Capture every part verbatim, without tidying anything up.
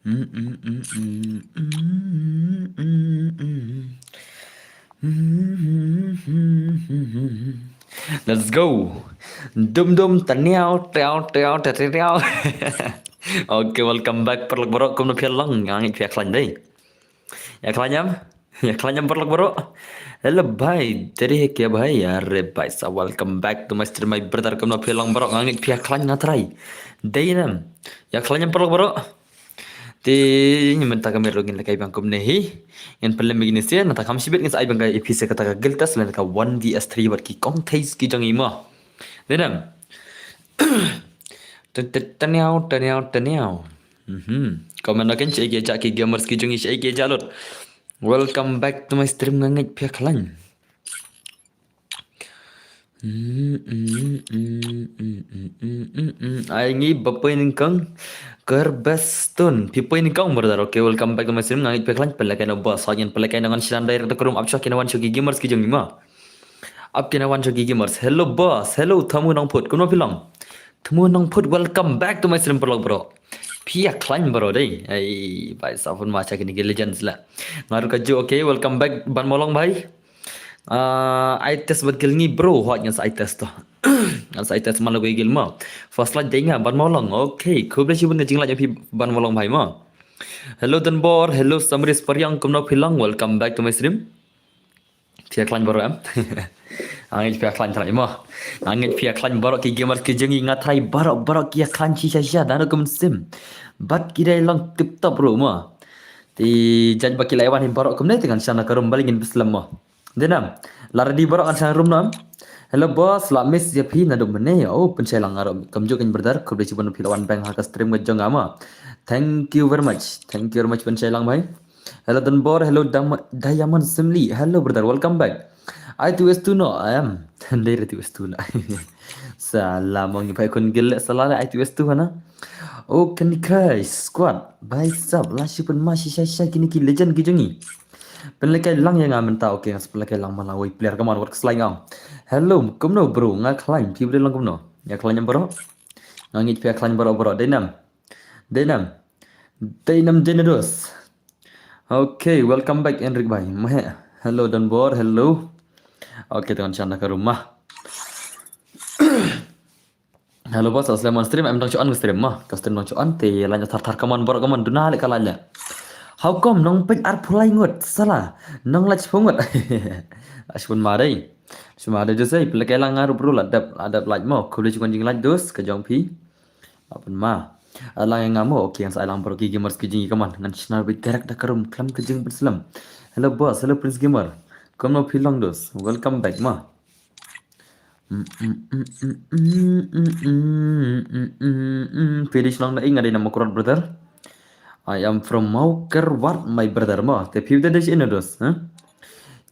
Let's go. Dum dum taniaw tiaw tiaw tiaw tiaw. Okay, welcome back paralok baroh, kumno phi long? Nga ngeit phi ïa khlaiñ dei. Ïa khlaiñ em? Ïa khlaiñ em paralok baroh? Hello bhai, teri hai kya bhai? Are bhai sa, welcome back to my stream my brother, kumno phi long baroh? Nga ngeit phi ïa khlaiñ, nga trai. Dei ne em? Ïa khlaiñ em paralok baroh? Te mynta ka miet ruh ngin lehkai biang kumne hi. Ngin pynlem ïa kine sien, nangta kham shibit ngin sa ai biang ïa phi sha kata ka guild test lane ka one V S three bad ki kong thei ki jong i mo. Dei ne em? Taniaw taniaw taniaw. Mhm. Comment na ken shaei ki ïa jah ki gamers ki jong i, shaei ki ïa jah lut. Welcome back to my stream, nga ngeit phi ïa khlaiñ. Ai ngi ba poi nyngkong. Kerbestun phi poi nyngkong brother. Okay, welcome back to my stream. Nga ngeit phi ïa khlaiñ, pynlehkai noh boss. Hoi ngin pynlehkai noh, ngan shna direct da ka room, ap shuwa kine wan shuwa ki gamers ki jong i mo. Ap kine wan shuwa ki gamers. Hello boss, hello Thamu Nongphut, kumno phi long? Thamu Nongphut, welcome back to my stream paralok baroh. Phi ïa khlaiñ baroh dei. Ai bhai sa, pynma sha kine ki legends la. Nga ruh kajuh. Okay, welcome back Ban Mawlong bhai. Ah, ai test bad guild ngi bro, hoi ngan sa ai test to. Ngan sa ai test man la kawei guild mo. First light dei nga Ban Mawlong. Okay, khublei shibun ka jinglait ïa phi Ban Mawlong bhai mo. Hello Donbor, hello Samris Pariang, kumno phi long? Welcome back to my stream. Phi ïa khlaiñ baroh em? Nga ngeit phi ïa khlaiñ trai mo. Nga ngeit phi ïa khlaiñ baroh ki gamers ki jong i, nga trai baroh baroh ki ïa khlaiñ shisha shisha, dang ruh kum sim. Bad ki dei long tip top ruh mo. Te judge ba ki la wan hi baroh kumne te ngan shna ka room balei ngin pynslem mo. Dei ne em? La ready baroh ngan shna room ne em? Hello boss, la miss ïa phi naduh mynne. Oh, pynshai lang nga ruh kumjuh keiñ brother, khublei shibun phi la wan bang ha ka stream ka jong nga mo. Thank you very much. Thank you very much, pynshai lang bhai. Hello Donbor, hello Dam- Diamond Simli. Hello brother, welcome back. Ai tu estu no, em. Dei re tu estu la. Salah mo, ngi phai khun guild le salah le, ai tu estu hana. Oh, Candy Crush Squad. Bhai sab, la shi pynma shisha shisha kine ki legend ki jong i. Pynlehkai lang ïa nga mynta, okay, ngan sa pynlehkai lang man la wei player, come on, wat khuslai nga ong. Hello, kumno bro, nga khlaiñ, phi briew long kumno? Ïa khlaiñ em baroh? Nga ngeit phi ïa khlaiñ baroh baroh, dei ne em? Dei ne em? Dei ne em, dei ne dos? Okay, welcome back Enric bhai. Mahe. Hello Donbor, hello. Okay, te ngan shna ka room mo. Hello boss, aslam on stream, em dang shu on ka stream mo. Ka stream dang shu on, te line thar thar, come on baroh, come on, duna leh ka line leh. How come nong peit arphew lai ngut, salah. Nong lait shiphew ngut. Ashpun ma dei. Shima dei dos ei, pynlehkai lang nga ruh bro, la dep, la dep lait mo. Khublei shibun jinglait dos ka jong phi. Apun ma. Ai lang ïa nga mo, okay, ngan sa ai lang baroh ki gamers ki jong i, come on. Ngan shna beit direct da ka room khlem ka jingpynslem. Hello boss, hello Prince Gamer. Kumno phi long dos? Welcome back mo. Phi dei shnong na ei? Nga dei na Mawkyrwat brother. I am from Mawkyrwat my brother mo. Te phi dei shnong na dos, ha?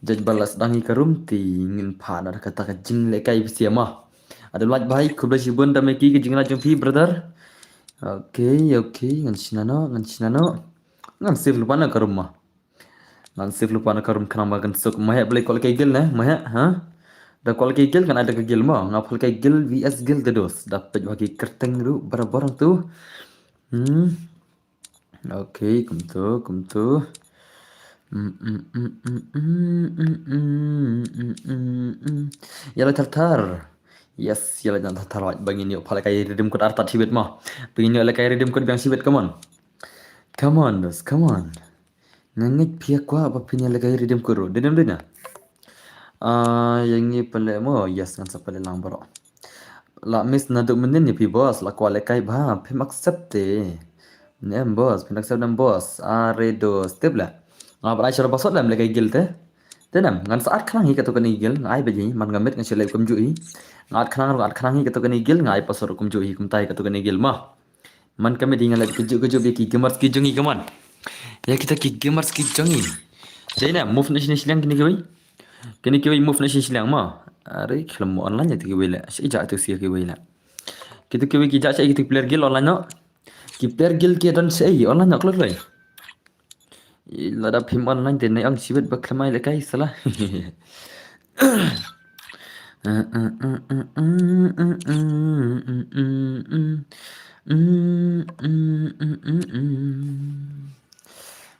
Judge ba la sdang hi ka room te ngin phah na kata ka jinglehkai phi sia mo. Ado lait bhai, khublei shibun da me ki ka jinglait jong phi brother. Okay, okay, ngan shna noh, ngan shna noh. Ngan save lypa na ka room mo. Ngan save lypa na ka room khnang ba kan suk. Mahe, balei kwah lehkai guild ne? Mahe, ha? Da kwah lehkai guild kan ai da ka guild mo. Nga pha lehkai guild V S guild te dos. Da peit ba ki kyrteng ruh barabor tu. Hmm. Okay, kumtu, kumtu. Ïa la thar thar. Yes, ïa la thar thar, ba ngin ïoh pha lehkai redeem code artat shibit mo. Ba ngin ïoh lehkai redeem code biang shibit, come on. Come on dos, come on. Nga ngeit phi kwah ba phin ïa lehkai redeem code ruh. Dei ne em, dei ne? Ah, ïa ngi pynleh mo, yes, ngan sa pynleh lang baroh. La miss naduh mynnin ïa phi boss, la kwah lehkai bha, phim accept te. Ne em boss, phin accept ne em boss? Are dos, tip leh. Nga ban ai sha la password lem lehkai guild te. Te ne em, ngan sa add khnang hi kato kane guild, nga ai beit hi, man nga miet nga shu leh kumjuh hi. Nga add khnang ruh nga add khnang hi kato kane guild, nga ai password kumjuh hi, kumta hi kato kane guild mo. Man ka miet hi nga leh kajuh kajuh beit ki gamers ki jong i, come on. Ïa kita ki gamers ki jong i. Dei ne em, move na shane shiliang kine kiwei. Kine kiwei move na shane shiliang mo. Are khlem mo online ïa kita kiwei leh. Shi ja tu sia kiwei leh. Kita kiwei ki ja shi kita player guild online noh. Ki player guild ki don shi online noh, kloi kloi. Lada phim online te nai ong shibit ba khlem ai lehkai salah. Mm, mm, mm, mm, mm.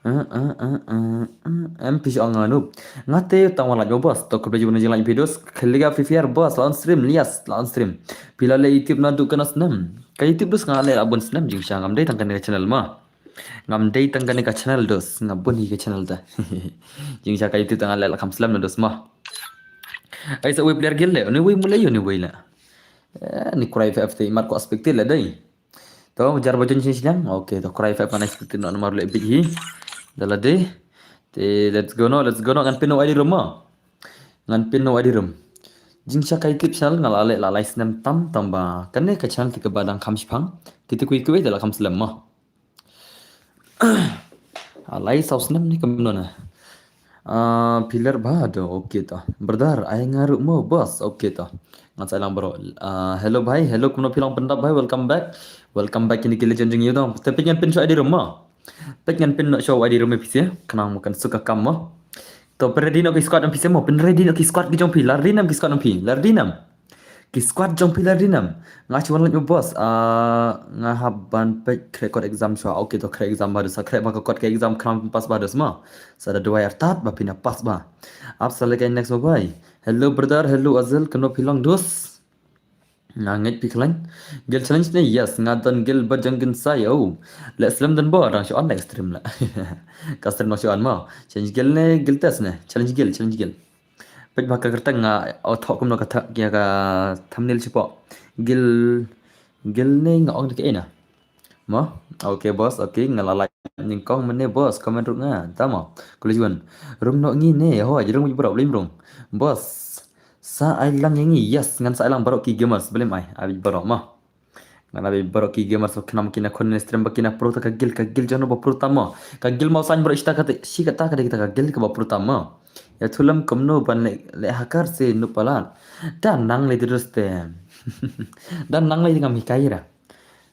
Uh, uh, uh, uh, uh. Em phi ong nga nup. Nga te tang wan like mo boss. To khublei jingwan jingwan like phi dos. Khliga Free Fire boss la on stream, lias la on stream. Phi la leh YouTube naduh katno snem? Ka YouTube dos nga leh la bun snem jingshisha, ngam dei tang kane ka channel mo. Ngam dei tang kane ka channel dos, nga bun hi ka channel te. Jingshisha ka YouTube te nga leh la kham slem na dos mo. Ai sa uwei player guild leh, une uwei mu leh, une uwei leh. Eh, ni Cry F F te imat ko expected leh dei. To jar ba jon shisha. Okay, to Cry F F ngan expected noh namar leh bit hi. Da la dei. Te let's go noh, let's go noh, ngan pyn noh I D room mo. Ngan pyn noh I D room. Jingshisha ka YouTube channel nga la leh la lai snem tam tam ba. Kane ka channel te kaba dang kham shiphang. Kito kiwei kiwei te la kham slem mo. A lai saw snem ni kumno na. Ah, phi ler bha do, okay to. Brother, ai nga ruh mo boss, okay to. Ngan sa ïalang baroh. Ah, hello bhai, hello kumno phi long pyndap bhai, welcome back. Welcome back ïa kine ki legend jong ngi to. Te peit ngan pyn shuwa I D room mo. Peit ngan pyn noh shuwa I D room phi sha. Khnang mo kan suk ka kam mo. To pyn ready noh ki squad phi sha mo, pyn ready noh ki squad ki jong phi, la ready nam ki squad jong phi, la ready nam. Ki squad jong phi la ready nam. Nga shu wan leit mo boss. Ah, nga hap ban peit khreh kot exam shuwa. Okay to khreh exam bha dos, khreh bha ka kot ka exam khnang pass bha dos mo. Sa da duwai artat ba phin pass bha. Ap sa leit ka next mo bhai. Hello brother, hello Azel, kumno phi long dos? Nga ngeit phi khlaiñ. Guild challenge ne? Yes, nga don guild bad jong Kynsai. Oh. Leh slem don bor, dang shu on live stream la. Ka stream dang shu on mo. Challenge guild ne, guild test ne? Challenge guild, challenge guild. Peit ba ka kyrteng nga, oh, thoh kumno ka tha-, ïa ka thumbnail shapoh. Guild, guild ne nga ong da kaei na? Mo? Okay boss, okay, nga la like nyngkong mynne boss, comment ruh nga. Tamo. Khublei jingwan. Rung noh ngi ne, hooid, rung beit baroh, balei ym rung. Boss. Sa ai lang ïa ngi, yes, ngan sa ai lang baroh ki gamers, balei ym ai, ai beit baroh mo. Ngan ai beit baroh ki gamers ba khnang kin ïakhun ne stream ba kin ïa pro ta ka guild, ka guild jong no ba pro tam mo. Ka guild mo saiñ baroh shi kata, shi kata ka dei kita ka guild kaba pro tam mo. Ïathuh lem kumno ban leh, leh hacker se nup palat. Da nang lei te dos te. Da nang lei te ngam hikai ra.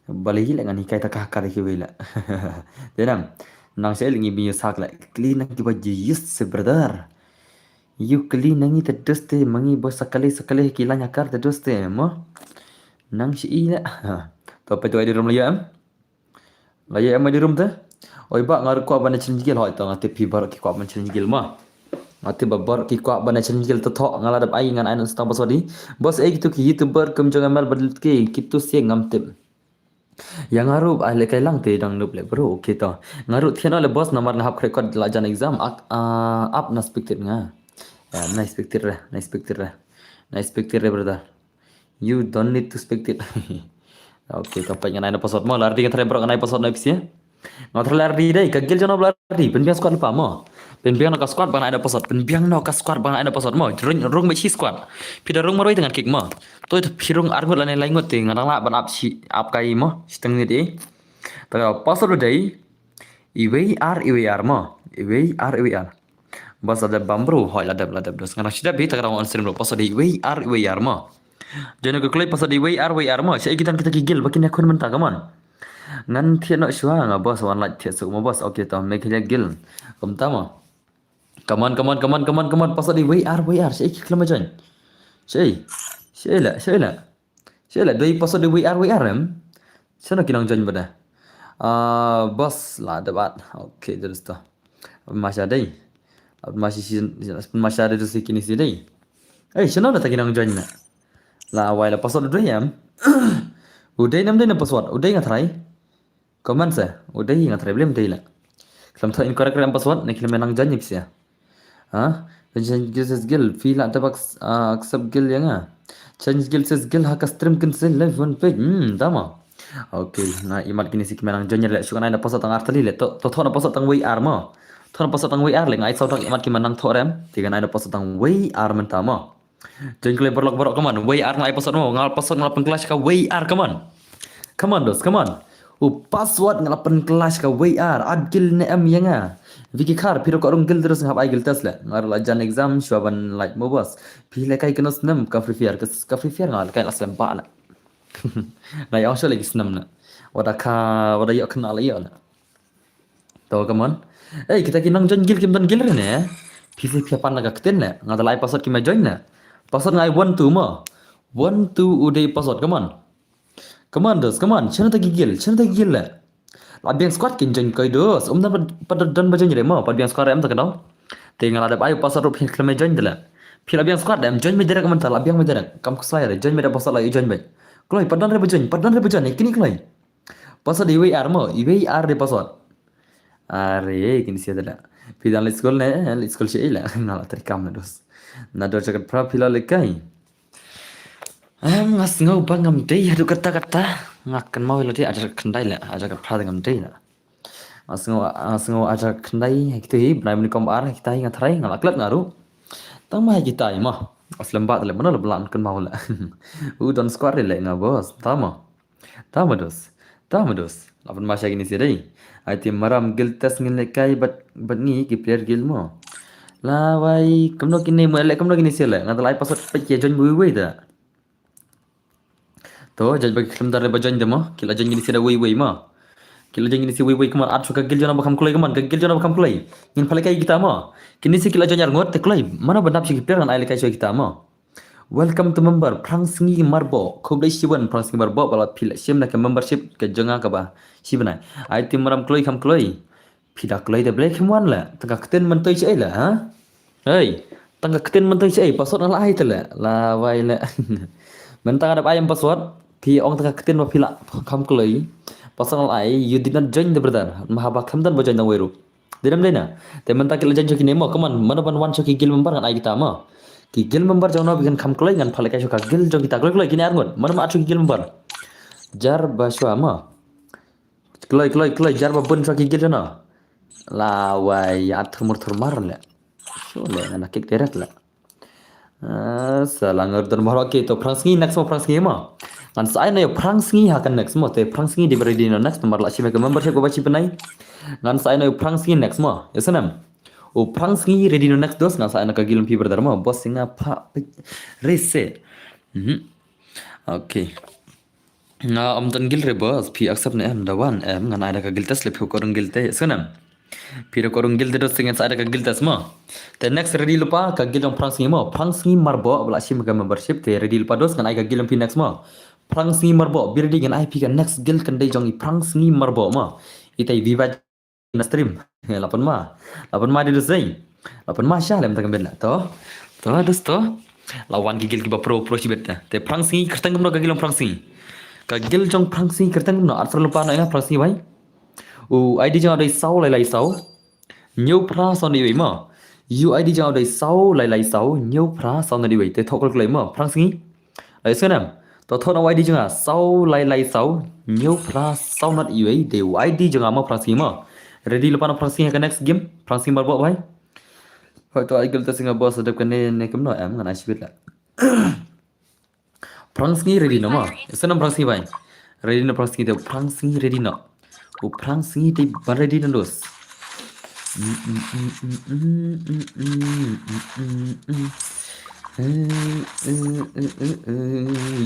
Balei leh ngan hikai ta ka hacker kiwei leh. Te nang. Nang sha leh ngi bym ïoh sak leh. Kli nang kiba jiyus se brother. Ïoh kli nang ïa te dos te, ma ngi ba sa kali sa kali ki laiñ hacker te dos te mo. Nang sha leh. To peit to I D room la ïoh em. La ïoh em I D room te. Oi bah nga ruh kwah ban challenge guild, hooid to nga tip phi baroh ki kwah ban challenge guild mo. Nga tip ba baroh ki kwah ban challenge guild, to thoh nga la dep ai, ngan ai noh tang password hi. Boss, eh, kito ki YouTuber kum jong M L ba lut ki, kito sha ngam tip. Ïa nga ruh ai leh kai lang te dang nup leh bro, okay to. Nga ruh thied noh leh boss namar nga hap khreh kot la jan exam, ak, ah, ap na expected nga. Ya, na expected re, na expected re. Na expected re brother. You don't need to expected. Okay, to peit ngan ai noh password mo, la ready nga tharai baroh ngan ai password noh phi sha. Nga tharai la ready dei, ka guild jong no ba la ready, pynbiang squad lypa mo. Pynbiang noh ka squad ba ngan ai noh password, pynbiang noh ka squad ba ngan ai noh password mo. Rung, rung beit shi squad. Phi da rung marwei te ngan kick mo. To phi rung ar ngut lane lai ngut te ngan dang lah ban ap shi, ap kai mo. Shiteng nit eh. To password u dei iwei ar iwei ar mo. Iwei ar iwei ar. Boss la dep bam bro, hooid la dep, la dep dos. Nga dang shu dep hi, ta ka dang on stream ruh. Password dei iwei ar iwei ar mo. Join ka kloi, password dei iwei ar iwei ar mo. Shaei ki don kita ki guild ba kin ïakhun mynta, come on. Ngan thied noh shuwa nga boss, wan lait thied suk mo boss. Okay to, Meghalaya guild. Kumta mo. Come on, come on, come on, come on, come on. Password dei iwei ar iwei ar. Shaei ki khlem join. Shaei. Shaei leh, shaei leh. Shaei leh, dei password dei iwei ar iwei ar em. Shano ki nang join bad da. Ah, boss la dep bat. Okay, terus to. Masha dei. Masha shi, masha dei, terus kini shi dei. Eh, shano na ta ki nang join na. La wai la password u dei em. U dei nam dei na password, u dei nga tharai. Comment se, u dei nga tharai, balei ym dei la. Khlem thoh incorrect re em password, ne khlem nang join ne phi sha. Ha? Change guild, ses guild, phi la dep ac-, ah, accept guild ïa nga. Change guild, ses guild, ha ka stream cancel live one page. Hmm, tamo. Okay, nga imat kine shi ki nang join leh, shu ngan ai na password tang ar tylli leh. To, to thoh na password tang wei ar mo. Thoh na password tang wei ar leh, nga ai saw dang imat ki nang thoh re em. Te ngan ai na password tang wei ar mynta mo. Join kloi paralok baroh, come on. Wei ar nga ai password mo. Nga password nga la pynkhlaiñ ka wei ar, come on. Come on dos, come on. U password nga la pynkhlaiñ ka wei ar. Ad guild ne em ïa nga. Vicky Khar, phi ruh kwah rung guild, terus nga hap ai guild test leh. Nga ruh la jan exam shuwa ban lait mo boss. Phi leh kai katno snem ka Free Fire, ka, ka Free Fire nga leh kai la slem ba leh. Nga ïa ong shuwa leh ki snem leh. Wat la ka, wat la ïoh kane la ïoh leh. To, come on. Eh, kita ki nang join guild kim don guild re ne. Phi shu phi pan la ka ktien ne. Nga da la ai password kim join ne. Password nga ai one two mo. One two u dei password, come on. Come on, dos, come on. Shano ta ki guild, shano ta ki guild le. La biang squad kin join koi dos. Um, don pat, pat don ba join re mo, pat biang squad re em ta ka dau. Te nga la dep ai u password ruh phin khlem join de le. Phi la biang squad em join me direct mynta, la biang me direct. Kam ksai re, join me direct, password la join me. Kloi, pat don re ba join, pat don re ba join, kini kloi. Password iwei ar mo, iwei ar de password. Are, kini sia de le. Phi dang leit skul ne, leit skul shi le. Nga la trei kam na dos. Na dos jakat pra phi la leit kai. Em, nga sngew ba ngam dei haduh katta katta. Nga kynmaw ïa lade, hajar khyndai le, hajar khatphra ngam dei le. Nga sngew, nga sngew hajar khyndai, ha kita hi, bnai mynne kum ar, ha kita hi nga tharai, nga la klet nga ruh. Tang ma ha kita hi ma. Nga slem bad le, mano le blan kynmaw le. U don squad le nga boss, tama. Tama dos. Tama dos. La pynma sha kine sia dei. Ai ti maram guild test ngin lehkai bad, bad ngi ki player guild mo. Lawai, kumno kine mo, le kumno kine sia le. Nga ta la ai password peit ki join wei wei da. To, judge ba ki khlem dar ba join de mo. Ki la join kine sia da wei wei mo. Ki la join kine sia wei wei, kumno add shuh ka guild jong nga ba kham kloi, kumno ka guild jong nga ba kham kloi. Ngin pha lehkai kita mo. Kine sia ki la join ar ngut te kloi. Mano ba nap sha ki player ngan ai lehkai shuh kita mo. Welcome to member, Phrang Sngi Marbok. Khublei shibun Phrang Sngi Marbok ba la phi la shim na ka membership ka jong nga kaba shi bnai. Ai ti maram kloi kham kloi. Phi da kloi da Blei kham wan le. Tang ka ktien myntoi shaei le, ha? Hei, tang ka ktien myntoi shaei, password nga la ai te le. Lawai le. Mynta nga dep ai em password. Phi ong tang ka ktien ba phi la kham kloi. Password nga la ai, you did not join the brother. Ma haba kham don ba join dang wei ruh. Dei nam dei na. Te mynta ki la join shuh kine mo, come on, mano ban wan shuh ki guild member ngan ai kita mo. Ki guild member jong no phi kan kham kloi ngan pha lehkai shuh ka guild jong kita kloi kloi kine ar ngut. Mano ma add shuh ki guild member. Jar ba shuwa mo. Kloi kloi kloi jar ba bun shuh ki guild jong no. Lawai, add thurmur thurmar le. Shuh le ngan kick direct le. Ah, sa la ngar don baroh ki to Phrang Sngi next mo Phrang Sngi mo. Ngan sa ai na ïa Phrang Sngi ha ka next mo. Te Phrang Sngi dei ba ready noh next namar la shim ka membership kaba shi bnai. Ngan sa ai na ïa Phrang Sngi next mo. Ïa snem. U Phrang Sngi ready noh next dos ngan sa ai na ka guild phi brother mo. Boss nga pha pik rese. Mhm. Okay. Nga ym don guild re boss, phi accept ne em, da wan em, ngan ai da ka guild test le phi kwah rung guild te, sngewnem. Phi da kwah rung guild te dos te ngan sa ai da ka guild test mo. Te next ready lypa, ka guild jong Phrang Sngi mo, Phrang Sngi Marbok, ba la shim ka membership, te ready lypa dos, ngan ai ka guild jong phi next mo. Phrang Sngi Marbok, phi ready ngan ai phi ka next guild kan dei jong i Phrang Sngi Marbok mo. Itai viva na stream. La pynma. La pynma de dos dei. La pynma sha lem ta ka ben la. To. To dos to. La wan ki guild kiba pro pro shibit te. Te Phrang Sngi kyrteng kumno ka guild jong Phrang Sngi. Ka guild jong Phrang Sngi kyrteng kumno. Add friend lypa na ïa Phrang Sngi bai. U ID jong nga dei saw lai lai saw. Hynñiew phra saw hynriew wei mo. U ID jong nga dei saw lai lai saw. Hynñiew phra saw hynriew wei. Te thoh kol kloi mo. Phrang Sngi. Ai sngewnem. To thoh na u ID jong nga saw lai lai saw. Hynñiew phra saw hynriew wei. Dei u ID jong nga mo Phrang Sngi mo. Ready lypa na Phrang Sngi ha ka next game. Phrang Sngi Marbok bai. Hoi to ai guild test nga boss dep kane ne kumno em ngan ai shibit la. Phrang Sngi ready noh mo. Sngewnem Phrang Sngi bai. Ready noh Phrang Sngi te Phrang Sngi ready noh. U Phrang Sngi te ba ready noh dos.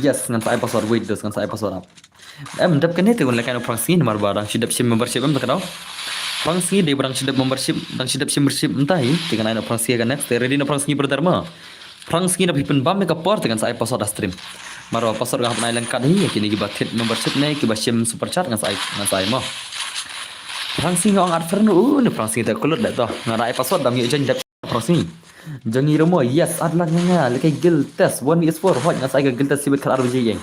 Yes, ngan sa ai password wait dos, ngan sa ai password ap. Em dep kane te un lehkai noh Phrang Sngi namar ba dang shu dep shim membership em ta ka dau. Phrang Sngi dei ba dang shu dep membership, dang shu dep shim membership mynta hi, te ngan ai noh Phrang Sngi ka next, te ready noh Phrang Sngi brother mo. Phrang Sngi da phi pynbam ïa ka por te ngan sa ai password ha stream. Namar ba password nga hap ban ai lyngkat hi, ïa kine kiba thied membership ne kiba shim super chat ngan sa ai, ngan sa ai mo. Phrang Sngi nga ong add friend u ne Phrang Sngi te kulut le to. Nga da ai password da ym ïoh join dep Phrang Sngi. Jong ngi ruh mo, yes, add lang nga, lehkai guild test, one v four, hoi, ngan sa ai ka guild test shibit khatar baje ïeng.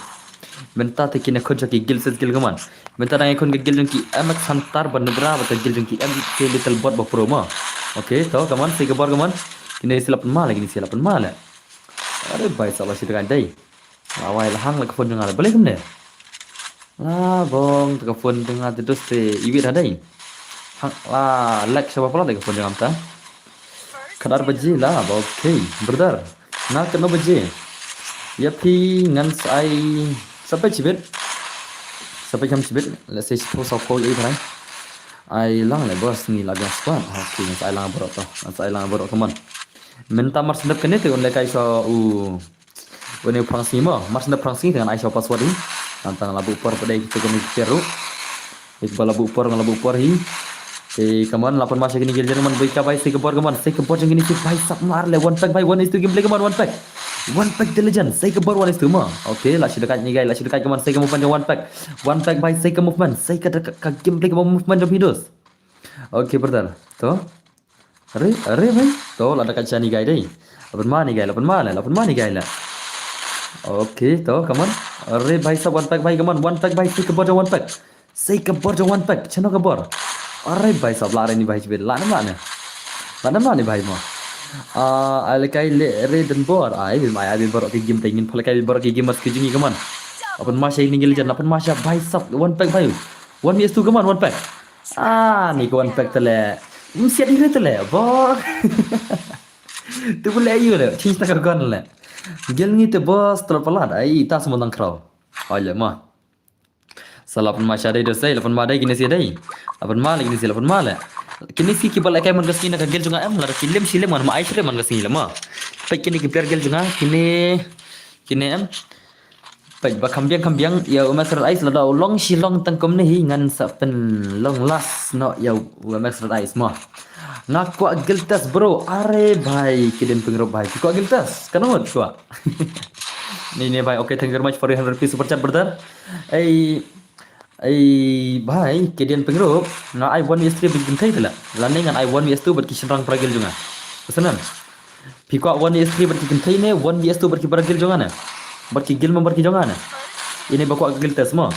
Mynta te kine khun jong ki guild ses guild kumno. Mynta dang ïakhun ka guild jong ki M X Hunter ba nukra bad ka guild jong ki M K Little Bot ba pro mo. Okay, to kumno, sei ka bor kumno. Kine sia la pynma le, kine sia la pynma le. Are bai sa la shi dang dei. La wai la hang la ka phone jong nga le. Balei kumne? La bong ta ka phone jong nga te dos te iwit ha dei. Hang la lag shaba pala dei ka phone jong nga mynta. Khatar baje la ba okay brother. Na katno baje? Ïa phi ngan sa ai sa peit shibit. Sa peit kham shibit. Let's say shiphew saw phew ïa phi. Ai lang le boss ngi la biang squad. Okay ngan sa ai lang baroh to. Ngan sa ai lang baroh kumno. Mynta mar sngewdep kane te un lehkai sa u Une u Phrang Sngi mo, mar sngewdep Phrang Sngi te ngan ai sha u password hi. Nangta nga la buh por pat dei kita kine ki ruh. Ïa kiba la buh por nga la buh por hi. Te kumno la pynma sha kine ki jong man bai ka bai sei ka bor kumno sei ka bor jong kine ki bai sap mar le one pack bai one is to gameplay kumno one pack. One pack the legend. Sei ka bor one is two mo. Okay, la shi da kait ni guy, la shi da kait, come on, sei ka movement jong one pack. One pack bhai, sei ka movement. Sei ka, ka, ka gameplay ka movement jong phi dos. Okay, brother. To. Are, are bhai. To, la da kait sha ni guy dei. La pynma ni guy, la pynma la, la pynma ni guy la. Okay, to, come on. Are bhai sab, one pack bhai, come on. One pack bhai, sei ka bor jong one pack. Sei ka bor jong one pack, shano ka bor. Are bhai sab, la re ni bhai shibit, la nam la ne. La nam la ne bhai mo. Ah, ai lehkai leh re don bor, ai bym ai, ai bym baroh ki game te, ngin pha lehkai bym baroh ki game, mas ki jing i, come on. La pynma sha ni guy legend, la pynma sha bhai sab, one pack bhai. One V S two, come on, one pack. Ah, ni ka one pack te leh. Msiat ire te leh, bor. Te bu leh ïu leh, change ta ka gun leh. Gel ngi te boss, tlot palat, ai, ta semon tang kraw. Ai leh ma. Sa la pynma sha dei dos dei, la pynma dei kine shi dei. La pynma leh kine shi, la pynma leh. Kine shi kiba lehkai man ka sngi na ka guild jong nga em, lada ki lem shi lem ngan ma ai shrem man ka sngi leh ma. Peit kine ki player guild jong nga, kine, kine em. Peit ba kham biang, kham biang ïa u Max Red Ice, lada u long shi long tang kumne hi ngan sa pynlong last noh ïa u Max Red Ice mo. Nga kwah guild test bro, are bhai, kiden pyngrope bhai. Kwah guild test, ka ngut kwah. Ni, ni bhai, okay, thank you very much for your hundred rupees super chat, brother. Ei, ei, bhai, kiden pyngrope, nga ai one V S three bad ki kynthei te leh. Lane ngan ai one V S two bad ki shynrang para guild jong nga. Ka snem. Phi kwah one V S three bad ki kynthei ne, one V S two bad ki para guild jong nga ne? Bad ki guild member ki jong nga ne? Ine ba kwah guild test mo.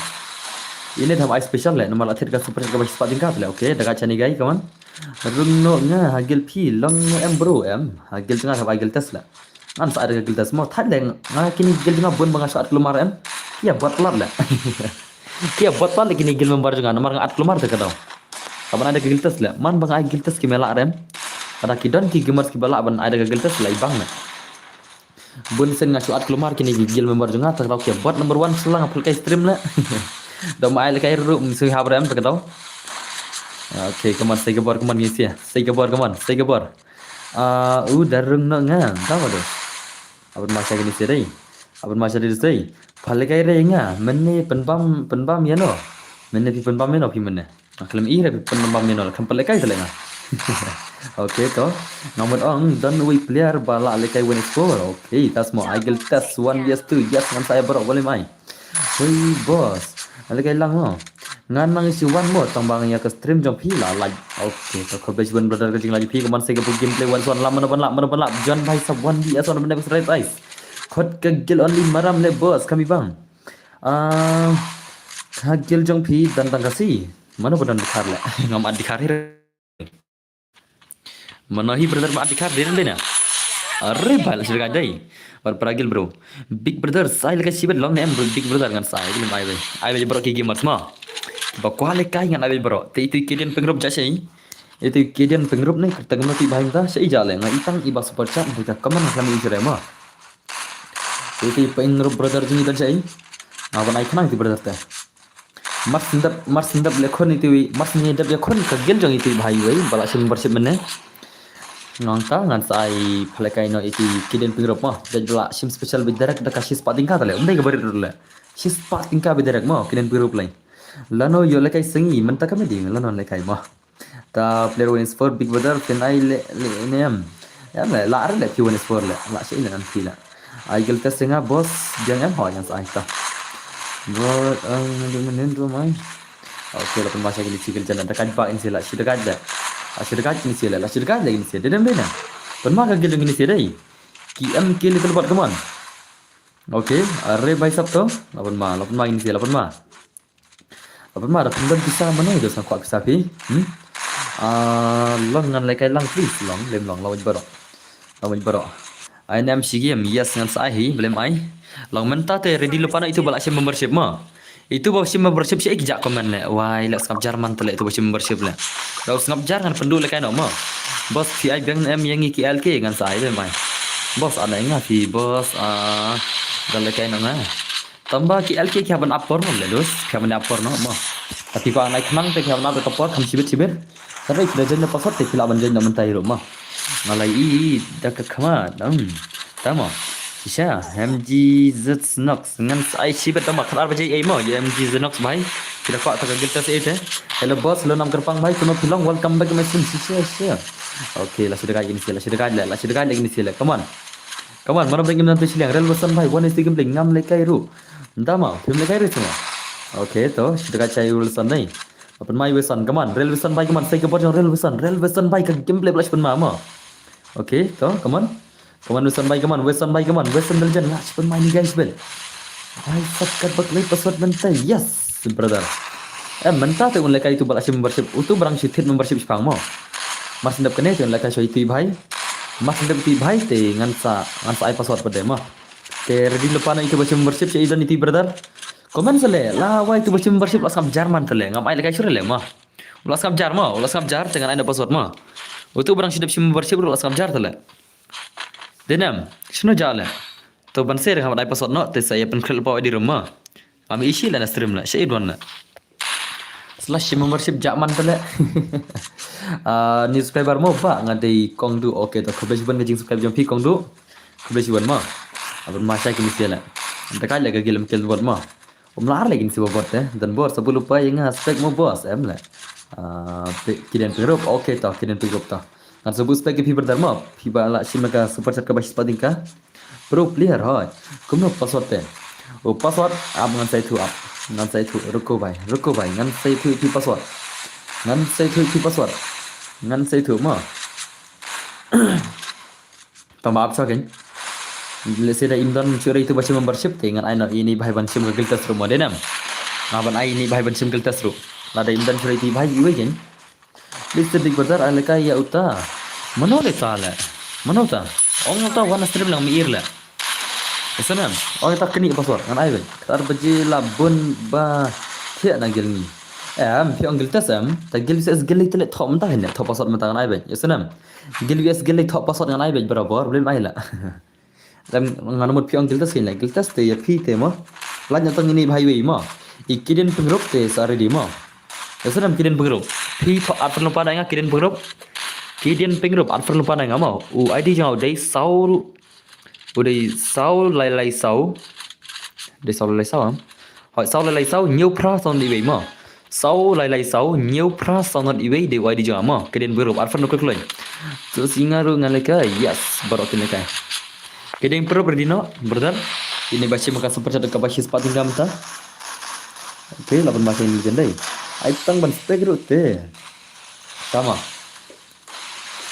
Ine tham ai special leh, namar la thied ka super chat kaba shispah tyngka te leh. Okay, da ka chani guy, come on. Rung noh nga, ha guild phi long em bro em. Ha guild jong nga tham ai guild test leh. Ngan sa ai da ka guild test mo. Thait leh nga kine guild jong nga bun ba nga shu at kulmar em. Ki ïa bot palat leh. Ki ïa bot palat leh kine guild member jong nga namar nga at kulmar te ka daw. Ka ban ai da ka guild test leh. Man ba nga ai guild test ki me lah rem. Lada ki don ki gamers kiba lah ban ai da ka guild test leh i bang leh. Bun sien nga shu at kulmar kine ki guild member jong nga, te ka daw ki ïa bot number one shuwa nga pha lehkai stream leh. Da ma ai lehkai ruh msui hap rem te ka daw. Okay, come on, sei ka bor, come on, ngin sia. Sei ka bor, come on, sei ka bor. Ah, u da rung noh nga, da ma dos. La pynma sha kine shi dei. La pynma sha dei dei. Pha lehkai re nga, mynne pynbam, pynbam ïa no. Mynne phi pynbam ïa no phi mynne. Nga khlem i re phi pynbam ïa no, kham pha lehkai te leh nga. Okay to. Nga mut ong don uwei player ba la lehkai one is four. Okay, tas mo, ai guild test one V S two. Yes, ngan sa ai baroh, ba leh mai. Hoi boss. Lehkai lang mo. Ngan nang isi wan mo tang ba nga ïa ka stream jong phi la like. Okay, to khublei shibun brother ka jinglike phi, ka man sei ka buk gameplay one one, la mano ban la, mano ban la. Jan bhai sab one V S one ban next right eyes. Khot ka guild only maram leh boss, kami bang. Ah, ha guild jong phi don tang ka shi. Mano ba don dkhar leh. Ngam at dkhar hi. Mano hi brother ma at dkhar dei dei na. Are bhai la shi dkhar dei. Bad para guild bro. Big brother sa ai lehkai shibit long ne em bro, big brother ngan sa ai lem ai bhai. Ai bhai baroh ki gamers ma. Ba kwah lehkai ngan ai bhai baroh. Te itu kiden pyngrope ja shi. Itu kiden pyngrope ne kyrteng no ti bhai ta shi ja leh nga itang iba super chat bhai ta comment khlem i jere ma. Itu pyngrope brother jong i don shi. Nga ban ai khnang itu brother te. Mar sngewdep, mar sngewdep leh khun iti wi, mar sngewdep ïa khun ka guild jong iti bhai wi, ba la shim membership mynne. Ngan ta, ngan sa ai pha lehkai noh iti kiden pyngrope mo, dei ba la shim special beit direct da ka shispah tyngka te leh, ym dei kaba rit ruh leh. Shispah tyngka beit direct mo, kiden pyngrope leh. Lano ïoh lehkai sngi, mynta ka midi, lano lehkai mo. Ta player one is four, big brother, phin ai leh, leh ne em. Em leh, la re leh phi one is four leh, la shi leh nan phi leh. Ai guild test nga boss, biang em hoi ngan sa ai ta. Bro, eh, ngan dum nen ru mai. Okay, la pynma sha kine shi guild jan, da kait ba kine shi la, shi da kait leh. La shi da kait kine shi leh, la shi da kait leh kine shi, dei dem dei na. Pynma ka guild kine shi dei. Ki em ki little bot, come on. Okay, are bhai sab to, la pynma, la pynma kine shi, la pynma. Apa ma da pynban pisa mano ida sang kwah pisa phi. Hmm? Ah, long ngan lehkai lang please long, lem long, long wait baroh. Long wait baroh. Ai nam shi game, yes ngan sa ai hi, blem ai. Long mynta te ready lypa noh itu ba la shim membership ma. Itu ba shim membership shi ki ja comment leh. Wai leh sngap jar man te leh itu ba shim membership leh. Dau sngap jar ngan pynduh lehkai noh ma. Boss phi ai biang em ïa ngi ki L K ngan sa ai blem ai. Boss ana nga phi boss ah da lehkai noh nga. Tang ba ki L K ki hap ban ap por noh leh dus, ki hap ban ap por noh mo. Tapi ko anai khnang te ki hap ban ap da ka por kham shibit shibit. Tang ba phi da join da password te phi lah ban join da mynta hi ruh mo. Nga la i da ka khmat. Hmm. Tang mo. Shisha, M G Z Nox ngan sa ai shibit tang ba khatar baje ei mo, ïa M G Z Nox bhai. Phi da kwah ta ka guild test ei te. Hello boss, hello nam kyrpang bhai, kumno phi long, welcome back to my stream. Shisha, shisha. Okay, la shi da guide kine shi, la shi da guide leh, la shi da guide leh kine shi leh. Come on. Come on, mano ba dang im nangta shiliang. Rel Wilson bhai, wan ïa iti gameplay, ngam lehkai ruh. Nda ma, phim lehkai ruh shuh ma. Okay, to, shi daka chai Wilson nei. Open my Wilson, come on, Rel Wilson bhai, come on, sei ka bor jong Rel Wilson, Rel Wilson bhai, ka gameplay ba la shipon ma ma. Okay, to, come on. Come on, Wilson bhai, come on, Wilson bhai, come on, Wilson da leit jan, la shipon ma ïa ini guys bel. Bhai, sat kat ba kloi password mynta, yes, brother. Em, mynta te un lehkai utu ba la shim membership, utu ba dang shu thied membership shaphang mo. Mar shu dep kane te un lehkai shuwa iti bhai. Mar shu dep iti bhai te ngan sa, ngan sa ai password pat de mo. Te ready lypa na itu ba shim membership sha i don iti brother. Comment sa leh, la wai itu ba shim membership la sngap jar man te leh, ngam ai lehkai shuh leh mo. La sngap jar mo, la sngap jar te ngan ai da password mo. Utu ba dang shu dep shim membership ruh la sngap jar te leh. Dei ne em, shano ja leh. To ban sei re ngam ai password noh, te sa ïa pynkhreh lypa ïa i rum mo. Ngam ïohi leh na stream leh, sha i don leh. Slash membership ja man te leh. Ah, new subscriber mo ba nga dei Kongdu. Okay, to khublei shibun ka jing subscribe jong phi Kongdu. Khublei shibun mo. Abon ma sha kine sha leh. Ynda kai leh ka gilem kel bot mo. Um lar leh kine sha bot te. Don bor sa bulu pa ïa nga spek mo boss em leh. Ah, pe- kiden pengrup. Okay, to kiden pengrup to. Ngan sa buh spek ïa phi brother mo. Phi ba la shim ka super chat kaba shispah tyngka. Pro player hoi. Kumno password te? Oh, password ap ngan sa ïathuh ap. Ngan sa ïathuh, ruko bhai, ruko bhai, ngan sa ïathuh ïa phi password. Ngan sa ïathuh ïa phi password. Ngan sa ïathuh mo. Tang ba ap sha kein. Lehse da im don shuh ïa itu ba shim membership te ngan ai noh ïa ini bhai ban shim ka guild test ruh mo, dei ne em. Nga ban ai ïa ini bhai ban shim guild test ruh. Lada im don shuh ïa itu bhai iwei kein. Mister Big Brother, ai lehkai ïa uta. Mano leh ta leh? Mano ta? Ong uta wan stream lang mi ir leh. Ïa snem. Ong uta kini password ngan ai beit. Khatar baje la bun ba thiah na guild ngi. Em, phi ong guild test em. Ta guild versus guild leh thoh mynta hin leh. Thoh password mynta ngan ai beit. Ïa snem. Guild versus guild leh thoh password ngan ai beit barabor. Blim ai leh. Lem ngan mut phi ong guild test kein leh, guild test te ïa phi te mo. Lait na tang ini bhai wei mo. I kiden pengrup te sa ready mo. Ïa snem kiden pengrup. Phi thoh ar phen lypa na nga kiden pengrup. Kiden pengrup ar phen lypa na nga mo. U I D jong u dei saw, u dei saw lai lai saw. Dei saw lai lai saw am. Hoi saw lai lai saw hynñiew phra saw nod iwei mo. Saw lai lai saw hynñiew phra saw nod iwei dei u I D jong nga mo. Kiden pengrup ar phen lypa kloi. To sngi nga ruh ngan lehkai. Yes, baroh kin lehkai. Kiden pengrup ready noh, brother. Ini ba shim ka super chat kaba shispah tyngka mynta. Okay, la ban ma kein jan dei. Ai tang ban spek ruh te. Tama.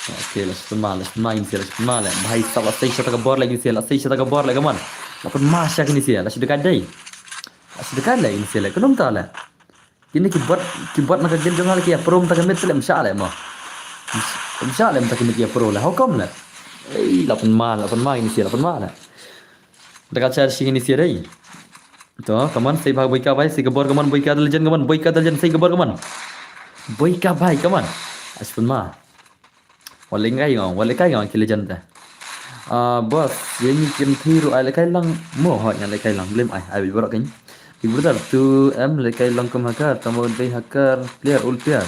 Okay, la shipon ma, la shipon ma ini sha, la shipon ma leh. Bhai sab la sei shata ka bor leh ini sha, la sei shata ka bor leh, come on. La pynma sha kini sha, la shu daka dei. La shu daka leh ini sha leh, kumno ta leh. Kine ki bot, ki bot na ka guild jong nga leh ki ïa pro mynta ka miet leh, ym shah leh mo. Ym shah leh mynta ka miet ki ïa pro leh. How come leh? Ei, la pynma, la pynma ini sha, la pynma leh. Daka char shi ini sha dei. To, come on, sei bha Boika bhai, sei ka bor, come on, Boika the legend, come on, Boika the legend, sei ka bor, come on. Boika bhai, come on. Ai pynma. Wat lehkai nga, wat lehkai nga ki legend te. Ah, boss, ïa ngi kim thi ruh ai lehkai lang mo, hoi ngan lehkai lang, blem ai, ai bit baroh kein. Big Brother, tu em lehkai long kum hacker, tamo dei hacker player, ul player.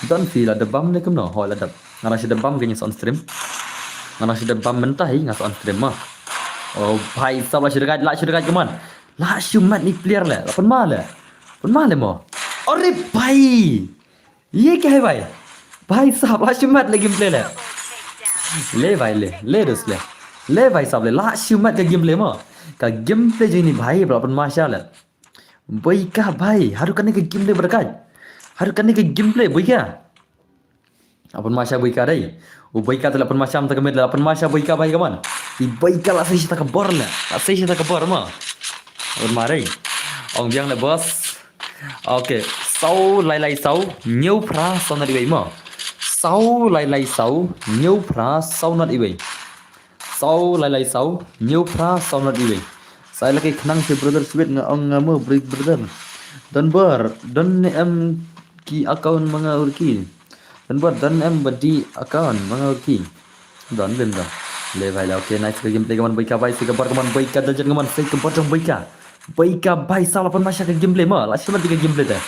Don phi la dep bam ne kumno, hoi la dep. Nga nang shu dep bam kein sa on stream. Nga nang shu dep bam mynta hi nga sa on stream mo. Oh, bhai sab la shu dep guide, la shu dep guide, come on. La shu mat ni player leh, la pynma leh. Pynma leh mo. Are bhai. Ye kya hai bhai? Bhai sab, la shu mat leh gameplay leh. Le bhai le, le dos le. Le bhai sab le, la shu mat ka gameplay mo. Ka gameplay jong ini bhai, ba la pynma sha leh. Boika bhai, haduh kane ka gameplay ba dei kai. Haduh kane ka gameplay, Boika. La pynma sha Boika dei. U Boika te la pynma sha mynta ka miet, la pynma sha Boika bhai, come on. I Boika la sei shata ka bor leh. La sei shata ka bor mo. La pynma dei. Ong biang leh boss. Okay, saw lai lai saw hynñiew phra saw nod iwei mo. Saw lai lai saw hynñiew phra saw nod iwei. Saw lai lai saw hynñiew phra saw nod iwei. Sa ai lehkai khnang sha brother sweet nga ong nga mo Big Brother. Don bor, don ne em ki account ma nga urki. Don bor, don em ba dei account ma nga urki. Don bem don. Le bhai la, okay, nice ka gameplay, come on Boika bhai, sei ka bor, come on Boika the legend, come on, sei ka bor jong Boika. Boika bhai sab la pynma sha ka gameplay mo, la shu mat ka gameplay te.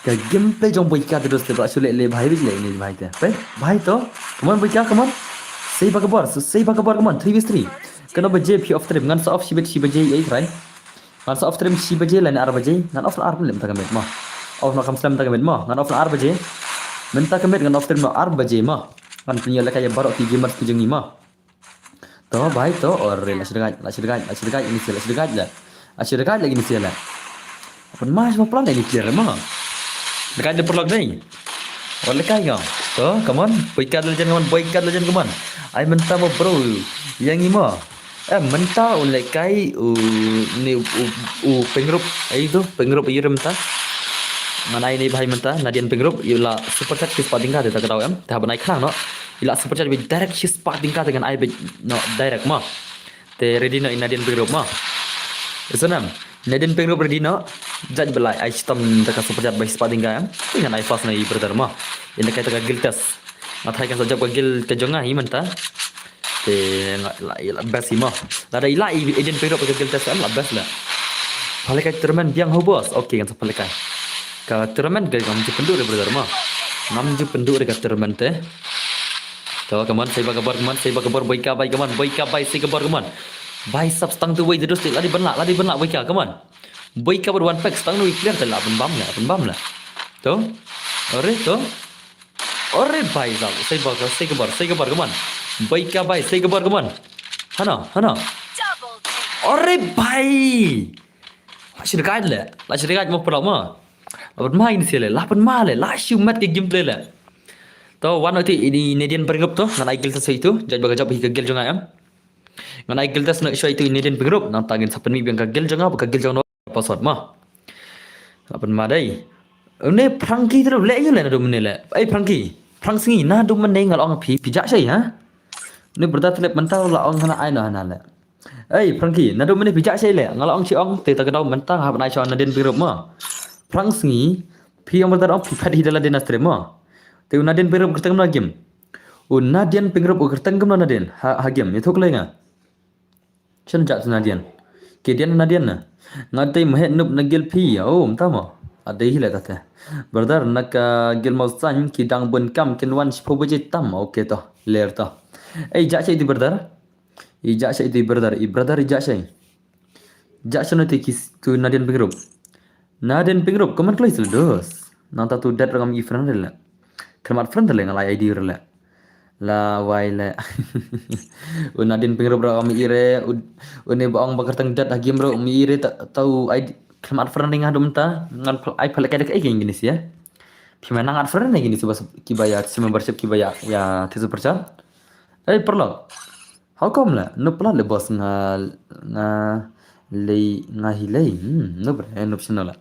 Ka gameplay jong Boika te dos te, ba la shu leh le bhai bit le ini bhai te. Bhai, bhai to. Come on Boika, come on. Sei bha ka bor, sei bha ka bor, come on, three versus three. Kano baje phi off stream, ngan sa off shi bit shi baje ei trai. Ngan sa off stream shi baje lane ar baje. Ngan off na ar baje mynta ka miet mo. Off na kam slem mynta ka miet mo. Ngan off na ar baje. Mynta ka miet ngan off stream na ar baje mo. Ngan pynïoh lehkai ïa baroh ki gamers ki jong ngi mo. To bhai to, or la shu degaj, la shu degaj, la shu degaj ini sila, la shu degaj la. La shu degaj lagi ini sila. Pynmai shu plan ini clear ma. Degaj de paralok dei. Or lehkai ka. To, come on. Boyka Legend, come on. Boyka Legend, come on. Ai mynta mo bro. Ïa ngi mo. Eh, mynta u lehkai u ni u, u Pyngrope, ai tu Pyngrope ïa mynta. Ngan ai ni bhai mynta Nadien Pyngrope ïa la super chat shi spah tyngka te ta ka daw em. Te haba nai khnang noh. Ïa la super chat beit direct shi spah tyngka te ngan ai beit noh direct ma. Te ready noh i Nadien Pyngrope ma. Isonam. Nadien Pyngrope ready noh. Judge belai ai shitom da ka super chat beit shi spah tyngka em. Te ngan ai first noh i brother ma. Ïa lehkai ta ka guild test. Nga tharai kan sa jop ka guild ka jong nga hi mynta. Te nga la, la best hi mo. Lada i la i Nadien Pyngrope ka guild test em la best la. Pha lehkai tournament biang ho boss. Okay, kan sa pha lehkai. Ka tournament ka ngam ju pynduh re brother mo. Ngam ju pynduh re ka tournament te. To, come on, save ka bor, come on, save ka bor, Boyka bhai, come on, Boyka bhai, save ka bor, come on. Bhai sab stang tu wei terus te, lada ban la, lada ban la, Boyka, come on. Boyka bad one pack, stang tu wei clear te la, pynbam la, pynbam la. To. Ore, to. Ore bhai sab, save ka bor, save ka bor, save ka bor, come on. Boyka bhai, save ka bor, come on. Hano, hano. Ore bhai. La shu degaj le, la shu degaj mo paralok mo. La pynmai ini sila, la pynmai le, la shu met ka gameplay le. To, wan oti ini Nadien Pyngrope to, ngan ai guild test ïa itu, judge ba ka jop hi ka guild jong nga em. Ngan ai guild test noh shuwa ïa itu i Nadien Pyngrope, nangta ngin sa pynmih biang ka guild jong nga, ba ka guild jong nga password ma. La pynmai dei. Une Frankie tu leh ïa le naduh mynne le. Ei Frankie, Frank Sngi, naduh mynne nga la ong phi, phi jah shai ha? Une brother Tlep mynta la ong hana ai noh hana le. Ei Frankie, naduh mynne phi jah shai le, nga la ong shi ong, te ta ka daw mynta hap nai shuwa Nadien Pyngrope ma. Frank Sngi, phi ong brother ong phi phet hi da la dynasty ma. Te u Nadien Pyngrope kyrteng kumno game. U Nadien Pyngrope u kyrteng kumno Nadien, ha, ha game, ïathuh kloi nga. Shen jat Nadien. Kidian Nadien na. Nga dei mhet nup na guild phi, oh, mynta mo. Adei hi le tate. Brother, na ka guild Mawsaiñ, ki dang bun kam, kin wan shiphew baje tam, okay to, ler to. Ei, jah shai iti brother. I jah shai iti brother, i brother i jah shai. Jah shai na ti kis, tu Nadien Pyngrope. Nadien Pyngrope, comment kloi sel dos. Nangta tu dad rangam i friend le. Khlem add friend le nga la I D le. La wai le. U Nadien Pyngrope rangam i re, u, une ba ong ba kyrteng dad ha game ruh, mi i re ta, ta u I D, khlem add friend nga dum ta, ngan pal, ai pal kai da kai kini si ya. Phi ma nang add friend kini si bas ki ba ya, si membership ki ba ya, ya, ti super chat. Ei, paralok. How come la? No plat le boss nga, nga lei, nga hi lei. Hmm, no bre, no psno la.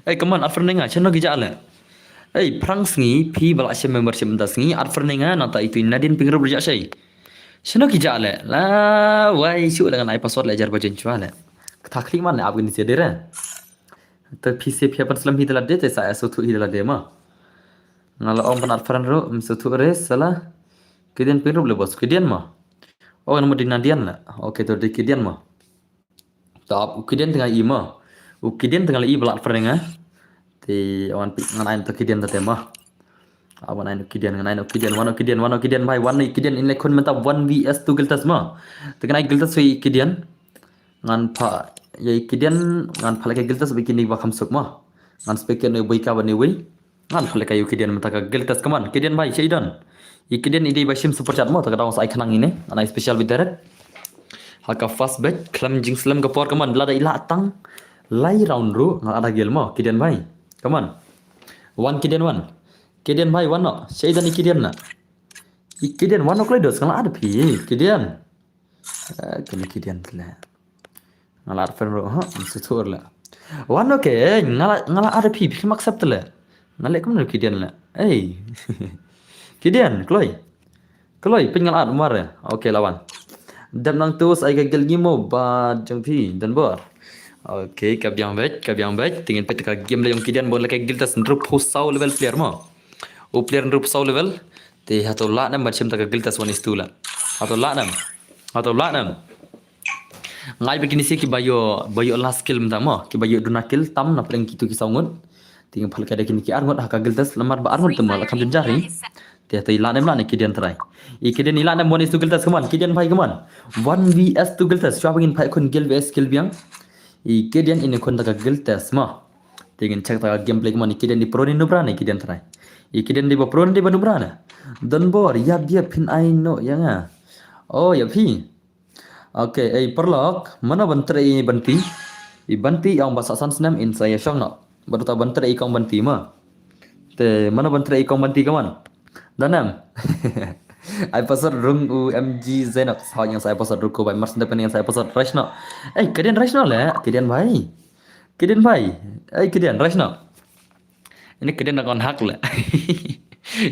Ei, come on, add friend nga, shano ki jah le. Ei, Frank Sngi, phi ba la shim membership mynta Sngi, add friend nga, nangta itu Nadien Pyngrope jah shai. Shano ki jah le. La, wai, shu le ngan ai password le jar ba jen chwa le. Kata klik man le ap kini si dere. Te phi se phi pan slem hi de la de, te sa so thu hi de la de ma. Nga la ong pan add friend ruh, so thu re, sala. Kidian Pyngrope le boss, Kidian ma. Oh, nama di Nadien la. Okay, to di Kidian ma. To ap u Kidian tengah i ma. U Kidian tengah le i ba la add friend nga. Te wan pi ngan ai to Kidian ta te ma. Awan ai no Kidian, ngan ai no Kidian, wan no Kidian, wan no Kidian bhai, wan no Kidian in le khun mynta one V S two guild test ma. Te ngan ai guild test i Kidian. Ngan pha, ïa i Kidian, ngan pha le ka guild test ba kini ba kham suk ma. Ngan spek no Boyka ba ni wei. Ngan pha le ka ïa u Kidian mynta ka guild test, come on, Kidian bhai, shai don. I Kidian i dei ba shim super chat mo, ta ka daw sa ai khnang ine, ngan ai special bit direct. Ha ka first batch, khlem jingslem ka por, come on, lada i la tang lai round ruh, ngan add ha guild mo, Kidian bhai. Come on. Wan Kidian wan. Kidian bhai, wan no. Shai don i Kidian na. I Kidian, wan no kloi dos, ngan la add phi, Kidian. Eh, kini Kidian tle. Nga la add friend ruh, ha, mesti tur le. Wan no ke, nga la, nga la add phi, phi mak accept le. Nga le kum no Kidian le. Ei. Kidian, kloi. Kloi, pyn nga la add mar. Okay, lawan. Dep nang tus ai ka guild ngi mo ba jong phi, don bor. Okay, ka biang beit, ka biang beit. Tingin peit ka game le jong Kidian bo le ka guild test hynriewphew saw level player mo. U player hynriewphew saw level. Te hato lah nem ban shim ta ka guild test one is two la. Hato lah nem. Hato lah nem. Ngai ba kini si ki ba ïoh, ba ïoh last kill mynta mo. Ki ba ïoh duna kill tam na pdeng kitu ki saw ngut. Te ngi pha le ka da kini ki ar ngut ha ka guild test lamar ba ar ngut te mo la kham jynjar hi. Te hato i lah nem lah ne Kidian trai. I Kidian i lah nem one is two guild test, come on. Kidian bhai, come on. One V S two guild test. Shuwa ba ngin pha khun guild V S guild biang. I Kidian ine khun ta ka guild test mo. Te ngin check ta ka gameplay, come on, i Kidian i pro ne nubra ne Kidian trai. I Kidian i ba pro ne ba nubra ne. Don bor, ïa bia phin ai no ïa nga. Oh, ïa phi. Okay, ei paralok, mano ban trei i Banti? I Banti ong ba sa san snem in sa ïa shong noh. Bad uta ban trei i kong Banti ma. Te mano ban trei i kong Banti, come on. Don em? Ai password rung u M G Zenox. Hoi, ngan sa ai password rung ko bhai, mar shen da pynïaid ngan sa ai password. Rush noh. Ei, Kadian rush noh leh, Kadian bhai. Kadian bhai. Ei, Kadian rush noh. Ini Kadian da kon hack leh.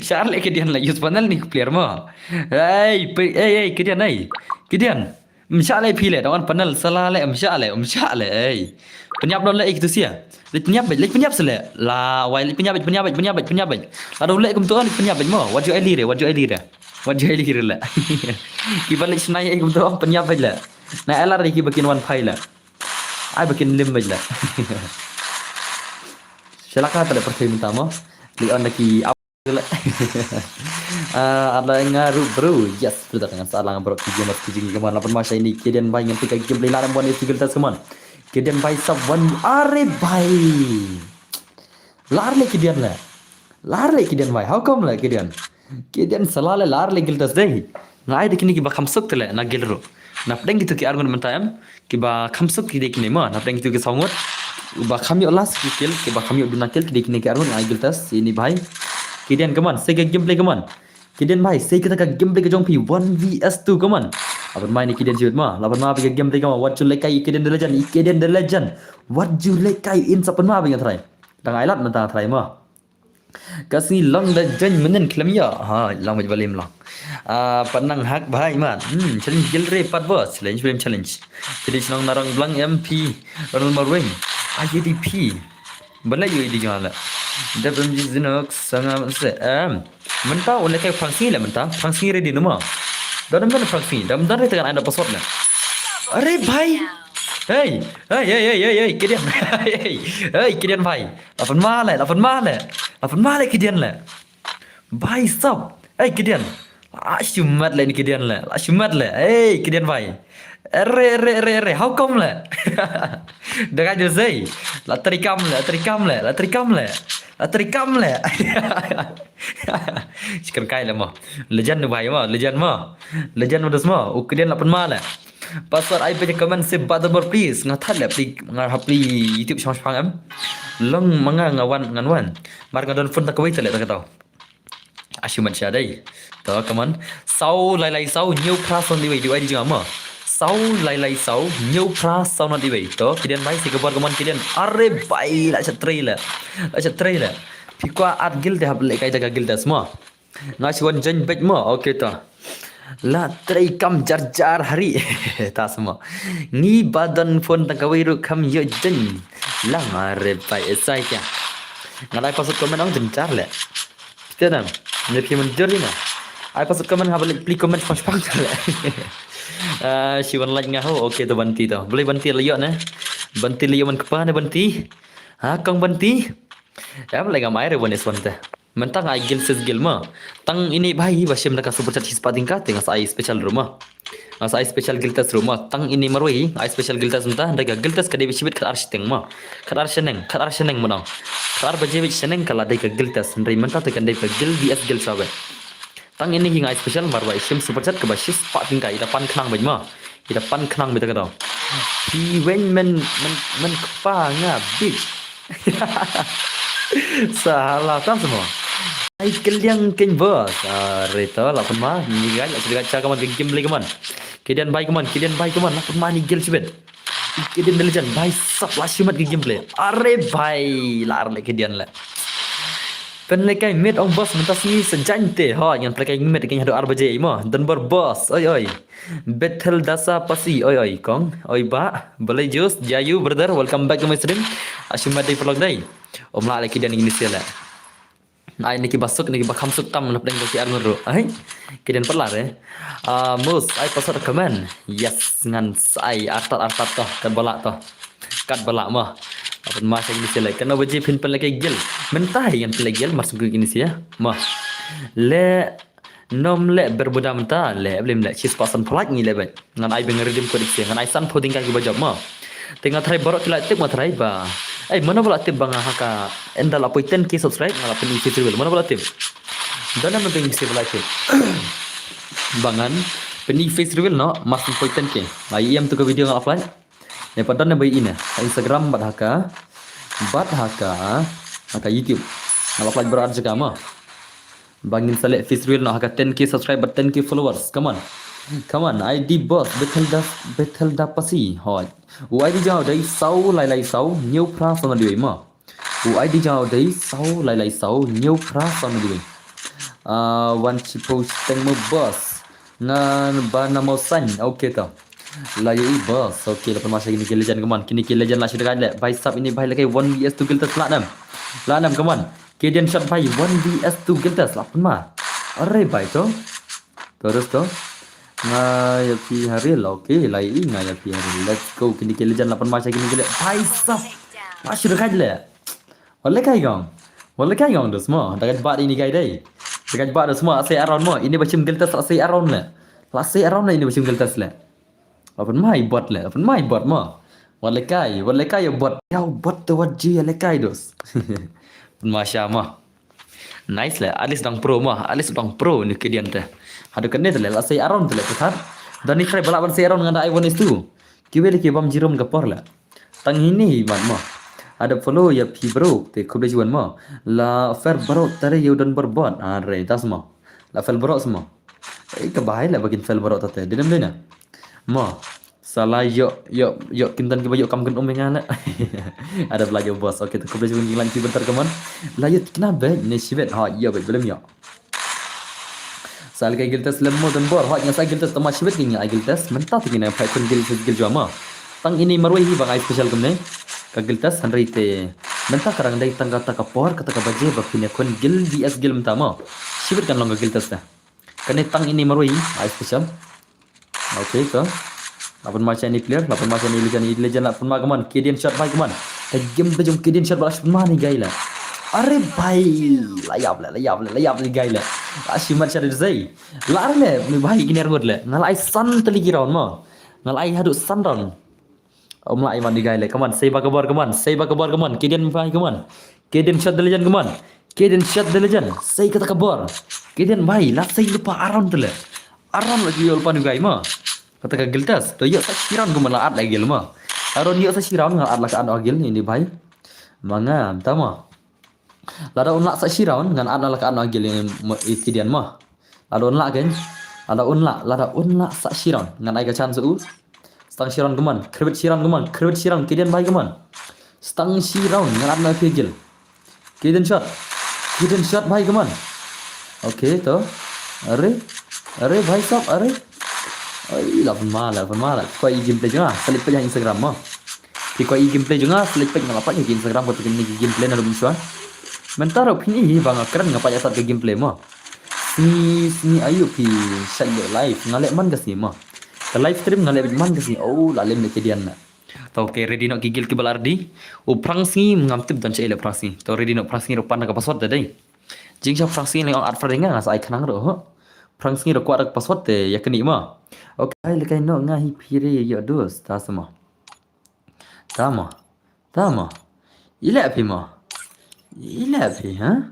Shah leh Kadian leh, use panel ni player mo. Ei, pe-, ei, ei, Kadian, ei. Kadian. Ym shah leh phi leh, da wan panel sala leh, ym shah leh, ym shah leh, ei. Pynïap noh leh, ei, kitu sia. Leh pynïap bad, leh pynïap seh leh. La wai, leh pynïap bad, pynïap bad, pynïap bad, pynïap bad. La dei leh kumtu, leh pynïap bad mo. Wat ju ai lire, wat ju ai lire. Wat ju ai lire leh. Kiba leh shnai, ei, kumtu, pynïap bad leh. Na elar, ei, kiba kin wan phai leh. Ai ba kin lim bad leh. Shalaka ta leh pyrthei mynta mo. Li on da ki Ah, ada nga ruh bro. Yes, brother, ngan sa lang bro. Ki gamers ki jingïaman, la pynma shai ni Kadian bhai, ngan pynka gameplay la dam wan isi guild test, come on. Kadian bhai sap wan, are bhai. Lar leh Kadian leh. Lar leh Kadian bhai. How come leh Kadian? Kadian sala leh, lar leh guild test dei. Nga ai da kine kiba kham suk te leh na guild ruh. Napdeng kitu ki arngut mynta em, kiba kham suk ki dei kine mo, napdeng kitu ki saw ngut. Ba kham ïoh last ki kill, kiba kham ïoh duna kill, ki dei kine ki arngut, nga ai guild test ïa ini bhai. Kadian, come on, sei ka gameplay, come on. Kadian bhai, sei kata ka gameplay ka jong phi, one v s two, come on. La pynma ïa ini Kadian shibit mo, la pynma ïa ka gameplay, come on. Wat ju lehkai Kadian the legend, i Kadian the legend. Wat ju lehkai, in sa pynma ïa nga trai. Dang ai lad mynta trai mo. Ka sngi long da join mynnin khlem ïa. Ha, long bad ba lim long. Ah, pat nang hack bhai man. Hmm, challenge guild re pat bos. Challenge, film challenge. Challenge nong narong blang M P. Ronald Marwing. I D P. Balai yu I D jong la. W M G Zinok sanga se. Em. Mynta u lehkai Frank Sngi leh mynta. Frank Sngi ready numa. Don mynta Frank Sngi. Dam don re tekan anda password leh. Are bhai. Hey, hey, hey, hey, hey, hey, Kadian. Hey, hey, Kadian bhai. La pynma leh, la pynma leh. La pynma leh Kadian leh. Bhai sab. Hey, Kadian. La shimet leh ini Kadian leh. La shimet leh. Hey, Kadian bhai. Ere, ere, ere, ere. How come leh? Dega jo sei. La trei kam leh, la trei kam leh, la trei kam leh. La trei kam leh. Chicken kai leh mo. Legend bhai mo, legend mo. Legend mo dos mo. U Kadian la pynma leh. Password ai pynja comment seh button bar please. Nga thad leh pli, nga hap pli YouTube shong shpang em. Long ma nga nga wan ngan wan. Mar nga don phone ta kawei ta leh ta ka tau. Ashimat sha dei. To, come on. Saw lai lai saw, hynñiew phra saw not iwei, dei ai di jong nga mo. Saw lai lai saw, hynñiew phra saw not iwei. To, Kadian bhai, sei ka bor, come on, Kadian. Are bhai, la sha trei leh. La sha trei leh. Phi kwah add guild te hap lehkai da ka guild test mo. Nga shu wan join beit mo. Okay to. La trei kam jar jar hari. Ta sa mo. Ngi ba don phone tang kawei ruh kham ïoh join. Lang are bhai esai kya. Nga lai password comment ong jynjar leh. Phi te dang. Ne phi mynjur ïa nga. Ai password comment nga ba leh pli comment shpang shpang leh. Ah, shi wan like nga ho. Okay to Banti to. Balei Banti la ïoh ne? Banti la ïoh man kpa ne Banti? Ha, kong Banti? Em, leh ngam ai re wan is wan te. Mynta nga ai guild ses guild mo. Tang ine bhai ba shim da ka super chat shispah tyngka te nga sa ai special ruh mo. Nga sa ai special guild test ruh mo. Tang ine marwei nga ai special guild test mynta, hynrei ka guild test ka dei beit shibit khatar shiteng mo. Khatar shaneng, khatar shaneng mo nong. Khatar baje beit shaneng ka la dei ka guild test. Hynrei mynta te kan dei ka guild V S guild sa beit. Tang ine hi nga ai special mar ba i shim super chat kaba shispah tyngka, i da pan khnang beit mo. I da pan khnang beit ka dong. Phi weng men, men, men kpa nga bit. Sa hala ta sa mo. Ai kylliang keng bos. Are to la pynma. Ni ga la sida cha kaman, keng kim le kaman. Kadian bai kaman, Kadian bai kaman. La pynma ni gel shibit. Kadian da lejan bai sap la shimat ki gameplay. Are bai la ar le Kadian le. Pynlehkai mid ong bos mynta sngi sa jan te. Hoi ngan pynlehkai mid keng haduh ar baje mo. Don bor bos. Oi oi. Bethel Dasa Pasi, oi oi kong, oi ba, balei jus, Jayu brother, welcome back to my stream. Ashimat dei paralok dei. Om lah leh Kadian ini sia leh. Ai niki basuk, niki bakham suk tam, nap deng ki arngut ruh. Ai, Kadian paralok eh. Ah, mus, ai password comment. Yes, ngan ai artat artat to, kat balak to. Kat balak mah. Apa masa ini sia leh. Kano baje phin pynlehkai gel. Mynta ngan pynlehkai gel, masuk ke ini sia. Mah. Le Nom leh Bermuda mynta leh, blim leh, shispah san phew lak ngi leh beit. Ngan ai beng redeem code sia, ngan ai san phew tyngka kiba jop mo. Te nga tharai baroh ki la tip nga tharai ba. Ai, mano ba la tip ba nga ha ka ynda la poi ten K subscribe nga la pyn isi triple, mano ba la tip. Dona mynta isi ba la tip. Ba ngan Pyni face reveal noh, mas poi ten K. Ai em tu ka video nga upload. Ne padan ne bai ine. Instagram bad haka. Bad haka. Haka YouTube. Nga upload bro ar jaka ma. Bangin select face reveal noh haka ten K subscribe bad ten K followers. Come on. Come on. I D boss. Bethel da, Bethel da pasi. Hoi. U I D jao dei sau lai lai sau. New pra sau na diwei ma. U I D jao dei sau lai lai sau. New pra sau na diwei. Ah, wan chipo teng mo boss. Ngan ba na mau san. Okay to. La ye i boss. Okay, la pynma sha kini ki legend, come on. Kini ki legend la shi dkai le. Bai sap ini bai lagi one V S two Giltas la nam. La nam, come on. Kedian shot bai one V S two Giltas la pynma. Are bai to. Terus to. Nga ya pi hari la, okay, la ye i nga ya pi hari. Let's go. Kini ki legend la pynma sha kini ki le. Bai sap. La shi dkai le. Wale kai gong. Wale kai gong dos mo. Da kai bat ini kai dei. Da kai bat dos mo. Asai around mo. Ini bashim Giltas asai around le. La asai around le ini bashim Giltas le. Apun mai bot le. Apun mai bot mo. Wale kai. Wale kai ya bot. Ya bot tu wat ji ya le kai dos. Pun masha mo. Nice le. At least dang pro mo. At least dang pro ni kedian te. Hadu kene te le. La asai around te le. Pusat. Dan ni try bala ban sai around ngada I one is two. Kiwe le ki bam jirum ka por le. Tang hini mat mo. Ada follow ya pi bro te khub de juan mo. La fer bro tare yu don bor bot. Are tas mo. La fel bro smo. Ei ka bai la bakin fel bro tate. Dinem dina. Mo. Sala yo yo yo kintan ki ba yo kam ken um nga le. Ada bela yo boss. Okay, te khub de juan lan ki bentar kaman. La yo kena be ne shibet. Ha yo be belum yo. Sa lehkai Giltas lem mo don bor, hot nga sa Giltas tama shibit ki nga ai Giltas, mynta te kine phai kun Giltas Gil jua ma. Tang ini marwei hi bang ai special kumne. Ka Giltas hanrei te mynta ka rang dei tang kata ka por kata ka baje ba pine kun Gil V S Gil mynta ma. Shibit kan long ka Giltas ta. Kane tang ini marwei ai special. Okay to. Lapan ma cha ini player, lapan ma cha ini legend, ini legend lapan ma kaman. Kedian shot bai kaman. Ka game da jong Kedian shot ba lapan ma ni gai la. Are bai. Layap le, layap le, layap le gai le. Ashimat shot zai. La are le, mi bai kini arngut le. Ngal ai san tali ki round ma. Ngal ai hadu san round. Om la ai man ni gai le. Kaman, sei ba kabor kaman. Sei ba kabor kaman. Kedian bai kaman. Kedian shot the legend kaman. Kedian shot the legend. Sei kata kabor. Kedian bai, la sei lupa around tele. Around lagi yol panu gai ma. Kata ka Giltas, to yok sa shiran ko mala at lagi ma. Around yok sa shiran ngal at la ka at agil ini bai. Manga, tama. Lada un la sa shiran ngan at la ka at agil ini Kedian ma. Lada un la ken. Lada un la, lada un la sa shiran ngan ai ka chance u. Stang shiran keman, krebit shiran keman, krebit shiran Kedian bai keman. Stang shiran ngan at na pegil. Kedian shot. Kedian shot bai keman. Okay to. Are. Are bai sap are. Ai la pun mala pun mala. Koi i gameplay jong nga. Select page Instagram ma. Ki koi i gameplay jong nga. Select page nga lapat ki Instagram ko tu ni gameplay na dum shwa. Mentaro pini hi bang keren nga pajak sat ke gameplay ma. Sngi sngi ayu pi shat yo live nga lek man ka sngi ma. Ka live stream nga lek man ka sngi. Oh la lem le Kedian na. To okay, ready no ki gil ki balar di. U prang sngi ngam tip don cha ile prang sngi. To ready no prang sngi ro pan ka password da dei. Jing cha prang sngi le ong at far nga sa ai khnang ro ho. Prang sngi ro kwat ka password te ya kni ma. Okay, le kai no nga hi phire yo dos ta sama. Tama. Tama. Ile phi ma. Ile phi ha.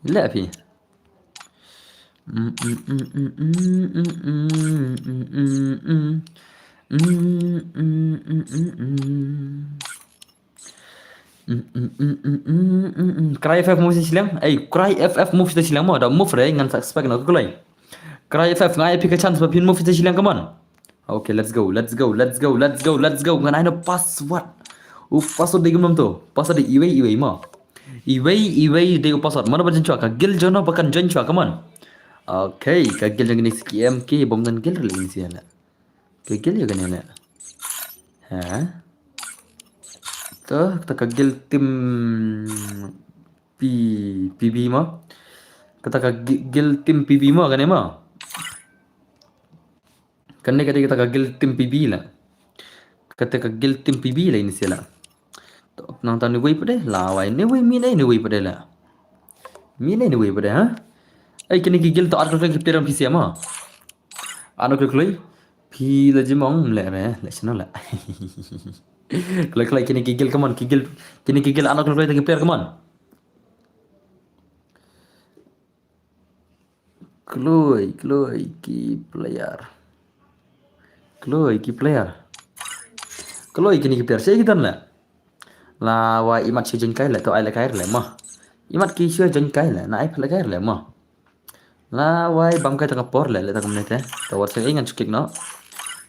Ile phi. Cry F F move sha shiliang. Ei, Cry F F move sha shiliang mo. Da move re ngan suspect na kulai. Cry F F ngai pick a chance ba phin move sha shiliang, come on. Okay, let's go, let's go, let's go, let's go, let's go. Ngan ai no password. U password dei gumnam to. Password dei iwei iwei mo. Iwei iwei dei u password. Mana ba jan chwa ka gil jono ba kan join chwa, come on. Okay, ka gil jong ni C K M ki bom dan gil release ya la. Ka gil ya kan ya la. Ha? To, ta ka gil tim P, P B ma. Kata ka gi- gil tim P B ma kane ma. Kane kata kata ka gil tim P B la. Kata ka gil tim P B la ini sila. To nang ta ni wei pade la wai ni wei mi ni wei pade la. Mi ni wei pade ha. Ai kini ki gil to ar ka ki player P C ma. Ano klik klik. Pi la jimong le re le sino la. Klik klik kini ki gil, come on, ki gil, kini ki gil ano klik klik ki player, come on. Kloi, kloi ki player. Kloi ki player. Kloi kini ki player. Shaei ki don leh. Lawei imat shu join kai leh, to ai leh kai leh mo. Imat ki shu join kai leh, na ai pha leh kai leh mo. Lawei bam kai ta ka por leh, leh ta kumne te. To wat sa ei ngan shu klik noh.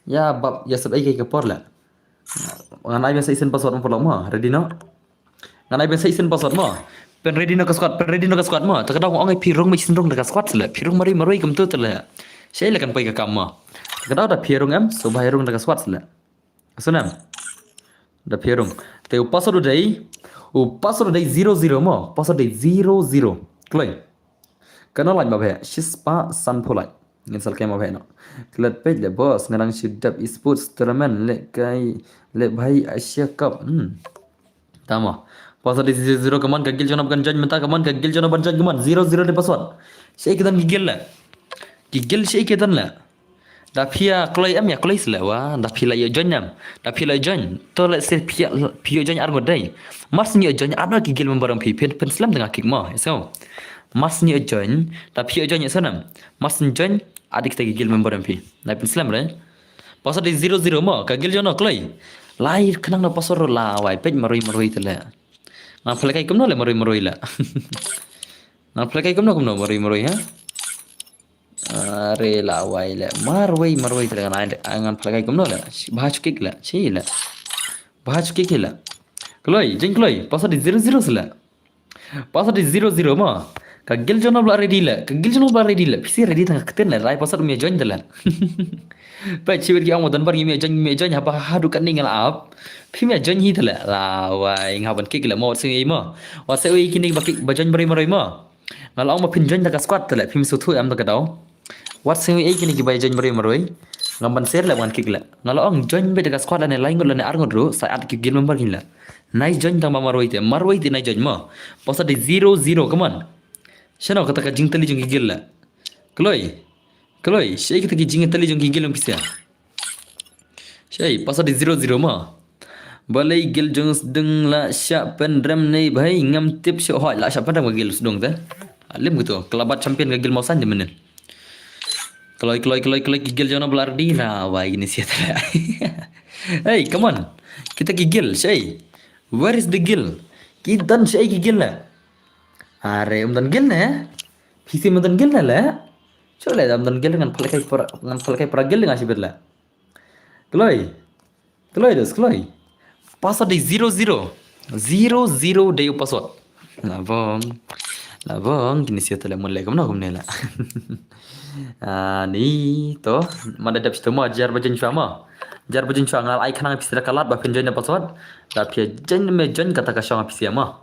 Ïa bap, ïa sep ei kai ka por leh. Ngan ai biang sa shisien password mo, paralok mo. Ready noh. Ngan ai biang sa shisien password mo. Pynready noh ka squad, pynready noh ka squad mo. Ta ka daw ong ai phi rung, mih shisien rung da ka squad leh. Phi rung marwei marwei kumto te leh. Shaei leh kan poi ka kam mo. Ta ka daw da phi rung em, so ba rung da ka squad leh. Sngewbha. Da phi rung. Te u password u dei, u password u dei zero zero mo. Password u dei zero zero. Kloi. Kano lait ma bheh, shispah sanphew lait. Ngin sa leh kai ma bheh noh. Klet peit leh boss, nga dang shu dep esports tournament leh kai, leh bhai Asia Cup. Hmm. Tama. Password dei zero zero, come on, ka guild jong no ba kan join mynta, come on, ka guild jong no ban join, come on, zero zero dei password. Shaei ki don ki guild leh. Ki guild shaei ki don leh. Da phi ïa kloi em, ïa kloi seh leh wa, da phi la ïoh join em. Da phi la ïoh join. To lehse phi ïoh, phi ïoh join ar ngut dei. Mar shu ïoh join, ar ngut ki guild member em phi, pyn, pynslem da nga klik mo. So, mar shu ïoh join, da phi ïoh join ïa snem. Mar shu join, ar ngut ki guild member em phi. Nai pynslem re. Password dei zero zero mo, ka guild jong no kloi. Lai khnang noh password ruh lawei, peit marwei marwei te leh. Ngan pha leh kai kumno leh marwei marwei leh. Ngan pha leh kai kumno kumno marwei marwei ha. Are lawei leh. Marwei marwei te leh ngan ai, ngan pha leh kai kumno leh. Bha shu klik leh. Shaei leh. Bha shu klik leh. Kloi, jing kloi. Password dei zero zero seh leh. Password dei zero zero mo. Ka guild jong no ba la ready leh. Ka guild jong no ba la ready leh. Phi shu ready tang ka ktien leh. Rai password um ïa join te leh. Peit shibit ki ong mo don bar ngim ïa join, ngim ïa join haba haduh katne nga la ap. Phim ïa join hi te leh. Lawei nga ban klik leh mo, wat sngew ei mo. Wat sngew ei kine ba klik ba join marwei marwei mo. Nga la ong ba phin join da ka squad te leh, phim sngewthuh em da ka daw. Wat sngew ei kine kiba join marwei marwei. Ngam ban share leh, ngan klik leh. Nga la ong join beit da ka squad lane lai ngut lane ar ngut ruh, sa ai ki guild member kin leh. Nai join tang ba marwei te, marwei te nai join mo. Password dei zero zero, come on. Shano kata ka jingtylli jong ki guild leh. Kloi. Kloi, shaei kata ki jingtylli jong ki guild jong phi sha. Shaei, password dei zero zero mo. Balei guild jong sdang la shah pynrem ne bhai, ngam tip shuh, hooid la shah pynrem ka guild sdang te. Alim gitu, ka la bat champion ka guild Mawsain te mynnin. Kloi, kloi, kloi, kloi, ki guild jong no ba la ready, lawei kine sha te. Hey, come on. Kita ki guild, shaei. Where is the guild? Ki don shaei ki guild leh. Are, um don guild ne? Phi shu um don guild ne leh? Shu leh, um don guild, ngan pha leh kai para, ngan pha leh kai para guild nga shibit leh. Kloi. Kloi dos, kloi. Password dei zero zero. Zero zero dei u password. La bong. La bong, kine sha te leh, mon leh kumno kumne leh. Ah, ni to, ma da dep sha to mo, jar ba join shuwa mo. Jar ba join shuwa, nga la ai khnang phi sha da ka lad ba phin join da password. Da phi join me join kata ka shong phi sha mo.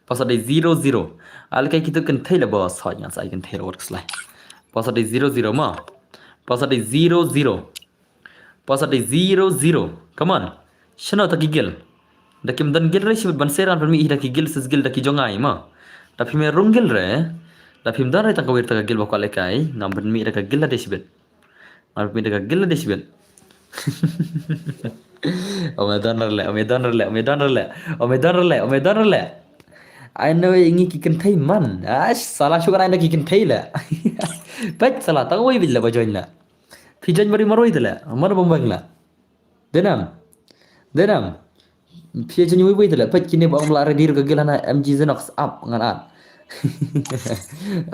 Password dei zero zero. Ai leh kai kito kynthei leh boss, hooid ngan sa ai kynthei leh wat khuslai. Password dei zero zero mo. Password dei zero zero. Password dei zero zero. Come on. Shano ta ki guild? Da kim don guild re shibit ban share ngan pynmih hi da ki guild, sis guild da ki jong nga mo. Da phim ïa rung guild re. Da phim don re tang kawei ta ka guild ba kwah leh kai. Ngan pynmih da ka guild lade shibit. Ngan pynmih da ka guild lade shibit. Ome don re leh, ome don re leh, ome don re leh. Ome don re leh, ome don re leh. Ai no ngi ki kynthei man. Ash, sala shu kan ai da ki kynthei leh. Peit sala tang wei bit leh ba join leh. Phi join marwei marwei te leh. Mano bym bang leh. Dei nam. Dei nam. Phi join wei wei te leh. Peit kine ba ong la ready ruh ka guild hana M G Zenox ap ngan at.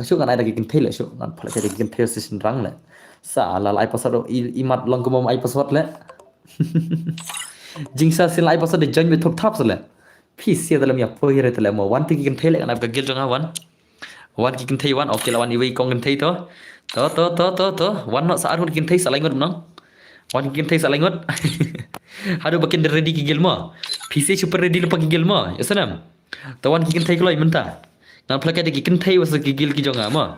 Shu ngan ai da ki kynthei leh shu. Ngan pha leh kai da ki kynthei shisien rang leh. Sala la ai password i, imat long kumba ai password leh. Jingsa shisien la ai password dei join beit thup thap seh leh. Phi sha te leh, ym ïa poi re te leh mo. Wan te ki kynthei leh, ngan ap ka guild jong nga wan. Wan ki kynthei wan, okay la wan iwei i kong kynthei to. To, to, to, to, to. Wan noh sa ar ngut ki kynthei sa lai ngut mo. Wan ki kynthei sa lai ngut. Haduh ba kin ready ki guild mo. Phi shu pynready lypa ki guild mo. Ïa snem. To wan ki kynthei kloi mynta. Ngan pha leh kai da ki kynthei wat sa ki guild ki jong nga mo.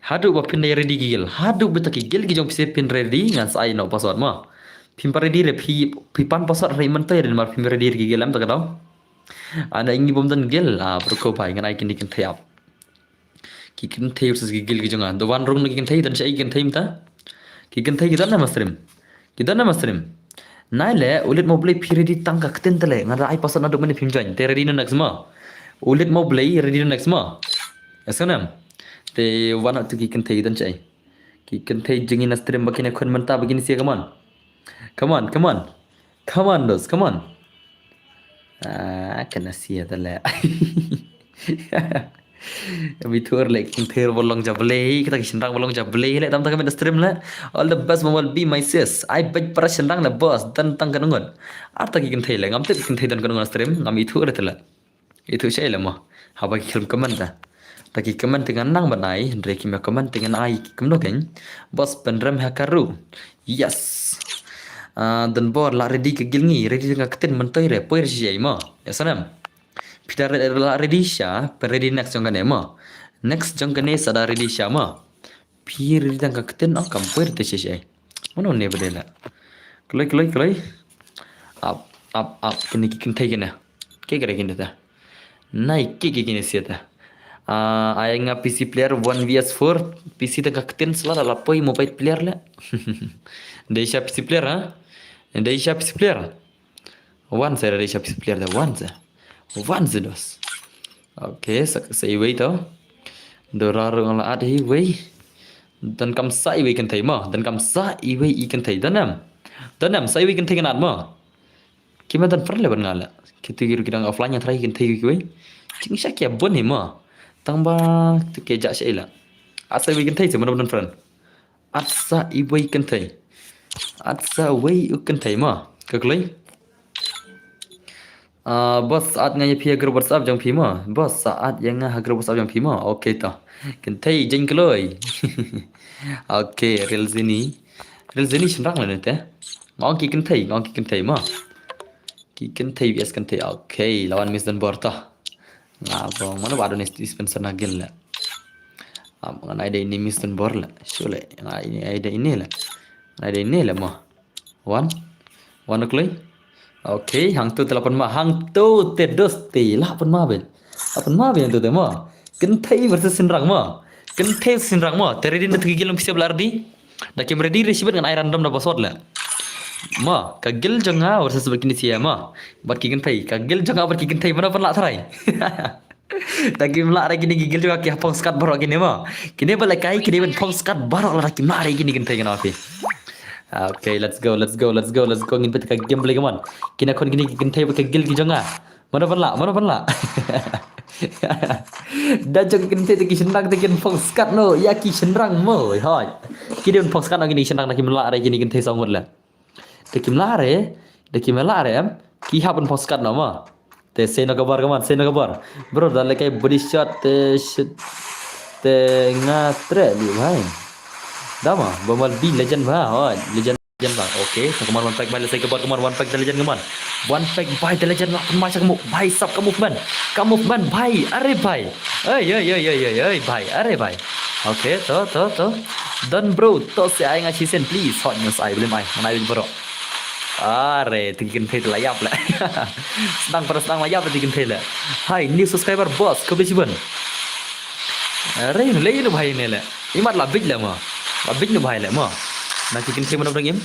Haduh ba phin dei ready ki guild. Haduh ba ta ki guild ki jong phi shu pynready ngan sa ai noh password mo. Phim pat ready re phi, phi pan password re mynta re namar phim ready re ki guild em ta ka daw. Ana ngi bym don guild, ah, bro ko bhai ngan ai kine ki kynthei ap. Ki kynthei versus ki guild ki jong nga. Da wan rung na ki kynthei, don shaei ki kynthei mynta. Ki kynthei ki don na ma stream. Ki don na ma stream. Nai leh, u Late Mawblei phi ready tang ka ktien te leh. Nga da ai password naduh mynne phim join. Te ready noh next mo. U Late Mawblei ready noh next mo. Ïa sngewbha. Te wan noh to ki kynthei ki don shaei. Ki kynthei jong ngi na stream ba kin ïakhun mynta ba kin sha ka mon. Come on, come on. Come on, dos, come on. Ah, kane sia tale. Ngam ithuh re leh, ki kynthei ba long jablei, kita ki shynrang ba long jablei leh, tam ta ka met stream leh. All the best, mama, be my sis. Ai bad para shynrang leh, boss, don tang katno ngut. Ar ta ki kynthei leh, ngam tip ki kynthei don katno ngut stream, ngam ithuh re tale. Ithuh shai leh mo. Haba ki khlem comment ta. Ta ki comment te ngan nang ban ai, hynrei kim ïa comment te ngan ai kumno kein. Boss, pynrem ha ka ru. Yes. Ah, don bor, la ready ka guild ngi, ready ka ktien myntoi re, poi re shai mo. Ïa snem. Phi da re-, la ready sha, pyn ready next jong kane mo. Next jong kane sa da ready sha mo. Phi ready tang ka ktien, oh, kam poi re te shai shai. Mano ne ba dei la. Kloi, kloi, kloi. Ap, ap, ap, kine ki kynthei kine. Ki kine kine ta. Nai, ki, ki kine sia ta. Ah, ai nga P C player one V S four, P C tang ka ktien sla la poi mobile player leh. Dei sha P C player, ha? Dei sha P C player. Wan sa, dei sha P C player da, wan sa. Wan sa, dos. Okay, sa, sa iwei to. Dora ruh nga la add hi iwei. Donkam sa iwei kynthei mo, donkam sa iwei i kynthei. Don em. Don em, sa iwei kynthei ngan add mo. Ki ma don friend leh ban nga leh. Kito ki ruh ki dang offline, nga try kynthei kiwei. Jingshisha ki ïa bun hi mo. Tang ba to ki ïa jah shai leh. Add sa iwei kynthei seh, mano ba don friend. Add sa iwei kynthei. Add sa iwei u kynthei mo. Ka kloi. Ah, boss, add nga ïa phi ha group WhatsApp jong phi mo. Boss, add ïa nga ha group WhatsApp jong phi mo. Okay to. Kynthei jong kloi. Okay, Real Zini. Real Zini shynrang lane te. Nga ong ki kynthei, nga ong ki kynthei mo. Ki kynthei V S kynthei. Okay, la wan miss don bor to. Nga bong, mano ba don dispenser na guild leh. Am, ngan ai da ini miss don bor leh. Shu leh, ngan ai da ini leh. Ngan ai da ini leh mo. Wan. Wan u kloi. Okay, hangto te la pynma, hangto te dos te la pynma beit. La pynma beit hangto te mo. Kynthei versus shynrang mo. Kynthei shynrang mo. Te ready na te ki guild lem pisa ba la ready. Da kim ready re shibit ngan ai random da password leh. Mo, ka guild jong nga versus bad kine sia mo. Bad ki kynthei, ka guild jong nga bad ki kynthei, mano ban lah try. Da kim lah re kine ki guild jong nga ki phong skat baroh kine mo. Kine ba lehkai, kine ban phong skat baroh lada kim lah re kine kynthei kane phi. Okay, let's go, let's go, let's go, let's go. Ngin peit ka gameplay, come on. Kine khun kine ki kynthei bad ka guild ki jong nga. Mano ban lah, mano ban lah. Da jong kynthei te ki shynrang te kin phong skat noh ïa ki shynrang mo, hoi. Ki dei ban phong skat noh kine ki shynrang, da kim lah re kine kynthei saw ngut leh. Da kim lah re, da kim lah re em. Ki hap ban phong skat noh mo. Te sei noh ka bor, come on, sei noh ka bor. Bro, da lehkai body shot te shit te nga treh li bhai. Da mo, ba mal bi legend bha, hoi, legend. Jan bang. Okay, to kaman one pack bhai, let's say kaman one pack the legend kaman. One pack bhai the legend lah pynma sha ka move. Bhai sab ka movement. Ka movement bhai. Are bhai. Ei, ei, ei, ei, ei, ei, bhai. Are bhai. Okay, to, to, to. Done bro. To sa ai nga shisien please. Hot news ai, blim ai. Ngan ai bro. Are, te ki kynthei te la ïap leh. Sdang para sdang la ïap te ki kynthei leh. Hai, new subscriber boss. Khublei shibun. Are, lei no bhai ne leh. Imat la bit leh mo. La bit no bhai leh mo. Na ki kynthei mano dang im.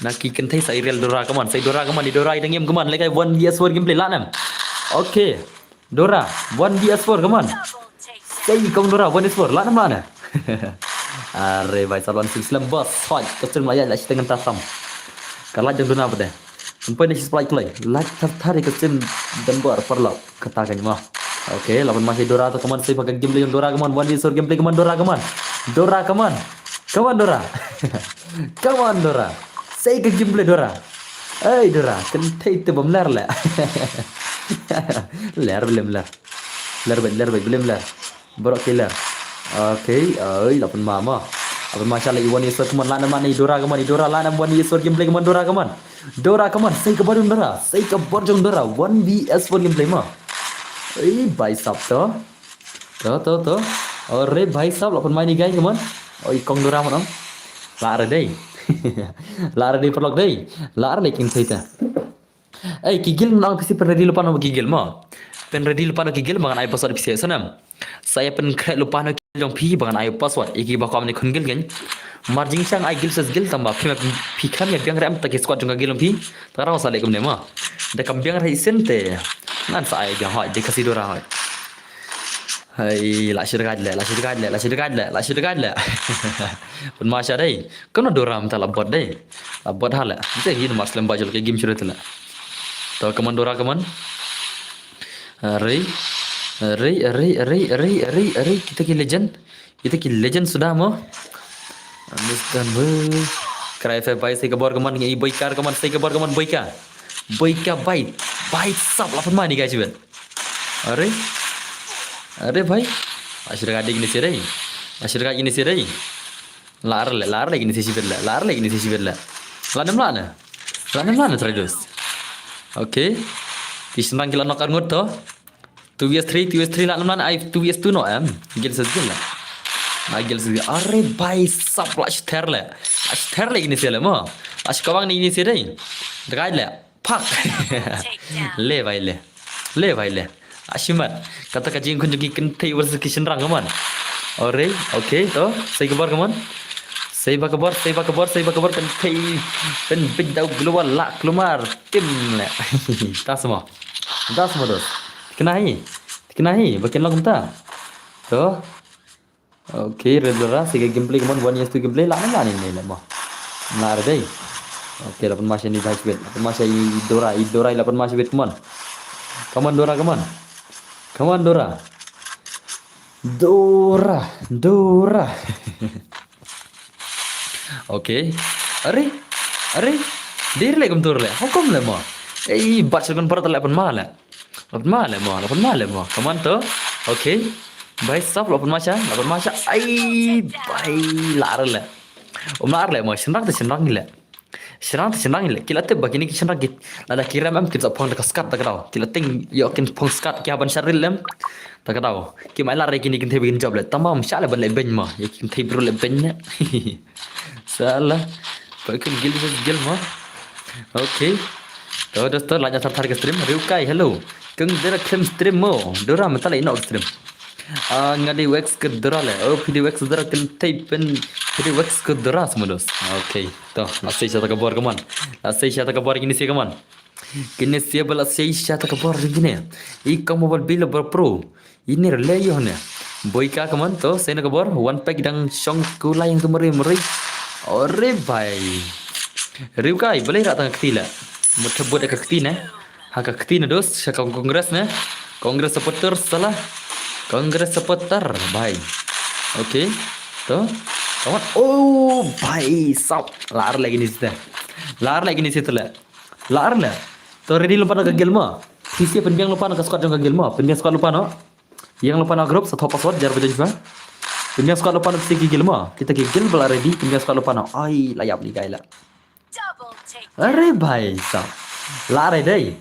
Na ki kynthei sa i Real Dora, come on, sa i Dora, come on, i Dora i dang im, come on, lehkai one V S four gameplay, lah nem. Okay. Dora, one V S four, come on. Sa i kong Dora, one V S four, lah nem, lah nem. Are, bhai, sa wan sim slem, boss. Hoi, ka sim la ïa, la shi teng ta sam. Ka la jong Dora pade. Kumpai ne shi supply klai. La thar thar ka sim dan bor parlok. Kata ka nyma. Okay, la pynma sa i Dora to, come on, sa i ba ka gameplay jong Dora, come on, one V S four gameplay, come on, Dora, come on. Dora, come on. Come on, Dora. Come on, Dora. Sa i ka gameplay, Dora. Ei, Dora, kynthei te bym ler leh. Ler, bym ler. Ler beit, ler beit, bym ler. Baroh ki ler. Okay, ei, la pynma mo. La pynma sha la i one V S four, come on, lah nem, lah nem, i Dora, come on, i Dora, lah nem, one V S four gameplay, come on, Dora, come on. Dora, come on, sa i ka bor jong Dora. Sa i ka bor jong Dora. One V S four gameplay mo. Ei, bhai sab to. To, to, to. Ore bhai sab, la pynma ine i guy, come on. Oi, kong Dora mo nong. Lah re dei. Lah re dei parlok dei. Lah re leh kynthei te. Ei, ki guild nang pisa pyn ready lypa noh ki guild mo. Pyn ready lypa noh ki guild ba ngan ai password pisa sa nem. Sa ïa pynkhreh lypa noh ki guild jong phi ba ngan ai password. Ïa ki ba kwah ban ïakhun guild kein. Mar jingshang ai guild sa guild tang ba phi ma phi khlem ïa biang re em ta ki squad jong ka guild jong phi. Ta ka rau sa leh kumne mo. Da kam biang re shisien te. Ngan sa ai biang hoi, dei ka sa i Dora hoi. Hai, la shu dakaid leh, la shu dakaid leh, la shu dakaid leh, la shu dakaid leh. Pynma sha dei. Kumno Dora mynta la bot dei. La bot ha leh. Mynta hi namar slem ba jol ka game shu dei te leh. To, come on Dora, come on. Arei. Arei, arei, arei, arei, arei, arei. Kita ki legend. Kita ki legend suda mo. Understand mo. Cry Five bai, sei ka bor, come on. Ei, Boika, come on, sei ka bor, come on, Boika. Boika bai. Bai sap, la pynma ine i guy shibit. Arei. Arei bai. La shu dakaid leh ine i sei dei. La shu dakaid leh ine i sei dei. La ar leh, la ar leh ine i sei shibit leh. La ar leh ine i sei shibit leh. La nem la ne. La nem la ne trai dos. Okay. Ki shynrang ki la knock arngut to. Two vs three, two vs three la nem la ne, ai two vs two noh em. Gel sa gel leh. Ai gel sa gel. Arei bai sap, la shu ther leh. La shu ther leh ine i sei leh mo. La shu kawang ine i sei dei. Dakaid leh. Pak. Le bai le. Le bai le. La shimet. Kata ka jingkhun jong ki kynthei versus ki shynrang, come on. Arei, okay, to. Sei ka bor, come on. Sei ba ka bor, sei ba ka bor, sei ba ka bor, kynthei. Pynbit da u global la kulmar. Tim leh. Ta sma. Ta sma dos. Tikna hi. Tikna hi. Ba kin long kumta. To. Okay, Red Dora, sei ka gameplay, come on, one vs two gameplay, la ne, la ne, ne, ne, mo. La ar dei. Okay, la pynma sha ine i bai shibit, la pynma sha i Dora, i Dora, la pynma shibit, come on. Come on, Dora, come on. Come on, Dora. Dora, Dora. Okay. Arei, arei. Dei leh kumto leh. Hukum leh mo. Ei, bat sha kon parat la pynma leh. La pynma leh mo, la pynma leh mo. Come on to. Okay. Bai sap, la pynma sha, la pynma sha. Ai, bai la ar leh. Um la ar leh mo, shynrang te shynrang leh. Shynrang te shynrang leh. Ki la tip ba kine ki shynrang ki. Lada ki rem em kin sa phong da ka skat da ka daw. Ki la tieng ïoh kin phong skat ki hap ban shad ril em. Da ka daw. Kim ai lad ïa kine ki kynthei ba kin jop leh. Tang ba ym shah leh ban leh beiñ mo. Ïa ki kynthei briew leh beiñ ne. Sala. Ba kin gil sa gil mo. Okay. To dosto, la ïa thar thar ka stream. Riewkai, hello. Kong Dora khlem stream mo. Dora mynta la ïeh noh ka stream. Ah, nga dei Wax ka Dora leh. Oh, phi dei Wax ka Dora, kynthei pyn, phi dei Wax ka Dora sma dos. Okay. To, la sei sha ta ka bor, come on. La sei sha ta ka bor, kine sei, come on. Kine sei ba la sei sha ta ka bor kine. I ka mobile bill ba pro. Ine rle ïoh ne. Boika, come on, to, sei na ka bor, one pack dang shong kulai ïa tu mari mari. Arei bai. Riewkai, balei rah tang ka kti leh. Mut thebut ka kti ne. Ha ka kti ne dos, sha ka Congress ne. Congress supporter, sala. Congress supporter, bai. Okay. To. Come on. Oh, bai, sap. La ar leh kine sei te. La ar leh kine sei te leh. La ar leh. To ready lypa noh ka guild mo. Phi sa pynbiang lypa noh ka squad jong ka guild mo. Pynbiang squad lypa noh. Ïeng lypa noh group, sa thoh password, jar ba jong shuwa. Pynbiang squad lypa noh, sa ki guild mo. Kita ki guild ba la ready, pynbiang squad lypa noh. Ai, la ïap ine i guy leh. Arei bai, sa. La ar dei.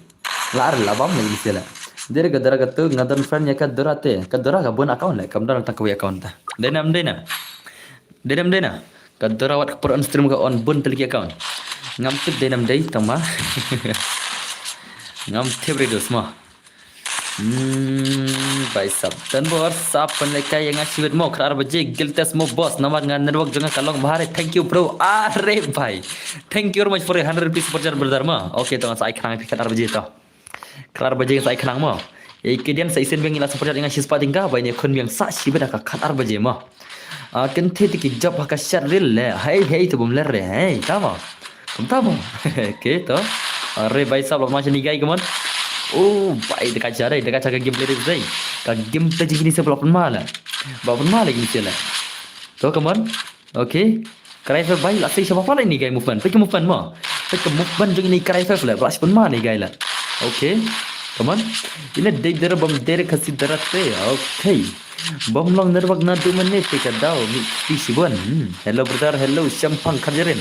La ar la bam leh ine sei leh. Dei ka Dora katu, nga don friend ïa ka Dora te. Ka Dora ka bun account leh, kam don tang kawei account te. Dei nam dei na. Dei nam dei na. Ka Dora wat ka por on stream ka on bun tylli ki account. Ngam tip dei nam dei tang ma. Ngam tip re dos ma. Hmm, bai sap. Don bor sap pynlehkai ïa nga shibit mo, khatar baje guild test mo boss, namar nga network jong nga ka long bha re. Thank you bro. Arei bai. Thank you very much for a hundred rupees super chat brother ma. Okay, to ngan sa ai khnang ïa phi khatar baje to. Khatar baje sa ai khnang mo. Ïa i Kedian sa isien biang ïa la super chat ïa nga shispah tyngka, ba ine khun biang sa shibit ha ka khatar baje mo. Ah, kynthei te ki jop ha ka shad ril leh. Hei hei, to bym ler re. Hei, ta mo. Kumta mo. Okay, to. Arei bai sap, la pynma sha ine i guy, come on. Oh, bai, da ka cha dei, da ka cha ka gameplay dei. Ka gameplay jong kine sei ba la pynma leh. Ba pynma leh kine sei leh. To, come on. Okay. Cry Five bai, la sei sha ba pala ine i guy movement. Peit ka movement mo. Peit ka movement jong ine i Cry Five leh. Ba la shu pynma ine i guy leh. Okay. Come on. Ine dei dara bam dere kasi dara te. Okay. Bam long network naduh mynne te ka daw. Mi pi shibun. Hmm. Hello brother, hello Shampang Kharjarin.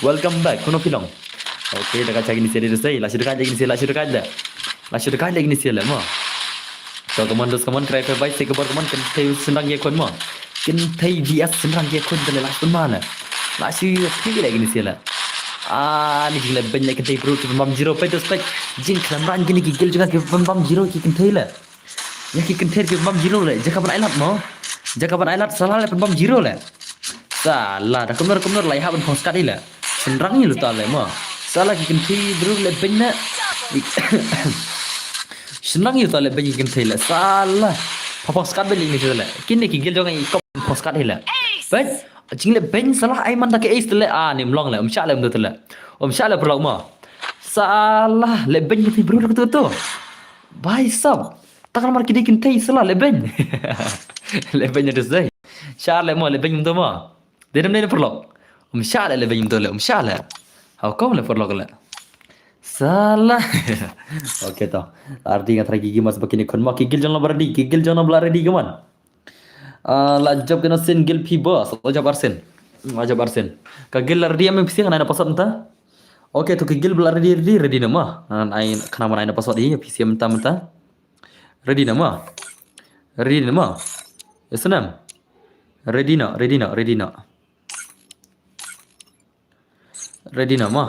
Welcome back. Kumno phi long? Okay, da ka cha kine sei dei sei. La shu da ka cha kine sei, la shu da ka leh. La shu da ka leh kine sei leh mo. To, come on dos, come on, Cry Five bai, sei ka bor, come on, kynthei shynrang ïa khun mo. Kynthei V S shynrang ïa khun te leh, la shu pynma leh. La shu ïa phi leh kine sei leh. Ah, ni jingleh beiñ leh kynthei bro, ki pynbam zero, peit dos peit. Jingkhlem rang kine ki guild jong nga ki pynbam zero ki kynthei leh. Ïa ki kynthei ki pynbam zero leh, jaka ban ai lad mo. Jaka ban ai lad sala leh pynbam zero leh. Sala, da kumno kumno la ïa hap ban phong skat ïa leh. Shynrang ïa luta leh mo. Sala ki kynthei bro leh beiñ leh. Shynrang ïa luta leh beiñ ki kynthei leh. Sala. Hapang skat bel ini sele. Kine ki guild jong i kop pang skat hile. Bel, jing le bel salah ai man ta ke ace tele. Ah, nim long le. Um shah le um tele. Um shah le perlok mo. Salah le bel mesti bro tu tu. Bai sab. Takar mar kidi kinte salah le bel. Le bel ada sai. Shah le mo le bel tu mo. Dei nam dei na perlok. Um shah le le beng to le um shah le. How come le perlok le? Salah. Okay to. Arti nga try ki gimas bakini khun ma ki guild jong na ready, ki guild jong na ready kaman. Ah, la job kena sin guild phi boss. La job arsin. La job arsin. Ka guild ready am phi sing na password ta. Okay to ki guild ready ready ready na ma. Ai khana ma na password hi phi sing ta. Ready na ma. Ready na ma. Yes nam. Ready na, ready na, ready na. Ready na ma.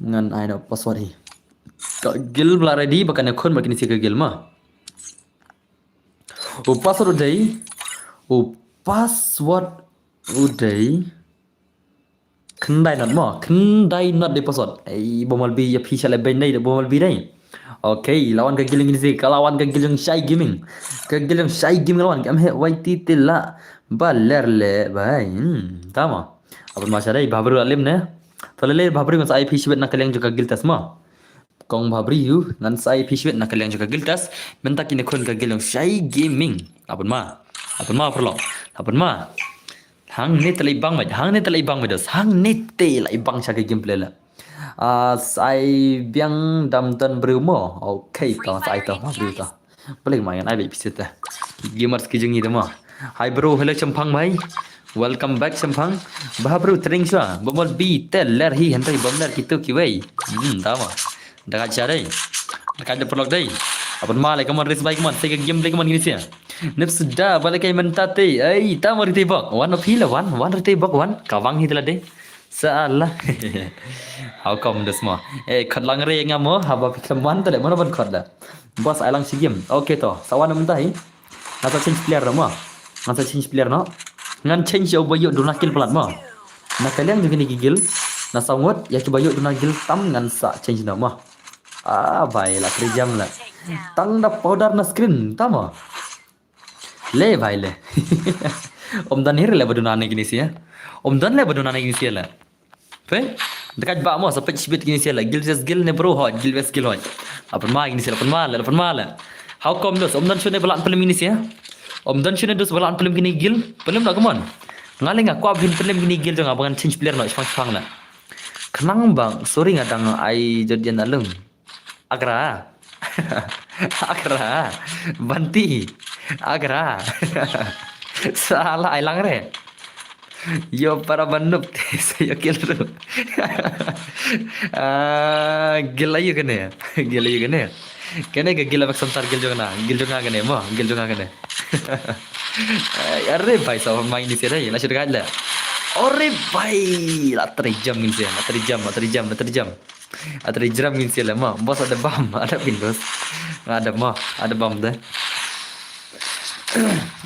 Ngan ai na password hi. Ka guild bla ready ba kane khun ba kini si ka guild ma. U password u dei. U password u dei. Khyndai not mo, khyndai not dei password. Ei, ba mal bi ya phi sha le beng dei, ba mal bi dei. Okay, lawan ka guild ngi si, ka lawan ka guild jong Shai Gaming. Ka guild jong Shai Gaming lawan ka M H Y T te la. Ba ler le bai. Hmm, tama. Aban ma sha dei ba bru alim ne. To le le ba bru ngan sa ai phi shibit na ka liang jong ka guild test ma. Kong ba bru ngan sa ai phi shibit na ka liang jong ka guild test. Mynta kine khun ka guild jong Shai Gaming. Aban ma. Aban ma perlok. Aban ma. Hangne te la i bang mai, hangne te la i bang mai dos, hangne te la i bang sha ka gameplay la. Ah, sai biang dam ton bru mo. Okay, to sai to, ha bru to. Balik mai ngan ai bik pisit ta. Gamers ki jong ngi te mo. Hi bro, hello Chempang bhai. Welcome back Chempang. Ba bru training shwa. Ba mol bi te ler hi hynrei bam ler kitu kiwei. Hmm, tama. Da ka cha dei. Da ka da perlok dei. Aban ma le kaman race bike man, sai ka game dei kaman gini sia. Nep suda balik kai mynta te. Ai, ta mo rite bok. Wan of hila wan, wan rite bok wan. Kawang hi tela dei. Salah. How come this mo? Eh, khot lang re nga mo, haba piklem wan tele mo ban khot da. Boss ai lang si game. Okay to. Sa wan mynta hi. Ngan sa change player mo. Ngan sa change player no. Ngan change yo bayo duna kill plat mo. Na ka liang jong kine ki guild. Na sa ngot ya ki bayo duna guild tam ngan sa change no mo. Ah, bai la trijam la. Tang da powder na screen tama. Le bai le. Om dan hir le baduna ne kini sia. Om dan le baduna ne kini sia la. Pe? Dekat ba mo sa pech bit kini sia la. Guild west guild ne bro hot, guild west guild hot. Apan ma kini sia, apan ma la, apan ma la. How come dos? Om dan shune balan pelim kini sia. Om dan shune dos balan pelim kini guild. Pelim la kaman. Ngale nga kwa bin pelim kini guild jong abangan change player no shpang shpang la. Kenang bang, sorry nga dang ai jodian alung. Agra. Agra. Banti. Agra. Salah ai lang re. Yo para banup te sayo kill tu. Ah, gila yu kene. Gila yu kene. Kene ke gila bak santar gil jong na. Gil jong kene mo. Gil jong kene. Ai, are bai sa mai ni sira la sira le. Are bai la trijam ni sira. La trijam, la trijam, la trijam. Ada ijram ngin sila ma. Bos ada bam, ada pin bos. Ada ma, ada bam deh.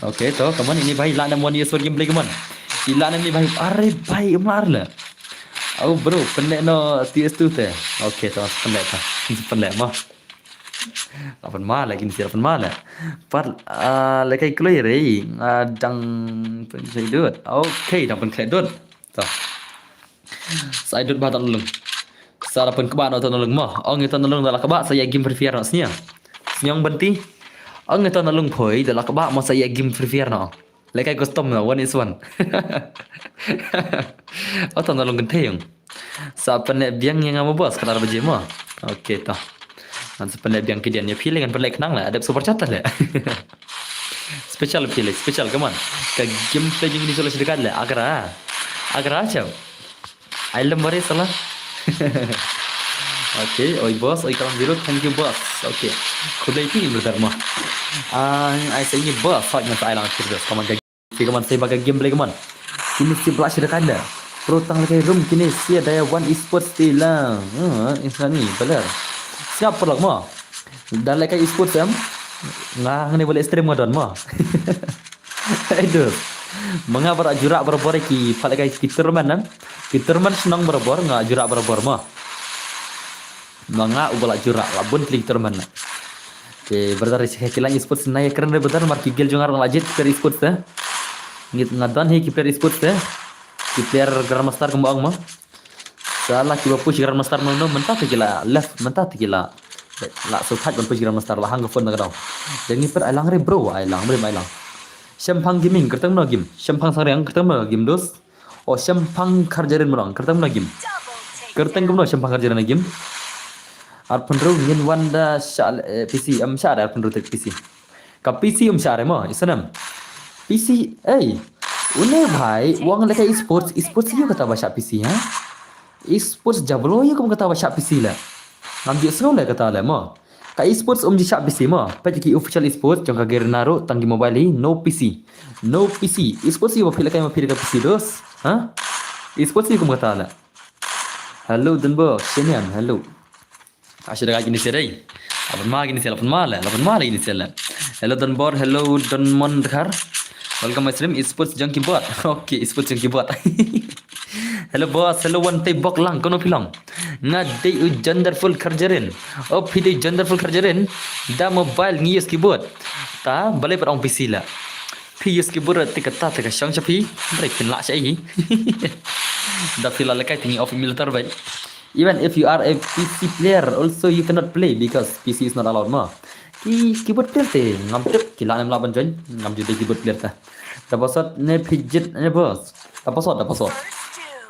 Okay, to, kaman ini bai la nam one years for gameplay kaman. Ila nam ni bai, are bai umar la. Au bro, pynleh no T S two te. Okay, to, pynleh ta. Pynleh ma. Apan ma la kin sila apan ma la. Pat, ah, lekai kloi re, ah, dang pynkleh dut. Okay, dang pynkleh dut. To. Sa ai dut ba ton lung. Sa da pun kba no ton lung mo. Ong ton lung da la kba sa ya game Free Fire no sniang. Sniang benti. Ong ton lung phoi da la kba mo sa ya game Free Fire no. Lekai custom no one is one. O ton lung kenteng. Sa pynleh biang yang mo bos kadar baje mo. Okay to. Ngan sa pynleh biang ki dian ya phi le ngan pynleh khnang la adep super chat le. Special phi le, special kaman. Ka gameplay jing ni solo sida le. Agra. Agra cham. Ai lem bare sala. Okay, oi boss, oi kalam zero, thank you boss. Okay. Khublei phi brother mo. Ah, ai sai ni boss, fight ngan sa ai lang sida kaman ka Ki kaman sai ba ka gameplay kaman. Kini si bla sida kanda. Pro tang lekai room kini si daya one esports ti la. Ha, insani balar. Siap perlak mo. Dan lekai esports em. Nga ngani boleh stream ngadon mo. Aduh. Manga bara jura barabor ki pat lekai ki tournament em. Ki tournament senang barabor nga jura barabor mo. Manga ubala jura labun kli tournament. Te brother, ki lain esports na ïa kren re brother, mar ki guild jong nga ruh la jied ki player esports te. Ngi nga don hi ki player esports te. Ki player Grandmaster kumba ong mo. Sala kiba push Grandmaster no no, mynta te ki la left, mynta te ki la. La so thait ban push Grandmaster, la hang ka phone na ka daw. Te ngi peit ai lang re bro, ai lang, bro, ai lang. Shemphang Gaming, kyrteng no game. Shemphang Sangriang, kyrteng no game dos. O Shemphang Kharjaren mo, kyrteng no game. Kyrteng kumno Shemphang Kharjaren game. Arphew hynriew ngin wan da sha, eh, P C, em sha da arphew hynriew te P C. Ka P C um shah re mo, i snem. P C, ei. Une bhai, u ong lehkai esports, esports ïa kata ba shah P C, ha? Esports jablo ïa kum kata ba shah P C le. Ngam ju sngew le kata le mo. Ka esports um ju shah P C mo. Peit ki official esports jong ka Garena ruh tang ki mobile hi, no P C. No P C. Esports ïa ba phi lehkai ma phi da ka P C dos. Ha? Esports ïa kum kata le. Hello Dunbo, Shenian, hello. Ashe da ka kini sere. Lapan ma kini sere, lapan ma le, lapan ma le kini sere. Hello Don Bor, hello Don Mon Dkhar. Welcome my stream, esports jong keyboard. Okay, esports jong keyboard. Hello boss, hello Wan Tei Bok Lang, kono phi long. Nga dei u Genderful Kharjaren. O phi dei Genderful Kharjaren. Da mobile ngi use keyboard. Ta, balei pat ong P C la. Phi use keyboard te kata te ka shong sha phi. Bre phin lah sha i. Da phi la lehkai te ngi off emulator bai. Even if you are a P C player, also you cannot play because P C is not allowed mo. Ki keyboard player te ngam tip ki lah ne em lah ban join, ngam ju dei keyboard player te. Da password ne phi jied ne boss. Da password, da password.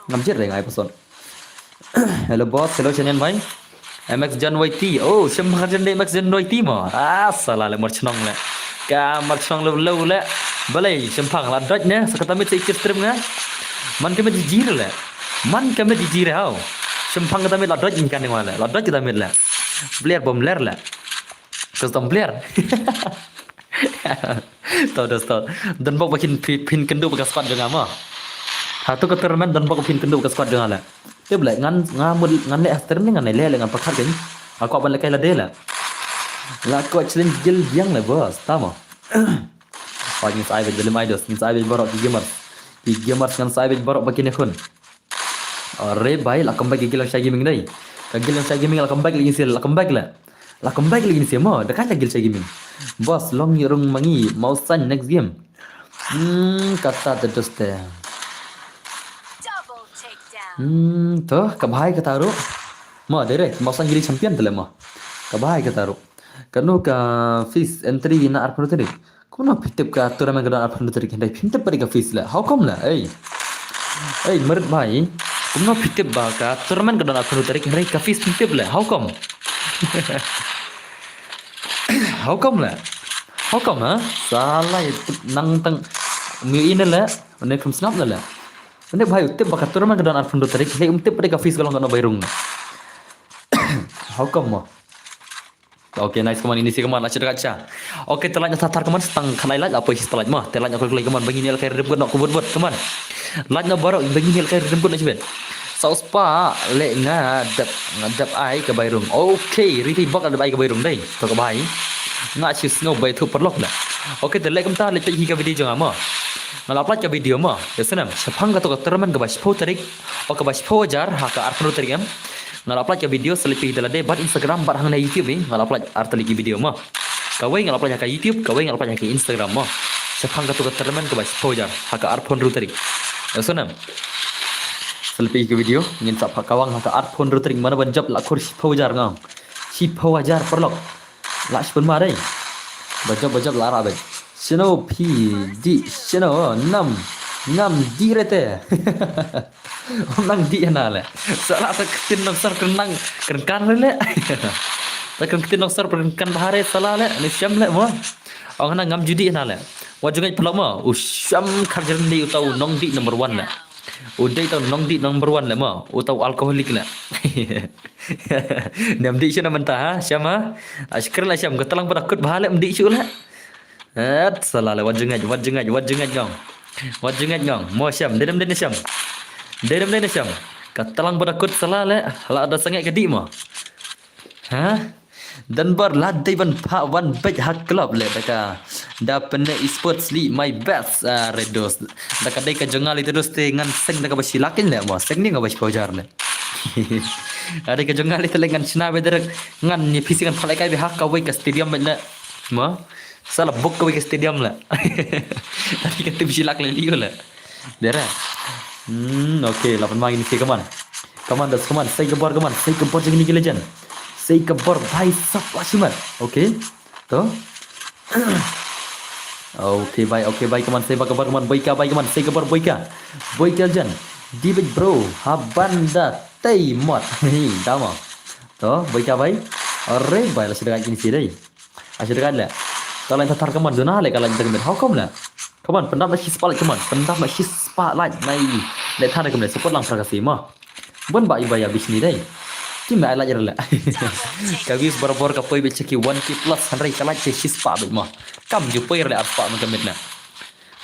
Ngam jied re nga ai password. Hello boss, hello Shanian bhai. M X John Y T. Oh, Shemphang Kharjaren dei M X John Y T mo. Ah, sala le Marchnong le. Ka Marchnong le le le. Balei Shemphang la doj ne, sa kata miet sa ikir stream nga. Man ka miet jijir le. Man ka miet jijir hau. Shemphang kata miet la doj ni kan wa le. La doj kata miet le. Bler bom ler le. Custom player. Tau dah tau. Don Bok ba kin phi-, phin kynduh ba ka squad jong nga mo. Ha tu ka tournament Don Bok phin kynduh ba ka squad jong nga le. Tip le ngan nga mut ngan leh ha stream ne ngan leh le ngan pyrkhat kein. Nga kwah ban lehkai lade le. Nga kwah challenge guild biang le boss. Ta mo. Oh, ngin sa ai bad jalim ai dos. Ngin sa ai bad baroh ki gamers. Ki gamers ngan sa ai bad baroh ba kin ïakhun. Are bhai, la comeback ka guild Shy Gaming dei. Ka guild Shy Gaming la comeback lagi sih, la comeback la. La comeback lagi sih mo, da kai la guild Shy Gaming. Boss, long ïa rung ma ngi, Mawsan next game. Hmm, kata te dos te. Hmm, to, ka bhai kata ruh. Mo, direct, Mawsan gili champion te le mo. Ka bhai kata ruh. Kano ka fees entry na arphew tarik. Kumno phi tip ka tournament ka don arphew hynriew tarik hynrei phim tip pat ïa ka fees le. How come le? Ei. Ei, Marit bhai. Kumno phi tip ba ka tournament ka don arphew hynriew tarik hynrei ka fees phim tip le. How come? How come le? How come, ha? Sala ïa tip nang tang myu ine le. Une kham sngap le le. Une bhai u tip ba ka tournament ka don arphew hynriew tarik hynrei um tip pat ïa ka fees ka long kano bai rung le. How come mo? Okay, nice, kaman ini sih kaman, acha dekat cha. Okay, te like na thar thar kaman, stang khanai like, apa isi like mo. Te like na klik kaman, bangin ïa lehkai rim gun na kubut but kaman. Like na baroh, bangin ïa lehkai rim gun na chibet. Saus pa, le nga dep, nga dep ai ka bai rung. Okay, riti bok dep ai ka bai rung dei. To ka bai. Nga chi sngew bai thu paralok le. Okay, te le kumta le peit hi ka video jong nga mo. Nga la upload ka video mo. Ïa snem, shaphang kato ka tournament kaba shiphew tarik, o kaba shiphew hajar, ha ka arphew hynriew tarik em. Nga la upload ka video, sa leit peit hi da lade, bad Instagram, bad hangne YouTube hi, nga la upload ar tylli ki video mo. Kawei nga la upload ha ka YouTube, kawei nga la upload ha ka Instagram mo. Shaphang kato ka tournament kaba shiphew hajar, ha ka arphew hynriew tarik. Ïa snem. Sa leit peit hi ka video, ngin sa phah kawang ha ka arphew hynriew tarik, mano ban jop la khur shiphew hajar nga. Shiphew hajar paralok. La shiphew ma dei. Ba jop, ba jop la rah bad. Shano phi dih, shano nam, ngam dih re te. Nang dih na le. Sala ta ktien nongsor kren nang, kren kan re le. Ta kren ktien nongsor kren kan bha re sala le, ne shem le mo. Ong na ngam ju dih na le. Wat ju ngeit paralok mo, u Sham Kharjaren dei uta u nongdih number one le. U dei uta u nongdih number one le mo, uta u alcoholic le. Ngam dih shuh na mynta ha, Sham ha. Ash kren la Sham, ka tlang ba da kut bha le, ngam dih shuh le. Et, sala le, wat ju ngeit, wat ju ngeit, wat ju ngeit ngong. Wat ju ngeit ngong. Mo Sham, dei dem dei ne Sham. Dei dem dei ne Sham. Ka tlang ba da kut sala le, la da sangeh ka dih mo. Ha? Don Bor la dei ban phah wan beit ha club le da ka. Da pynne esports li my best, ah, Redos. Da ka dei ka jong nga li Redos te ngan seng da kaba shi lak le mo. Seng ni kaba shiphew hajar le. Ade ka jong nga le te le ngan shna beit direct, ngan ni pisi ngan phalai kai beit ha kawei ka stadium beit le. Mo. Sa la book kawei ka stadium le. Ade ka tip shi lak le liu le. Dera. Hmm, okay, la pynmang ini si kaman. Kaman das kaman, sei ka bor kaman, sei ka bor jong ini ki legend. Sei ka bor bhai sap la shimat. Okay. To. Okay bhai, okay bhai, kaman sei ba ka bor kaman, boi ka bhai kaman, sei ka bor boi ka. Boi ka jan. Dibit bro, haban da tei mot. Hi, dama. To, boi ka bhai. Are bhai, la sida kini si dei. Asida kane le. Ka lain tatar kaman, jona le ka lain tatar kaman. How come le? Kaman, pyndap na shi spah lait kaman. Pyndap na shi spah lait. Nai. Le thane kaman, support lang pra ka si ma. Bun ba i ba ya bishni dei. Kim ai lait rele. Ka views barabor ka poi bit cheki one K plus, hynrei ka lait te shi spah bit ma. Kam ju poi rele ar spah ma ka mit na.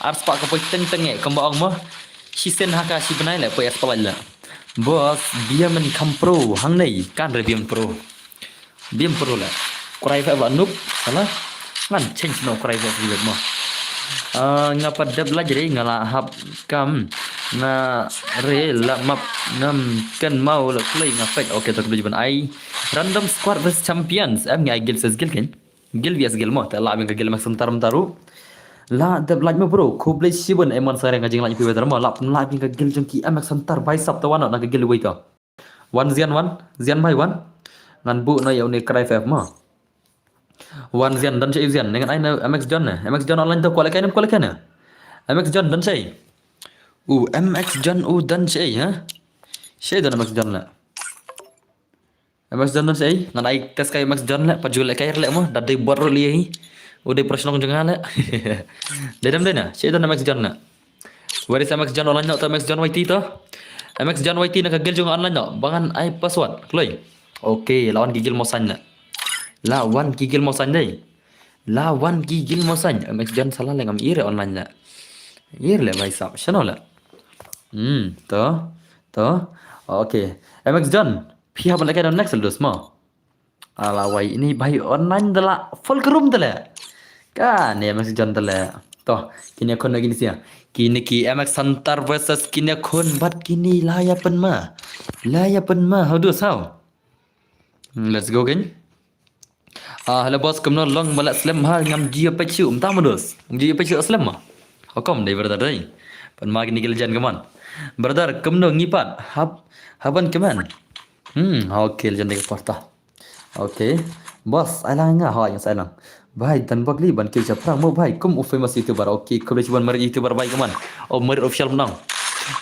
Ar spah ka poi teng teng e, kumba ong ma. Shi sen ha ka shi bnai le poi ar spah lait le. Boss, biam en kam pro, hangne, kan re biam pro. Biam pro le. Cry five ba noob, salah. Ngan change no cry five ba mo. Ah, nga pat dep lait re, nga la hap kam. Nga re la map ngam ken mau la play nga fight. Okay, to kebli ban ai. Random squad versus champions. Em ngi ai guild versus guild kan? Guild versus guild mo. Ta la bing ka guild mak sentar mentaru. La dep lait mo bro. Khublei shibun emon sare nga jing lait pi wetar mo. La pun lait bing ka guild jong ki M X Hunter bhai sap ta wan na ka guild wei to. Wan Zian wan, Zian bhai wan. Ngan bu na ya une cry five mo. Wan Zian don shei Zian, ngan ai na M X John ne. M X John online to kwale kai ne, kwale kai ne. M X John don shei. U M X John u don shei ha. Shei don M X John le. M X John don shei, ngan ai test kai M X John le, pa jule kai le mo, da dei bor li hi. U dei pro shnong jong nga le. Dei dem dei na, shei don M X John le. Where is M X John online no to M X John Y T to? M X John Y T na ka guild jong online no. Ba ngan ai password. Kloi. Okay, la wan ki guild mo sain na. La wan ki guild mo sain dei. La wan ki guild mo sain. M X John salah le ngam ire online na. Ir le bhai sap. Shano le. Hmm, to. To. Okay. M X John. Phi hap le kai don next dos mo. Ala wai ini bhai online da la full room da le. Ka ne M X John da le. To, kine khun lagi ni sia. Kine ki M X Hunter versus kine khun bat kine la ya pen ma. La ya pen ma. How do how? Hmm, let's go again. Ah, hello boss, kumno long mala slem ha ngam jio pechu. Mta ma dos. Ngam jio pechu slem ma. Hokom dei brother dei. Pan ma kine ki legend kaman. Brother, kumno ngi pat. Hab, haban kaman. Hmm, okay, legend dei ka porta. Okay. Boss, ai lang nga hoi sa lang. Bhai, dan bak li ban kil cha phrang mo bhai, kum u famous YouTuber. Okay, khublei shibun Marit YouTuber bhai kaman. O Marit official nang.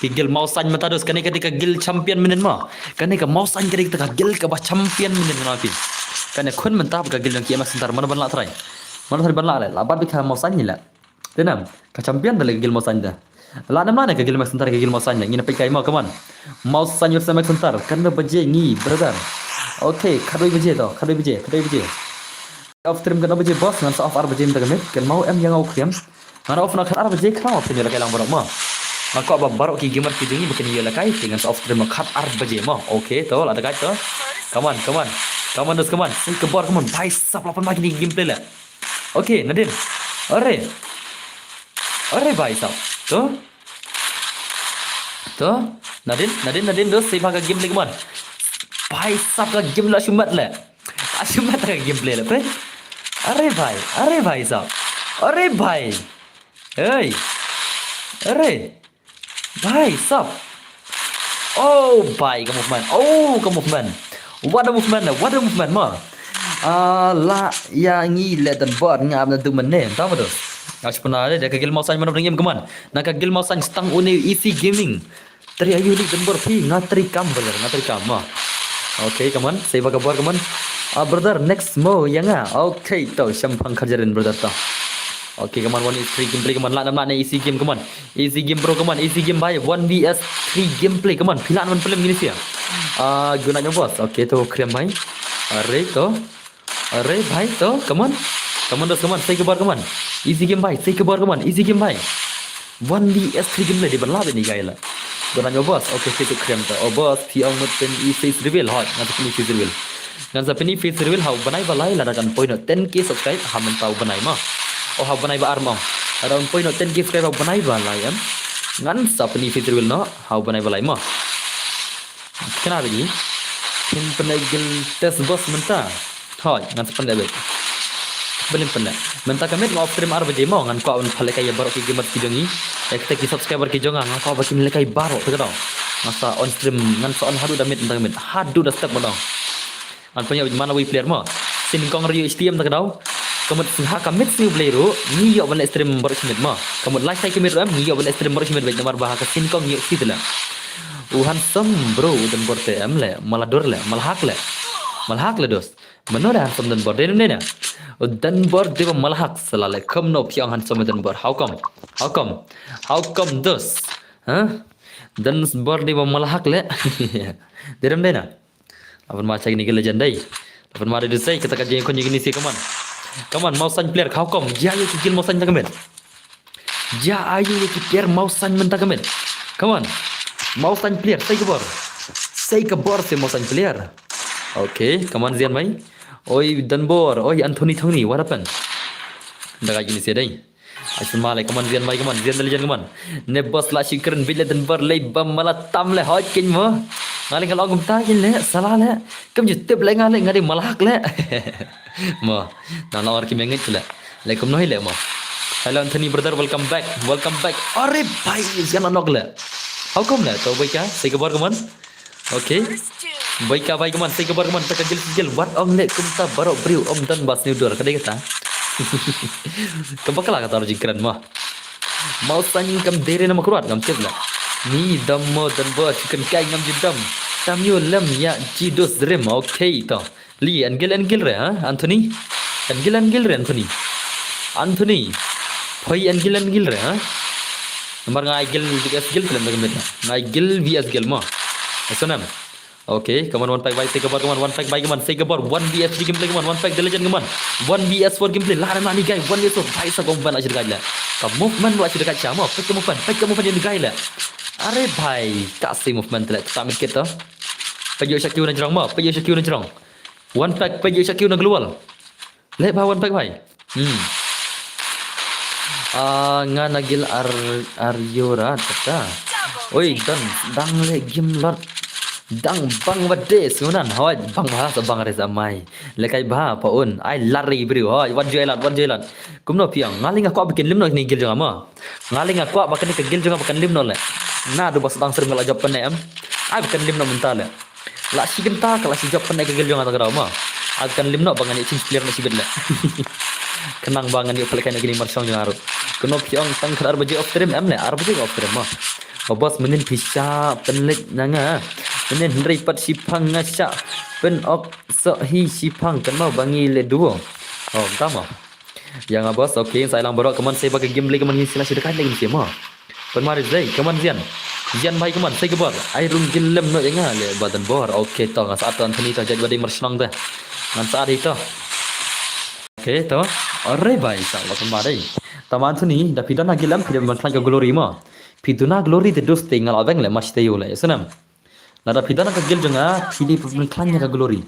Ki guild Mawsain matados kane ka dei ka guild champion minin mo. Kane ka Mawsain ka dei ka guild kaba champion minin mo phi. Kane khun mynta ka guild jong ki M X Hunter mano ban la try. Mano try ban la le. La bat bi ka Mawsain ni la. Te nam, ka champion da le ka guild Mawsain da. La nam la ne ka guild M X Hunter ka guild Mawsain da. Ngin peit kai mo, come on. Mawsain versus M X Hunter. Katno baje ngi, brother. Okay, khatwei baje to, khatwei baje, khatwei baje. Off stream katno baje boss, ngan sa off ar baje mynta ka miet. Kan mau em ïa nga u khriam. Ngan off na khat ar baje khnang off stream ïa la kai lang baroh mo. Nga kwah ba baroh ki gamer ki jong ngi ba kin ïa la kai, te ngan sa off stream khat ar baje mo. Okay, to la da kai to. Come on, come on. Come on, dos, come on. Sing kebor, come on. Bhai sab la pan ma kine gameplay la. Okay, Nadine. Are. Are bhai sab. To. To. Nadine, Nadine, Nadine, dos, save ka gameplay, come on. Bhai sab ka game la shumat le. La shumat ka gameplay le, pe. Are bhai, are bhai sab. Are bhai. Hey. Are. Bhai sab. Oh, bhai, ka movement. Oh, ka movement. What a movement, what a movement, ma. Ah, la, ïa ngi le dan bor nga am na du mane. Tama tu. Nga shu pernah ada ka guild Mawsain mana bring game kaman. Na ka guild Mawsain stang une E C Gaming. Teri ayu ni dan bor phi nga teri kam brother, nga teri kam ma. Okay, kaman. Save ka bor kaman. Ah, brother, next mo ïa nga. Okay, to shampang khajarin brother to. Okay, kaman one v three gameplay kaman la nam la ne E C game kaman. E C game bro kaman, E C game bhai, one v three gameplay kaman. Phi la nam film gini sia. Ah, guna nyo boss. Okay, to khriam bhai. Are to. Are bhai to, kaman. Kaman dos kaman, sei kebor kaman. E C game bhai, sei kebor kaman, E C game bhai. One v three game le di ban la bini gai la. Guna nyo boss. Okay, Facebook khriam to. Oh boss, phi ong mut pyn i face reveal hot. Ngan sa pyn i face reveal. Ngan sa pyn i face reveal ha u bnai ba lai lada kan poi noh ten K subscribe ha mynta u bnai mo. Oh ha u bnai ba ar mo. Lada kan poi noh ten K subscribe ha u bnai ba lai em. Ngan sa pyn i face reveal noh ha u bnai ba lai mo. Kena bini. Phin pynleh guild test boss mynta. Hoi, ngan sa pynleh beit. Balei pynleh? Mynta ka miet nga off stream ar baje mo, ngan kwah ban pynleh kai ïa baroh ki gamers ki jong ngi. Ïa kita ki subscriber ki jong nga, ngan kwah ba kin leh kai baroh te ka dong. Ngan sa on stream, ngan sa on haduh da miet mynta ka miet. Haduh da step mo dong. Ngan pynïoh man la wei player mo. Shin Kong Ryu H T M ta ka daw. Ka mut ha ka miet sngi Blei ruh ngi ïoh ban leh stream baroh shi miet mo. Ka mut lifetime ka miet ruh em ngi ïoh ban leh stream baroh shi miet beit namar ba ha ka Shin Kong ngi ïoh shi te leh. U handsome bro u Don Bor te em leh, mala dur leh, mala hak leh. Mala hak leh dos. Mano da handsome Don Bor, dei ne em dei na? U Don Bor dei ba mala hak sala leh, kumno phi ong handsome Don Bor. How come? How come? How come dos? Huh? Don Bor dei ba mala hak leh. Dei ne em dei na? Laban ma cha kine ki legend dei. Laban ma dei dusei kata ka jingkhun jingkini si kaman. Kaman Mawsain player khaw kom. Jia ïa ki guild Mawsain ta ka miet. Jia ayu ïa ki player Mawsain mynta ka miet. Kaman. Mawsain player sei ka bor. Sei ka bor sei Mawsain player. Okay, kaman Zian mai. Oi Don Bor, oi Anthony Thongni, what happened? Da ka jingkini si dei. Ai sma leh kaman Zian bai kaman, Zian da legend kaman. Ne boss la shi kren bit leh Don Bor leh ba mala tam leh hoi kin mo. Nga leh nga long kumta kin leh, sala leh. Kam ju tip leh nga leh nga dei mala hak leh. Mo, na la or ki mengit leh. Leh kumno hi leh mo. Hello Anthony brother, welcome back. Welcome back. Are bhai, Zian anok leh. How come leh? To bai ka, sei ka bor kaman. Okay. Bai ka bai kaman, sei ka bor kaman, ta ka guild guild. Wat ong leh kumta baroh briew ong Don ba sniw dur ka dei kata. Ka bakla kata ro jingkren mo. Mawsain kam dei re na makruat ngam tip leh. Ni dam mo Don Bor chicken kai ngam ju dam. Tam ïoh lem ïa ji dos rim. Okay to. Li en guild en guild re ha Anthony. En guild en guild re Anthony. Anthony. Phoi en guild en guild re ha. Namar nga ai guild V S guild film da ka miet. Nga ai guild V S guild mo. Esonam. Okay, kaman one pack bai sei ka bor kaman one pack bai kaman sei ka bor one V S three gameplay kaman one pack the legend kaman one V S four gameplay la na ni guy one V S four bai sa kong ban la shi guy leh. Ka movement la shi guy cha mo, pek ka movement, pek ka movement ni guy leh. Are bhai, ka sei movement leh, ta mit kit to. Pek ïoh sha kiew na jrong mo, pek ïoh sha kiew na jrong. One pack, pek ïoh sha kiew na global. Leh ba one pack bai. Hmm. Ah, nga na guild ar ar yura tata. Oi, dang dang leh game lot. Dang bang bade sunan hoi bang ba sa bang re sa mai. Leh kai ba pa un. Ai lari briew hoi wan joi lat wan joi lat. Kumno phi ong nga leh nga kwah ba kin lim noh ni guild jong nga mo. Nga leh nga kwah ba kane ka guild jong nga ba kan lim noh leh. Na du ba sa dang srim nga la jop pynne em. Ai ba kan lim noh mynta leh. La shi kynta ka la shi jop pynne ka guild jong nga ta ka daw mo. Ai kan lim noh ba ngan ïa change player na shi bit leh. Khnang ba ngan ïa pynleh kai na kine mar shong jong nga ruh. Kumno phi ong tang khar ar baje off stream em leh ar baje off stream mo. O boss mynnin phi sha pynleh na nga. Mynnin hynrei pat shi phang nga sha pyn ok so hi shi phang kan mo ba ngi leh duo. Oh, ta mo. Ïa nga boss, okay, sa lang baroh kaman sei ba ka game leh kaman ngi sila shi dekat leh ngi mo. Pynmar dei kaman Zian. Zian bai kaman sei ka bor. Ai rung gil lem noh ïa nga leh ba Don Bor. Okay to nga sa at to Anthony to jait ba dei mar shnong te. Ngan sa at hi to. Okay to. Are bai sa la pynmar dei. Tama Anthony da phi don ha gil em phi dei ban khlaiñ ka glory mo. Phi duna glory te dus te nga la beng leh mas te ïu leh. Snam. Lada phi don ha ka guild jong nga phi dei ban pynkhlaiñ ïa ka glory.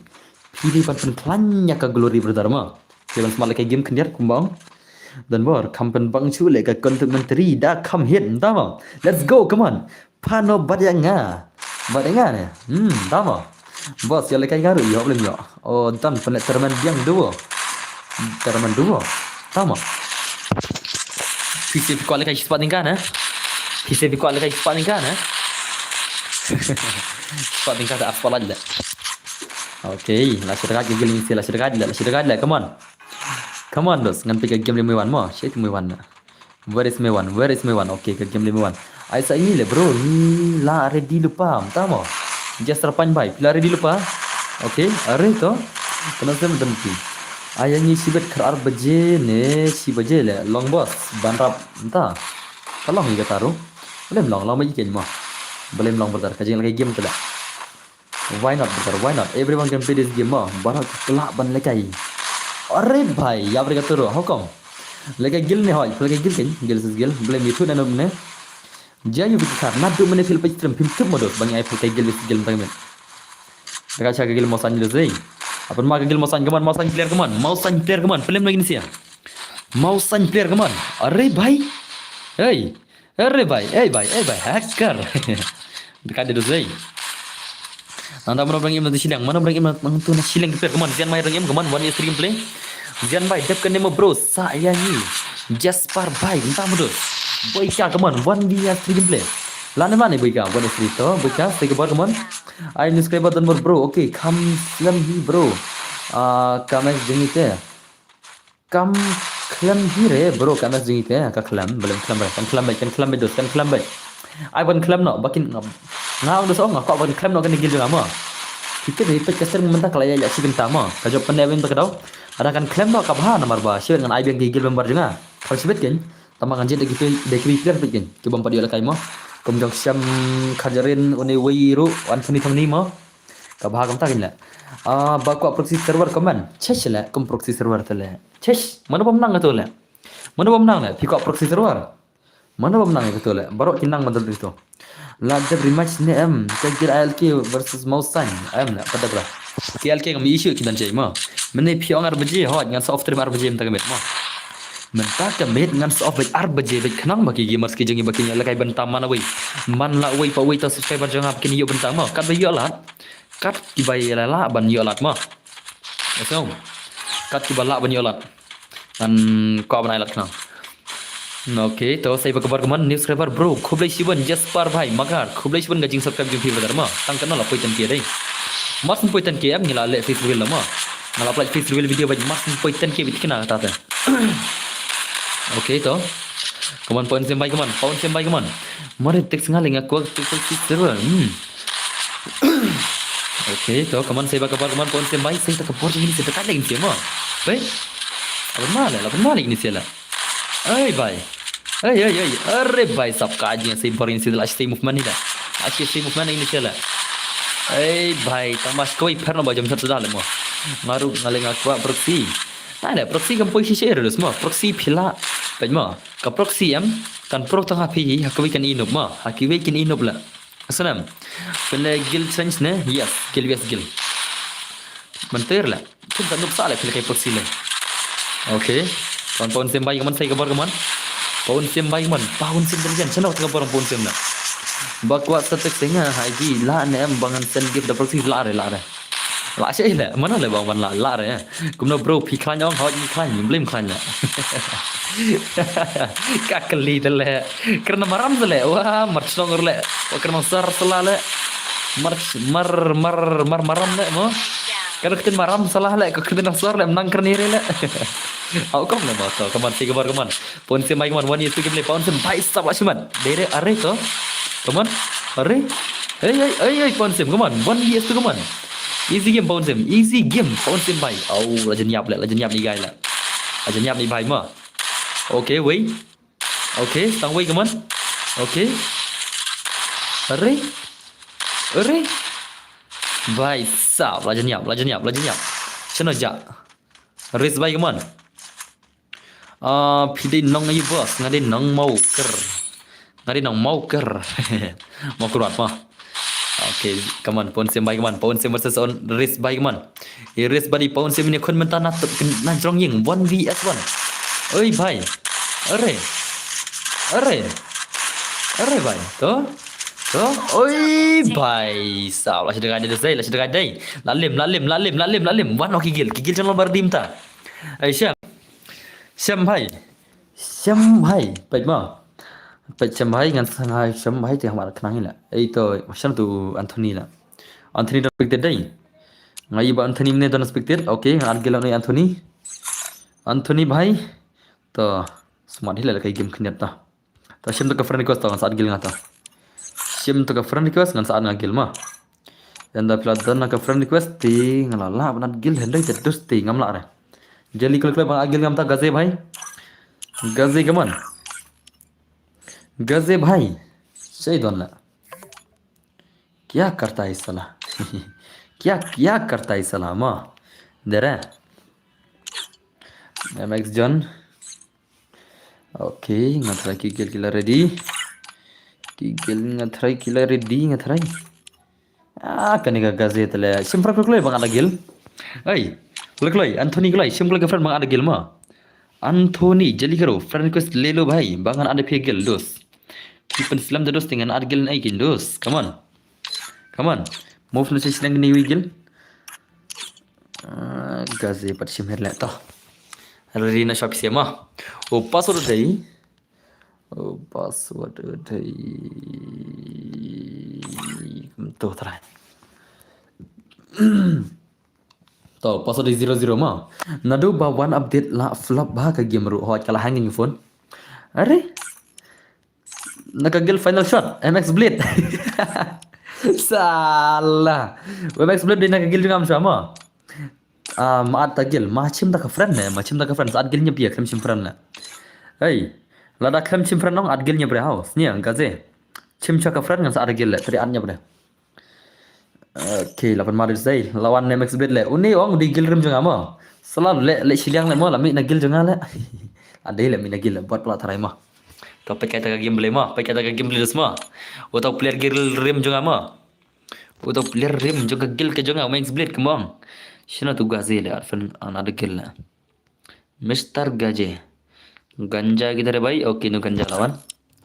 Phi dei ban pynkhlaiñ ïa ka glory brother mo. Phi ban smat leh ka game khyndiat kumba ong. Don Bor kham pynbang shuh leh ka content mentary da kham hit mynta mo. Let's go, come on. Phano bad ïa nga. Bad ïa nga ne. Hmm, da mo. Boss ïa leh kai nga ruh ïoh lem ïoh. O dan pynleh termen biang duo. Termen duo. Da mo. Phi seh phi kwah leh kai spot ningka ne. Phi seh phi kwah leh kai spot ningka ne. Spot ningka da spot leh. Okay, la shi dekat ka guild ngi seh la shi dekat leh, la shi dekat leh, come on. Come on dos, ngan peit ka game leh Mewan mo. Shi Mewan na. Where is Mewan? Where is Mewan? Okay, ka game leh Mewan. Ai sa ngi leh bro, ngi la ready lypa, mynta mo. Just ra pan bai, phi la ready lypa. Okay, are to. Kena sem dan phi. Ai ngi shibit khar ar baje ne shi baje leh long boss ban rap mynta. Ka long ïa kata ruh. Balei ym long, long ba ïa keiñ mo. Balei ym long brother, ka jingleh ka game te leh. Why not brother, why not? Everyone can play this game mo. Baroh ki khlak ban leh kai. Are bhai, ïa bre ka turo, how come? Leh kai guild ne hoi, leh kai guild keiñ, guild sis guild. Balei ym ïathuh na nub ne. Jia ïa u bit khar, naduh mynne phi la peit stream, phim tip mo dos, ba ngi ai phi kai guild sis guild tang men. Dekat sha ka guild Mawsain guild sei. Apan ma ka guild Mawsain kaman, Mawsain player kaman, Mawsain player kaman, pynlem lagi nisia. Mawsain player kaman. Are bhai. Hey. Are bhai, hey bhai, hey bhai, hacker. Dekat dia dos sei. Nang da mano brang im na shileng, mano brang im nang tu na shileng ki player, come on, Zian Mai rang im, come on, one is three play. Zian Mai dep kane mo bro, sa ya ni. Jasper Bai, nta mo dos. Boy ka, come on, one V S three play. Lane mane boy ka, one is three to, boy ka, say goodbye, come on. Ai subscriber don bor bro, okay, kam slem hi bro. Ah, kam ek jeng ite. Kam khlem hi re bro, kam ek jeng ite, ka khlem, belem khlem re, kan khlem bai, kan khlem bai dos, kan khlem bai. Ai ban khlem no, bakin ngam. Nga ong dos ong, nga ko ban khlem no kan gil jong nga mo. Kita dei pet kaster mynta kala ya ya sikin ta mo. Ka jop pende ben ta ka dau. Ada kan khlem no ka bha namar ba, shibet ngan ai biang ki gil member jong nga. Kal shibet ken, tama ngan jit dei ki pe, dei ki player pet ken. Ki bam pat ïoh la kai mo. Kum jong Siam Khajarin, une wei ru, Anthony Thongni mo. Ka bha kumta kin le. Ah, ba kwah proxy server comment. Chesh le, kum proxy server te le. Chesh, mano bam nang to le. Mano bam nang le, phi kwah proxy server. Mano bam nang to le. Baroh ki nang madal to. La dep rematch ne em, ka gil I L K versus Mausan. Em le, pada bra. Ki I L K ngam issue ki dan jai mo. Mene phi ong ar baje, hoj, ngan sa off stream ar baje mynta ka met mo. Mynta ka met ngan sa off bad ar baje bad khnang ba ki gamers ki jong i ba kin ïoh la kai bynta man la wei. Man la wei pa wei ta subscriber jong nga ba kin ïoh bynta mo. Kat ba ïoh lad. Kat ki ba ïoh la ban ïoh lad mo. Asong. Kat ki ba lah ban ïoh lad. Ngan kwah ban ai lad khnang. Okay, to sei ba kabar kaman new subscriber bro. Khublei shibun Jasper bhai Makar. Khublei shibun ka jing subscribe jong phi brother mo. Tang katno la poi ten K dei. Mar syn poi ten K em ngi la leh face reveal la mo. Nga la upload face reveal video bad mar syn poi ten K bit kina kata te. Okay to. Kaman pon sem bai kaman. Pon sem bai kaman. Mare text nga le nga kwah text si server. Hmm. Okay to kaman sei ba kabar kaman pon sem bai sei ta ka por jing sei ta ka lagi sem mo. Bai. Laban ma le, laban ma le ini sela. Ai bai. Ai ai ai. Are bai sap ka jing sei por ini sela sei movement ni da. Ashi sei movement ini sela. Ai bai tamas koi pher no ba jam sat da le mo. Ngaru ngale nga kwah proxy. Ai le proxy kam poi shi shi erus mo. Proxy phila. Bai mo. Ka proxy em kan pro tang ha phi ha kawei kan inup mo. Ha kiwei kan inup la. Asnam. Pele gil change ne? Yes, gil yes gil. Mantir la. Pun ta nup sa la pele kai proxy le. Okay. Pon pon sem bai kaman sei kabar kaman. Pon sem bai kaman. Pon sem bai kaman. Chano kabar pon sem la. Ba kwah sa tek senga haji la ne em ba ngan send gift da proxy la re la re. La sha ila mana le bang ban la la re. Kumno bro phi khlaiñ ong hawai phi khlaiñ blame khlaiñ la. Ka kali de le. Kerna maram de le. Wah mar chnong le. Wah kerna sar sala le. Mar mar mar mar maram le mo. Ka dok tin maram sala le ka kdin sar le nang kerni re le. Au kom le mo to kaman si kabar kaman. Pon sem bai kaman one is to game le pon sem bai sab la shiman. Dere are to. Kaman. Are. Hey hey hey hey pon sem kaman. One is to kaman. Easy game pon sem. Easy game pon sem bai. Au la jen yap le la jen yap ni gai le. La jen yap ni bai ma. Okay wei. Okay stang wei kaman. Okay. Are. Are. Bai sab la jen yap la jen yap la jen yap. Chano ja. Ris bai kaman. Ah, phi dei nong ayu boss, nga dei nong Mawker. Nga dei nong Mawker. Mawker wat ma. Okay, kaman pon sem bai kaman, pon sem versus on ris bai kaman. I ris badi pon sem ni khun mynta na tup na jrong ying one v s one. Oi bai. Are. Are. Are bai. To. To. Oi bai. Sa la shi dei dei la shi dei dei. La lim la lim la lim la lim la lim. Wan oki gil. Ki gil channel bar dim ta. Ai Shem. Shem bhai. Shem bhai. Peit ma. Peit Shem bhai ngan sa ngai Shem bhai te hamar khnang la. Ei to Shem tu Anthony la. Anthony don spectate dei. Ngai ba Anthony mne don spectate. Okay, ngan gila ni Anthony. Anthony bhai. To smart hi la kai game khniat ta. Ta shim to ka friend request to ngan sa add guild nga ta. Shim to ka friend request ngan sa add nga guild ma. Ynda phi la don na ka friend request te nga la lah ban add guild hynrei te dus te ngam lah re. Jali kle kle ban add guild ngam ta Gaze bhai. Gaze kaman. Gaze bhai. Shai don la. Kya karta hai sala? Kya kya karta hai sala ma? Dere. M X John. Okay, nga try ki gel ki la ready. Ki gel nga try ki la ready nga try. Ah, kane ka Gaze tele. Shim friend kloi kloi bang ada gel. Hey, kloi kloi Anthony kloi. Shim kloi ka friend bang ada gel ma. Anthony jali karo friend request le lo bhai. Bang ada phi gel dos. Ki pen slam da dos te ngan ada gel ai kin dos. Come on. Come on. Move na shisha nang ni wigil. Ah, gaze pat shim her le to. Ready na shop siama. O password dei. O password dei. To try. To password dei zero zero ma. Naduh ba wan update la flop ba ka game ruh hot ka la hanging phone. Are? Na ka guild final shot, M X Blade. Sala. M X Blade dei na ka guild jong nga mynshwa ma. Ah, ma add ta guild, ma chim ta ka friend ne, ma chim ta ka friend, sa add guild ñiapia, khlem chim friend ne. Hey, lada khlem chim friend ong add guild ñiapre hau, sñia, gaze. Chim cha ka friend ngan sa add guild le, tadi add ñiapre. Okay, la pan ma dei sei, la wan ne M X Blade le. Une ong dei guild rim jong nga ma. Sala le, le shiliang le ma, la mih na guild jong nga le. Adei le mih na guild le, bot pala tharai ma. To peit katta ka gameplay ma, peit katta ka gameplay des ma. Uto player guild rim jong nga ma. Uto player rim jong ka guild ka jong nga, M X Blade ka ma ong. Shino tu gaze le, arfen another guild le. Mister Gaje. Ganja kita re bhai. Okay, no ganja lawan.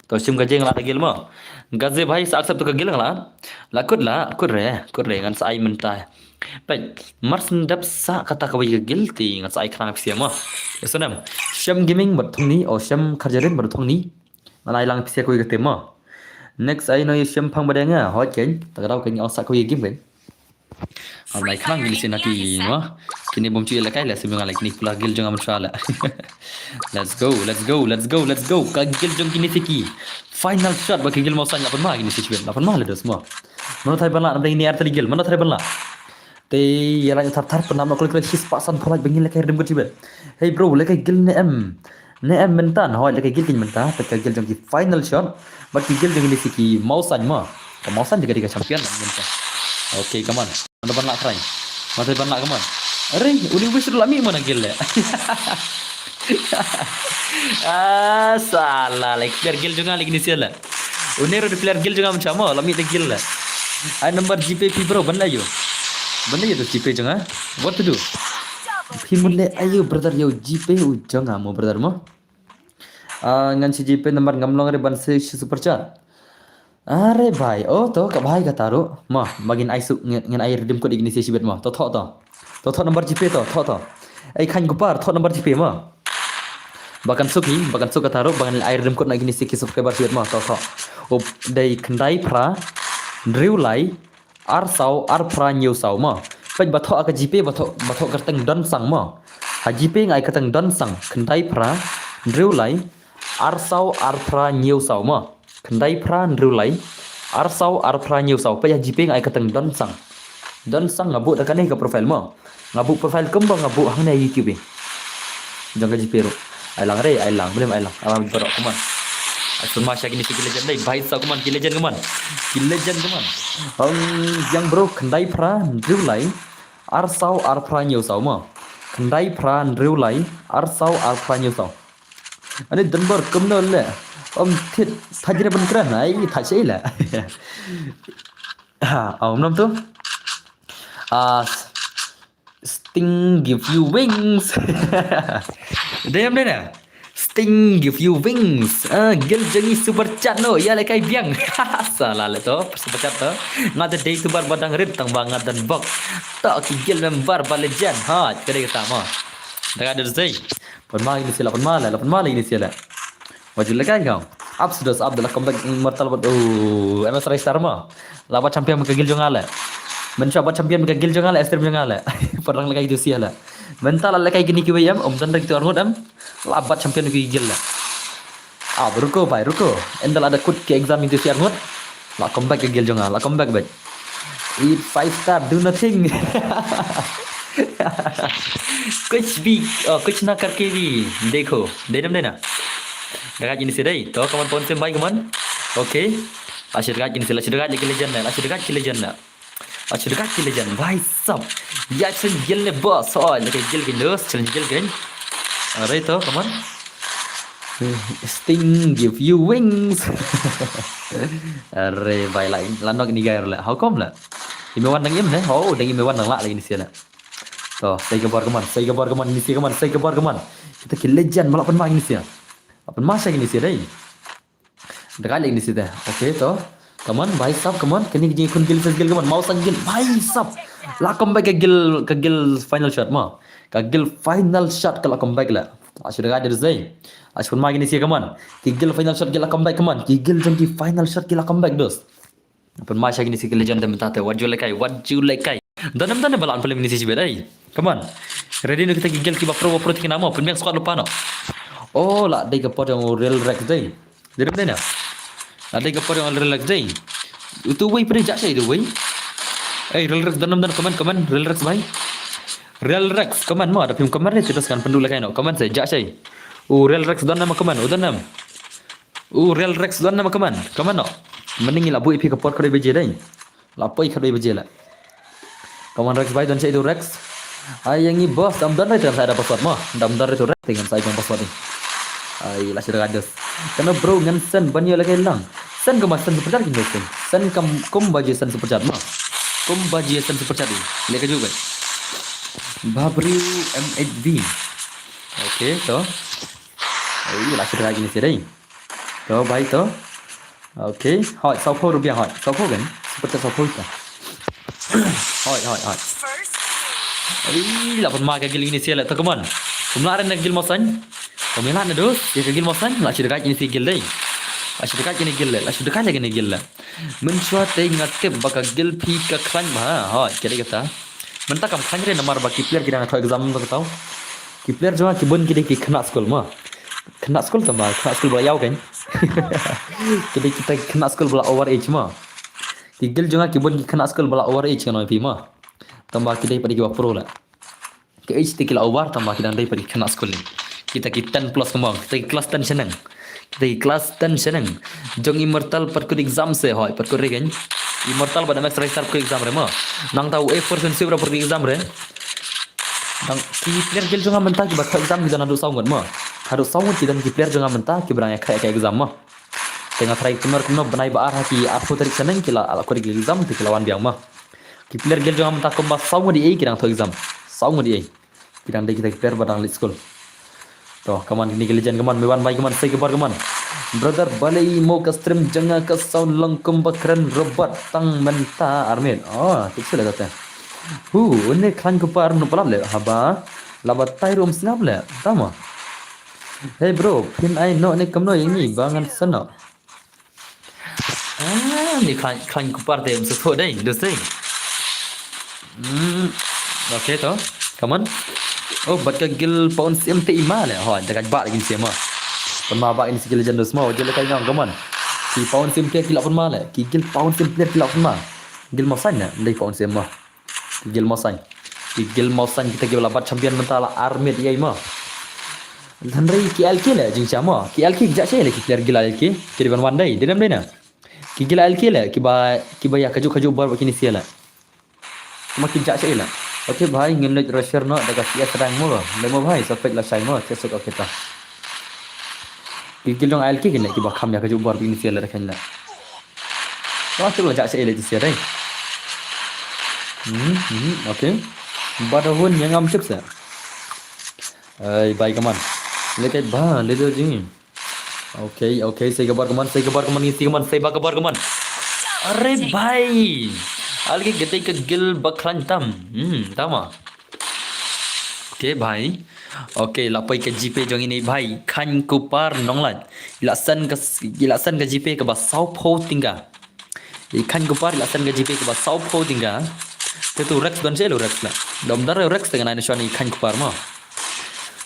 To shim Gaje nga la guild mo. Gaje bhai sa accept to ka guild nga la. La kut la, kut re, kut re ngan sa ai mynta. Bhai, mar syn dep sa kata kawei ka guild te ngan sa ai khnang pisa mo. Snem. Shem Gaming bad Thongni, o Shem Kharjarin bad Thongni. Ngan ai lang pisa kawei ka team mo. Next ai no Shem Phang bad nga, hoi ken. Ta ka daw ken ngan sa kawei game ken. Am lai khnang kini sien na ki mo. Kini bym chu ïalehkai la sien nga la kini pula guild jong nga mynshwa la. Let's go, let's go, let's go, let's go. Ka guild jong kini sien ki. Final shot ba ki guild Mawsaiñ la pynma kini sien shibit. La pynma la dos mo. Mano thai ban la, namdang ini ar tali guild. Mano thai ban la. Te ïa la thar thar pynam na kol kol shispah sanphew laiphew ba ngin lehkai rim ka shibit. Hey bro, lehkai guild ne em. Ne em mynta, hoi lehkai guild kin mynta, peit ka guild jong ki final shot. Bad ki guild jong kini sien ki Mawsaiñ mo. Ka Mawsaiñ te ka dei ka champion mynta. Okay, come on. Mano ban la try. Mano ban la, come on. Are, uni wish la mih mo na guild le. Ah, sala, like player guild jong nga le kini sien le. Une ruh dei player guild jong nga mynshwa mo, la mih da guild le. Ai number GPay phi bro, ban la ïoh. Ban la ïoh da GPay jong nga. What to do? Phi mut le aïu brother, ïoh GPay u jong nga mo brother mo. Ah, ngan shu GPay number, ngam long re ban shu super chat. Are bhai, oh to ka bhai kata ruh. Mo, ba ngin ai suk, ngin, ngin ai redeem code ïa kini sien shibit mo. To thoh to. To thoh number GPay to, thoh to. Ai Khan Kupar, thoh number GPay mo. Ba kan suk hi, ba kan suk kata ruh, ba ngin ai redeem code na kini sien ki subscriber shibit mo. To thoh. Up dei khyndai phra, hynriew lai, ar saw, ar phra hynñiew saw mo. Peit ba thoh ha ka GPay, ba thoh, ba thoh kyrteng Don Sang mo. Ha GPay nga ai kyrteng Don Sang, khyndai phra, hynriew lai, ar saw, ar phra hynñiew saw mo. Khyndai phra, hynriew lai, ar saw, ar phra hynñiew saw. Peit ha GPay nga ai kyrteng Don Sang. Don Sang nga buh da kane ka profile mo. Nga buh profile kumba nga buh hangne ha YouTube. Jong ka GPay ruh. Ai lang re, ai lang, blim ai lang. Ai lang baroh, come on. Ai sun ma sha kini sien ki legend dei. Bhai sa, come on, ki legend, come on. Ki legend, come on. Um, ïa bro, khyndai phra, hynriew lai, ar saw, ar phra hynñiew saw mo. Khyndai phra, hynriew lai, ar saw, ar phra hynñiew saw. Ani Dunbar kumno le. Om thit thajre ban kren ai thajre le. Ha, om nam tu. Ah, Sting give you wings. Dei em dei na. Sting give you wings. Ah, guild jong ngi super chat no. Ïa lehkai biang. Sala le to, super chat to. Nga da dei tu bar badang rit tang ba nga don bok. To ki guild member ba legend. Ha, ka dei kata mo. Da ka dei. Pynma ïa kini sien la, pynma la, la pynma ïa kini sien la. Wajib lehkai ka. Absdos Abdullah comeback immortal bad, oh, M S Ristar mo. La bat champion ka guild jong nga le. Mynshwa bat champion ka guild jong nga le, stream jong nga le. Pyrshang lehkai tu sien la. Mynta la lehkai kini kiwei em, um don da kitu arngut em. La bat champion ki guild le. Ah, ruko bhai, ruko. Ynda la da kut ki exam itu sien arngut. La comeback ka guild jong nga, la comeback bad. Eat five star, do nothing. Kuch bhi, oh, kuch na karke bhi dekho. Dei nam dei na. Dagat ini sien dei. To, come on, pon sem bhai, come on. Okay. La shu dagat ini sien, la shu dagat lagi legend na, la shu dagat ki legend na. La shu dagat ki legend, bhai sab. Ïa challenge guild ne boss. Oh, lagi guild ki dos, challenge guild kan. Alright, to, come on. Sting give you wings. Are bhai la, la nok ni gai la. How come la? Ime wan dang im ne? Oh, dang ime wan dang la lagi ni sien la. To, sai ka bor kaman, sai ka bor kaman, ni sien kaman, sai ka bor kaman. Kita ki legend malah pynma ni sien. Pynma sai ni sien dei. Dagat lagi ni sien dei. Okay to. Come on, bhai sab, come on. Kane ka jingkhun guild versus guild, come on. Mawsaiñ guild, bhai sab. La comeback ka guild, ka guild final shot mo. Ka guild final shot ka la comeback la. La shu dep ka dei. La shu pynmai kine shi, come on. Ki guild final shot ki la comeback, come on. Ki guild jong ki final shot ki la comeback, dos. Pynmai sha kine shi ki legend te mynta te. Wat ju lehkai, wat ju lehkai. Don em don em ba la pynlem kine shi bad ei. Come on. Ready noh kita ki guild kiba pro ba pro te kine mo. Pynbiang squad lypa noh. Oh, la dei ka por jong u Real Rex dei. Dei dei na. La dei ka por jong u Real Rex dei. Utu wei pynjah shai utu wei. Ei, Real Rex, don em don, come on, come on, Real Rex bhai. Real Rex, come on mo, da phim come on re, te dos ngan pynduh lehkai noh. Come on, sa jah shai. U Real Rex don em, come on, u don em. U Real Rex don em, come on. Come on noh. Mynnin ngi la buh ïa phi ka por khatwei baje dei. La poi khatwei baje la. Come on Rex bhai, don shai utu Rex. Ai ïa ngi boss, dam don re te ngan sa ai da password mo. Dam don re utu Rex te ngan sa ai da password ni. Ai la shu dep ka dos. Kane bro ngan send ban ïoh lehkai lang. Send kumba send super chat ki send. Send kum, kumba ju send super chat mo. Kumba ju send super chat ni. Leh kajuh bad. Bhabriew M H V. Okay, to. Ai la shu dep ka kine shi dei. To bhai to. Okay, hoi, saw phew rupiah hoi. Saw phew kan? Super chat saw phew ta. Hoi, hoi, hoi. Ai, la pynmai ka guild kine shi la, to come on. Kum lah re na guild Mawsaiñ. Kum lah na dos, ïa ka guild Mawsaiñ, la shu dep ka kine shi guild dei. La shu dep ka kine guild dei, la shu dep ka kine guild dei. Mynshuwa te nga tip ba ka guild phi ka khlaiñ bha, hoi, ka dei kata. Mynta kam khlaiñ re namar ba ki player ki dang thoh exam to kata. Ki player jong nga ki bun ki dei ki khynnah skul mo. Khynnah skul tang ba, khynnah skul ba la ïaw kan. Ki dei kita ki khynnah skul ba la over age mo. Ki guild jong nga ki bun ki khynnah skul ba la over age ngan ong ïa phi mo. Tang ba ki dei pat ki ba pro la. Ki age te ki la over tang ba ki dang dei pat ki khynnah skul ni. Kita ki ten plus kumba, kita ki class ten shaneng. Kita ki class ten shaneng. Jong Immortal pat kut exam se hoi, pat kut re kan. Immortal bad Max Racer pat kut exam re mo. Nangta u A four Sensitive pat kut exam re. Nang ki player guild jong nga mynta kiba thoh exam ki don haduh saw ngut mo. Haduh saw ngut ki don ki player jong nga mynta kiba dang ïakhaïh ka exam mo. Te nga tharai kumno kumno bnai ba ar ha ki arphew tarik shaneng ki la, la kut ki exam te ki la wan biang mo. Ki player guild jong nga mynta kumba saw ngut ïa ki dang thoh exam. Saw ngut ïa. Ki dang dei kita ki player ba dang leit skul. To, come on, kine ki legend, come on, me wan bhai, come on, sei ka bor, come on. Brother, balei mo ka stream jong nga ka sound long kumba kren robot tang mynta armit. Oh, tip sule kata. Hu, une khlaiñ ku par nu palat le, haba. La batai rum sngap le, tama. Hey bro, phin ai noh ne kumno ïa ngi ba ngan snoh. Ah, ni khlaiñ, khlaiñ ku par te um sa thoh dei, dos dei. Hmm, okay to. Come on. Oh, bad ka guild Pawan Sim te i ma le. Ho, da ka ba kin sim ma. Pynma ba kin sim guild legend dos ma, jele kai nang, come on. Ki Pawan Sim player ki la pynma le. Ki guild Pawan Sim player ki la pynma. Guild Mawsaiñ ne, dei Pawan Sim ma. Ki guild Mawsaiñ. Ki guild Mawsaiñ kita ki la bat champion mynta la armit ïa i ma. Hynrei ki L K le, jingshah ma. Ki L K ki ja shai le, ki player guild L K. Ki dei ban wan dei, dei nam dei na. Ki guild L K le, kiba, kiba ïa kajuh kajuh bor ba kine sia le. Ma ki ja shai le. Okay bhai, ngin leit rush noh da ka C S rank mo. Le mo bhai, sa pek la shai mo, C S okay ta. Ki guild jong L K kine, kiba kham ïa kajuh bor ba kine sia le da kane le. Wah, tu la jak sa ele tu sia dai. Hmm, hmm, okay. Ba da hun yang am chip sa. Ai, bai kaman. Le kai ba, le do jing. Okay, okay, sai kabar kaman, sai kabar kaman, sai kaman, sai ba kabar kaman. Are bai. Alge gede ke gil bakran tam. Hmm, tama. Okay bhai. Okay, la poi ka GPay jong ine bhai. Khan kupar nonglait. Ila san ka, ila san ka GPay kaba saw phew tyngka. I khan kupar ila san ka GPay kaba saw phew tyngka. Te tu Rex don se lo Rex la. Dom dar Rex te ngan ai na shwa ni khan kupar ma.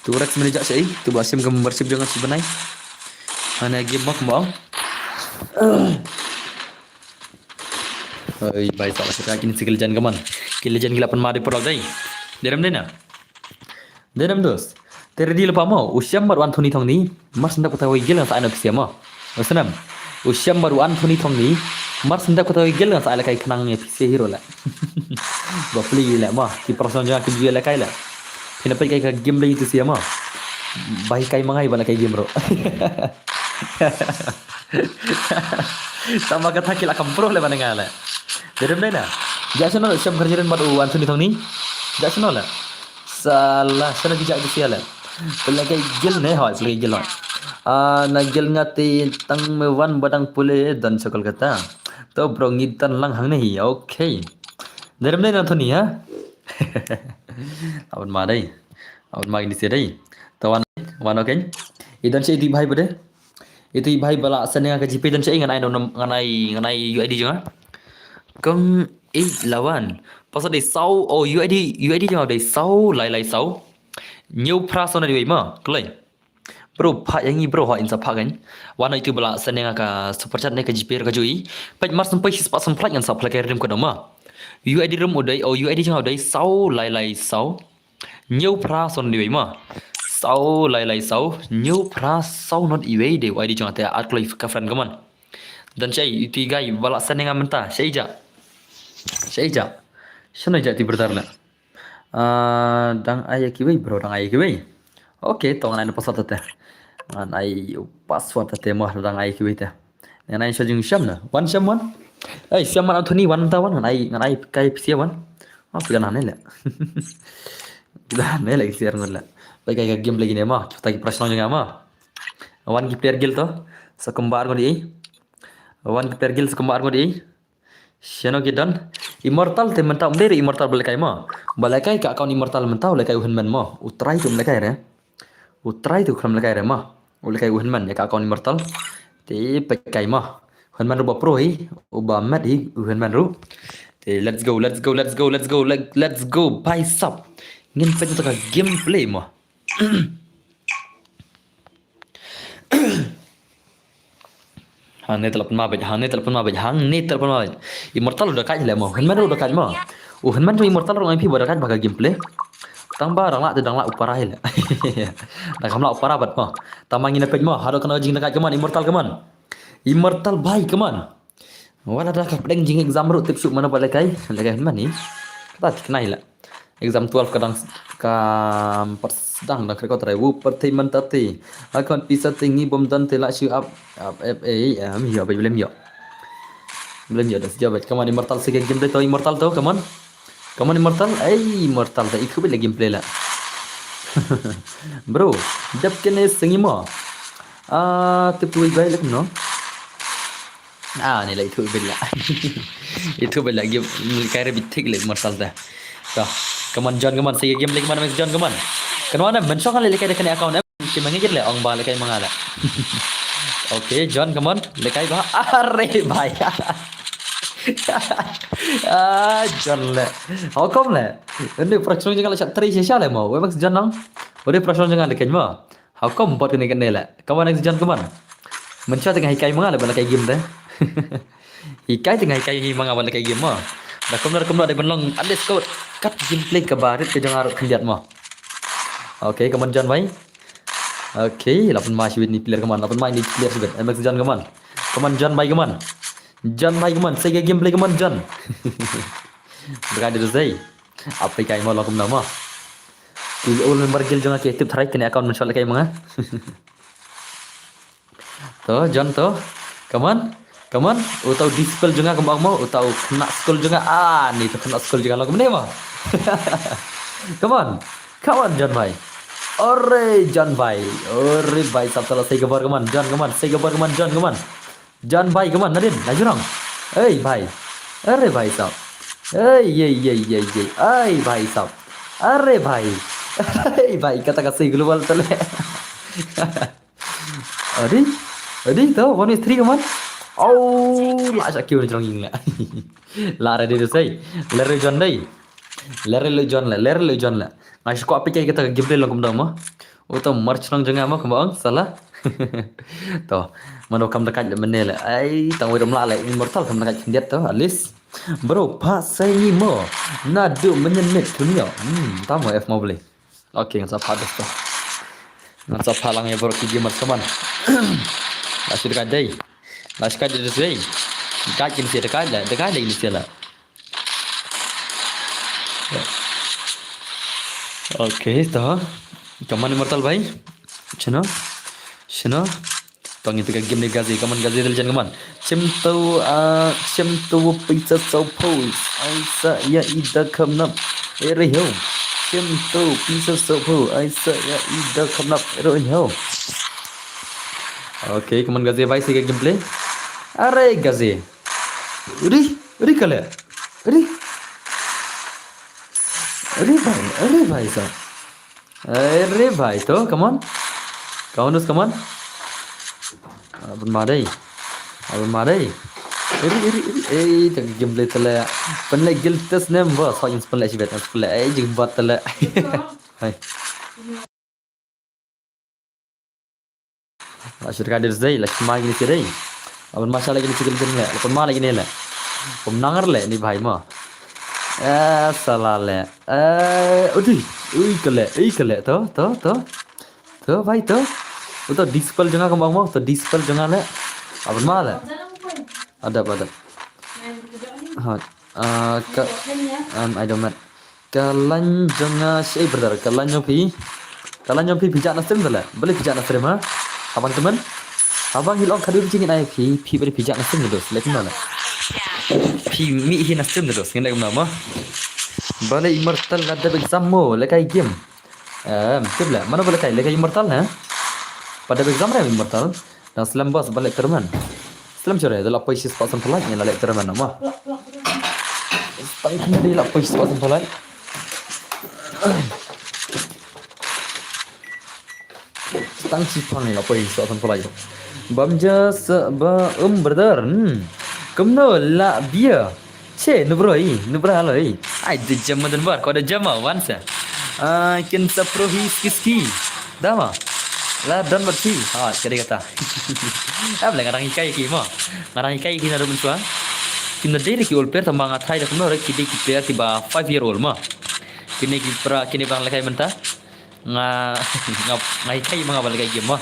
Tu Rex mane jak se i. Tu ba sim ka membership jong nga si banai. Ana game mak ma. Oi, bai sa ka kini si ki legend kaman. Ki legend gila pan ma de por dai. Derem dena. Derem dos. Te ready lepa mo. U Shyam bad u Anthony Thongni. Mar sendap kata wei gil ngan sa ai na pisia mo. U Shyam. U Shyam bad u Anthony Thongni. Mar sendap kata wei gil ngan sa ai la kai khnang ïa pisia hero la. Ba pli la mo. Ki person jong ki ju la kai la. Pina pai kai ka game dai tu sia mo. Bai kai mangai ba la kai game ro. Tama kata ki la kam pro le ba nga le. Derem dena. Ja seno Shyam Kharjaren bad u Anthony Thongni. Ja seno le. Sala seno ki ja ki sia le. Pelagi gil ne hoi, pelagi gil hoi. Ah, na gil ngati tang me wan badang pule don sa Kolkata. To bro, ngi tan lang hangne hi. Okay. Derem dei na Anthony ha. Awan ma dei. Awan ma ini dei. To wan, wan okay. I don sha iti bhai bade. Iti bhai ba la send nga ka GPay don sha i ngan ai no ngan ai ngan ai UID jong nga. Kong i lawan. Pasal dei saw o UID, UID jong nga dei saw lai lai saw. Hynñiew phra saw na dei wei ma. Kloi. Bro, phah ïa ngi bro, ha in sa phah kan. Wan ïa itu ba la send ïa nga ka super chat ne ka GPay ka jui. Peit mar syn peit shi spah san phra ngan sa phah ka rim ka dong ma. UID rim u dei, o UID jong nga u dei saw lai lai saw. Hynñiew phra saw na dei wei ma. Saw lai lai saw. Hynñiew phra saw na dei wei dei UID jong nga te at kloi ka friend ka mon. Don sha i, iti guy ba la send ïa nga mynta. Sha i ja. Sha i ja. Shano i ja ti brother na. Ah, dang ai kiwei bro, dang ai kiwei. Okay, to ngan ai password te. Ngan ai password te mo, dang ai kiwei te. Ngan ai sha jingsham na. Wan sham wan. Ei, sham wan Anthony wan ta wan ngan ai ngan ai kai pisia wan. Oh, pisa nane le. Pisa nane le kisia ngan le. Bai kai ka game lagi ne mo. Kita ki prashnong jong nga mo. Wan ki player guild to. Sa kembar ngon di. Wan ki player guild sa kembar ngon di. Shano ki don? Immortal te mynta um dei re Immortal ba lehkai mo. Ba lehkai ka account Immortal mynta u lehkai u Hynmen mo. U trai tu um lehkai re. U trai tu khlem lehkai re mo. U lehkai u Hynmen ïa ka account Immortal. Te peit kai mo. U Hynmen ruh ba pro hi. U ba met hi u Hynmen ruh. Te let's go, let's go, let's go, let's go, let, let's go. Bhai sab. Ngin peit ka gameplay mo. Hangne telepon ma bej, hangne telepon ma bej, hangne telepon ma bej. Immortal u da kait le mo, Hynmen ruh u da kait mo. U Hynmen ruh Immortal ruh ngai phi ba da kait ba ka gameplay. Tang ba dang lah te dang lah u para hi le. Dang kham lah u para bad mo. Tang ma ngin peit mo, haduh kano jing da kait kaman, Immortal kaman. Immortal bhai kaman. Wala da ka pdeng jing exam ruh tip suk mano ba lehkai, lehkai Hynmen ni. Kata thikna hi la. Exam twelve ka dang ka pat sdang dang krekot rai wu pyrthei mynta te. Account pisa te ngi bom don te la shu ap ap ap ei em yo ba blem yo. Blem yo da sejawab. Come on Immortal sike game dei to Immortal to, come on. Come on Immortal. Ei Immortal da ikhu bit la gameplay la. Bro, dep kene sengi mo. Ah, tip tu bai lek no. Ah, ni la itu bit la. Itu bit la game kai re bitik le Immortal da. To, come on John, come on. Sike game lek man John, come on. Kenwa na men shong le lehkai da kane account. Ki mangi jit le ong ba lehkai manga le. Okay, John, come on. Lehkai ba. Are bhai. Ah, John le. How come le? Ini prashnong jong nga la chat tri shisha le mo. Wei bak John nang. Ode prashnong jong nga le kane mo. How come bot kane kane le. Come on next John, come on. Mencha tengah hikai manga le ba lehkai game te. Hikai tengah hikai hi manga ba lehkai game mo. Da kumno kumno de ben long underscore kat gameplay ka barit ka jong nga ruh khyndiat mo. Okay, come on John bhai. Okay, la pynma shibit ni player kaman, la pynma ni player shibit. M X John kaman. Kaman John bhai kaman. John bhai kaman, sei ka gameplay kaman John. Baka de sei. Apai kai mo la kumno mo. Ki old member guild jong nga ki active tharai kane account men shot lehkai manga. To, John to. Kaman. Kaman, uta u disciple jong nga kumba ong mo, uta u khynnah skul jong nga. Ah, ni to khynnah skul jong nga long kumne mo. Come on. Come on, John bhai. Ore, John bhai. Ore, bhai sab sala sei ka bor, come on. John, come on. Sei ka bor, come on. John, come on. John bhai, come on. Nadin, na jurong. Ei, bhai. Ore, bhai sab. Ei, ei, ei, ei, ei. Ai, bhai sab. Ore, bhai. Ei, bhai, kata ka sei global tale. Adi, adi to, one is three kaman. Oh, la sha kiew ni jrong ing la. La ready to sei. Lere John dei. Lere le John le, lere le John le. Nga shu kwah peit kata ka gameplay long kumno mo. Uta mar chnong jong nga mo kumba ong sala. To, mano kam da kait le mene le. Ai, tang wei rum la le Immortal kam da kait khyndiat to, at least. Bro, pa sai ni mo. Naduh mynnin mit kumno. Hmm, tamo F mo beli. Okay, ngan sa phah dos to. Ngan sa phah lang ïa baroh ki gamers kaman. La shu da kait dei. La shu kait dei dei. Kait kin sia da kait la, da kait la kin sia la. Okay, to. Kaman Immortal bhai. Shano? Shano? To ngi pika game ne Gazi, kaman Gazi dil jan kaman. Chim to, ah, chim to pisa so pose. Ai sa ya i da kham nap. Ere ho. Chim to pisa so pose. Ai sa ya i da kham nap. Ere ho. Okay, kaman Gazi bhai sika gameplay. Are Gazi. Ri, ri kale. Ri. Ri bhai, ri bhai sa. Ri bhai to, come on. Come on, come on. Abon ma dei. Abon ma dei. Ri, ri, ri. Ei, tang game play tale. Pynleh guild test nem ba, sa yin pynleh shibet, pynleh. Ei, jing bat tale. Hai. La shirka dir zei, la shma gini sirei. Abon ma sha la gini sikil jin le, abon ma la gini le. Pom nangar le ni bhai ma. Eh, sala le. Eh, udi, ui kale, ui kale, to, to, to. To bhai to. Uto dispel jong nga kembang mo, to dispel jong nga le. Abon ma le. Adap, adap. Ha, ah, ka, um, I don't know. Ka line jong nga shei brother, ka line jong phi. Ka line jong phi phi jah na stream da la. Balei phi jah na stream ha? Habang temen. Habang hi long khadu jingin ai phi, phi balei phi jah na stream da dos. Lek na la. Phi mi hi na stream da dos. Ngin lek na ma. Balei Immortal la dep exam mo, lek ai game. Em, tip la. Mano balei kai, lek ai Immortal ha? Pada exam re Immortal. Dang slem bos ban leh tournament. Slem sore, da la poi shi spot san phalai, ngi la leh tournament nama. Tang kena di la poi shi spot san phalai. Tang shi pang la poi shi spot san phalai. Bam ja sa ba um brother. Hmm. Kumno la bia. Che, nubro i, nubra lo i. Ai, de jam madan bar, ko de jam ma wan sa. Ah, kin sa pro hi ski ski. Dama. La don bat hi. Ha, kade kata. Ab le ngarang hikai ki mo. Ngarang hikai ki na rumun swa. Kin na dei ki old player tama nga thai da kumno re ki dei ki player ki ba five year old mo. Kini ki pra, kini bang lekai menta. Nga, nga, nga hikai ma nga ba lekai game mo.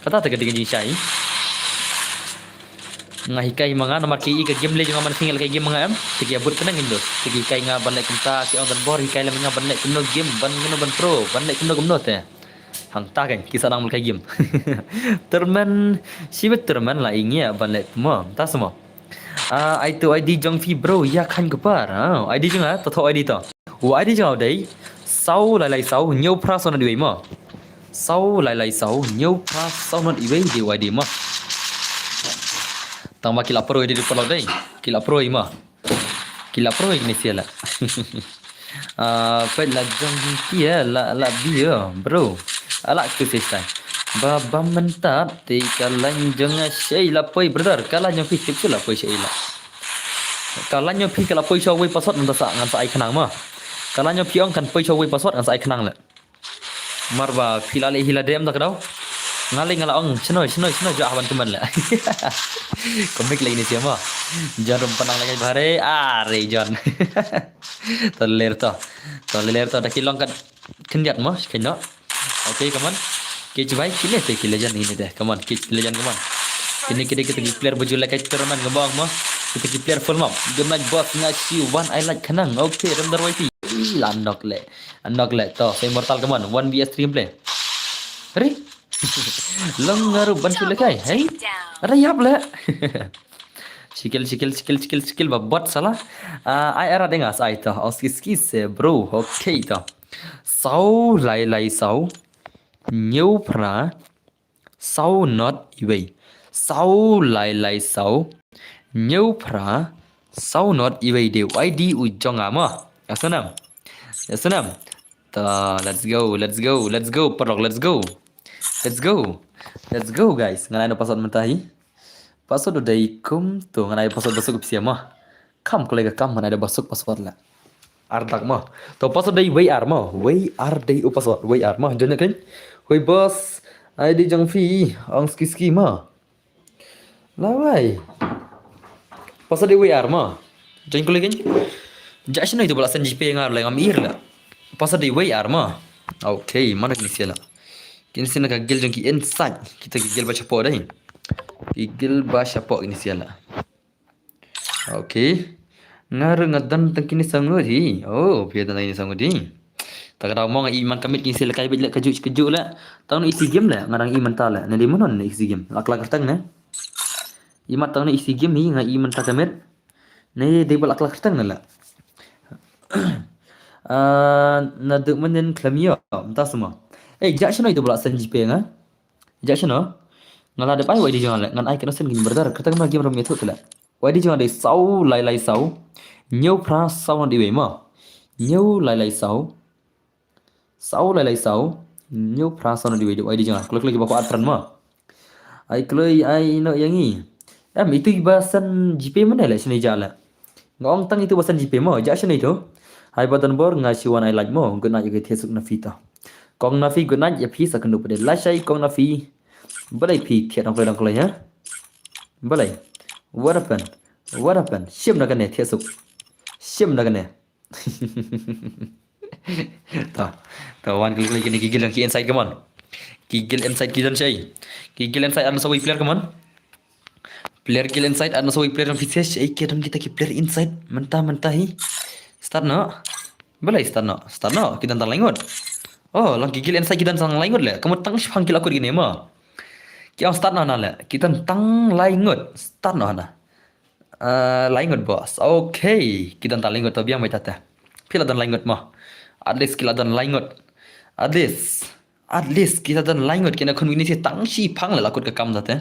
Kata ta ka ding jing shai. Nga hikai ma nga namar ki i ka game le jong nga man single ka game ma nga em. Te ki abut kena ngindo. Te ki hikai nga ban leh kumta ki ong dan bor hikai lem nga ban leh kumno game ban kumno ban pro ban leh kumno kumno te. Hangta kan ki sa nang lekai game. Termen, shibit termen la i ngia ban leh mo. Ta semua. Ah, ai tu I D jong phi bro, ya khan kepar. Ah, I D jong nga, to tho I D to. U I D jong nga u dei saw lai lai saw hynñiew phra saw nod iwei mo. Saw lai lai saw hynñiew phra saw nod iwei dei u I D mo. Tang ba ki la pro i dei di paralok dei. Ki la pro i mo. Ki la pro i kine sia la. Ah, peit la jong ki eh, la, la bi eh, bro. Ala tu sia tai. Ba bam mentat te ka line jong nga shei la poi brother. Ka line jong phi tip tu la poi shei la. Ka line jong phi ka la poi sha wei password ngan sa, ngan sa ai khnang ma. Ka line jong phi ong kan poi sha wei password ngan sa ai khnang le. Mar ba phi la le hi la dem da ka dau. Nga le nga la ong shnoi, shnoi, shnoi, jua haban temen le. Komik le ini sia ma. Jon rum panang le kai bare, are Jon. To ler to. To ler to, da ki long ka khyndiat ma, khyndiat. Okay, come on. Ki chibai, kine te ki legend ini deh. Come on, ki legend, come on. Kine, kine, kita ki player baju lekai tournament ngebang ma. Kita ki player full map. Good night boss, nga shi wan I like khnang. Okay, rem darwai ti. Ih, la nok le. Nok le to. Sa Immortal, come on. One V S three gameplay. Re? Long ngaru bantu lekai. Hey? Re yap le. Shikil, shikil, shikil, shikil, shikil, ba bot sala. Ah, ai ara dengas ai to. Oski ski se bro. Okay to. Saw lai lai saw. Hynñiew phra. Saw nod iwei. Saw lai lai saw. Hynñiew phra. Saw nod iwei dei u I D u jong nga mo. Ya sanam. Ya sanam. Ta, let's go, let's go, let's go, paralok, let's go. Let's go. Let's go, guys. Ngan ai no password mynta hi. Password u dei kum to, ngan ai password ba suk pisa ma. Kam kole ka kam ngan ai da ba suk password la. Ar dak ma. To password dei wei ar ma. Wei ar dei u password. Wei ar ma. Jon nyakin. Wei boss. I D jong phi. Ong ski ski ma. Lawai. Password dei wei ar ma. Jon kole kin. Ja shnoi to bala sen G P nga le ngam ir la. Password dei wei ar ma. Okay, mana kini sia la. Kini sia na ka guild jong ki inside. Kita ki guild ba chapo dei. Ki guild ba chapo kini sia la. Okay. Nga ruh nga don tang kine saw ngut hi. Oh, phi don tang kine saw ngut hi. Ta ka daw mo nga i man ka miet kine sia la kai bit la ka juh ka juh la. Tang no isi game la nga dang i man ta la. Ne di monon ne isi game. La kla kertang ne. I mat tang no isi game hi nga i man ta ka miet. Ne di bal la kla kertang ne la. Ah, na duk menen klamio. Mta semua. Eh, jak shano itu bala sen G P nga. Jak shano. Nga la dep ai wai di jong nga le. Ngan ai kena sen gin brother. Kata kena game ram itu tu le. Wai di jong nga dei saw lai lai saw. Hynñiew phra saw na di wei mo. Hynñiew lai lai saw. Saw lai lai saw. Hynñiew phra saw na di wei di wai di jong nga. Kloi kloi kiba kwah tran mo. Ai kloi ai ino ïa ngi. Em itu ba send GPay mynne leh shane ja leh. Nga ong tang itu ba send GPay mo ja shane itu. Hai ba don bor nga shu wan ai like mo. Good night ïa ki thiah suk na phi to. Kong na phi good night ïa phi sa kynduh pade lashai kong na phi. Balei phi thiah dang kloi dang kloi ha. Balei. What happened? What happened? Shim na kane thiah suk. Shim na kane. Ta. Ta wan klik klik kine ki guild ki insight, come on. Ki guild insight ki don shai. Ki guild insight ar na sawi player, come on. Player guild insight ar na sawi player don P C S ai ki don kita ki player insight. Mynta mynta hi. Start noh. Balei start noh. Start noh ki don tang lai ngut. Oh, long ki guild insight ki don tang lai ngut leh. Ka mut tang shiphang ki la kut kine mo. Ki ong start noh na leh. Ki don tang lai ngut. Start noh na. Ah, lai ngut boss. Okay, ki don tang lai ngut to biang bai tata. Phi la don lai ngut mo. At least ki la don lai ngut. At least. At least ki la don lai ngut kine khun kine shi tang shiphang la kut ka kam tata.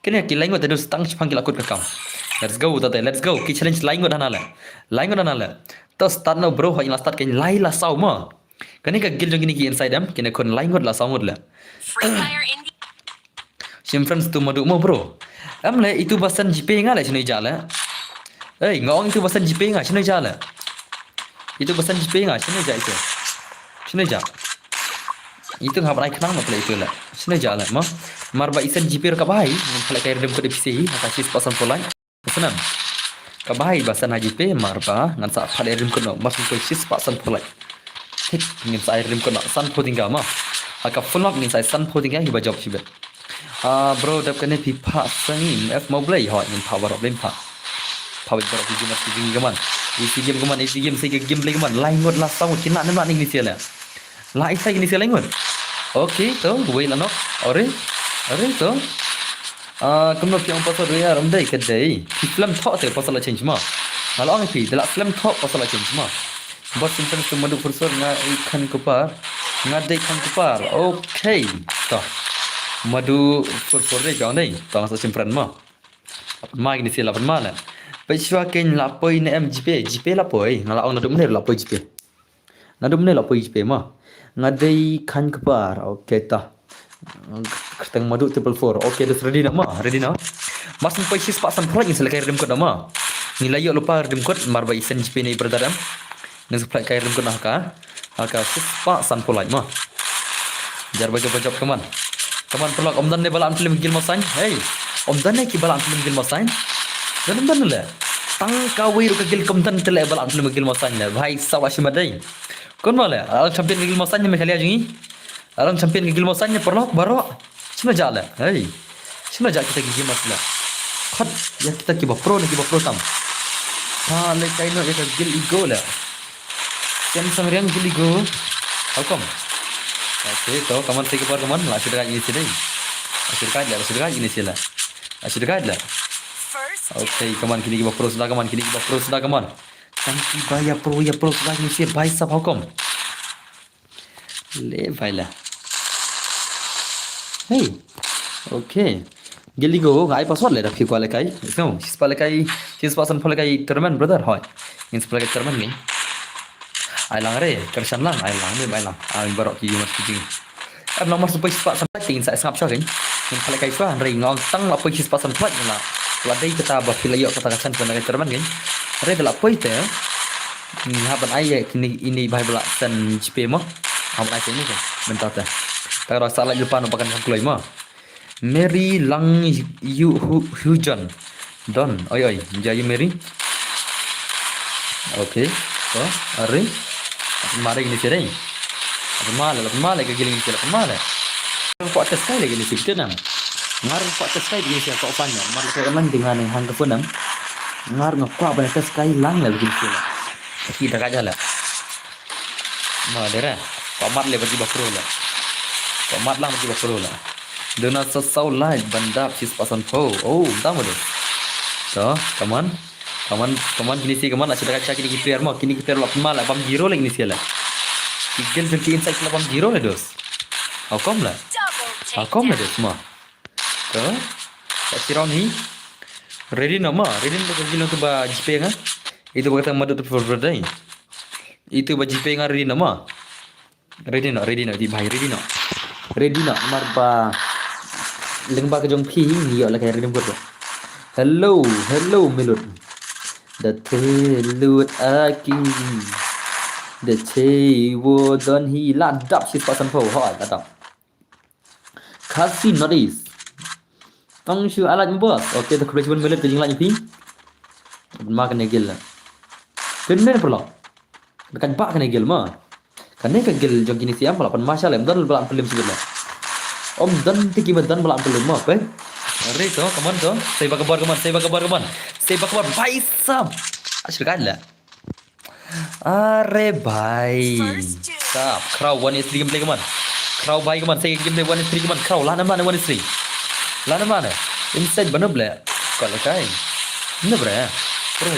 Kine ki lai ngut te dus tang shiphang ki la kut ka kam. Let's go tata, let's go. Ki challenge lai ngut hana leh. Lai ngut hana leh. To start noh bro, ha ïa la start kein lai la saw mo. Kane ka guild jong kine ki insight em, kine khun lai ngut la saw ngut leh. Free Fire India. Shim friends tu madu mo bro. Em leh itu ba send GPay nga leh shane ja leh. Ei, nga ong itu ba send GPay nga shane ja leh. Itu ba send GPay nga shane ja itu. Shane ja. Itu nga ban ai khnang noh leh itu leh. Shane ja leh mo. Mar ba i send GPay ruh ka bai. Ngin pynleh ka redeem code phi seh hi ha ka shispah sanphew lait. Snem. Ka bai ba send ha GPay mar ba ngan sa pynleh redeem code noh mar shu poi shispah sanphew lait. Thik ngin sa ai redeem code noh sanphew tyngka mo. Ha ka full map ngin sa ai sanphew tyngka hi ba jop shibit. Ah bro dep kane phi phah sngi M F Mawblei hoi ngin phah baroh Blei phah. Phah baroh ki game ki jing ka man. Easy game ka man, easy game sei ka game Blei ka man. Lai ngut la saw ngut kine ne ma ning ni sia leh. La isai kine sia lai ngut. Okay to wei la nok. Ore. Ore to. Ah kumno phi ong password wei ar um dei ka dei. Phi slem thoh te password la change mo. Nga la ong phi da la slem thoh password la change mo. Bot sim friends tu madu fursor nga i khan kupar. Nga dei khan kupar. Okay. To. Madu fursor dei ka ong dei. To nga sa sim friend mo. Pynma kine sia la pynma leh. Peit shuwa kein la poi ne em GPay, GPay la poi. Nga la ong naduh mynne la poi GPay. Naduh mynne la poi GPay mo. Nga dei khan kupar. Okay ta. Kyrteng madu triple four. Okay, dus ready noh mo, ready noh. Mar shu poi shispah sanphew lait ngin sa leh ka redeem code noh mo. Ngi la ïoh lypa redeem code mar ba i send GPay na i brother em. Ngin sa pynleh ka redeem code noh ha ka. Ha ka shispah sanphew lait mo. Jar ba jop ba jop ka man. Ka man paralok ym don ne ba la an film guild mo sign. Hey. Ym don ne ki ba la an film guild mo sign. Don ym don leh. Tang kawei ruh ka guild kam don te leh ba la an film guild mo sign leh. Bhai sawa shim dei. Kumno leh. Alang champion ka guild mo sign ne Meghalaya jong ngi. Alang champion ka guild mo sign ne paralok baroh. Shano ja leh. Hey. Shano ja kita ki gamer leh. Khot ïa kita ki ba pro ne ki ba pro tam. Ha leh kaei noh ïa ka guild ego leh. Sem sang riang guild ego. How come? Okay, to kaman te ki bar kaman la shu dei ini sini. La shu dei leh, la shu dei ini sini. La shu dei leh. Okay, kaman kini ki ba pro suda kaman, kini ki ba pro suda kaman. Tang ki ba ïa pro ïa pro suda ini sini bhai sab how come? Le bhai la. Hey. Okay. Guild ego nga ai password leh da phi kwah leh kai. Sngewbha shispah leh kai, shispah sanphew leh kai tournament brother hoi. Ngin spah leh kai tournament ni. Ai lang re, kyrshan lang, ai lang, ai lang. Ai baroh ki mat ki jing. Em lang mar shu poi shispah sanphew leh kai ngin sa sngap shuwa kan. Ngin pynleh kai shuwa hynrei nga ong tang la poi shispah sanphew leh kai la. La dei kata ba phi la ïoh kata ka chance ban leh kai tournament kan. Hynrei da la poi te. Ngi hap ban ai ïa kine ini bhai ba la send GPay mo. Hap ban ai ïa kine kan. Mynta te. Ta ka dei sa la ïa pan ba kan kham kloi mo. Mary Lang Yu Hu Hujan. Don. Oi oi. Ja yu Mary. Okay. To. Are. Apa mare gini sih deh. Apa male, apa male ke giling sih, apa male. Ko atas kai lagi ni sih kita nam. Ngar ko atas kai gini sih ko pan ya. Mar ko online dengan yang hang ke phone nam. Ngar ngak ko apa atas kai lang lagi ni sih. Kita kaja lah. Ma dera. Ko mat le bagi bakro lah. Ko mat lang bagi bakro lah. Duna sa saw lai ban dap shispah sanphew. Oh, tang ma deh. To, come on. Come on, come on, kini si, come on, la sida ka cha kini ki player mo, kini ki player la pynma la bam giro la kini si la. Ki gel jong ki inside la bam giro la dos. How come la? How come la dos mo? To, ka si round hi. Ready noh ma, ready noh ka gil nong tu ba jipe nga. Itu ba kata madu tu for ready. Itu ba jipe nga ready noh ma. Ready noh, ready noh, di bhai, ready noh. Ready noh, mar ba. Leng ba ka jong phi, ni yo la ka ready noh. Hello, hello, Milut. Da te lut aki. Da te wo don hi la dap shi spot san po, ho, la dap. Khasi North East. Tang shu alaj boss. Okay, to khublei shibun Milut ka jinglaj phi. Ma kane gil la. Kane paralok. Kan ba kane gil ma. Kane ka gil jong kine siam paralok pan ma sha lem don ba la pynlem shibun la. Om don tiki ma don ba la pynlem ma pe. Re to, come on to. Sei ba kabar, come on, sei ba kabar, come on. Sei ba kabar, bhai sahab. Ashir kan la. Are bhai. Sap, Crow one is three gameplay kaman. Crow bhai kaman, sei gameplay one is three kaman. Crow, lana mana one is three. Lana mana. Inside bana ble. Kala kai. Ina bre. Pro.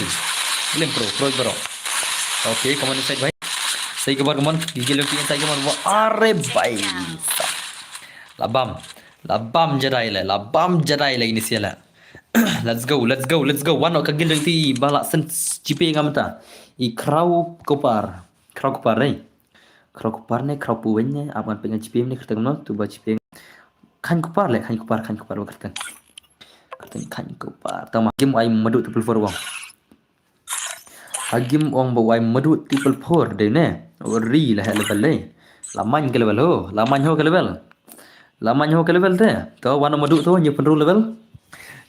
Lem pro, pro bro. Okay, kaman inside bhai. Sei kabar kaman, gigil yang inside kaman. Wah, are bhai. Sap. Labam. Labam jadai le, labam jadai le ini siala. Let's go, let's go, let's go. Wan ka gil jong ti ba la send jipe nga mynta. I Crow Kupar. Crow Kupar ne. Crow Kupar ne, Crow Puwen ne, ap ngan pyngan jipe ne kyrteng no, tu ba jipe. Khan Kupar le, Khan Kupar, Khan Kupar ba kyrteng. Kyrteng Khan Kupar. Tama game ai madu triple four wang. Hagim ong ba wai madu triple four de ne. Ri la he level de. La man ke level ho, la man ho ke level. La man ho ke level de. To wan madu to nyu pun ru level.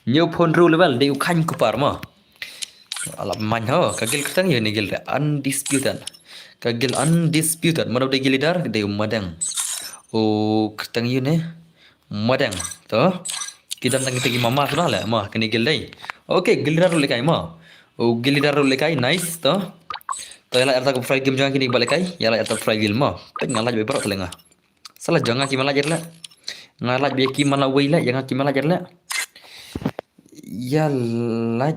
Nyu pun ru level de u Khan Kupar ma. La man ho, ka gil kyrteng yu ne gil de undisputed. Ka gil undisputed. Madu de gil leader de u Madang. U kyrteng yu ne. Madang. To. Ki don tang kita ki mama sudah le. Ma kini gil dei. Okay, gil leader lekai ma. Oh, gil leader lekai, nice to. To yala erta ko profile game jong kini ba lekai. Yala erta profile game ma. Pek ngalaj be barok telenga. Salah jong ki malaj le. Ngalaj be ki malawei le, jong ki malaj le. Yala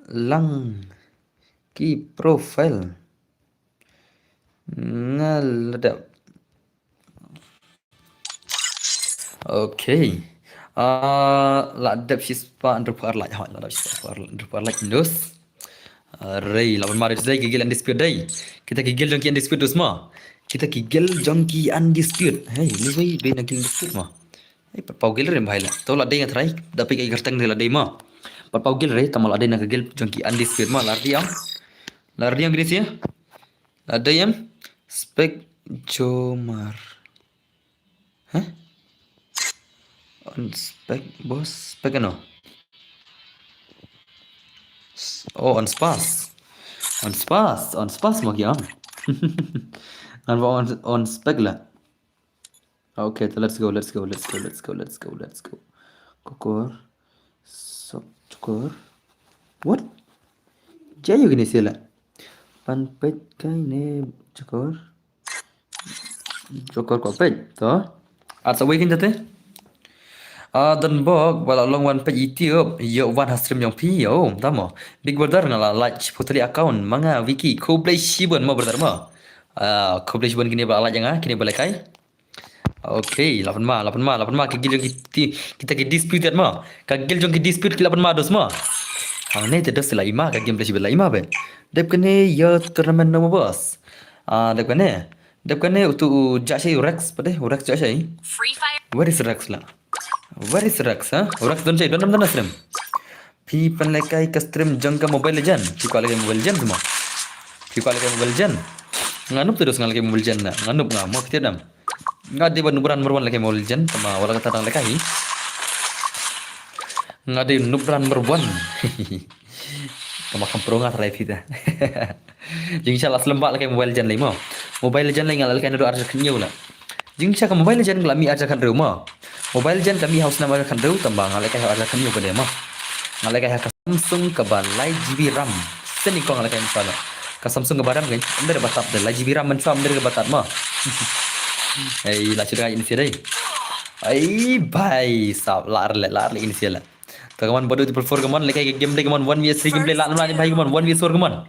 lang ki profile. Ngalada. Okay. Ah, la dep shi spah hynriew phew ar like, hoi, la dep shi spah hynriew phew ar like, hynriew phew ar like, dus. Ah, rei, la ban mari dei ki gil undisputed dei. Kita ki gil jong ki undisputed dus ma. Kita ki gil jong ki undisputed. Hey, ni wei, dei na gil undisputed ma. Hey, pat pau gil rei bhai la. To la dei nga try, da pik ai kyrteng dei la dei ma. Pat pau gil rei, tama la dei na ka gil jong ki undisputed ma, la dei am. La dei am gini sih. La dei am. Spek Jomar. Hah? On spec, bos, spec ano? S-, oh, on spas. On spas, on spas mo ki on. Ngan ba on, on spec la. Okay, so let's go, let's go, let's go, let's go, let's go, let's go. Kokor. Sok chokor. What? Jayu gini sila. Pan pet kai ne chokor. Jokor ko page to. At sa weekend jate. Ah, don bok ba la long wan page YouTube, yo wan ha stream jong phi yo, tamo. Big Brother nga la like putri account, manga wiki, khublei shibun mo brother mo. Ah, khublei shibun kini ba la like nga, kini ba lekai. Okay, lapan ma, lapan ma, lapan ma, ka gil jong ki ti-, kita ki dispute mo. Ka gil jong ki dispute ki lapan ma dos mo. Hangne te dos la ima, ka game pla shibun la ima be. Dep kane yo tournament no mo boss. Ah, dep kane. Dep kane utu u ja shai u Rex pade, u Rex ja shai. Free Fire. Where is Rex la? Where is Rex, ha? U Rex don shai, don nam don asrem. Phi pan lekai ka stream jong ka Mobile Legend. Phi kwa lekai Mobile Legend mo. Phi kwa lekai Mobile Legend. Nga nup terus nga lekai Mobile Legend na. Nga nup nga mo kita dam. Nga dei ba nubran merwan lekai Mobile Legend. Tama wala kata dang lekai. Nga dei nubran merwan. Tama kam pro nga try phi ta. Jingshisha la slem ba lekai Mobile Legend lei mo. Mobile Legend lei nga la lekai nado arja khnyew la. Jingshisha ka Mobile Legend la mi arja khnyew mo. Mobile Legend ka mi house number khnyew tamba nga lekai arja khnyew pade mo. Nga lekai ka Samsung ka ba lai G B RAM. Seni ko nga lekai pala. Ka Samsung ka ba RAM kan. Amder ba tap de lai G B RAM man chwa amder ka ba tap mo. Ei la chuda in sira. Ai bhai sab lar le lar le in sira. Kaman badu triple four kaman lekai game play kaman one v three game play la la bhai kaman one v four kaman.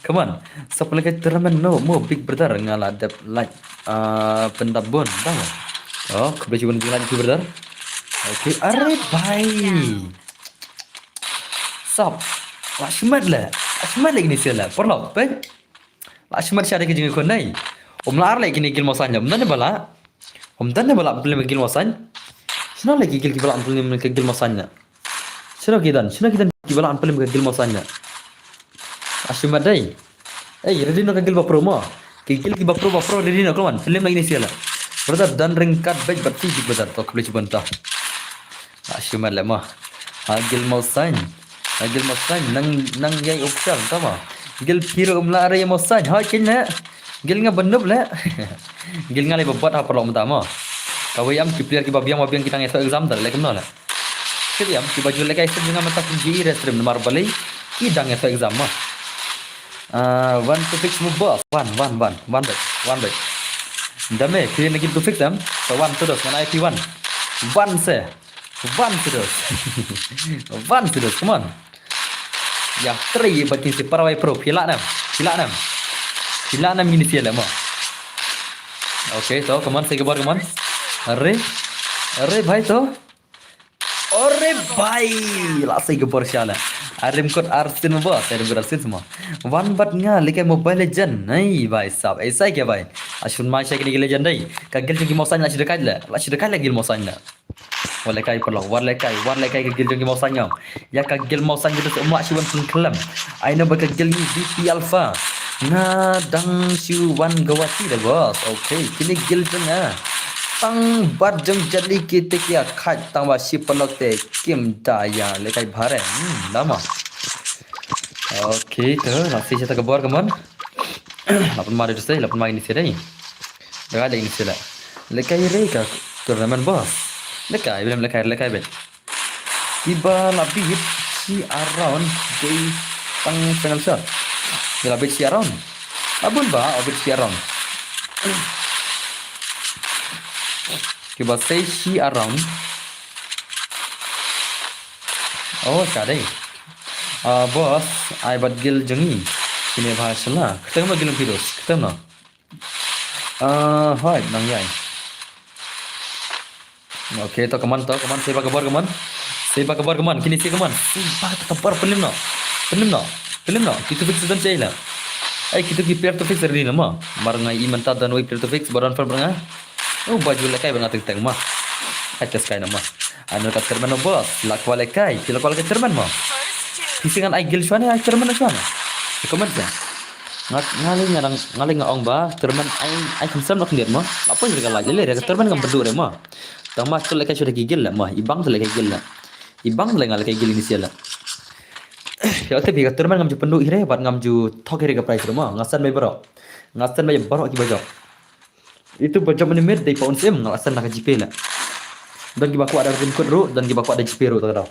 Come on. Sap lekai tournament no mo Big Brother nga la dep like ah pendap bun tang. Oh, khublei shibun like Big Brother. Okay, are bhai. Stop. La shimet le. La shimet le kine sila. Paralok, peit. La shimet sha da ki jingïakhun nei. Um lah ar le kine guild mawsain le. Um don ne ba lah. Um don ne ba lah pynlem ka guild mawsain. Shano le ki guild kiba lah pynlem ka guild mawsain le. Shano ki don. Shano ki don kiba lah pynlem ka guild mawsain le. La shimet dei. Ei, ready noh ka guild ba pro mo. Ki guild kiba pro ba pro ready noh, come on. Pynlem noh kine sila. Brother, don ryngkat bad bad phi brother. To khublei shibun to. La shimet le mo. Ha guild mawsain. Ha guild mawsain nang nang ïai official ta mo. Guild phi ruh um lah re mawsain. Ha kin ne. Guild nga ba noob le. Guild nga le ba bad ha paralok mynta mo. Kawei ïam ki player kiba biang ba biang ki dang ïathoh exam da le kumno le. Ki ïam kiba ju lehkai stream jong nga mynta kin ju i re stream namar balei ki dang ïathoh exam mo. Ah, one two fix mo boss. One, one, one, one back, one back. Dame, phi na ki two fix em. So one to dos, ngan ai phi one. One se. One to dos. One to dos, come on. Ïa, three, but kin si parawai pro. Phi lah nem. Phi lah nem. Phi lah nem ngin si le mo. Okay, to, come on, sei ka bor, come on. Are, are bhai to. Ore bhai, la sei ka bor sha la. Arim kot arsin mo boss, arim kot arsin mo. Wan bad nga lehkai Mobile Legend. Nei bhai sab, ei sai ke bhai. Ashun mai sai kini ki legend dei. Ka guild jong ki mawsain la shi dekai le. La shi dekai le guild mawsain la. Wa lehkai paralok, wa lehkai, wa lehkai ka guild jong ki mawsain ngam. Ïa ka guild mawsain kita se um lah shi wan pynkhlam. Ai na ba ka guild ni V P Alpha. Nga dang shu wan gawati da boss. Okay, kini guild jong nga. Tang bad jong jali kite ki ïa khat tang ba shi paralok te kim da ïa lehkai bhare. Hmm, lama. Okay, to, la sei shata ka bor, come on. La pynmar dei to sei, la pynmar ini sei dei. Lehkai dei ini sei la. Lehkai re ka tournament boss. Lehkai, bilem lehkai, lehkai bet. Kiba la bit shi around dei tang single shot. Kiba la bit shi around. Abun ba, o bit shi around. Kiba sei shi around. Oh, ka dei. Ah, boss, ai bad guild jong ngi. Kine bha shala. Ktem no guild jong phi dos. Ktem no. Ah, hoi, nang ïai. Okay, to, come on, to, come on, sei ba ka bor, come on. Sei ba ka bor, come on. Kini sei, come on. Sei ba ka bor, pynlem no. Pynlem no. Pynlem no. Kitu fix don chei la. Ai, kitu ki player to fix ready no mo. Mar nga i mynta don wei player to fix, ba don fan nga. Oh, ba ju lehkai ba nga teng teng mo. Ai, ka sky no mo. Ano ka chairman no boss. La kwah lehkai. Phi la kwah lehkai chairman mo. Phi sing ngan ai guild shwa ne, ai chairman shwa ne. Comment ya. Nga, nga le nga dang, nga le nga ong ba, termen ai, ai kham sem lok ndir mo. Apa jadi ka laj, le, le, termen ngam berdu re mo. Tang ma tu lehkai shu da ki guild la mo, i bang tu lehkai guild la. I bang tu lehkai guild ini sia la. Ya, te bi ka termen ngam ju pendu ire, bad ngam ju thok ire ka price re mo. Nga send bai barok. Nga send bai barok ki bajok. Itu bajok mane met dei pa un sem, nga la send na ka GPay la. Don ki ba kwah da redeem code ruh, don ki ba kwah da GPay ruh ta ka dau.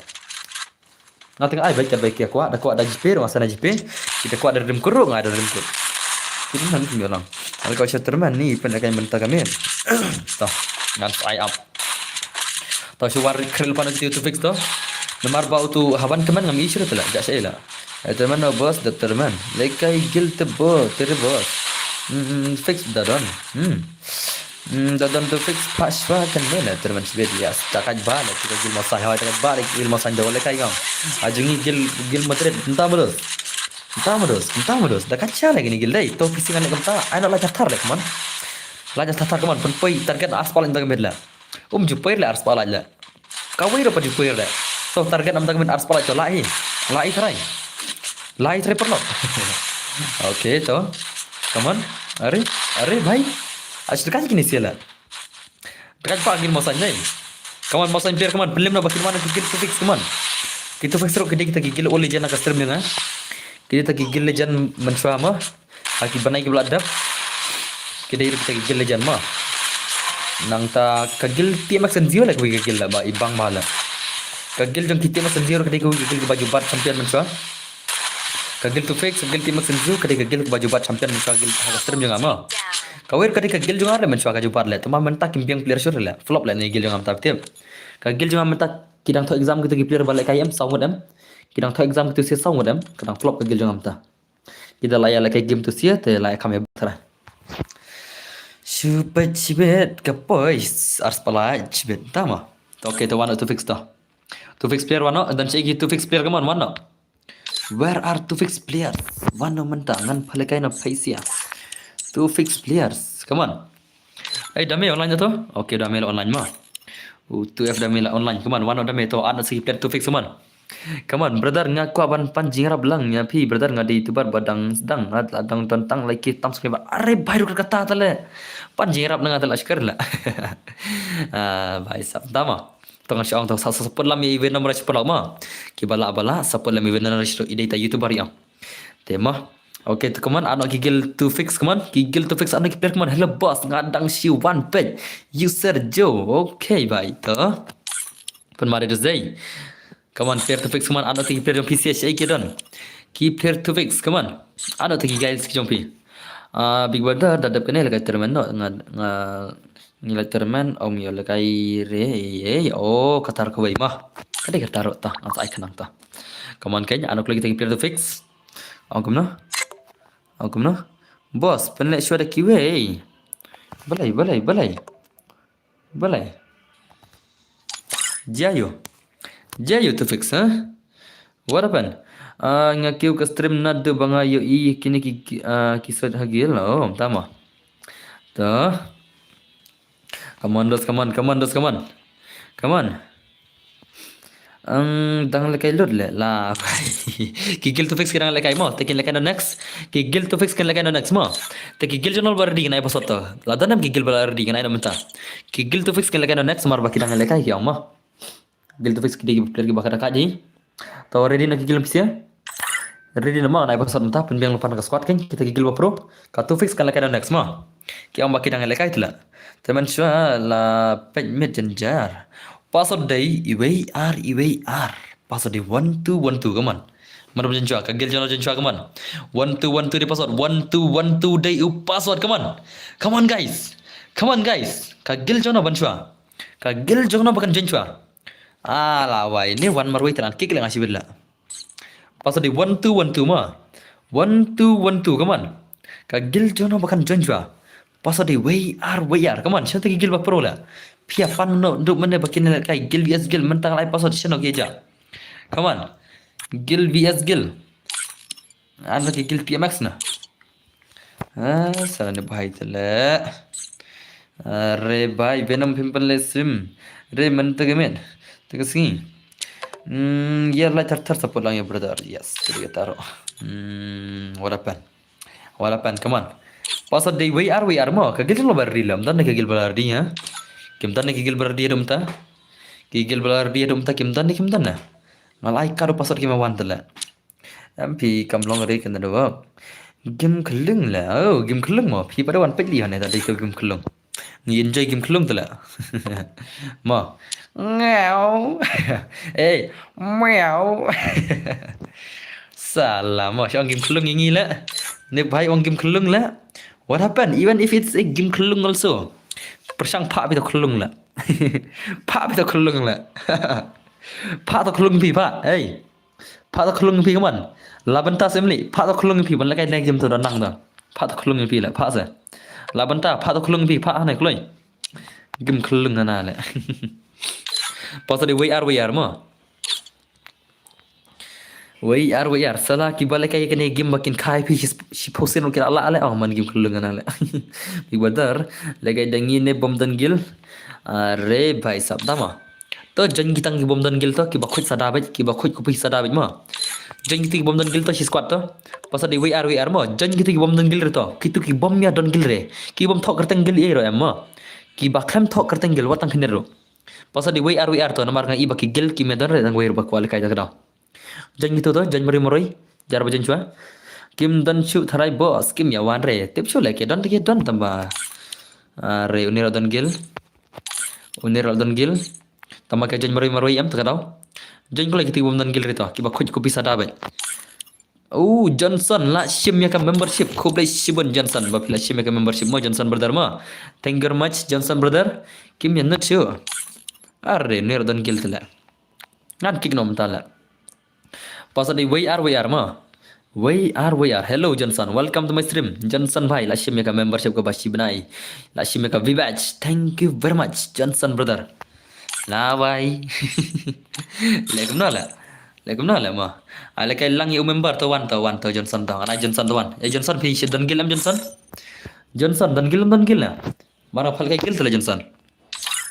Nga tengah ai bad ka bad ki kwah, da kwah da GPay ruh nga send da GPay. Kita kwah da redeem code ruh nga da redeem code. Kita nan ki orang. Ala ka sha termen ni pen da ka mynta ka met. Toh, ngan ai ap. Toh shu war krel pan tu fix toh. Namar ba utu haban termen ngam issue tu la, ja sha la. Eh, termen no boss, da termen. Lehkai guild te bo, tere boss. Hmm, fix da don. Hmm. Hmm, da don tu fix pas wa kan ne la termen sibet ya. Takat ba la kita guild mawsain, ha takat ba la guild mawsain da lehkai ngam. Ajung i guild, guild Madrid, entah modus. Entah modus, entah modus. Da kacha lagi ni guild dei. To fixing ane kamta. Ai no la jathar le kaman. La jathar kaman. Pun poi target aspal entah kamit la. Um ju poi le aspal la. Kawei ruh pa ju poi re. To target am tang min arspah lai to lai. Lai trai. Lai trai paralok. Okay to. Come on. Are, are bhai. Ash dekat kini sia la. Dekat pa guild mawsain dei. Come on mawsain player, come on. Pynlem na ba kin wan ki guild to fix, come on. Ki to fix ruh ki dei kita ki guild old legend na ka stream jong nga. Kita ki guild legend mynshwa mo. Ha ki bnai kiba la dep. Ki dei ruh kita ki guild legend mo. Nangta ka guild TMX and Zero la kawei ka guild la ba i bang ba la. Ka guild jong ki TMX and Zero ka dei kawei ka guild kiba ju bat champion mynshwa. Ka guild to fix, ka guild TMX and Zero ka dei ka guild kiba ju bat champion mynshwa ka guild ha ka stream jong nga mo. Kawei ka dei ka guild jong nga le mynshwa ka ju bat le. Tangba mynta kim biang player shuh le. Flop le ne guild jong nga mynta tip. Ka guild jong nga mynta ki dang thoh exam kita ki player ba lehkai em saw ngut em. Ki dang thoh exam kita sia saw ngut em. Ka dang flop ka guild jong nga mynta. Kita la ïa lehkai game to sia te la ïa kham ïa batra. Shubit shibit ka poi arspah lai shibit tama. Okay, to wan no to fix to. To fix player wan no, dan shi ki to fix player ka mon wan no. Where are two fix players? Wan noh mynta, ngan pynlehkai noh pisa. Two fix players, come on. Ei, dame online to? Okay, dame la online mo. U two F dame la online, come on, wan noh dame to, add noh sa ki player two fix, come on. Come on, brother, nga kwah ban pan jingïarap lang ïa phi, brother, nga dei YouTuber ba dang sdang, nga la dang don tang like tam sngewbha. Are bhai, ruh kata te leh. Pan jingïarap na nga te la shkor la. Ah, bhai sahab, tama. To ngan shu ong to sa, sa, support lem ïa i Venom Rush paralok mo. Kiba lah ba lah, support lem ïa i Venom Rush, i dei ta YouTuber ïa. Te mo. Okay, to come on, add noh ki guild two fix, come on. Ki guild two fix, add noh ki player, come on. Hello boss, nga dang shu wan peit. User Joe. Okay, bhai, to. Pynmare Tuesday. Come on, player two fix, come on, add noh ki player jong phi, shaei ki don. Ki player two fix, come on. Add noh ki guys ki jong phi. Ah, Big Brother, da dep kane lehkai tournament noh, nga, nga, ngi lehkai tournament, ym ïoh lehkai re, ei, ei, oh, kata ruh kawei mo. Ka dei kata ruh ta, nga sa ai khnang ta. Come on, keiñ, add noh khlem kita ki player two fix. Ong kumno? Ong kumno? Boss, pynleh shuwa da kiwei. Balei, balei, balei. Balei. Jia ïoh. Jia ïoh two fix, ha? What happened? Ah, nga kiew ka stream naduh ba nga ïohi kine ki, ki, ah, ki sot ha guild. Oh, tama. To. Come on, dos, come on, come on, dos, come on. Come on. Ang dang lehkai lut leh la. Ki guild two fix ki dang lehkai mo, te kin lehkai noh next. Ki guild two fix kin lehkai noh next mo. Te ki guild jong no ba ready, ngan ai password to. La don em ki guild ba la ready, ngan ai noh mynta. Ki guild two fix kin lehkai noh next, mar ba ki dang lehkai ki ong mo. Guild two fix ki dei ki player kiba kata ka ji. To ready noh ki guild pisa. Ready noh mo, ngan ai password mynta, pynbiang lypa na ka squad keiñ, kita ki guild ba pro. Ka two fix kan lehkai noh next mo. Ki ong ba ki dang lehkai te la. Te mynshuwa la peit miet jynjar. Password dei iwei ar iwei ar. Password dei one two one two, come on. Mar ba jynjar, ka guild jong no jynjar, come on. One two one two dei password, one two one two dei u password, come on. Come on guys. Come on guys. Ka guild jong no ban shuwa. Ka guild jong no ba kan jynjar. Ah, la wai, ne wan marwei te ngan kick leh nga shibit la. Password dei one two one two mo. One two one two, come on. Ka guild jong no ba kan jynjar. Password dei wei ar wei ar, come on. Shano ki guild ba pro la. Phi ïa pan noh duh mynne ba kin lehkai, guild V S guild, mynta ngan ai password shano ki jia. Come on. Guild V S guild. Ano ki guild P M X na. Ah, sa ne bhai te leh. Are bhai, Venom phim pynleh stream. Re mynta ka miet. Te ka sngi. Hmm, ïa like thar thar, support lang ïa brother. Yes, te ka taro. Hmm, what happened? What happened? Come on. Password dei wei ar wei ar mo. Ka guild ba la ready la. Ym don ne ka guild ba la ready, ha? Kim don ne ka guild ba la ready haduh mynta. Ki guild ba la ready haduh mynta kim don ne, kim don ne. Nga la ai ka ruh password kim wan te leh. Em, phi kam long re kane da ba. Game khyllung la. Oh, game khyllung mo. Phi pat da wan peit lei hangne, ta dei ka game khyllung. Ngi enjoy game khyllung te la. Mo. Ngaw. Eh, meow. Sala mo, shu ong game khyllung ïa ngi la. Ne bhai ong game khyllung la. What happened? Even if it's a game khyllung also. Pyrshang phah phi to khyllung la. Phah phi to khyllung la. Phah to khyllung phi phah. Hey. Phah to khyllung phi, come on. La bynta sem li, phah to khyllung phi, ban lehkai ne game to da nang da. Phah to khyllung phi la, phah se. La bynta, phah to khyllung phi, phah hangne kloi. Game khyllung na le. Password dei wei ar wei ar mo. Wei ar wei ar, sala kiba lehkai kane game ba kin khai phi shi, shiphew sien ruh ki la lah le, oh man game khyllung na le. Big brother, lehkai da ngi ne bym don guild. Are bhai sahab, tama. To join kita ki bym don guild to, kiba khuid sa da beit, kiba khuid khuid phi sa da beit mo. Join kita ki bym don guild to, shi squad to. Password dei wei ar wei ar mo, join kita ki bym don guild re to. Kitu ki bym ïa don guild re. Ki bym thoh kyrteng guild ei ruh em mo. Kiba khlem thoh kyrteng guild wat tang khyndiat ruh. Password dei wei ar wei ar to, namar nga i ba ki guild kim ïa don re, dang wei ruh ba kwah lehkai da ka daw. Join kitu to, join marwei marwei. Jar ba join shuwa. Kim don shuh tharai boss, kim ïa wan re. Tip shuh leh ki don te ki don tang ba. Are, une ruh don guild. Une ruh don guild. Tang ba ki join marwei marwei em te ka daw. Join ko leh kita ki bym don guild re to. Kiba khuid khuid phi sa da beit. Oh, Johnson la shim ïa ka membership. Khublei shibun Johnson ba phi la shim ïa ka membership mo, Johnson brother mo. Thank you very much Johnson brother. Kim ïa nut shuh. Are, une ruh don guild te la. Ngan kick noh mynta la. Password dei wei ar wei ar mo. Wei ar wei ar. Hello Johnson, welcome to my stream. Johnson bhai, la shim ïa ka membership kaba shi bnai. La shim ïa ka V-Badge. Thank you very much Johnson brother. La wai. Leh kumno la. Le kumno le mo. Ai le kai lang ïa u member to wan to wan to Johnson to. Ngan ai Johnson to wan. Eh Johnson phi shi don guild em Johnson? Johnson don guild em don guild na. Mar nga phal kai guild to le Johnson.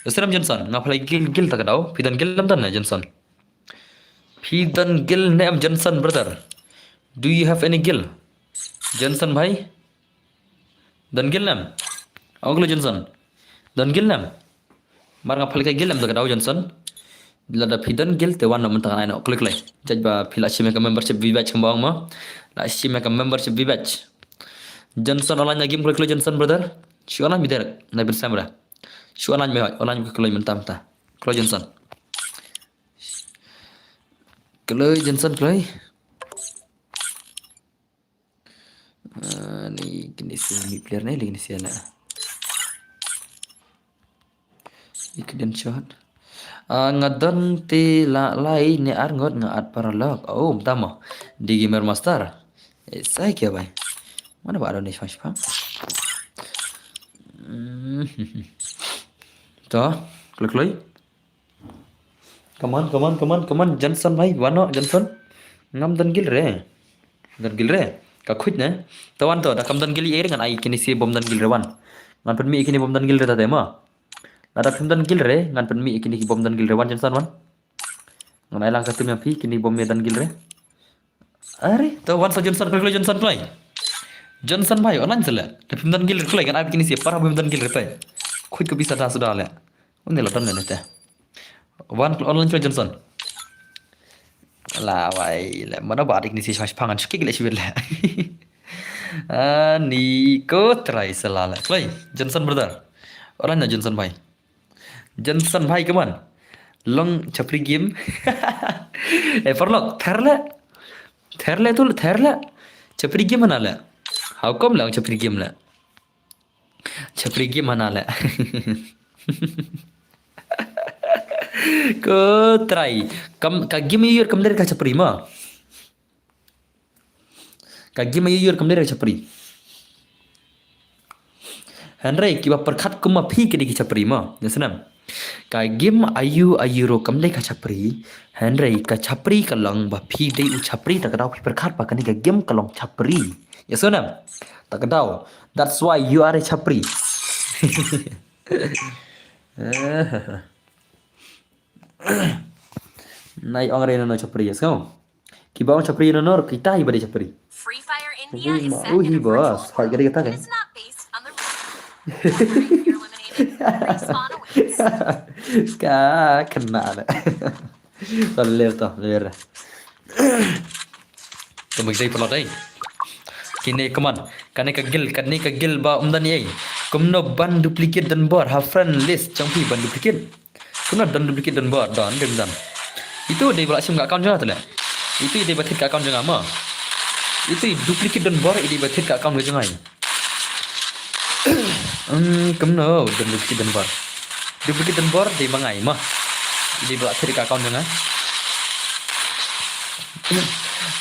Johnson em Johnson nga phal kai guild guild ta ka dau. Phi don guild em don na Johnson. Phi don guild ne em Johnson brother? Do you have any guild? Johnson bhai. Don guild ne em? Ong klo Johnson. Don guild ne em? Mar nga phal kai guild em ta ka dau Johnson. Lada phi don guild te wan no mynta ngan ai no klik lai. Judge ba phi la shim ka membership V batch kumba ong mo. La shim ka membership V batch. Johnson online na game klik klik Johnson brother. Shu online mi der. Na bin samra. Shu online mi online klik klik mynta mynta. Klik Johnson. Klik Johnson klik. Ah, ni kini si mi player ni lagi ni si ala. Ikden shot. Ah, nga don te la lai ne ar ngot nga at paralok. Oh, tama. Di gamer master. Eh, sai kya bai. Mana ba ada ni shpang shpang. Hmm. To, klik klik. Come on, come on, come on, come on, Johnson bhai, wano Johnson. Ngam don guild re. Don guild re. Ka khuid ne. Tawan to, da kam don guild ïa re ngan ai kini si bom don guild re wan. Ngan pynmih kini bom don guild re ta te ma. Lada phim don guild re, ngan pynmih kini ki bom don guild re wan Johnson wan. Ngan ai lang ka tum ïa phi kini bom ïa don guild re. Are, to wan sa Johnson klik klik Johnson klik. Johnson bhai, online sa le. Da phim don guild re klik, ngan ai kini si para bom don guild re te. Khuid ka bisa da suda le. Uni la don ne te. Wan online klik Johnson. La wai le mana ba dik ni si shpang shpang an shukik le shibit le. Ani ko try sa la le. Klik Johnson brother. Online na Johnson bhai. Johnson bhai come on. Long chapri game. Eh paralok ther le. Ther le tu ther le. Chapri game mana le. How come le chapri game le. Chapri game mana le. Ko try. Kam ka game ïur kam der ka chapri ma. Ka game ïur kam der ka chapri. Hynrei kiba pyrkhat kum ma phi ki dei ki chapri ma. Ïa snam. Ka game ayu ayu ro kam dei ka chapri. Hynrei ka chapri ka long ba phi dei u chapri ta ka daw phi pyrkhat ba kane ka game ka long chapri. Ïa snam. Ta ka daw. That's why you are a chapri. Nai ong re no no chapri ïa snam. Kiba ong chapri no no kita hi ba dei chapri. Free Fire India is second in virtual sport. It is not based on the real world. After you're eliminated, respawn awaits. Ka kena le. To ler to ler. To mik dei pelot ai. Kine come on. Kane ka guild kane ka guild ba um don ei. Kumno ban duplicate don bor ha friend list jong phi ban duplicate. Kumno don duplicate don bor don dem don. Itu dei ba la shim ka account jong nga tu le. Itu dei ba thied ka account jong nga ma. Itu duplicate don bor dei ba thied ka account jong nga. Hmm, kumno don duplicate don bor. Duplicate don bor dei ba ngai ma. Dei ba la thied ka account jong nga.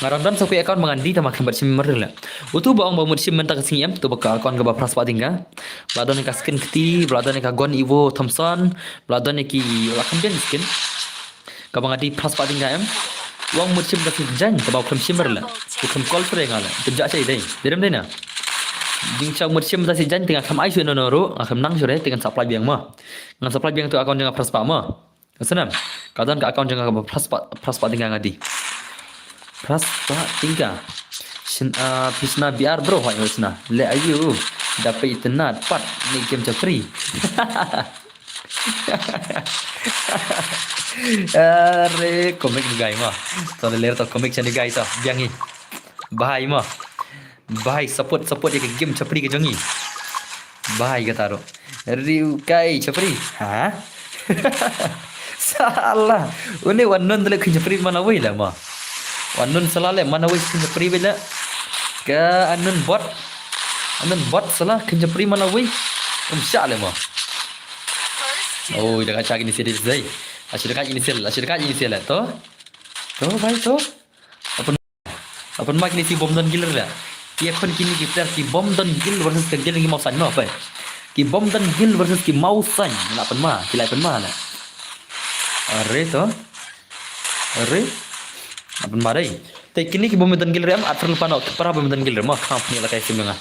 Nga rang don sa ku account ba ngan dei tama khlem bat shim mer le. Utu ba ong ba mut shim mynta ka sngi em tu ba ka account kaba phra spah tyngka. Ba don ka skin kti, ba don ka gun Evo Thompson, ba don ki la kam biang skin. Kaba nga dei phra spah tyngka em. Ong mut shim ka skin jaiñ kaba khlem shim mer le. Khlem call pre nga le. Khlem ja chai dei. Dei rem dei na. Jing cha mut shim ka skin jaiñ te nga khlem ai shu no no ru, nga khlem nang shu re te ngan supply biang ma. Ngan supply biang tu account jong nga phra spah ma. Ka snam. Ka don ka account jong nga kaba phra spah, phra spah tyngka nga dei. Phra spah tyngka. Shin a phi shna B R bro hoi hoi shna. Le ayu. Da peit itynnad pat ni game chapri. Are comic ni guy ma. To le ler to comic cha ni guy to. Biang hi. Bhai ma. Bhai support support ïa ka game chapri ka jong ngi. Bhai kata ro. Riu kai chapri. Ha? Sala. Une wan non dele khin chapri mana wei le ma. Wan non sala le mana wei khin chapri wei le. Ka anon bot. Anon bot sala khin chapri mana wei. Um sha le ma. Oh, dah kacak ini sih deh. Asyik dekat ini sih, asyik dekat ini sih lah tu. Tu bhai tu. Apa Apa ma kine ki bom don guild re. Ki khon kine ki player ki bom don guild versus ka guild ngi mau sañ no pe. Ki bom don guild versus ki mau sañ. La pynma, ki la pynma la. Are to. Are. Apun ma dei. Te kini ki bom don gil rem, at perlu pano, para bom don gil rem, kam ni la kai sim nga.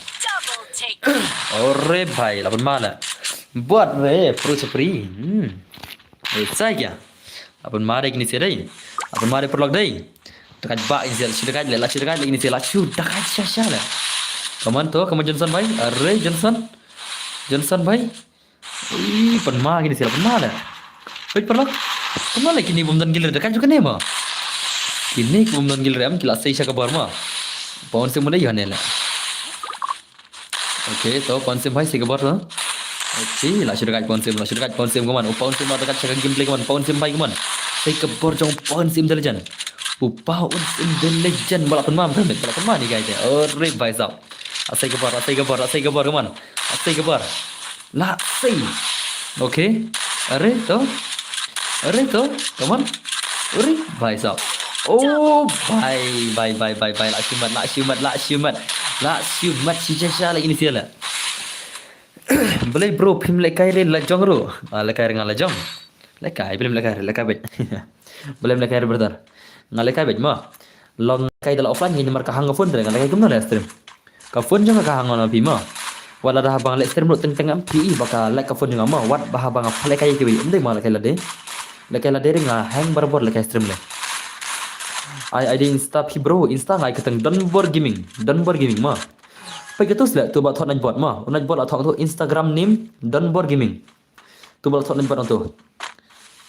Ore bhai, la pun ma la. Buat re, pro chapri. Hmm. Eh, sai kya? Apun ma dei kini se dei. Apun ma dei perlu dei. Dekat ba izal, shu dekat le, la shu dekat le kini se, la shu dekat sha sha le. Come on to, come on Johnson bhai. Are Johnson. Johnson bhai. Ui, pun ma kini se la pun ma le. Wait perlu. Pun ma le kini bom don gil rem, dekat juga ne ma. Kini ki bom don gil rem, ki la sei sha ka bor ma. Pon se mu dei yo ne le. Okay, to pon sim bhai sei ka bor to. Okay, la shu dekat pon sim, la shu dekat pon sim kaman. U pon sim la dekat sha ka gameplay kaman, pon sim bhai kaman. Sei ka bor jong pon sim the legend. U pon sim the legend, bala pun ma, bala pun ma ni guys. Ore bhai sab. Asai ka bor, asai ka bor, asai ka bor kaman. Asai ka bor. La sei. Okay. Are to. Are to. Kaman. Uri, bhai sab. Oh, bhai, bhai, bhai, bhai, bhai. La shu mat, la shu mat, la shu mat. La shu mat, shisha sha la ini sia la. Balei bro, phim lehkai re la jong ru. Ah, lehkai re nga la jong. Lehkai, balei lehkai re, lehkai beit. Balei lehkai re brother. Nga lehkai beit ma. Long kai da la offline ni mar ka hang ka phone re, nga lehkai kumno le stream. Ka phone jong nga ka hang on phi ma. Wat lada haba nga leh stream ruh teng teng am phi i ba ka leh ka phone jong nga ma. Wat ba haba nga pha lehkai ki wi. Em dei ma lehkai lade. Lehkai lade re nga hang barabor lehkai stream le. Ai ID Insta phi bro, Insta nga ai kyrteng Donbor Gaming. Donbor Gaming ma. Peit kato sle tu ba thot nine bot ma. U nine bot la thot tu Instagram name Donbor Gaming. Tu ba la thot nine bot tu.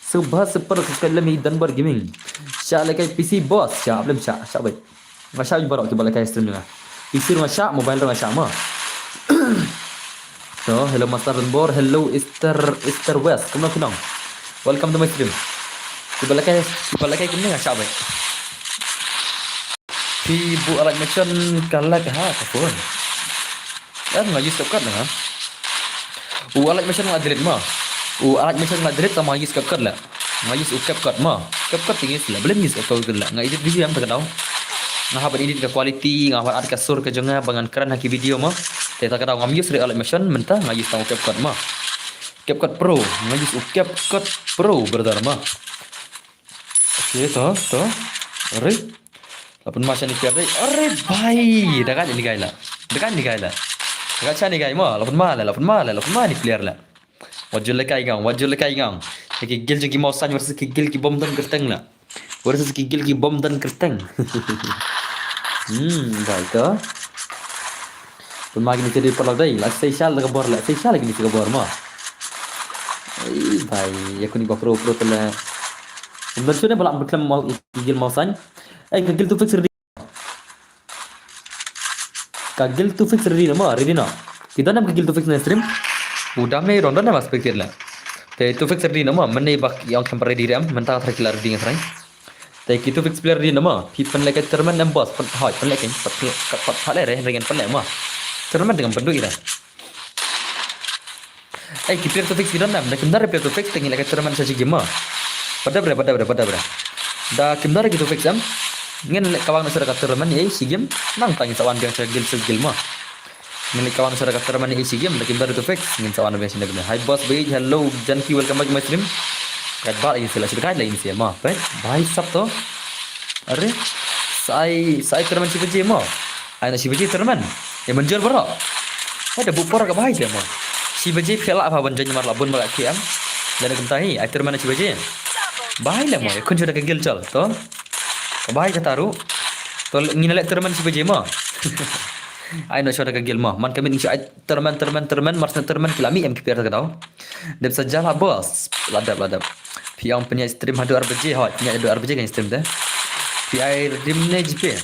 Sngewbha subscribe lem i Donbor Gaming. Shah lehkai PC boss, shah lem shah, shah beit. Nga shah beit baroh kiba lehkai stream nga. PC ruh nga shah, mobile ruh nga shah ma. So, hello Master Donbor, hello Easter, Easter West. Kumno phi nong? Welcome to my stream. Kiba lehkai, kiba lehkai kumne nga shah beit. Phi bu alak machine ka lag ha ka phone. Em nga use CapCut nga. U alak machine nga delete ma. U alak machine nga delete tang ma use CapCut la. Nga use u CapCut ma. CapCut te nga use la. Balei nga use CapCut la. Nga edit video em ta ka daw. Nga hap ban edit ka quality, nga hap ban add ka sur ka jong nga ba ngan kren ha ki video ma. Te ta ka daw ngam use re alak machine mynta nga use tang u CapCut ma. CapCut Pro, nga use u CapCut Pro brother ma. Okay, to, to. Are. La pun ma shani player dei. Are bhai, da ka ni gai la. Da ka ni gai la. Da ka shani gai ma, la pun ma la, la pun ma la, la pun ma ni player la. Wat ju lehkai nga, wat ju lehkai nga. Ki guild jong ki Mawsain versus ki guild ki bom don kyrteng la. Versus ki guild ki bom don kyrteng. Hmm, bhai to. Pun ma kini te dei paralok dei, la sei sha la ka bor, la sei sha la kini te ka bor ma. Ei bhai, ïa kuni ba pro pro te la. Ym don shuh ne ba la ym khlem Maw-, guild Mawsain. Ei, ka guild Two Fix ready. Ka guild Two Fix ready na ma, ready na. Ki don em ka guild Two Fix na stream. U dam ne don don em aspect la. Te Two Fix ready na ma, mynne ba ïa ong khlem ready re em, mynta ka thra ki la ready nga trai. Te ki Two Fix player ready na ma, phi pynleh ka tournament em boss, pyn, hoi, pynleh kein, pyn, pyn, pyn, pynleh re, re ngan pynleh ma. Tournament te ngam pynduh ira. Ei, ki player Two Fix ki don em, da kim don re player Two Fix, te ngin leh ka tournament sa shi game ma. Badap re, badap re, badap re. Da kim don re ki Two Fix em, ngin leh kawang na sha ka tournament, ei, shi game, nangta ngin sa wan biang sha guild, sha guild ma. Ngin leh kawang sha ka tournament i shi game, da kim don re Two Fix, ngin sa wan biang shane biang. Hi boss Bait, hello Janki, welcome back to my stream. Kat ba in sila sila kai la in sila ma. Peit, bhai sab to. Are, sa ai, sa ai tournament shi baje ma. Ai na shi baje tournament. Ïa mynjur baroh. Hai da buh por ka bhai te ma. Shi baje phi lah ba ban join mar la bun ba ka K M. Da kumta hi, ai tournament shi baje. Bhai le ma, ïa khun shu da ka guild chal to. Ka bhai kata ruh. To ngin leh tournament shi baje ma. Ai noh shuwa da ka guild ma. Man ka mut ngi shu ai tournament, tournament, tournament, mar shu tournament ki la mih em ki player ta ka daw. Dep sa jia la boss. La dep, la dep. Phi ong pynïaid stream haduh ar baje, hoi, pynïaid haduh ar baje kan stream te. Phi ai redeem ne G Pay.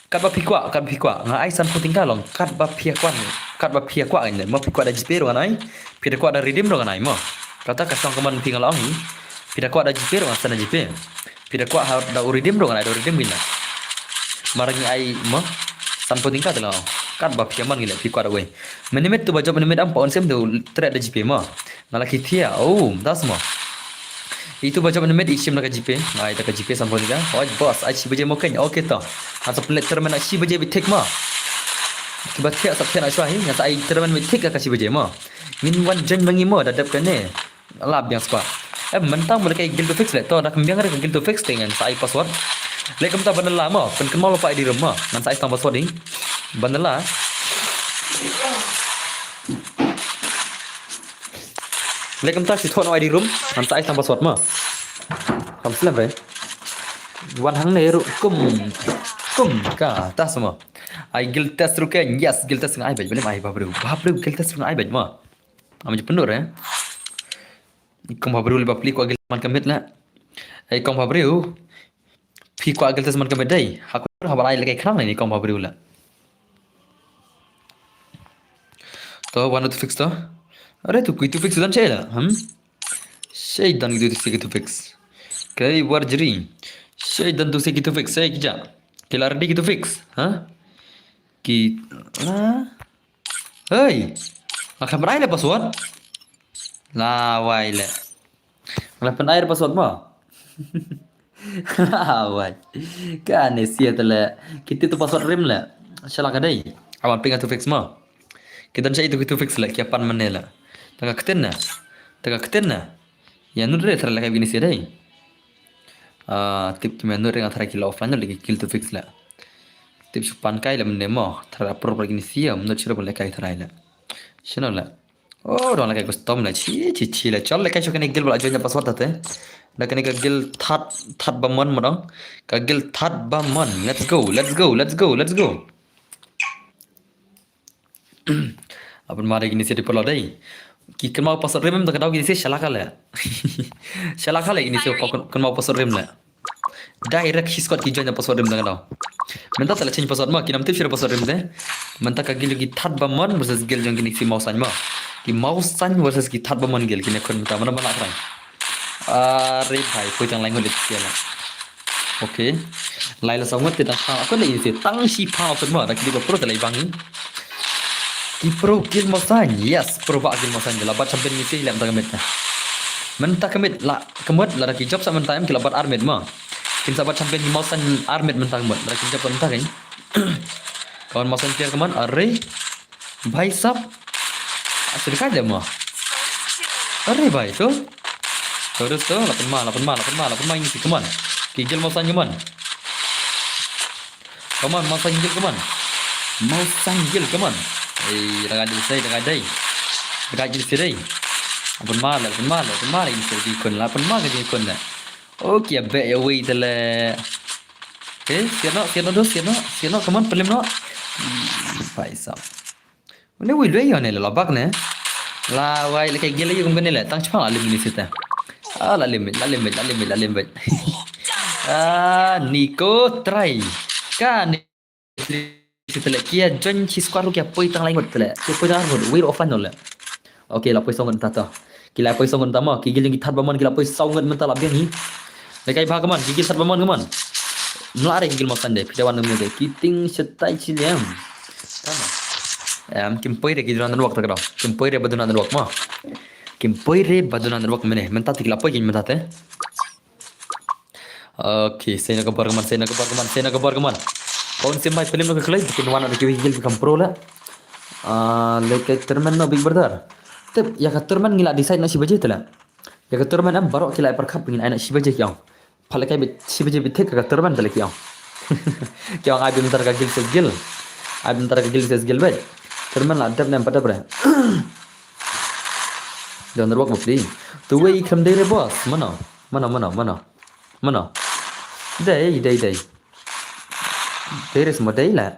Katba phi kwah, katba phi kwah. Nga ai sanphew tyngka long. Katba phi kwah. Katba phi kwah kan. Ma phi kwah da G Pay ruh ngan ai. Phi da kwah da redeem ruh ngan ai ma. Kata ka song ka mon phi nga la ong hi. Phi da kwah da G Pay ruh ngan send da G Pay. Phi da kwah ha da u redeem ruh ngan ai da u redeem ngi na. Mar ngi ai ma. Sanphew tyngka te la ong. Katba phi mon ngi leh phi kwah da wei. Minimit tu ba jop minimit am pa on sem tu trade da G Pay ma. Nga la ki thiah. Oh, das ma. Itu ba jop minimit i shim da ka G Pay. Nga ai da ka G Pay sanphew tyngka. Oi boss, ai shi baje mo kein. Okay to. Ngan sa pynleh tournament na shi baje beit thik ma. Kiba thiah sa thiah na shuwa hi, ngan sa ai tournament beit thik ka shi baje ma. Ngin wan join ma ngi ma da dep kane. Lap biang spah. Em, mynta mut leh ka guild Two Fix leh, to da kum biang re ka guild Two Fix te ngan sa ai password. Leh kumta ban da lah mo, kan kynmaw lypa I D room mo. Ngan sa ai tang password ïa. Ban da lah. Leh kumta shu thoh noh I D room, ngan sa ai tang password mo. Kam slem re. Wan hangne ruh kum. Kum ka tas mo. Ai guild test ruh kein, yes, guild test nga ai beit, balei ym ai ba briew. Ba briew guild test ruh nga ai beit mo. Am ju pyndur eh. Kong ba briew leh ba pli kwah guild man ka miet leh. Ei kong ba briew. Phi kwah guild test man ka miet dei. Ha kwah ha ba lai leh kai khrang ni kong ba briew leh. To wan to fix to. Are tu kui to fix dan che la. Hmm. Shei dan tu se ki to fix. Kai war jri. Shei dan tu se ki to fix. Shei ki ja. Ki la ready ki to fix. Ha? Ki la. Hey. Nga khlem pynai le password. La wai le. Nga khlem pynai le password mo. La wai. Kane sia te le. Kiti tu password rim le. Shala ka dei. Awan ping tu fix mo. Ki don sha itu ki tu fix le. Ki pan mane le. Tang ka ktien na. Tang ka ktien na. Ïa nud re thra le ka bini sia dei. Ah, tip ki me nud re nga thra ki la offline le ki kill to fix le. Tip shu pan kai le mne mo. Thra pro pro bini sia nud shu le kai thra le. Shino le. Oh, dong le kai custom le chi chi chi le. Chal le kai shu kane guild ba la join da password tate. Da kane ka guild that that ba mon mo dong. Ka guild that ba mon. Let's go, let's go, let's go, let's go. Apan mare kini sia di polo dei. Ki kynmaw password rim em da ka daw kini sia shala ka le. Shala ka le kini sia kynmaw password rim le. Direct his squad ki join da password rim da ka daw. Mynta te la change password mo ki nam tip shu password rim te. Mynta ka guild ki that ba mon versus guild jong kini sia Mawsain mo. Ki Mawsain versus ki that ba mon guild kini khun mynta mana mana krang. Are bhai poi tang lai ngut le sia la. Okay. Lai la saw ngut te dang pha. Ko le isi tang shi pha ko mo da ki ba pro te lai bang. Ki pro kill Mawsain. Yes, pro ba kill Mawsain la bat champion ni te lem tang mit. Mynta ka mit la ka mut la da ki job sa mynta em ki la bat armit mo. Kin sa bat champion ni Mawsain armit mynta ka mut la da ki job mynta kan. Kawan Mawsain player kaman are. Bhai sab. Asal ka le mo. Are bhai tu. Terus tu, lapan ma, lapan ma, lapan ma, lapan ma ini si kaman. Ki gil Mawsain kaman. Kaman Mawsain gil kaman. Mawsain gil kaman. Eh, daga dei sai, daga dei. Daga gil si dei. Lapan ma, lapan ma, lapan ma ini si kun, lapan ma ka jikun na. Okay, be ya wei tele. Okay, siano, siano dos, siano, siano kaman pelim no. Bhai sab. Une wei lwe yo ne la bak ne. La wai le kai gele yo kum ne le tang chpang la lim ni sita. Ah, la lim, la lim, la lim, la lim. Ah, Nico try. Ka ni sita le kia join chi squad ru kia poi tang lai ngut le. Kia poi tang ngut wei ro fan no le. Okay, la poi song ngut ta to. Ki la poi song ngut ta mo, ki gil jong ki that ba mon ki la poi song ngut mynta la biang hi. Lekai bha kaman, ki gil that ba mon kaman. Mla re ki gil Mawsain de, phi da wan ngut de. Ki ting shetai chi liam. Tama. Em, kim poi re ki duna network ta ka daw. Kim poi re ba duna network mo. Kim poi re ba duna network mene. Mynta te ki la poi ki mynta te. Okay, sai na ka bar kaman, sai na ka bar kaman, sai na ka bar kaman. Kaun sim mai pelim na ka klai, bikin wan na ki gil kam pro la. Ah, lekai tournament no Big Brother. Tip, ya ka tournament ngi la decide na shi baje te la. Ya ka tournament em baroh ki la pyrkhat ba ngin ai na shi baje ki ong. Pha la kai beit shi baje beit thik ka tournament te la ki ong. Ki ong ai beit mynta ka gil ses gil. Ai beit mynta ka gil ses gil beit. Tournament la dep nem pa dep re. Don ruak ba pli. Tu wei khlem dei re boss. Mano? Mano, mano, mano? Mano? Dei, dei, dei. Dei re semua dei la.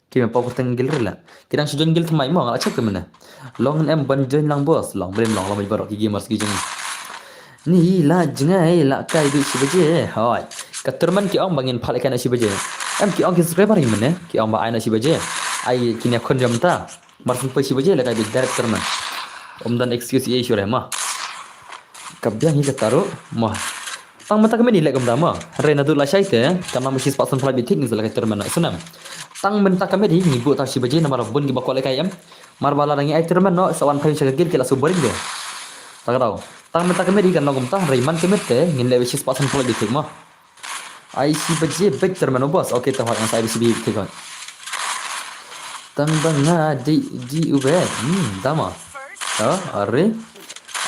Ki me pau kyrteng gil rila. Ki dang shu join gil thymmai mo nga la check te mynne. Long em ban join lang boss. Long brim long long baroh ki gamers ki jong. Ni la jngai la kai beit shi baje. Hoi. Ka tournament ki ong ba ngin phah kai na shi baje. Em ki ong ki subscriber mynne. Ki ong ba ai na shi baje. Ai kine khun jam ta. Mar syn poi shi baje la kai beit direct tournament. Ym don excuse ei shuh re ma. Ka biang hi kata ruh ma. Tang mynta ka miet hi leh kumta ma. Hynrei naduh lashai te kam nang ba shispah san phlai beit thik ngi sa leh kai tournament noh. Sngewbha. Tang mynta ka miet hi ngi buh tang shi baje namar bun kiba kwah leh kai em. Mar ba lada ngi ai tournament noh sa wan phai sha ka guild ki la shu boring de. Ta ka daw. Tang mynta ka miet hi kan long kumta hynrei man ka miet te ngin leh shispah san phlai beit thik ma. Ai shi baje beit tournament noh boss. Okay, ta hot ngan sa ai shi baje beit thik hot. Tang ba nga di di u be. Hmm, da ma. Ha, are.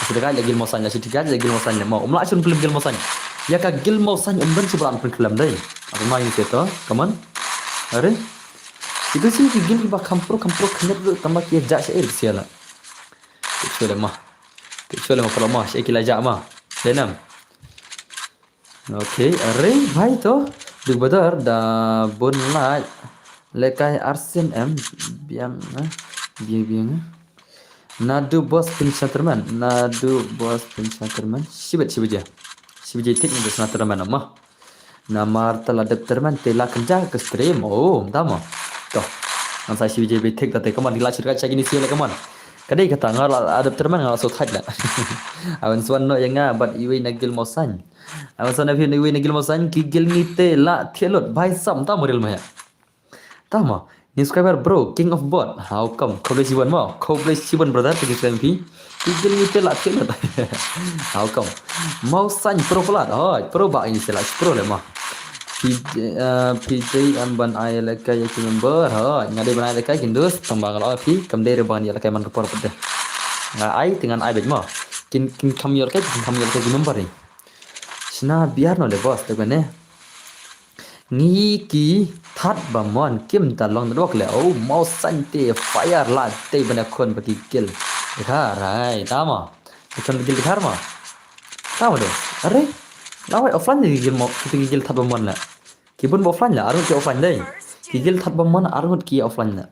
Shi da kai leh gil Mawsain, shi da kai leh gil Mawsain leh ma. Um la shun film gil Mawsain. Ïa ka guild Mawsain ym don shuh ba la pynkyllem dei. Ap ma ïa kito, come on. Are. Ito shi ki guild kiba kham pro kham pro khyndiat ruh tang ba ki ïa jah sha ïa sha la. Te shuwa le ma. Te shuwa le ma, pynlong ma sha ki la jah ma. Dei nam. Okay, are bhai to. Big brother da bun lait. Lehkai arsien em biang, eh, biang, biang, eh. Naduh boss pynshah tyrmen, naduh boss pynshah tyrmen. Shibit, shibit je. Shibit je thik naduh shah tyrmen ma. Namar te la dep tyrmen te la kynja ka stream. Oh, mynta mo. To. Ngan sa shibit je beit thik te, come on, di la shirka cha kini sien le, come on. Ka dei kata nga la dep tyrmen nga la shu thait la. Awan swan no ïa nga bad iwei na guild Mawsain. Awan swan na phi iwei na guild Mawsain, ki guild ngi te la thiah lut. Bhai sam ta mo real ma ïa. Tama, new subscriber bro, King of Bot. How come? Khublei shibun mo. Khublei shibun brother, thank you M P. Ki guild ngi te la thiah lut. How come? Mawsain pro palat. Hoi, pro ba ini sela pro le ma. P J, eh, P J em ban ai lehkai ïa ki member. Hoi, nga dei ban ai lehkai kin dus, tang ba nga la phi, kam dei re ban ïa lehkai man ka por pat de. Nga ai, te ngan ai beit mo. Kin, kin kham ïoh lehkai, kin kham ïoh lehkai ki member ni. Shna biar no le boss, te kane. Ngi ki that ba mon kim ta long dok le. Oh, Mawsain te fire la te bana khon ba ki guild. Dkhar hai, tama. Khon ba ki guild dkhar ma. Tama do. Are. Lawai offline ki guild mo, ki guild that ba mon le. Ki bun ba offline le, arngut ki offline dei. Ki guild that ba mon arngut ki offline le.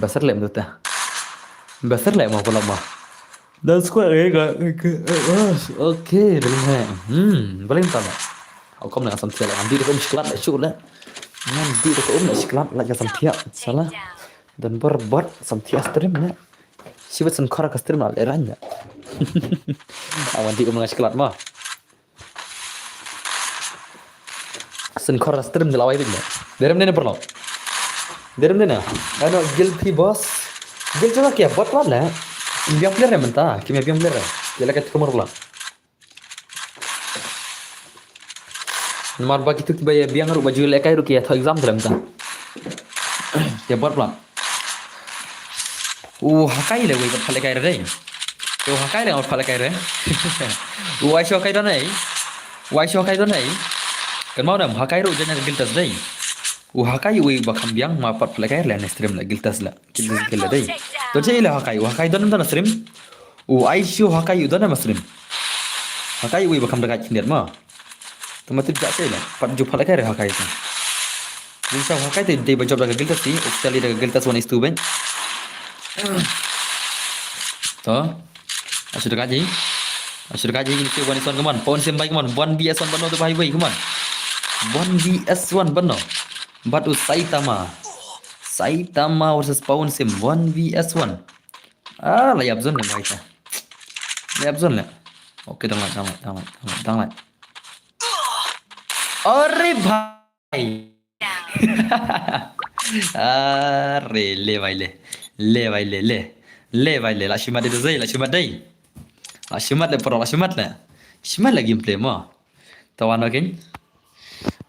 Ba ser leh mynta. Ba ser leh mo pala mo. Dan squad eh ga. Okay, dan he. Hmm, paling tama. How come nga sam thiah la? Ngan dih da ka um shiklat la shuh la. Ngan dih da ka um la shiklat la ka sam thiah. Sala. Dan bor bot sam thiah stream la. Shibit san khor ka stream la le rang la. Awan dih um nga shiklat mo. Sen khor stream de la wai bit ne. Derem ne ne perlo. Derem ne ne. Ano guild phi boss. Guild jala kya bot wan ne. Biang player ne mynta. Kim ïa biang player. Kya la ka tumor la. Mar ba kitu kiba ïa biang ruh ba ju lehkai ruh ki ïa thoh exam te la mynta. Ïa bot plan. U Hakai le wei pat lehkai re dei. U Hakai le pat lehkai re. U Aisho Hakai don ei. U Aisho Hakai don ei. Kan mau nam Hakai ruh jana guild test dei. U Hakai wei ba kham biang ma pat lehkai le ne stream le guild test le. Guild test le dei. Don che le Hakai, u Hakai don don stream. U Aisho Hakai u don ma stream. Hakai wei ba kham da ka chindiat ma. Tama tip jak te la. Pat ju phalak kai re Hakai te. Jin sa Hakai te dei ba jop da ka guild test, officially da ka guild test one is two ben. To. Ashu da kaji. Ashu da kaji in ke one is one, come on. Pawn sim bai, come on. One V S one bano to bai bai, come on. One V S one bano. But u Saitama. Saitama versus Pawn sim one V S one. Ah, la ïap zone le bai ta. La ïap zone le. Okay, dang lai, dang lai, dang lai, dang lai, dang lai. Are bhai. Are le bai le. Le bai le le. Le bai le. La shimat dei, la shimat dei. La shimat le pro, la shimat le. Shimat le gameplay mo. Tawan okin.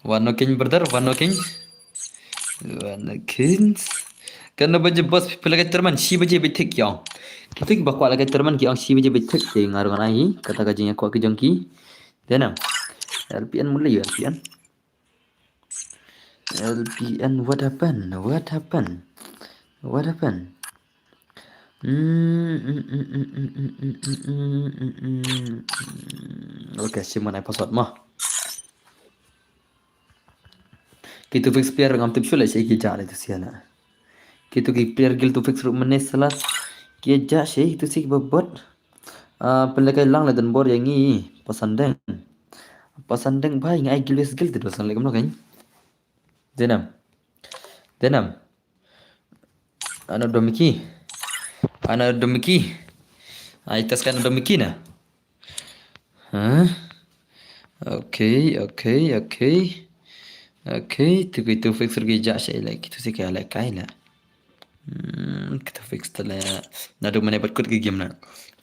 Wan okin brother, wan okin. Wan okin. Kan ba je boss phi lehkai tyrmen shi baje beit thik ïong. Kitu kiba kwah lehkai tyrmen ki ong shi baje beit thik te nga ruh ngan ai hi. Kata ka jingïakoh ki jong ki. Dei nam. L P N mula ïa L P N. L P N, what happened? What happened? What happened? Mm, mm, mm. Okay, shim ngan ai password mo. Kitu fix player ngam tip shuh leh shi ki jah leh tu sia na. Kitu ki player guild tu fix ruh mane salat. Ki jah shi tu si ki babot. Ah, pynlehkai lang le don bor ïa ngi. Pasandeng. Pasandeng bhai ngai guild wis guild tu dosang le kam lo kan. Dei nam. Dei nam. Ano domiki. Ano domiki. Ai tas kan domiki na. Huh? Okay, okay, okay. Okay, tu ki tu fix ruh ki jah shi leh kitu si ka lehkai la. Hmm, kitu fix te la. Naduh mane bat kut ki game na.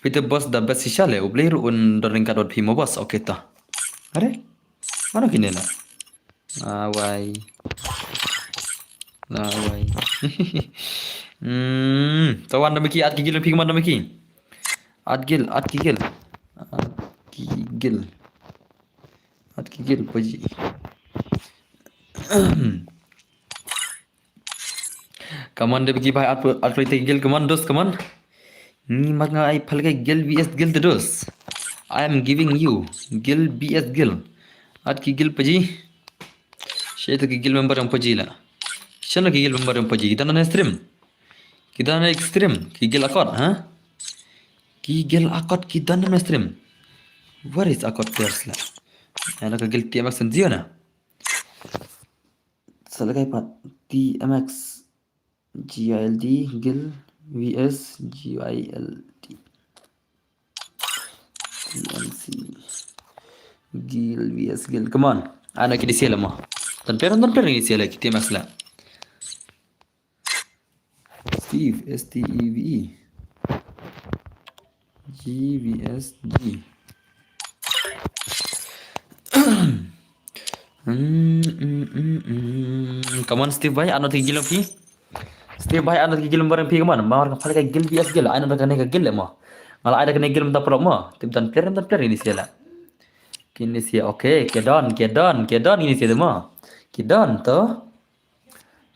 Phi te boss da best shisha le, u Blei ruh un don ryngkat bad phi mo boss. Okay ta. Are? Mano kine la? Awai. Awai. Hmm, tawan da miki at ki guild phi man da miki. At guild, at ki guild. At ki guild. At ki guild paji. Come on, dep ki bhai, at, at ki guild, come on, dos, come on. Ni mat nga ai phalkai guild V S guild dos. I am giving you guild V S guild. At ki guild paji. Shet ki guild member yang paji la. Shano ki guild member yang paji. Kita na stream. Kita na stream. Ki guild akot, ha? Ki guild akot kita na stream. Where is akot players la? Ana ka guild T M X and Zio na. Sa lagay pat T M X G I L D, guild V S G I L D. T M C. Guild V S guild. Come on. Ana ki D C la mo. Tan peran tan peran ki D C la ki T M X la. Steve, S T E V E. G V S G. Hmm, hmm, hmm, hmm. Come on, Steve bhai, ano ki guild phi? Steve bhai, ano ki guild bareng phi, come on. Mar ka phalkai guild V S guild, ano ka ne ka guild mo. Nga la ai da ka ne guild mynta paralok mo. Tip dan player, dan player ini sila. Kini sila, okay, ki don, ki don, ki don ini sila mo. Ki don to.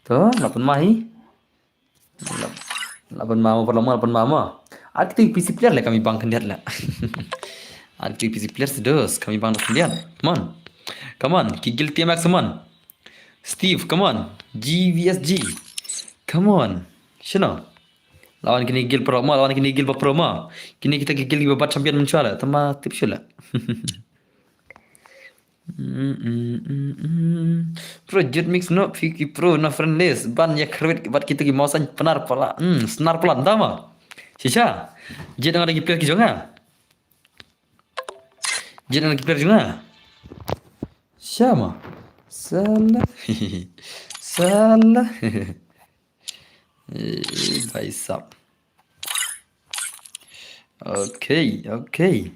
To, la pynmai. La, la pynmai mo, la pynmai mo. Ar kito P C player la kami bang khyndiat la. Ar kito P C player sedos, kami bang khyndiat. Come on. Come on, ki guild T M X, come on. Steve, come on. G V S G. Come on. Shano? Lawan kini guild pro mo, lawan kini guild ba pro mo. Kini kita ki guild ba bat champion mynshwa la. Tama tip shu la. Mm, mm, mm, mm. Pro Jet Mix no, phi ki pro na friend list. Ban ya khrwit bat kita ki mausan penar pala. Hmm, senar pala, tama. Shisha. Jet nga da ki player ki jong nga. Jet nga da ki player jong nga. Sha ma. Salah. Salah. Eh, bhai sahab. Okay, okay.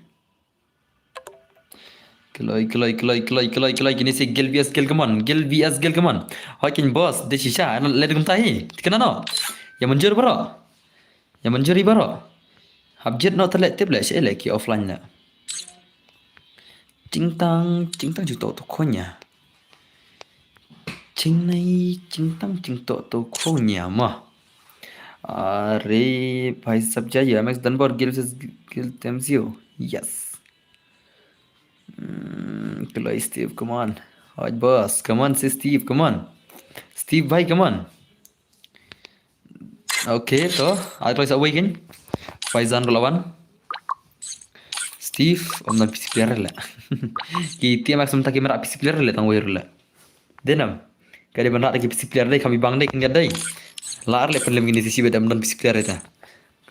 Kloi, kloi, kloi, kloi, kloi, kloi. Kini si guild V S guild, come on. Guild V S guild, come on. Hoi kin boss, de shisha. Ana le dum tahi. Tikna no. Ya manjur bro. Ya manjur bro. Hap jet no tele tip le, sha le ki offline le. Chingtang, chingtang ju to to khonya. Chingnai, chingtang, chingto to khonya ma. Are, bhai sahab ja, ya Max Dunbar, guild, guild M C O. Yes. Mm, kloi Steve, come on. Hoi boss, come on, si Steve, come on. Steve bhai, come on. Okay, to, ai kloi sa wei kin. Faizan ruh la wan. Steve, ym don P C player le. Ki T M X mynta ki mera P C player le tang wei ruh le. Denam. Ka dei ban rat da ki P C player dei, kami bang dei, kin gat dei. Lar le pynlem kini si shibit ym don P C player ta.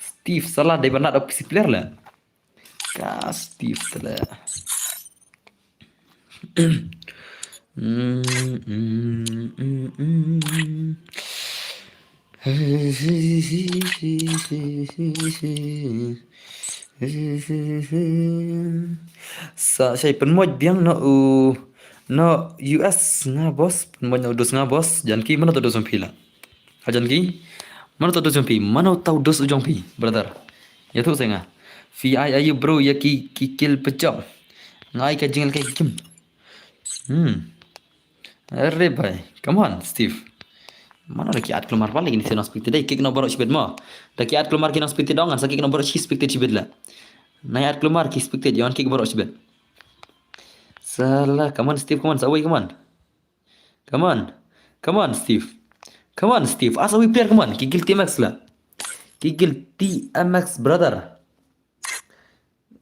Steve, salah dei ban rat da P C player le. Ka Steve tele. Mm, mm, mm, mm. Sa shai pynmoit biang na u, na U S nga boss, pynmoit na u dos nga boss, jan ki mana to dos phi la. Hajan ki? Mano to dos jong phi? Mano to dos u jong phi, brother? Ya tu senga. Phi ai ayu bro ya ki ki kill pechok. Ngai ka jingle ka kim. Hmm. Are bhai, come on Steve. Mano da ki at klumar pale kini si nang spectate dei kick no baroh shibit mo. Da ki at klumar ki nang spectate dong ngan sa kick no baroh shi spectate shibit la. Nai at klumar ki spectate yon kick baroh shibit. Salah, come on Steve, come on, sa wei, come on. Come on. Come on, Steve. Come on, Steve. Asa wi player, come on. Ki guild T M X la. Ki guild T M X, brother.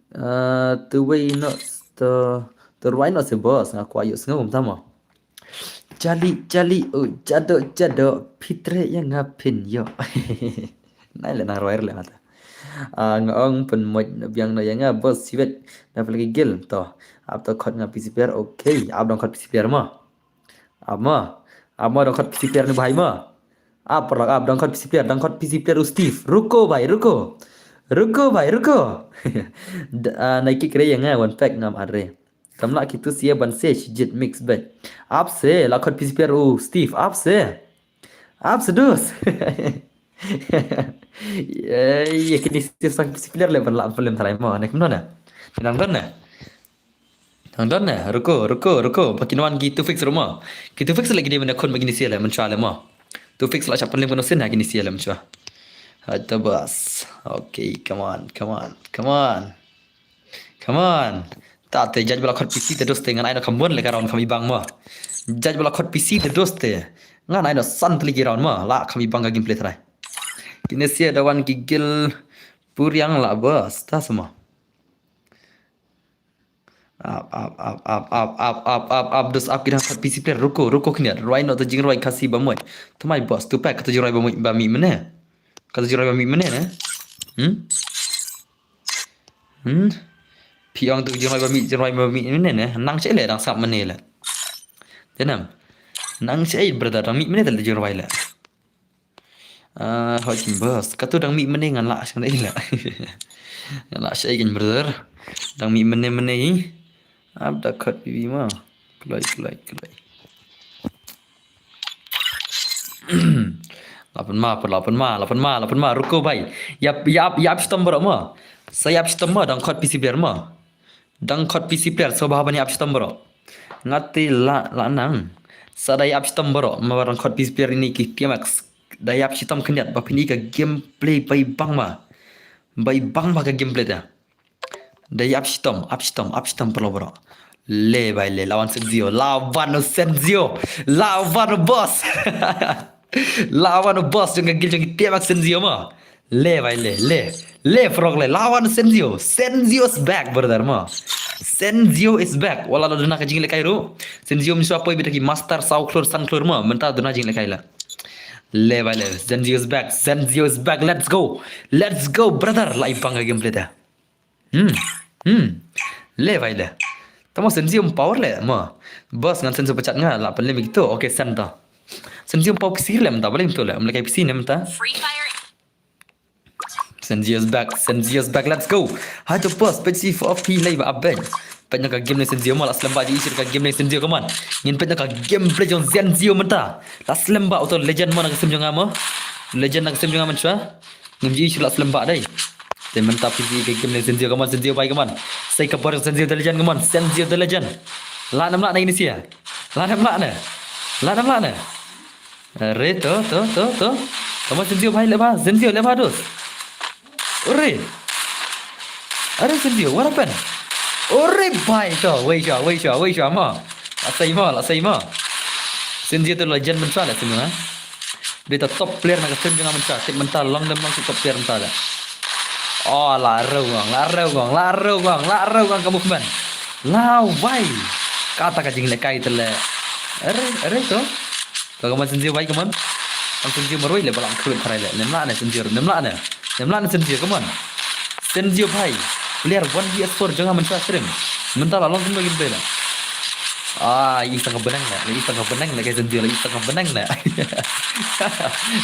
Uh, tu wei no to, tu wei no se boss. Nga kwah yu sngew tama. Chali, chali, oh, jado, jado, pitre ya nga pin yo. Nai le nang rwai le mata. Ah, nga ong pynmoit biang no ya nga boss sibet na pala ki guild to. Ap to khot nga P C player, okay. Ap dong khot P C player ma. Ap ma. Ap ma dong khot P C player ni bhai ma. Ap paralok ap dong khot P C player, dong khot P C player u Steve. Ruko bhai, ruko. Ruko bhai, ruko. Nai kick re ya nga one pack ngam are. Kam lah kitu sia ban se shijit mix bet. Ap se la khot P C player u Steve. Ap se. Ap se dus. Ya kini Steve sang P C player le ban la film tharai mo ne kumno na. Nang don na. Nang don ne, ruko, ruko, ruko. Ba kin wan ki two fix ruh mo. Ki two fix leh ki dei ban khun ba kine sha leh mynshwa leh mo. Two fix la shah pynlem kano sien ha kine sha leh mynshwa. Hata bas. Okay, come on, come on, come on. Come on. Ta te judge ba la khot P C te dos te ngan ai noh kham bun leh ka round kham ibang mo. Judge ba la khot P C te dos te ngan ai noh san tylli ki round mo. La kham ibang ka gameplay trai. Kine sha da wan ki gil puriang la bas. Ta sa mo. Ap, ap, ap, ap, ap, ap, ap, ap, ap, ap, dos ap ki dang khot P C player, ruko, ruko khyndiat, rwai noh ta jingrwai Khasi ba mut. Thymmai boss, tu pack, kata jingrwai ba mut, ba mih mynne. Kata jingrwai ba mih mynne ne. Hmm? Hmm? Phi ong tu jingrwai ba mih, jingrwai ba mih mynne ne. Nang sha leh dang sap mynne leh. Janam. Nang sha brother dang mih mynne ta jingrwai leh. Ah, hoi kin boss. Katu dang mih mynne ngan lah sha ei la. Ngan lah sha ei kin brother. Dang mih mynne mynne hi. Ap da khot P V mo. Kloi, kloi, kloi. Lapan ma, lapan ma, lapan ma, lapan ma. Ruko bhai. Yap, yap, yap shitom bro mo. Sa yap shitom mo dang khot P C player mo. Dang khot P C player, so ba ban ïap shitom bro. Nga te la, la nang. Sa da ïap shitom bro, ma ba dang khot P C player ini ki T M X. Da ïap shitom khyndiat, ba phin i ka gameplay ba ibang ma. Ba ibang ma ka gameplay da. Da ïap shitom, ap shitom, ap shitom bro bro. Le bhai le, lawan Senzio, lawan Senzio, lawan boss. Lawan boss jong ka guild jong ki T M X Senzio ma. Le bhai le, le. Le frog le, lawan Senzio. Senzio is back brother ma. Senzio is back. Wala la duna ka jinglehkai ruh. Senzio mynshwa poi bit ki master saw klur san klur ma. Mynta duna jinglehkai la. Le bhai le, Senzio is back. Senzio is back. Let's go. Let's go brother. La ibang ka gameplay da. Hmm. Hmm. Le bhai le. Tamo Senzio power le ma. Boss ngan Senzio pachat nga la pynlem gitu. Okay, sen ta. Senzio power P C le mynta, balik tu le. Mlekai P C ne mynta. Free Fire. Senzio is back, Senzio is back, let's go. Hai to boss, pet si for P lei ba abeng. Pet na ka game ne Senzio ma, la slem ba ji isir ka game ne Senzio kaman. Ngin pet na ka gameplay jong Senzio mynta. La slem ba auto legend ma na ka sim jong nga ma. Legend na ka sim jong nga mynshwa. Ngim ji shu la slem ba dei. Te mynta phi ji ka game ne Senzio kaman, Senzio bhai kaman. Sai ka bar Senzio the legend kaman, Senzio the legend. La nam la na ini sia. La nam la na. La nam la na. Are to, to, to, to. Kaman Senzio bhai leh ba, Senzio leh ba dos. Are. Are Senzio, what happened? Are bhai to, wei sha, wei sha, wei sha ma. La sai ma, la sai ma. Senzio to legend mynshwa la Senzio ha. Dei ta top player na ka stream jong nga mynta, tip mynta long dem long top player mynta da. Oh, la rew ngong, la rew ngong, la rew ngong, la rew ngong ka movement. La wai. Kata ka jinglehkai te le. Are, are to. Ka kaman Senzio bhai kaman. Kaman Senzio marwei le balang khruit kharai le. Nem la ne Senzio, nem la ne. Nem la ne Senzio kaman. Senzio bhai. Player one V S four jong nga mynta stream. Mynta la long kumno gameplay la. Ah, i tang ka benang na, i tang ka benang na ka Senzio la, i tang ka benang na.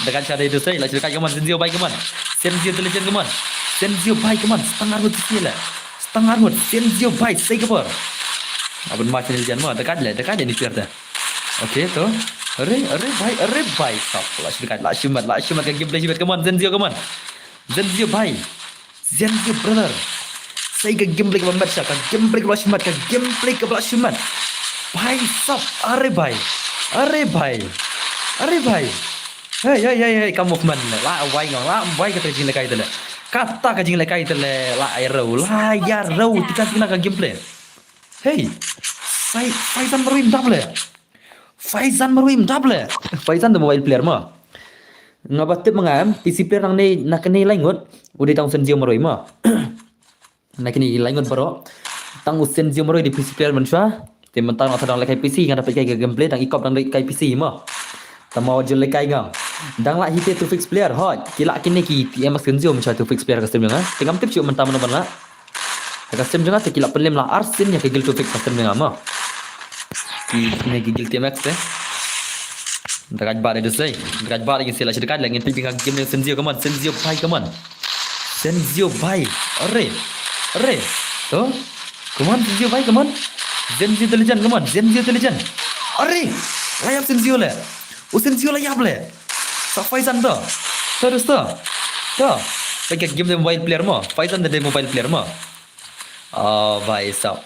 Da kan cha dei tu sai la, sila kai kaman Senzio bhai kaman. Senzio the legend kaman. Senzio bhai kaman. Setengah rut sila. Setengah rut Senzio bhai sai kabar. Abang ma channel jan ma, da kan le, da kan le ni pier da. Okay to. Are, are bhai, are bhai. Sap, la sila kai, la shimat, la shimat ka gameplay shimat kaman Senzio kaman. Senzio bhai. Senzio brother. Sai ka gameplay kaba mat sha, ka gameplay kaba shimat, ka gameplay kaba shimat. Bhai sap, are bhai. Are bhai. Are bhai. Hey, hey, hey, hey, ka movement. La wai ngong, la wai kata ka jinglehkai te le. Kata ka jinglehkai te le, la ai rau, la ya rau, tika tina ka gameplay. Hey. Sai, sai san marwei mdap le. Faizan marwei mdap le. Faizan the mobile player ma. Nga ba tip ma nga em, P C player nangne, na kane laingut, u dei tang u Senzio marwei ma. Na kine laingut baroh. Tang u Senzio marwei dei P C player mynshwa. Te mynta nga sa dang lehkai P C, nga da peit kai ka gameplay, dang i kop dang lehkai P C ma. Tama wa jul lehkai nga. Dang lah hi te two fix player, hoi. Ki lah kine ki T M X Senzio mynshwa two fix player ka stream jong nga. Te ngam tip shuh mynta mano ban lah. Ka stream jong nga te ki la pynlem la arsien ïa ka guild two fix ka stream jong nga ma. Ki ne ki guild T M X te. Dakaid ba de dusai. Dakaid ba de ngin sila dakaid la ngin pick ka game ne Senzio kaman. Senzio bhai kaman. Senzio bhai. Are. Are. To. Kaman Senzio bhai kaman. Senzio the legend kaman. Senzio the legend. Are. La ïap Senzio le. U Senzio la ïap le. Sa Faizan to. To dosto. To. Pakai game de mobile player mo. Faizan de mobile player mo. Oh bhai sab.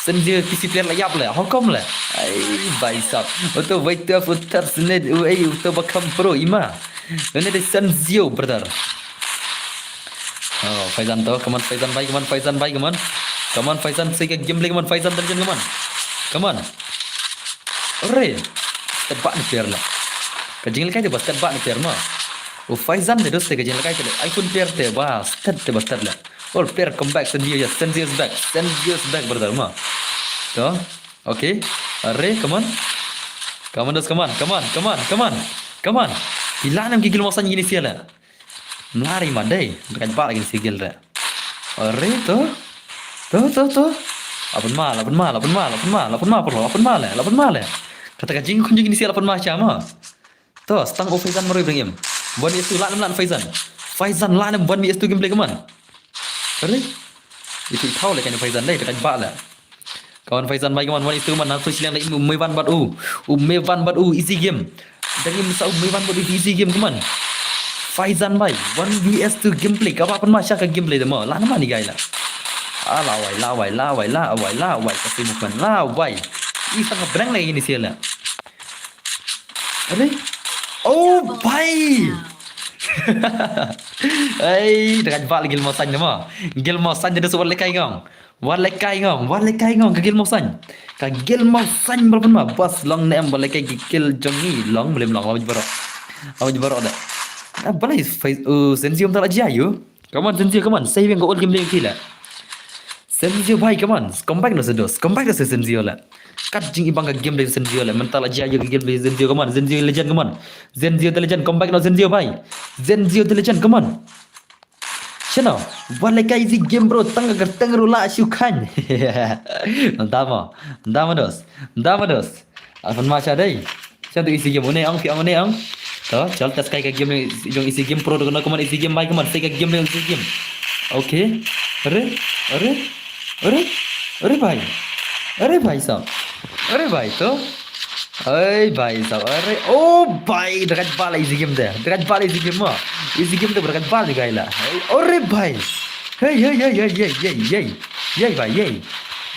Senzio P C player la ïap le. How come le? Ai, bhai sab. Uto wait to utar sene, u ei, uto ba kham pro ima. Une de Senzio, brother. Oh, Faizan to. Come on, Faizan bhai, come on, Faizan bhai, come on. Come on, Faizan, sei ka gameplay, come on, Faizan, tension, come on. Come on. Ore. Tebak ni player le. Ka jinglekai te ba tebak ni player ma. U Faizan de dos te ka jinglekai te le. iPhone player te ba stat te ba stat le. All player come back, Senzio, yes, Senzio is back. Senzio is back, brother, ma. To. Okay. Are, come on. Come on, dos, come on, come on, come on, come on. Come on. Ila nam ki gil mosan ini siala. Mlari ma dei. Dekat ba lagi si gil re. Are, to. To, to, to. Lapan ma, lapan ma, lapan ma, lapan ma, lapan ma, perlu, lapan ma le, lapan ma le. Kata ka jing kun jing ini siala lapan ma siama. To, stang o Faizan marui bring him. One v two, la nam la Faizan. Faizan la nam one v two gameplay, come on. Kare? Itu thaw le kan Faizan dai, dekat ba la. Come on, Faizan bhai, come on, one v two, come on. Nang tu silang dai, u Mevan bad u. U Mevan bad u, easy game. Dang im sa u Mevan bad u, easy game, come on. Faizan bhai, one v two gameplay, kaba pan ma sha ka gameplay de mo. La nam ni gai la. Ah, la wai, la wai, la wai, la wai, la wai, kasi mo kan, la wai. Isa ka brang lagi ini siala. Are? Oh, bhai. Ai, dekat ba lagi gil mosan de ma. Gil mosan de su wat lekai ngong. Wat lekai ngong, wat lekai ngong, ka gil mosan. Ka gil mosan berapa ma? Bas long ne em, wat lekai gil jong ngi long, belum long, lama jebara. Lama jebara dah. Ah, balai fai, uh, Senzio tak lagi ayo. Come on, Senzio, come on. Saving ka old game lagi kila. Senzio bhai, come on. Come back no sedos. Come back no Senzio la. Kat jing ibang ka game lagi Senzio la. Mental aja ayo ka game lagi Senzio, come on. Senzio legend, come on. Senzio the legend, come back no Senzio bhai. Senzio the legend, come on. Shano, wat lekai easy game bro, tang ka tang ru la shu khan. Dama, dama dos, dama dos. Afan ma sha dai. Shan tu easy game, une ang, pi ang, une ang. To, chal tas kai ka game jong easy game pro, to, come on, easy game bhai, come on, sei ka game jong easy game. Okay. Are, are, are, are bhai. Are bhai sab. Are bhai to. Ai bhai sab. Are, oh bhai, dekat ba la easy game de. Dekat ba la easy game ma. Easy game de dekat ba la gai la. Are bhai. Hey, hey, hey, hey, hey, hey, hey. Yay bhai, yay.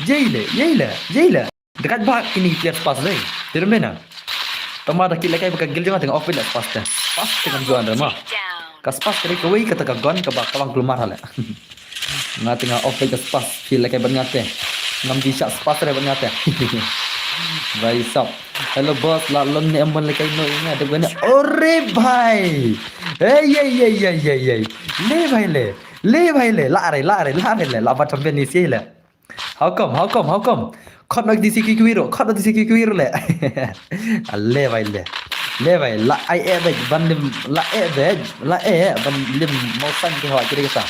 Yay le, yay le, yay le. Dekat ba kini player spas dei. Tirum dei na. Tama da kit lekai ba ka gil jong nga teng off la spas te. Spas te kam juan re ma. Ka spas ka dei kawei kata ka gun kaba ka bang kulmar hale. Nga teng off ka spas phi lekai ban nga te. Ngam di shah spas re ban nga te. Bhai sab. Hello boss, la lon ne em ban lekai no nga de bane. Ore bhai. Hey, hey, hey, hey, hey, hey. Le bhai le. Le bhai le. La re, la re, la re le. La ba champion ni si le. How come? How come? How come? Khot nok di si ki kwiro, khot nok di si ki kwiro le. Le bhai le. Le bhai, la ai e bhai, ban lim, la e bhai, la e, ban lim mausan ki hawa kiri kata.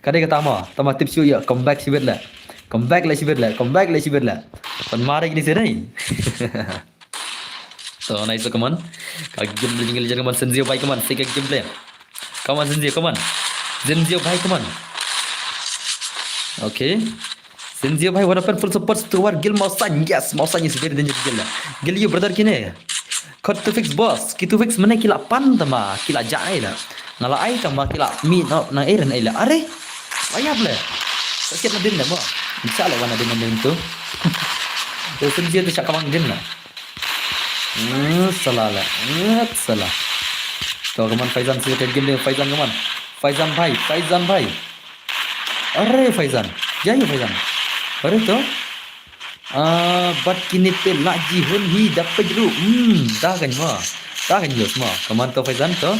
Kiri kata ma, tama tip shu ya, come back shibit le. Come back le shibit le, come back le shibit le. Ban mari kini si dai. To, nice, come on. Ka game le jingle jingle man Senzio bhai, come on. Sei ka game le. Come on, Senzio, come on. Senzio bhai, come on. Okay. Senzio bhai, what happened? Full support to war gil mausan. Yes, mausan is very dangerous gil. Gil you brother kine. Cut to fix boss. Ki to fix mane kila pan tama, kila jai la. Nala ai tama kila mi no na eren ai la. Are. Ayap le. Sakit na din le mo. Insya Allah wana din na din tu. Senzio tu syak kamang din la. Hmm, salah la. Hmm, salah. To, come on, Faizan, sila ka game dia, Faizan, come on. Faizan bhai, Faizan bhai. Are, Faizan. Jai Faizan. Are to. Ah, bat kini te la ji hun hi da pejru. Hmm, da kan ma. Da kan yos ma. Come on to, Faizan to.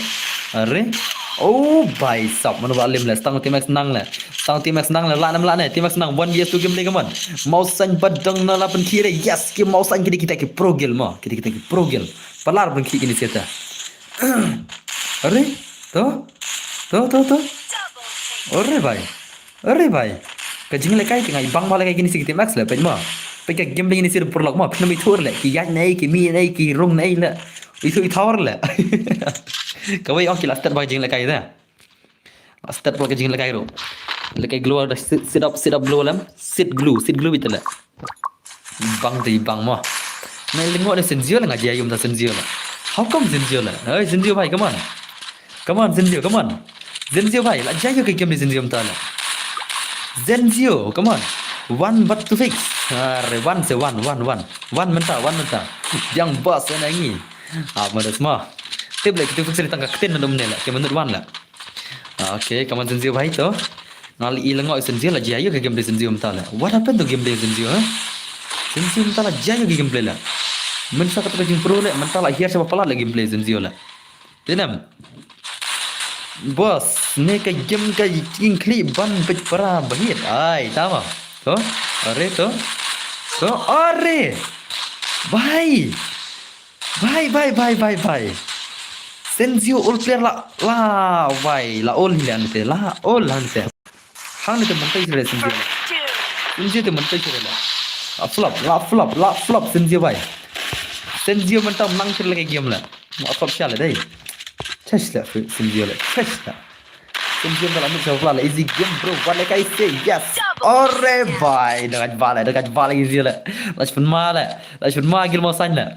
Are. Oh, bhai sab, mano ba lim le, stang T-Max nang le. Stang T-Max nang le, la nam la ne, T-Max nang, one v two game le, come on. Mausan badang na la pen kire, yes, ki mausan kide kita ki pro gil ma, kide kita ki pro gil. Palar pen ki kini seta. Are, to, to, to, to. Are bhai, are bhai. Ka jing le kai ki ngai bang ba le kai kini si ki T-Max le, pej ma. Pej ka game le kini si purlok ma, pej na mi thur le, ki yaj nei, ki mi nei, ki rung nei le. Itu i thawar le. Kawai ong ki la start ba jing le kai da. Step pro ka jing lekai ro. Lekai glue da sit, sit up, sit up glue lam. Sit glue, sit glue bit la. Bang te bang mo. Na lengo ne Senzio la nga jia yum da Senzio la. How come Senzio la? Hey Senzio bhai, come on. Come on Senzio, come on. Senzio bhai, la jia yo ke game de Senzio mta la. Senzio, come on. One but to fix. Are, wan se, wan, wan, wan. Wan mynta, wan mynta. Biang boss wan ïa ngi. Ah, mynta sma. Tip leh, ki Tufix ri tang ka ktien na dum ne leh. Ki mynta wan leh. Ah, okay, kaman Senzio bhai to. Nga la i lyngngoh Senzio la jia ïa ka gameplay Senzio mynta leh. What happened to gameplay Senzio, ha? Senzio mynta la jia ïa ka gameplay leh. Mynta kata ka jingpro leh, mynta la hiar sha ba palat leh gameplay Senzio leh. Dei nam. Boss, ne ka game ka jingkhlieh ban bit para bahit. Ai, tama. To, are to. To, are. Bhai. Bhai, bhai, bhai, bhai, bhai. Senzio ol player la, la, bhai, la ol hi lane te, la ol lane te. Hangne te mynta shuh re Senzio. Senzio te mynta shuh re la. La flop, la flop, la flop Senzio bhai. Senzio mynta nang shuh le ka game la. La flop sha le dei. Chesh la Senzio le, chesh la. Senzio mynta la mid sha la easy game bro. What like I say, yes. Ore bhai, da ka ba le, da ka ba le easy le. La shpun ma le, la shpun ma gil mo sain le.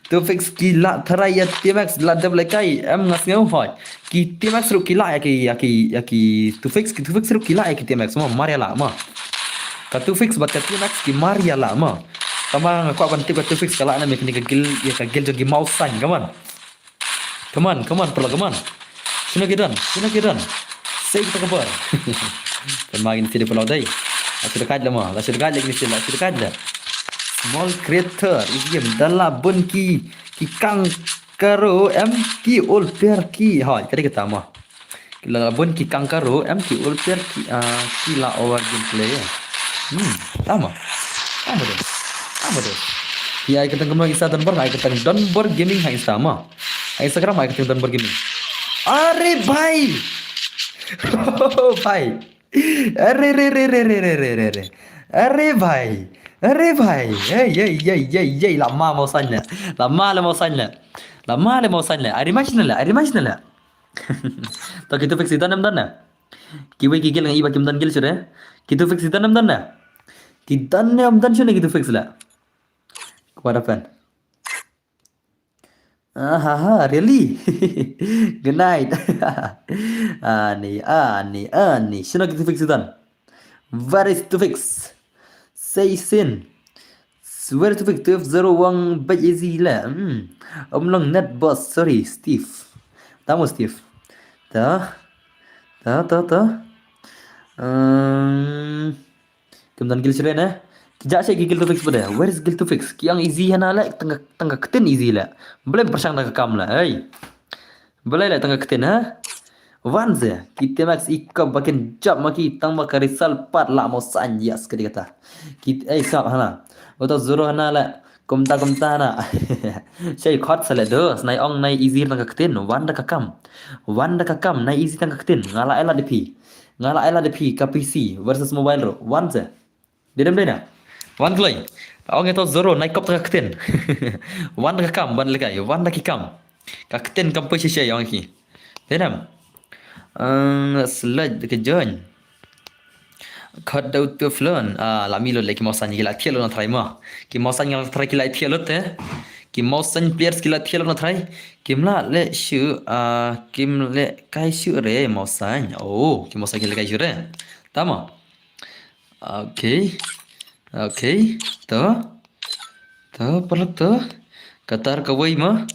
Tufix ki la tharai ïa T-Max la dep le kai em nga sngew hoi. Ki T-Max ruh ki la ïa ki, ïa ki, ïa ki Tufix, ki Tufix ruh ki la ïa ki T-Max mo, mar ïa la mo. Ka Tufix bad ka T-Max ki mar ïa la mo. Tama nga kwah ban tip ka Tufix ka la na me kane ka gil, ïa ka gil jong ki Mawsain, come on. Come on, come on, paralok, come on. Shino ki don, shino ki don. Sei kita ka bar. Kan ma gini sidi paralok dei. La sidi kaj le mo, la sidi kaj le gini sidi, la sidi kaj le. Small creator, is game dala bun ki, ki kang karo em ki ol per ki. Hoi, kadi kata mo. La bun ki kang karo em ki ol per ki, ah, ki la over gameplay. Hmm, tama. Tama deh. Tama deh. Ki ai kyrteng kumno Insta Donbor, ai kyrteng Donbor Gaming ha Insta mo. Ha Instagram ai kyrteng Donbor Gaming. Are bhai. Oh, bhai. Are, re, re, re. Are bhai. Are bhai. Hey, hey, hey, hey, hey. Lama Mawsain le. Lama le Mawsain le. Lama le Mawsain le. Are imagine le. Are imagine le. To ki Tufix i don em don ne? Kiwei ki gil nga i ba kim don gil shuh re. Ki Tufix i don em don ne? Ki don ne em don shuh ne ki Tufix la. What happened? Ahaha, really? Good night. Ani, ani, ani. Shino ki Tufix i don? Where is Tufix? Say sin. Where is Tufix? Twelve zero one bej easy la. Hmm. Om long net boss. Sorry, Steve. Tamo Steve. Ta. Ta, ta, ta. Um, kim don gil shuh re ne? Ki ja sha ki gil Tufix bade. Where is gil Tufix? Ki ang easy hana le, tang ka, tang ka ktien easy le. Blem pyrshang da ka kam le. Hey. Balei la tang ka ktien ha? Wan ze, ki T-Max i kop ba kin jop ma ki tang ba ka result pat la Mawsain, yes, kadi kata. Ki, ei, sap hana. Uto zero hana la, kumta, kumta hana. Shei khot sa le do, snai ong nai easy tang ka ktien, wan da ka kam. Wan da ka kam, nai easy tang ka ktien, nga la ai la da phi. Nga la ai la da phi, ka P C versus mobile ro, wan ze. Dei dem dei na. Wan kloi. Ong ito zero, nai kop ta ka ktien. Wan da ka kam, ban lekai, wan da ki kam. Ka ktien kam poi shisha ong ki. Dei dem. Ehm, select da ka join. Khot da utu flon. Ah, la mi lo le ki Mawsain ki la thiah lo na trai ma. Ki Mawsain ki la trai ki la thiah lo te. Ki Mawsain players ki la thiah lo na trai. Kim la le shu, ah, kim le kai shu re Mawsain. Oh, ki Mawsain ki le kai shu re. Tama. Okay. Okay. To. To, paralok to. Katar kawei ma.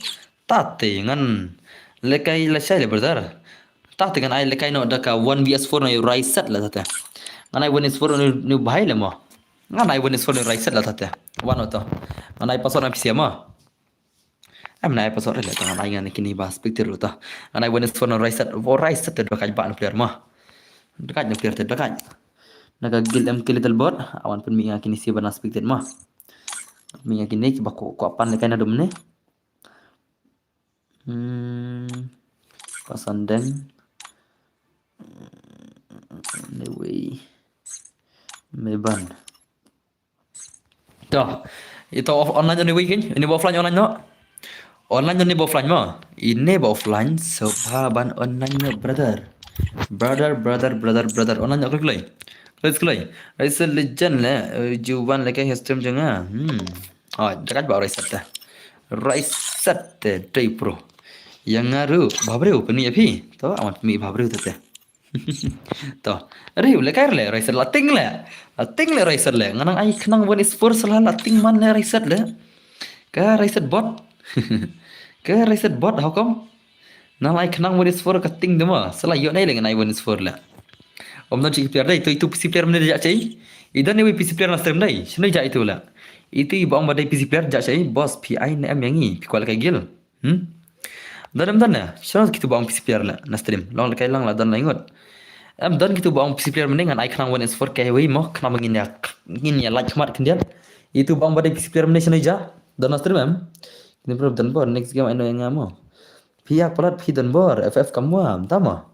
Tate ngan lekai lashai le brother. Tate ngan ai lekai no da ka one V S four no rai set la tate. Ngan ai one V S four no, no bhai le mo. Ngan ai one V S four no rai set la tate. One no to. Ngan ai password na P C mo. Em na ai password le tang ai ngan kini ba spectator ruh ta. Ngan ai one V S four no rai set, vo rai set te dua kaj ba no player ma. Dua kaj no player te dua kaj. Na ka guild em ki little bot, awan pynmih nga kini si ba na spectator ma. Mih nga kini ki ba ko, ko pan le kai na dum ne. Hmm. Pasan deng. Anyway. Meban. To, ito off online on the weekend, ini ba offline online no. Online ini ba offline mo. Ini ba offline, so ba ban online no brother. Brother, brother, brother, brother. Online no klik lai. Klik lai. Rise legend le, eh, juwan le ka stream jong nga. Hmm. Oh, dekat ba rise set. Rise set day pro. Yang ngaru, babreu peni api. To, amat mi babreu tete. To. Rei le kai le rei set la ting le. La ting le rei set le. Ngan ai khnang one is four sala la ting man le rei set le. Ka rei set bot. Ka rei set bot how come? Nang ai khnang one is four ka ting dema. Sala yo nai le ngan ai one is four le. Om don chi player dai to itu P C player mane ja chai. I don ne wi P C player na stream dai. Shino ja itu le. Itu i bong ba dai P C player ja chai. Boss P I ne em yangi. Pi kwal kai gil. Hmm? Don em don ne. Shano kitu bong P C player la na stream. Long la kai lang la don la ingot. Em don kitu bong P C player mane ngan ai khnang one is four kai wi mo khnang ngin ya ngin ya like khmat khyndiat. Itu bong ba dai P C player mane shano ja. Don na stream em. Ni bro don bor next game ai no yang mo. Pia palat pi don bor F F kamwa tama.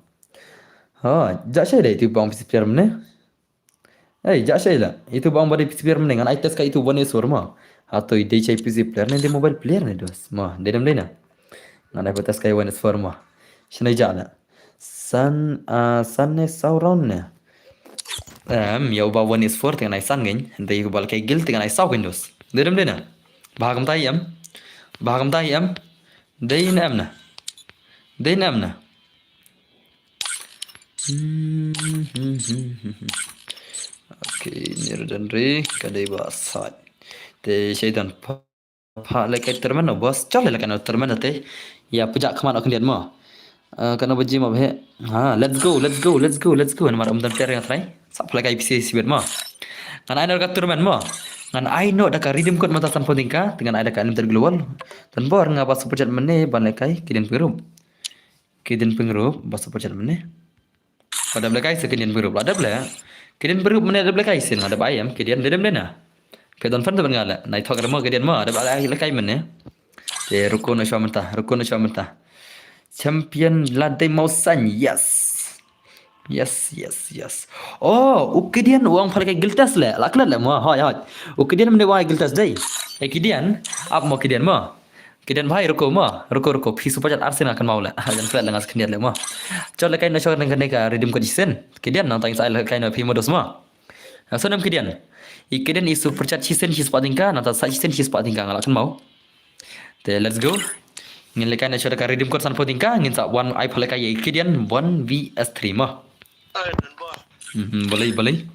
Ha, ja shai dai itu bong P C player mane. Ei, ja shai la. Itu bang ba dei P C player mane ngan ai test ka itu one is four ma. Hato i dei chai P C player ne dei mobile player ne dos. Ma, dei dem dei na. Ngan ai ba test ka one is four ma. Shino ja la. San ah san ne saw round ne. Em, ya uba one is four te ngan ai san gen. Dei uba kai gil te ngan ai saw gen dos. Dei dem dei na. Ba kam tai em. Ba kam tai em. Dei na em na. Dei na em na. Okay, ni rudan ri ka dei ba sat. Te shaitan pa pa le kai termen no boss. Chal le kai no termen te. Ya pejak kemana kendian mo. Kana baji ma bhe. Ha, let's go, let's go, let's go, let's go. Namar um dan player yang try. Sa pala kai P C sibet mo. Ngan ai no ka termen mo. Ngan ai no da ka redeem code mata san pon tingka. Ngan ai da ka unlimited global. Dan bor nga ba super chat mane ban le kai kidin pirup. Kidin pynrup ba super chat mane. Ba dap lekai se kidin pynrup la dap le. Kidin pynrup mane dap lekai se la dap ayam kidin dedem dena. Pe don fan ban ngala nai thok remo kidin ma dap lekai mane. Te ruko na shwa menta, ruko na shwa menta. Champion la dei mau san, yes. Yes, yes, yes. Oh, u kidin wang phalkai giltas le. La klet le mo, hoi hoi. U kidin mane wang giltas dei. E kidin, ap mo kidin mo. Kidin bhai ruko ma, ruko ruko phi super chat arsen akan mau la. Jan klet lengas kidin le ma. Chot le kain na chot nang kane ka redeem code chisen. Kidin nang tang sa le kain na phi modus ma. Asanam kidin. I kidin i super chat chisen chi spot tingka, nang ta sa chisen chi spot tingka ngala kan mau. Te let's go. Ngin le kain na chot ka redeem code san po tingka, ngin sa one ai phalaka ye kidin one V S three ma. Mhm, balai balai.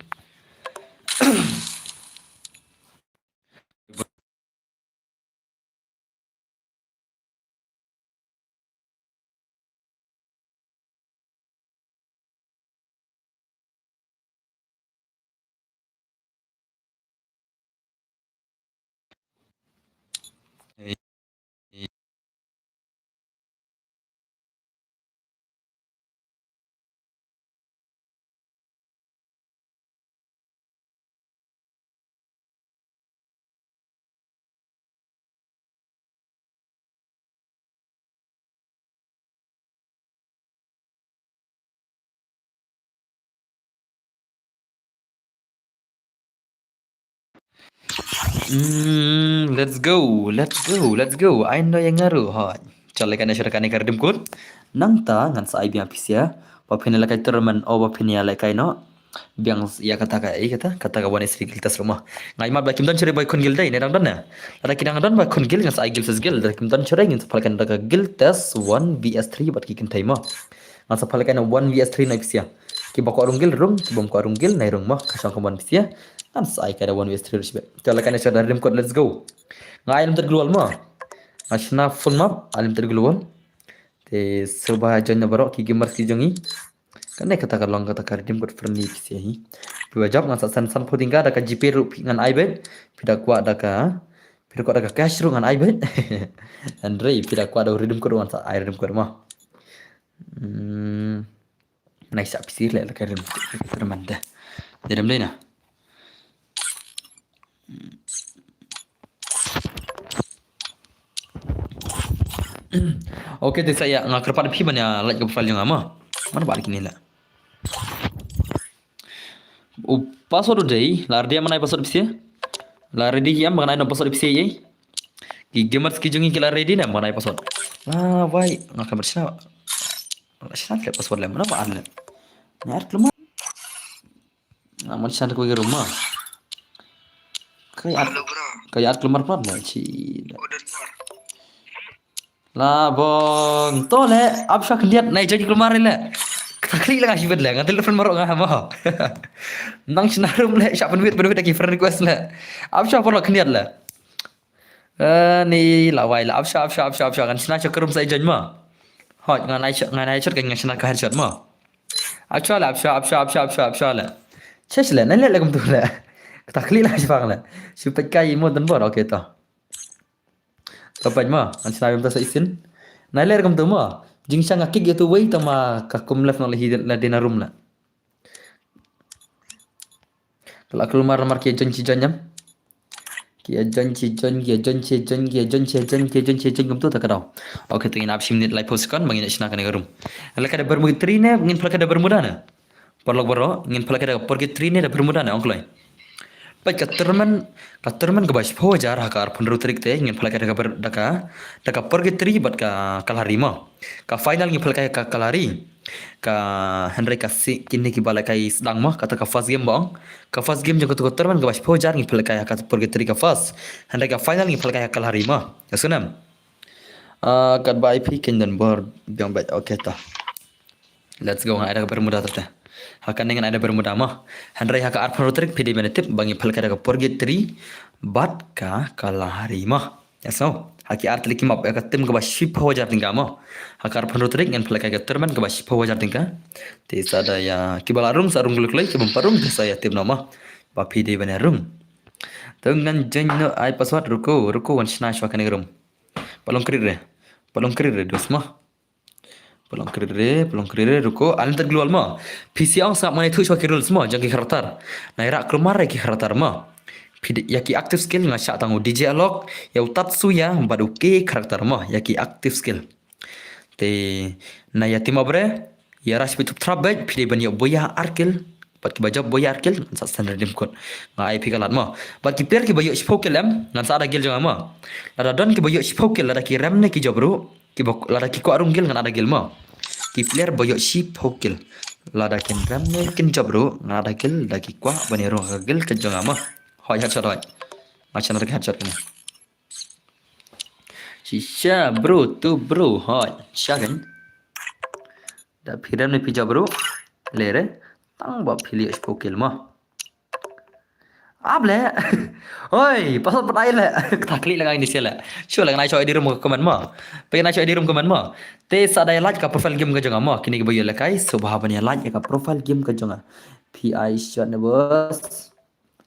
Mm, let's go, let's go, let's go. Ai no yang ngaru hoi. Chale kane shara kane kar dim kun. Nang ta ngan sa ai biang pisia. Ba phin la kai tournament o ba phin ya la kai no. Biang ya kata ka ai kata kata ka one is three gil tas rumah. Ngai ma ba kim don chare ba kun gil dai ne dang don ne. Ada kidang don ba kun gil ngan sa ai gil ses gil. Ada kim don chare ngin sa pal kan da ka gil tas one V S three bat ki kin tai ma. Ngan sa pal kan one V S three na pisia. Ki ba ko rung gil rung, ki bom ko rung gil nai rung ma. Ka shang ka one pisia. Ngan sa ai ka da one V S three rush be. Chale kane shara dim kun let's go. Ngai alim ter global ma. Ashna full map alim ter global. Te serba join na barok ki gamers ki jongi. Kane kata ka long kata ka redeem code friendly pisia hi. Pi wa jop ngan sa san san pho tingka da ka G P ruh ngan ai bet. Pi da kwah da ka pi da kwah da ka cash ruh ngan ai bet. Andre pi da kwah da redeem code ngan sa ai redeem code ma. Hmm. Nai sa pisia le la ka redeem code man da. Dedem dai na. Okay, te sa ya nga kyrpad phi ban ya like ka profile jong nga ma. Mana ba kini la. U password u dei, la ready mana password phi. La ready ki am mana password phi ye. Ki gamers ki jongi ki la ready na mana password. La wai nga kyrpad sina. Sina ka password le mana ba an le. Nyar kluma. Aman shan ko rumah. Kayat kayat keluar plat na ci. La bong to le ap shak diat nai jadi keluar le. Kata khlieh la nga shibit le, nga telpon baroh nga ha mo. Nang shna room le, shah pynwit pynwit da ki friend request le. Ap sha por la khyndiat le. Eh, ni la wai le, ap sha, ap sha, ap sha, ap sha, ngan shna sha ka room sa i join mo. Hoi, ngan ai shot, ngan ai shot, ngan shna ka headshot mo. Ap sha le, ap sha, ap sha, ap sha, ap sha, ap sha le. Chesh le, nai le le kumtu le. Kata khlieh la shibang le. Shu peit kai mo don bor, okay to. Ka peit mo, ngan shna bym ta sa isin. Nai le kumtu mo. Jingshisha nga kick ïa tu wei tang ma ka kum left noh la hi la dei na room la. Ka la kulmar mar ki join shi join em. Ki join shi join, ki join shi join, ki join shi join, ki join shi join kumtu ta ka dau. Okay, to ngin ap shi minit laiphew second ba ngin shna kane ka room. Lada ka da Bermuda three ne, ngin pyrkhat da Bermuda ne. Paralok baroh, ngin pyrkhat da Purgatory ne da Bermuda ne, ong kloi. Peit ka tournament, ka tournament kaba shiphew hajar ha ka arphew hynriew tarik te, ngin pyrkhat da ka ber-, da ka, da ka Purgatory bad ka Kalahari mo. Ka final ngin pyrkhat ka Kalahari. Ka hynrei ka si kine kiba la kai sdang mo, kata ka first game ba ong. Ka first game jong kata ka tournament kaba shiphew hajar ngin pyrkhat ka Purgatory ka first. Hynrei ka final ngin pyrkhat ka Kalahari mo. Ïa sngewthuh. Ah, katba I P kin don bor biang bad, okay ta. Let's go, ngan ai da ka Bermuda te. Ha kane ngan ai da Bermuda mo. Hynrei ha ka arphew hynriew tarik phi dei ban tip ba ngin pyrkhat da ka Purgatory bad ka Kalahari mo. Ïa so, ha ki ar tylli ki map ïa ka team kaba shiphew hajar tyngka mo. Ha ka arphew hynriew tarik ngin pyrkhat ka tournament kaba shiphew hajar tyngka. Te sa da ïa kiba la rung sa rung gluk lai, kiba ym pat rung te sa ïa tip noh mo. Ba phi dei ban ïa rung. To ngan join noh, ai password, ruko, ruko, wan shna shwa kane ka room. Pat long create re. Pat long create re, dos mo. Pat long create re, pat long create re, ruko, unlimited global mo. Phi shu ong sngap, ngan ïathuh shwa ki rules mo jong ki character. Nai rah kulmar ïa ki character mo. Phi dei ïa ki active skill nga shah tang u D J Alok, ïa u Tatsuya bad u K character mo, ïa ki active skill. Te nai ïa team up re, ïa rush beit, tup trap beit, phi dei ban ïoh buh ïa ar kill. Bad kiba jop buh ïa ar kill, ngan sa send redeem code. Nga ai phi ka lad mo. Bad ki player kiba ïoh shiphew kill em, ngan sa da guild jong nga mo. Lada don kiba ïoh shiphew kill, lada ki rem ne ki jop ruh, kiba, lada ki kwah rung guild ngan da guild mo. Ki player ba ïoh shiphew kill, lada kin rem ne kin jop ruh, ngan da guild, da ki kwah ban ïa rung ka guild ka jong nga mo. Hoi, headshot hoi. Nga shna da ka headshot kane. Shisha bro, tu bro, hoi. Shisha kan. Da phi rem ne phi jop bro. Le re. Tang ba phi leh shiphew kill mo. Ap le. Hoi, password pat ai le. Kata khlieh la nga ini sia le. Shu le ngan ai shu I D room ka comment mo. Peit ngan ai shu I D room comment mo. Te sa da ïa like ka profile game ka jong nga mo. Kine kiba ïoh lehkai, sngewbha ban ïa like ïa ka profile game ka jong nga. Phi ai shot ne boss.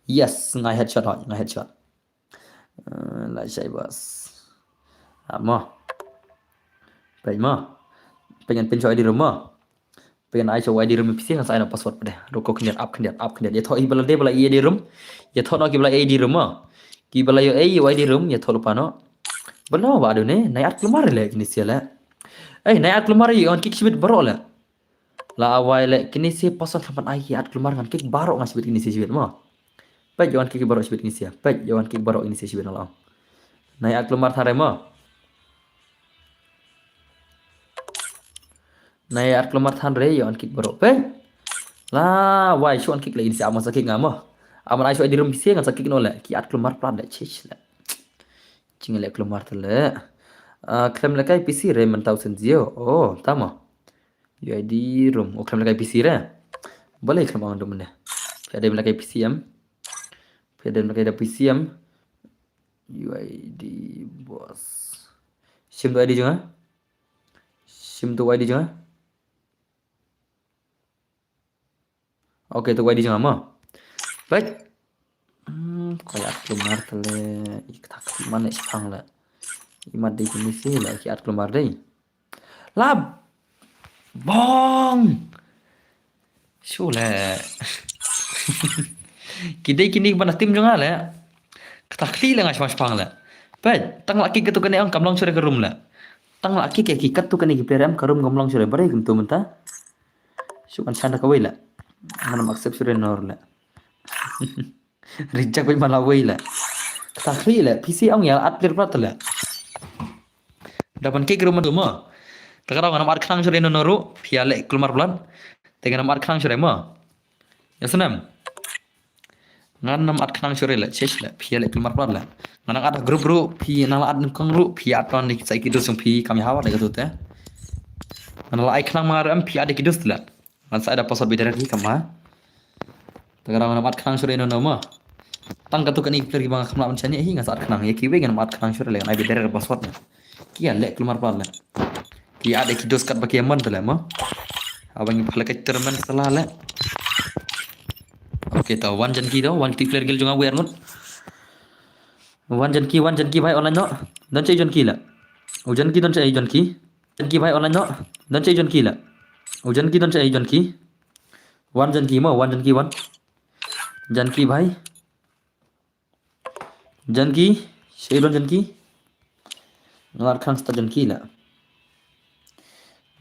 Yes, nga headshot hoi, nga headshot. Eh, la shai boss. Ah, mo. Peit mo. Peit ngan pin shu I D room mo. Peit ngan ai shu I D room phi shu ngan sa ai noh password pat de. Ruko khyndiat, ap khyndiat, ap khyndiat. Ïathoh kiba la dei ba la ïoh I D room. Ïathoh noh kiba la ïoh I D room mo. Kiba la ïoh ei ïoh I D room, ïathoh lypa noh. Balei ba dei ne, nai at kulmar le kine sia le. Ei, nai at kulmar ïa wan kick shibit baroh le. La wai le kine sia, password khlem pat ai ki at kulmar ngan kick baroh nga shibit kine sia shibit mo. Peit ïa wan kick baroh shibit kine sia. Peit ïa wan kick baroh kine sia shibit na la ong. Nai at kulmar than re mo. Nai at kulmar than re ïa wan kick baroh. Peit. La wai shu wan kick le kine sia, am ngan sa kick nga mo. Am ngan ai shu I D room phi sia ngan sa kick noh le. Ki at kulmar palat le, chesh le. Jing le kulmar te le. Ah, khlem lehkai P C re mynta u sien zero. Oh, tama. U I D room. Oh, khlem lehkai P C re. Balei khlem ong dum ne. Phi dei lehkai P C em. Phi dei lehkai da P C em. U I D boss. Shim tu I D jong nga. Shim tu I D jong nga. Okay, tu wai di jong nga mo. Peit. Hmm, ko ïa kulmar te le, i kata ka man ne shipang le. I mat dei kine si le, ki at kulmar dei. Lap. Bong. Shu le. Ki dei kine ban tim jong nga le. Kata khlieh le nga shipang shipang le. Peit, tang la ki katu kane ong kam long shuh re ka room le. Tang la ki ki katu kane ki player em ka room kam long shuh re, bare kumtu mynta. Shu kan shanda kawei la. Ngan ym accept shuh re nor la. Reject bai man la wei la. Kata khlieh la. P C ong ïa at player plat la. Da ban kick room tu mo. Ta ka daw ngan ym at khnang shuh re nor ru. Phi ïa leh kulmar plat. Te ngan ym at khnang shuh re mo. Ïa snem. Ngan ym at khnang shuh re la, chesh la, phi ïa leh kulmar plat la. Ngan nang at group ru, phi nang la at nyngkong ru, phi at ton ni sa ki dus jong phi kam ïa hawar de katu te. Ngan la ai khnang ma ru em phi at de ki dus la. Ngan sa ai da password beit direct hi kam ha. Te ka dang ngam at khnang shuh re no no mo. Tang katto katne ki player kiba nga kham lah ban shaniah hi ngan sa at khnang, ïa kiwei ngam at khnang shuh re, ngan ai beit direct password na. Ki ïa leh kulmar pat leh. Ki ïa leh ki dos kat ba ki ïa mon te leh mo. Haba ngi pha leh ka tournament sa la leh. Okay, to wan jan ki, to wan ki player guild jong nga wer ngut. Wan jan ki, wan jan ki bhai online noh. Don shai jan ki leh. U jan ki don shai jan ki. Jan ki bhai online noh. Don shai jan ki leh. U jan ki don shai jan ki. Wan jan ki mo, wan jan ki wan. Jan ki bhai. Jan ki, shai don jan ki. Ngar khang sta jan ki leh.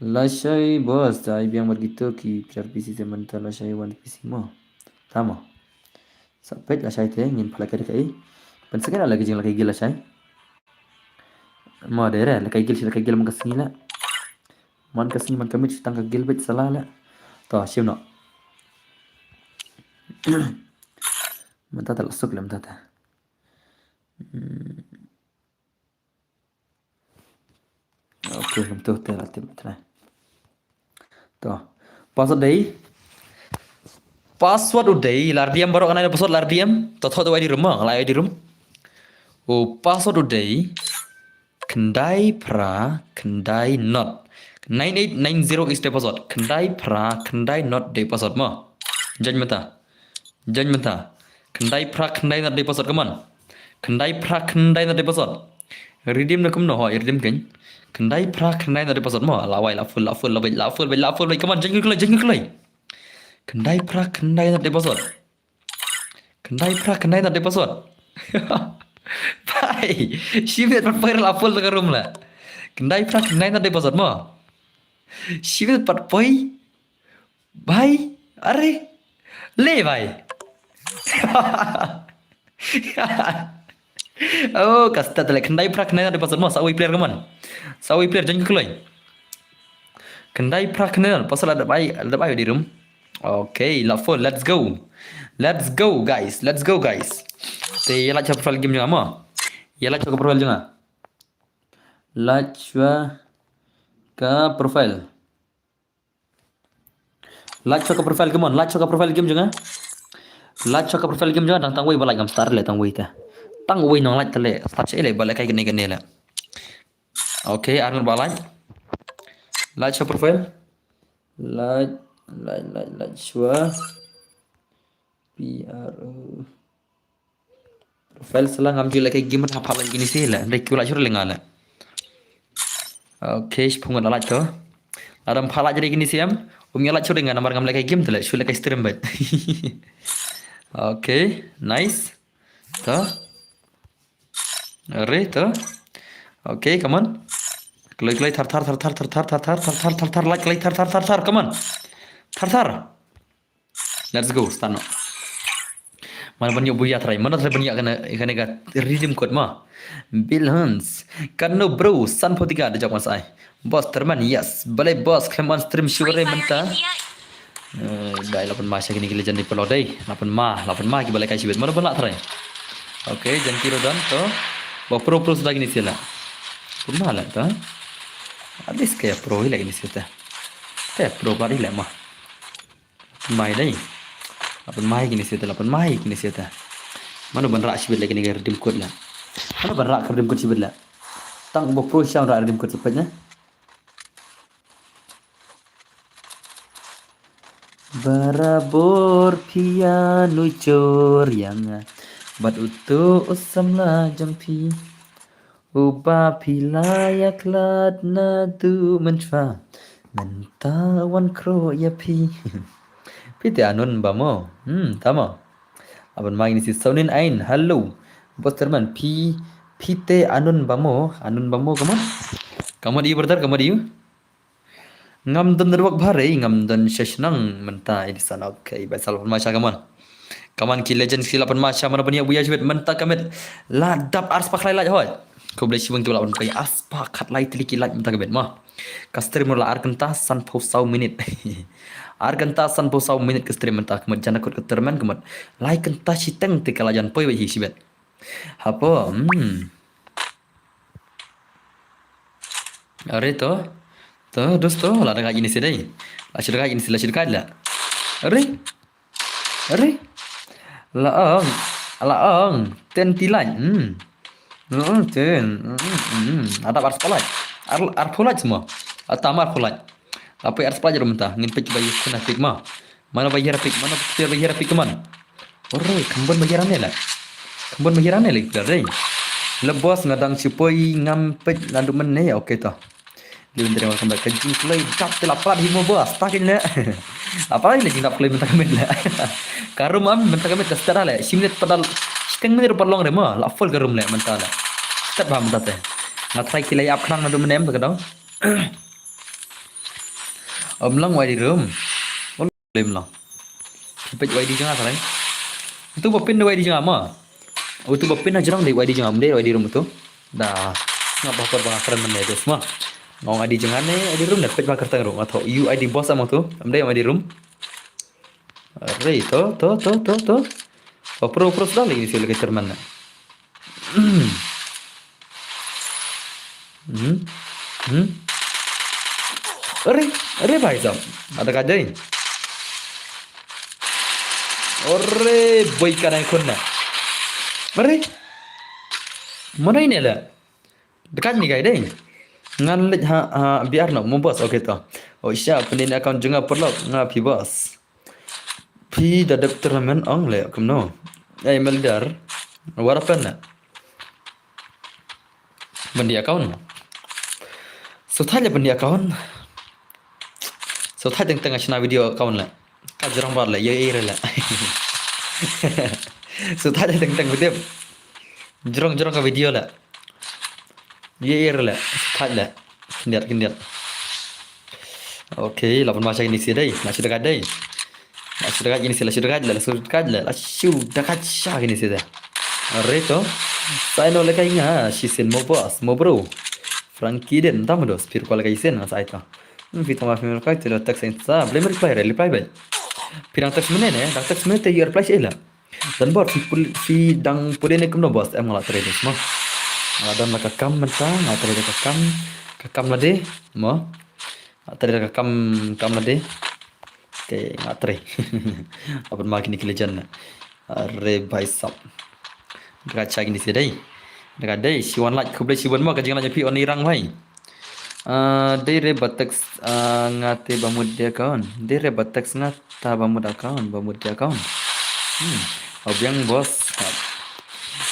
Lashai boss, da ai biang bad kito ki player P C te mynta lashai wan P C mo. Tamo. Sa peit lashai te ngin pha leh kai kai. Pynskhem leh ka jingleh kai guild lashai. Mo dei re, leh kai guild shi leh kai guild man ka sngi leh. Man ka sngi man ka miet shi tang ka guild beit sa la leh. To shim noh. Mynta te la suk leh mynta te. Hmm. Okay, kumto te la tip te. To. Password dei. Password u dei, la R D M baroh, ngan ai password la R D M. To thoh to wai di room, la wai di room. U password u dei. Khyndai phra, khyndai not. Nine eight nine zero is the password. Khyndai phra, khyndai not the password mo. Jan mynta. Jan mynta. Khyndai phra khyndai not the password, come on. Khyndai phra khyndai not the password. Redeem na kumno ho, redeem kein. Khyndai phra khyndai not the password mo. La wai, la full, la full, la wai, la full, la full, la full, come on, jan khlei, jan khlei. Khyndai phra khyndai not the password. Khyndai phra khyndai not the password. Bhai, shi minit pat poi la full ka room leh. Khyndai phra khyndai not the password mo. Shi minit pat poi. Bhai, are. Le bhai. Oh, ka start leh. Khyndai phra khyndai not the password mo, sa wei player ka mon. Sa wei player jan khlei. Khyndai phra khyndai not, password la dep ai, la dep ai di room. Okay, la full, let's go. Let's go guys, let's go guys. Te ïa lait shuwa profile game jong nga mo. Ïa lait shuwa ka profile jong nga. Lait shuwa ka profile. Lait shuwa ka profile, come on, lait shuwa ka profile game jong nga. Lait shuwa ka profile game jong nga, dang tang wei ba lait, ngam start leh tang wei te. Tang wei nong lait te leh, start sha leh ba leh kai kane kane leh. Okay, ar ngut ba lait. Lait shuwa profile. Lait, lait, lait, lait shuwa. P R O. Profile sala ngam ju leh kai game, ha pha lait kine shi leh. Dei kiew lait shuwa leh nga leh. Okay, shiphew ngut la lait ko. Lada ym pha lait jrei kine shi em. Um ïa lait shuwa leh nga namar ngam leh kai game te leh, shu leh kai stream beit. Okay, nice. To. Are to. Okay, come on. Kloi kloi, thar thar, thar thar, thar thar, thar thar, thar thar, thar thar, lait kloi, thar thar, thar thar, come on. Thar thar. Let's go, start noh. Mano ban ïoh buya trai, mano trai ban ïoh kane, kane ka redeem code mo. Bill Hans. Katno bro, san phew tyngka da jop ngan sa ai. Boss Terman, yes. Balei boss, khlem on stream shuwa re mynta. Eh, dei la pynma sha kine ki legend dei pynlong dei. La pynma, la pynma ki ba leh kai shibit. Mano ban lah trai. Okay, jan ki ruh don to. Ba pro pro suda kine shi leh. Pynma leh to. At least ka ïa pro hi leh kine shi te. Ka ïa pro pat hi leh mo. Pynma dei. La pynma kine shi te, la pynma kine shi te. Mano ban rah shibit leh kine ki redeem code leh. Mano ban rah ka redeem code shibit leh. Tang ba pro sha rah redeem code shibit ne. Barabor phi ïa nujor ïa nga. Bad uto u samla jong phi. Uba phi la ïa khlad naduh mynshwa. Mynta wan khroh ïa phi. Phi te Anun ba mo. Hmm, tamo. La pynma kine shi Saunin Ain, hello. Boss Terman, phi, phi te Anun ba mo. Anun ba mo, come on. Come on, you brother, come on, you. Ngam don network bha re, ngam don sha shnong mynta, Edison. Okay, ba sa la pynma sha, come on. Come on, ki legends ki la pynma sha, mano ban ïa buya shibit mynta ka miet. La dap ar spah khatlai lait hoi. Khublei shibun kiba la pynpei, ar spah khatlai tylli ki lait mynta ka miet mo. Ka stream ruh la ar kynta san phew saw minit. Ar kynta san phew saw minit ka stream mynta, ka miet jan kut ka termen ka miet. Lai kynta shiteng te ka la jan poi beit hi shibit. Hapo, hmm. Are to. To, dos to, la da ka ini si dei. La shu da ka ini si, la shu da ka la. Are? Are? La ong, la ong. Ten ti lain. Hmm. Hmm, ten. Hmm, hmm. Ada arspah lain. Ar, arphew lain semua. Atama arphew lain. Apa arspah lain ruh mynta. Ngin peit ba ïa khun pick ma. Mano ba ïa pick, mano ba ïa pick man. Ore, khambun ba ïa ne la. Khambun ba ïa ne la, dei. Le boss nga dang shu poi ngam peit naduh mynne, okay to. Lun dere welcome back. Ka jingkloi dap te la pat hi mo boss. Ta kin le. Apa le jingdap kloi mynta ka miet le. Ka room am mynta ka miet ka start le. Shi minit pat da. Shiteng minit pat long re mo. La full ka room le mynta le. Start ba mynta te. Nga try ki lei ap khnang naduh mynne mynta ka dang. Ym long wai di room. Lem lang. Peit wai di jong nga sarai. Utu ba pyn dei wai di jong nga ma. Utu ba pyn na jrong dei wai di jong nga, ym dei wai di room utu. Da. Nga ba kor ba nga kren mynne dos ma. Nga ong wai di jong nga ne wai di room ne, peit ba kyrteng ruh. Nga thoh u wai di boss am utu. Ym dei wai di room. Re to to to to to. Ba pro pro sdang lagi ni sila ka chairman na. Hmm. Hmm. Are, are bhai sahab. Ada ka dei. Are bhai ka dang khun na. Are. Mana ini la? Dekat ni kai dei. Ngan leit ha, ha biar no mo boss. Okay to. Oh sha, pyndin account jong nga paralok, nga phi boss. Phi da dep tournament ong le kumno. Ai Meldar. Wara pen na. Pyndin account. Shu thait le pyndin account. Shu thait teng teng shna video account le. Ka jrong bar le, ye ye le. Shu thait teng teng video. Jrong jrong ka video le. Ye ye le. Shu thait le. Khyndiat khyndiat. Okay, la pynma sha kine si dei. La shu da ka dei. La shu da ka kine si, la shu da ka le, la shu da ka le, la shu da ka sha kine si dei. Reto. Sai no le kai nga, shi sin mo boss, mo bro. Frankie den, tam dos, pir kwal kai sin, sa ai to. Hmm, phi tama phi reply, te text sa, blame reply, reply bai. Phi dang text mene ne, dang text mene te reply shi la. Dan bor phi pul, phi dang pule ne kumno boss, em nga la trade mo. Nga la don la ka kam mynta, nga la trade ka kam, ka kam la de, mo. Nga la trade ka kam, kam la de. Okay, nga la trade. Apa ma kini ki legend na. Are bhai sahab. Dekat sha kini si dei. Dekat dei, shi wan lak khublei shibun mo ka jingla phi on irang bhai. Ah, dei re ba text, ah, nga te ba mut dia account. Dei re ba text nga ta ba mut account, ba mut dia account. Hmm. Au biang boss.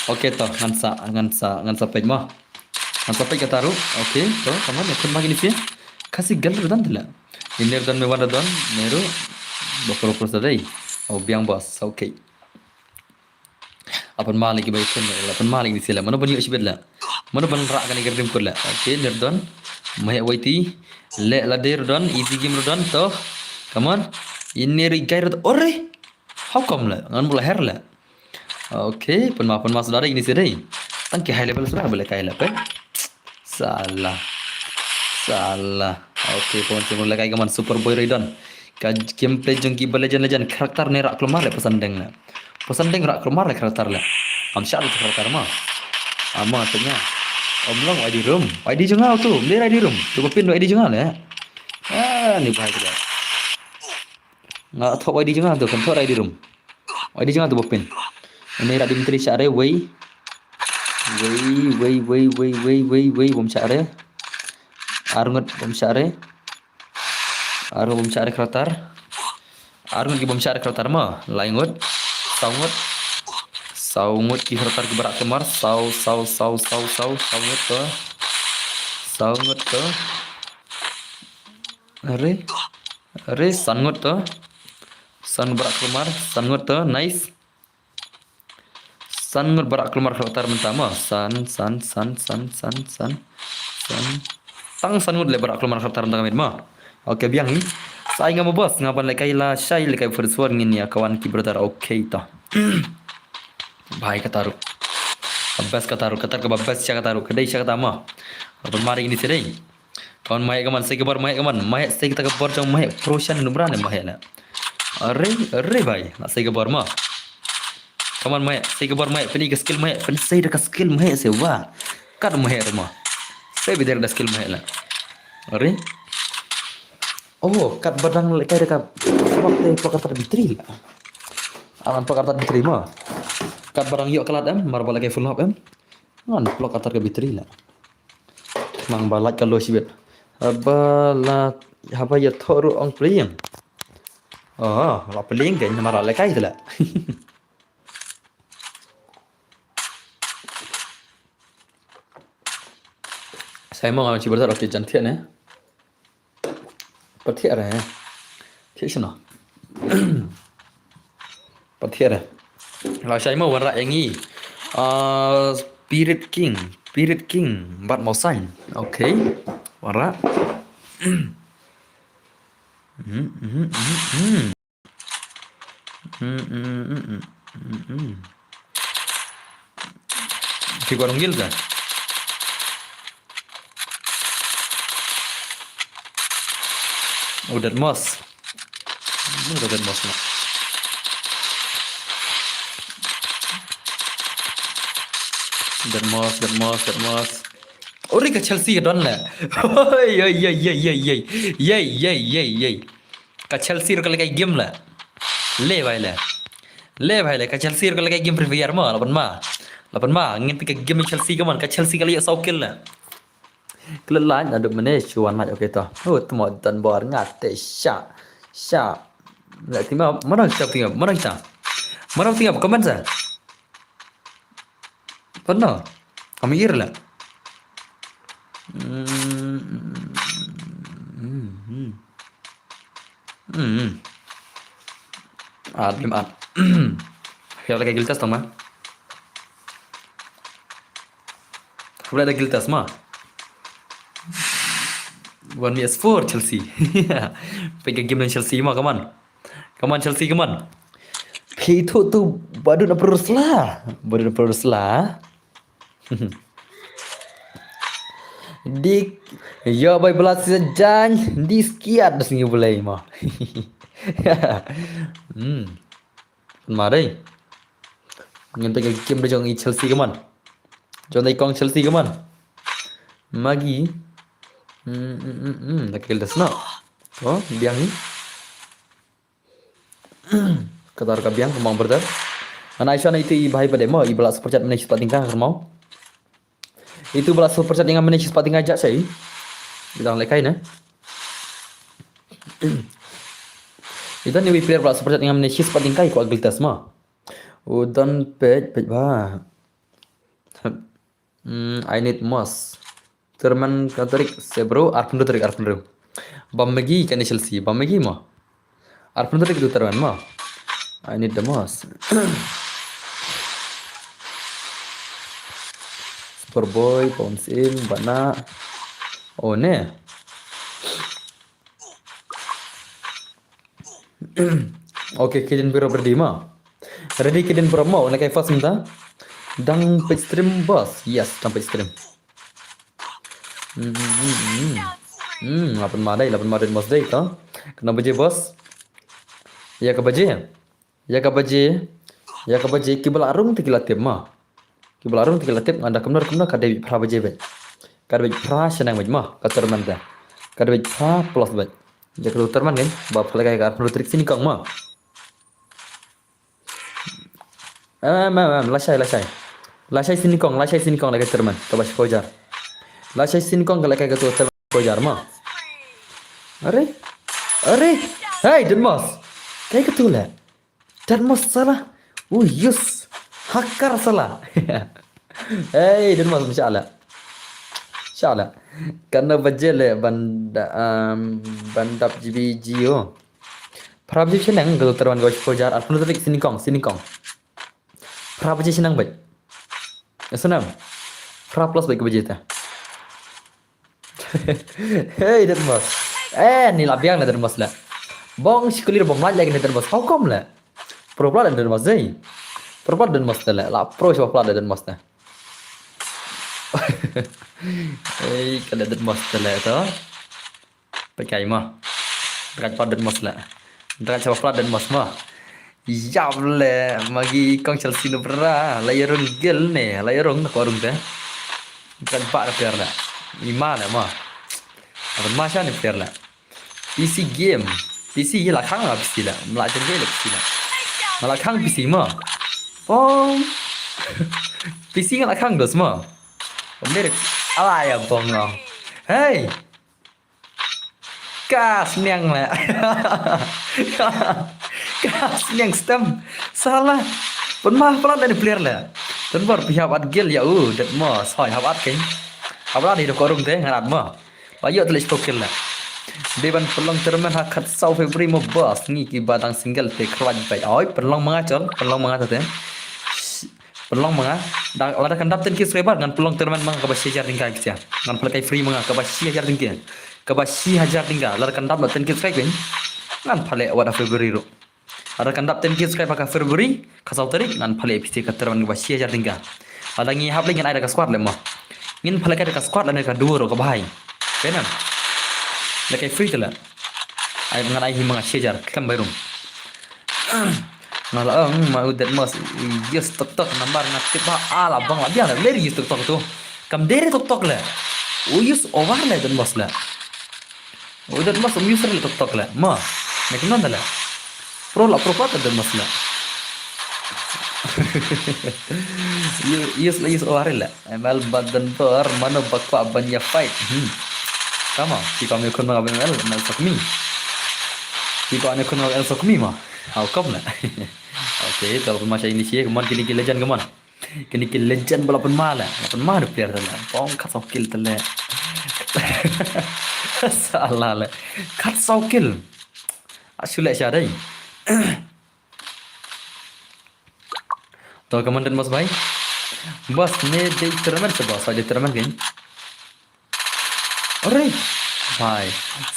Okay to, ngan sa, ngan sa, ngan sa peit mo. Ngan sa peit kata ruh. Okay to, kaman ya kun bagi ni phi. Kasi gal ruh dan tela. Ini ruh dan me wan ruh dan, ne ruh. Bakro pro sa dei. Au biang boss. Okay. Apan malik ba ikun, apan malik ni sila. Mano ban yu shibit la. Mano ban rak kani gerdim kut la. Okay, nirdon. Mahek waiti. Le la dir don, easy game don to. Come on. Ini ri gai don. Ore. How come la? Ngan bula her la. Okay, pun ma pun ma sudah ini sih dei. Tang ki high level sudah boleh kai la pe. Salah. Salah. Okay, pun sih mulai kai kaman Super Boy Raydon. Ka gameplay jong ki ba legend legend karakter ne rak keluar le pesan deng la. Pesan deng rak keluar le karakter le. Am sha le karakter ma. Ama tanya. Om long wai di room. Wai di jong nga tu. Beli wai di room. Tu ba pin wai di jong nga le. Ah, ni bahai tu. Nga thok wai di jong nga tu, kan thok wai di room. Wai di jong nga tu ba pin. Ini rak di menteri sha re wei. Wei, wei, wei, wei, wei, wei, wei, bom sha re. Arngut bom sha re. Arngut bom sha re karakter. Arngut ki bom sha re karakter ma. Lai ngut. Saw ngut. Saw ngut ki karakter ki barak kemar. Saw, saw, saw, saw, saw. Saw ngut tu. Saw ngut tu. Are. Are, san ngut tu. San ngut barak keluar. San ngut tu. Nice. San ngut barak keluar karakter mynta ma. San, san, san, san, san, san. San. Tang san ngut le barak keluar karakter mynta ka miet ma. Okay, biang hi. Sa ai nga mo boss, nga ban lekai la shai lekai first one ngin ïa kawan ki brother. Okay to. Bhai kata ruh. Best kata ruh, kata ka ba best sha kata ruh. Ka dei sha kata ma. Ban mari ini sih dei. Kawan mahek kaman, sei ka bor mahek kaman. Mahek sei kata ka bor jong mahek. Pro shan numra ne mahek la. Are, are bhai. La sei ka bor ma. Kaman mahek, sei ka bor mahek. Pynïaid ka skill mahek. Pynsei da ka skill mahek sei wa. Kat mahek ruh ma. Sei bidar da skill mahek la. Are. Oh, katba dang lehkai da ka plug te, plug artat battery la. Ngan plug artat battery mo. Katba dang ïoh ka lad em, mar ba lehkai full hap em. Ngan plug artat ka battery la. Nang ba lait ka low shibit. Haba la, haba ïathoh ruh ong playing. Oh, la playing ka namar la lehkai te la. Sai mo ngan shi brother, okay, jan thiah ne. Pat thiah re. Thiah shano. Pat thiah re. La sai mo wanrah ïa ngi. Ah, Spirit King, Spirit King bad Mawsain. Okay. Wanrah. Hmm, hmm, hmm, hmm. Hmm, hmm, hmm, hmm, hmm, hmm. Phi kwah ong guild ka? Oh, Deadmau five. Mano Deadmau five na? Deadmau five, Deadmau five, Deadmau five. Ori ka Chelsea ka don la. Oi, oi, oi, oi, oi, oi. Yei, yei, yei, yei. Ka Chelsea ruh ka lehkai game la. Le bhai le. Le bhai le, ka Chelsea ruh ka lehkai game Free Fire mo, la ban ma. La ban ma, ngin phi ka game Chelsea ka mon, ka Chelsea ka la ïoh saw kill la. Klet lain, aduh mane, shu wan lain, okay to. Oh, tmo don bor nga te sha. Sha. La tima, mana kita tima, mana kita. Mana tima, comment sa. Pernah? Kami ir la. Hmm. Hmm. Hmm. Hmm. Ad, lim ad. Kaya lehkai guild test tong ma. Kaya lehkai guild test ma. One S four Chelsea. Phi ka game Chelsea ma, come on. Come on, Chelsea, come on. Phi tu tu badut na perus la. Badut na perus la. Dik, yo bai belas sejan, di sekiat das ngi belai ma. Hmm. Mari. Ngin phi ka game da jong i Chelsea ka mon. Jong i kong Chelsea ka mon. Magi. Hmm, hmm, hmm, hmm. Dak kil das na. Oh, biang ni. Katar ka biang kumang brother. Ana Aisha na itu i bahai pada mo, i bala super chat mane shispat tingkang kermau. Itu bala super chat tingkang mane shispat tingkang jak sai. Bilang lekai ne. Itu ni wi player bala super chat tingkang mane shispat tingkang ko agil tas mo. Udon pej pej ba. Hmm, I need most. Terman ka tarik se bro, arphew tarik, arphew. Bam magi kane Chelsea, bam magi mo. Arphew tarik tu terman mo. I need the most. Superboy, Bounce In, Bana. Oh ne. Okay, Kidin Biro ready ma. Ready Kidin Biro ma, na kai first minta. Dang page stream boss. Yes, dang page stream. Hmm, hmm, hmm, hmm. Hmm, lapan madai, lapan madai boss dai to. Kena baje boss. Ya ka baje. Ya ka baje. Ya ka baje ki bala rung te ki la tip ma. Ki bala rung te ki la tip nga da kumno kumno ka dei phra baje bad. Ka dei phra shanang bad ma, ka terman da. Ka dei phra plus bad. Ja ka terman kan, ba phala ka ka phra trik sini kong ma. Em, em, em, lashai, lashai. Lashai sini kong, lashai sini kong la ka terman, ka ba shi kojar. Lashai sini kong ka la ka ka tu terman kojar ma. Are? Are? Hey, Denmas. Kai ka tu le. Denmas sala. Uyus. Hakar sala. Hey, Denmas, masya Allah. Masya Allah. Kana baje le banda, um, bandap G B G o. Phra baje shaneng ka tu terman gaush kojar. Arphew tarik sini kong, sini kong. Phra baje shaneng bad. Esanam. Phra plus bad ka baje ta. Hey, Denmas. Eh, ni la biang na Denmas la. Bong shikulir bom laj lagi na Denmas. How come la? Pro plat Denmas dei. Pro plat Denmas la. La pro shwa plat Denmas la. Hey, ka Denmas la to. Pakai ma. Dekat plat Denmas la. Dekat shwa plat Denmas ma. Yap le, magi kong Chelsea no bra. La yarung gel ne, la yarung na korung te. Kan pa na player la. Ima la ma. Apa ma sha ni player la. P C game. P C ïa la khang la P C la. Mla jeng la P C la. Mla khang P C ma. Pom. P C nga la khang dos ma. Pom dere. Ala ïa bong no. Hey. Ka sniang la. Ka sniang stem. Salah. Pun mah pelat dari player la. Tun bor pihap at gil ïa u. Dat ma. Soi hap at keng. Hap at di do korung te ngan at ma. Ba ïoh tleh shiphew kill la. Dei ban pynlong tournament ha khatsaw February mo boss. Ngi kiba dang single te khrwai bai. Oi, pynlong ma nga chol, pynlong ma nga te. Pynlong ma nga. Dang lada kan dap ten K subscriber ngan pynlong tournament ma nga kaba shi hajar tyngka ki sia. Ngan pynlong kai free ma nga kaba shi hajar tyngka. Kaba shi hajar tyngka. Lada kan dap ten K subscriber. Ngan pynlong wat ha February ruh. Lada kan dap ten K subscriber ha ka February, khatsaw tarik, ngan pynlong phi te ka tournament kaba shi hajar tyngka. Lada ngi hap leh ngan ai da ka squad leh mo. Ngin pynlong kai da ka squad lane ka duo ruh kaba hai. Kena. Leh kai free te leh. Ai ngan ai hi ma nga shi hajar, khlem bai rung. Nga la ong ma u Deadmau-s, use TikTok namar nga tip ba ala bang la biang la ler use TikTok tu. Kam dei re TikTok leh. U use over leh Deadmau-s leh. U Deadmau-s um use re leh TikTok leh. Ma, ne kumno nda leh. Pro la pro pat Deadmau-s leh. Use la use over leh. M L ba don por mano ba kwah ban ïa fight. Hmm. Tama, phi kwah ïakhun ma nga ban M L, M L sokmi. Phi kwah ïakhun ma nga ban M L sokmi ma. How come leh. Okay, to ma shai ni shi, come on, kini ki legend, come on. Kini ki legend ba la pynma leh. La pynma da player te leh. Pom khatsaw kill te leh. Salah leh. Khatsaw kill. Ashu leh sha dei. To, come on Deadmau-s bhai. Boss, ne dei tournament se boss, dei tournament keiñ. Are bhai,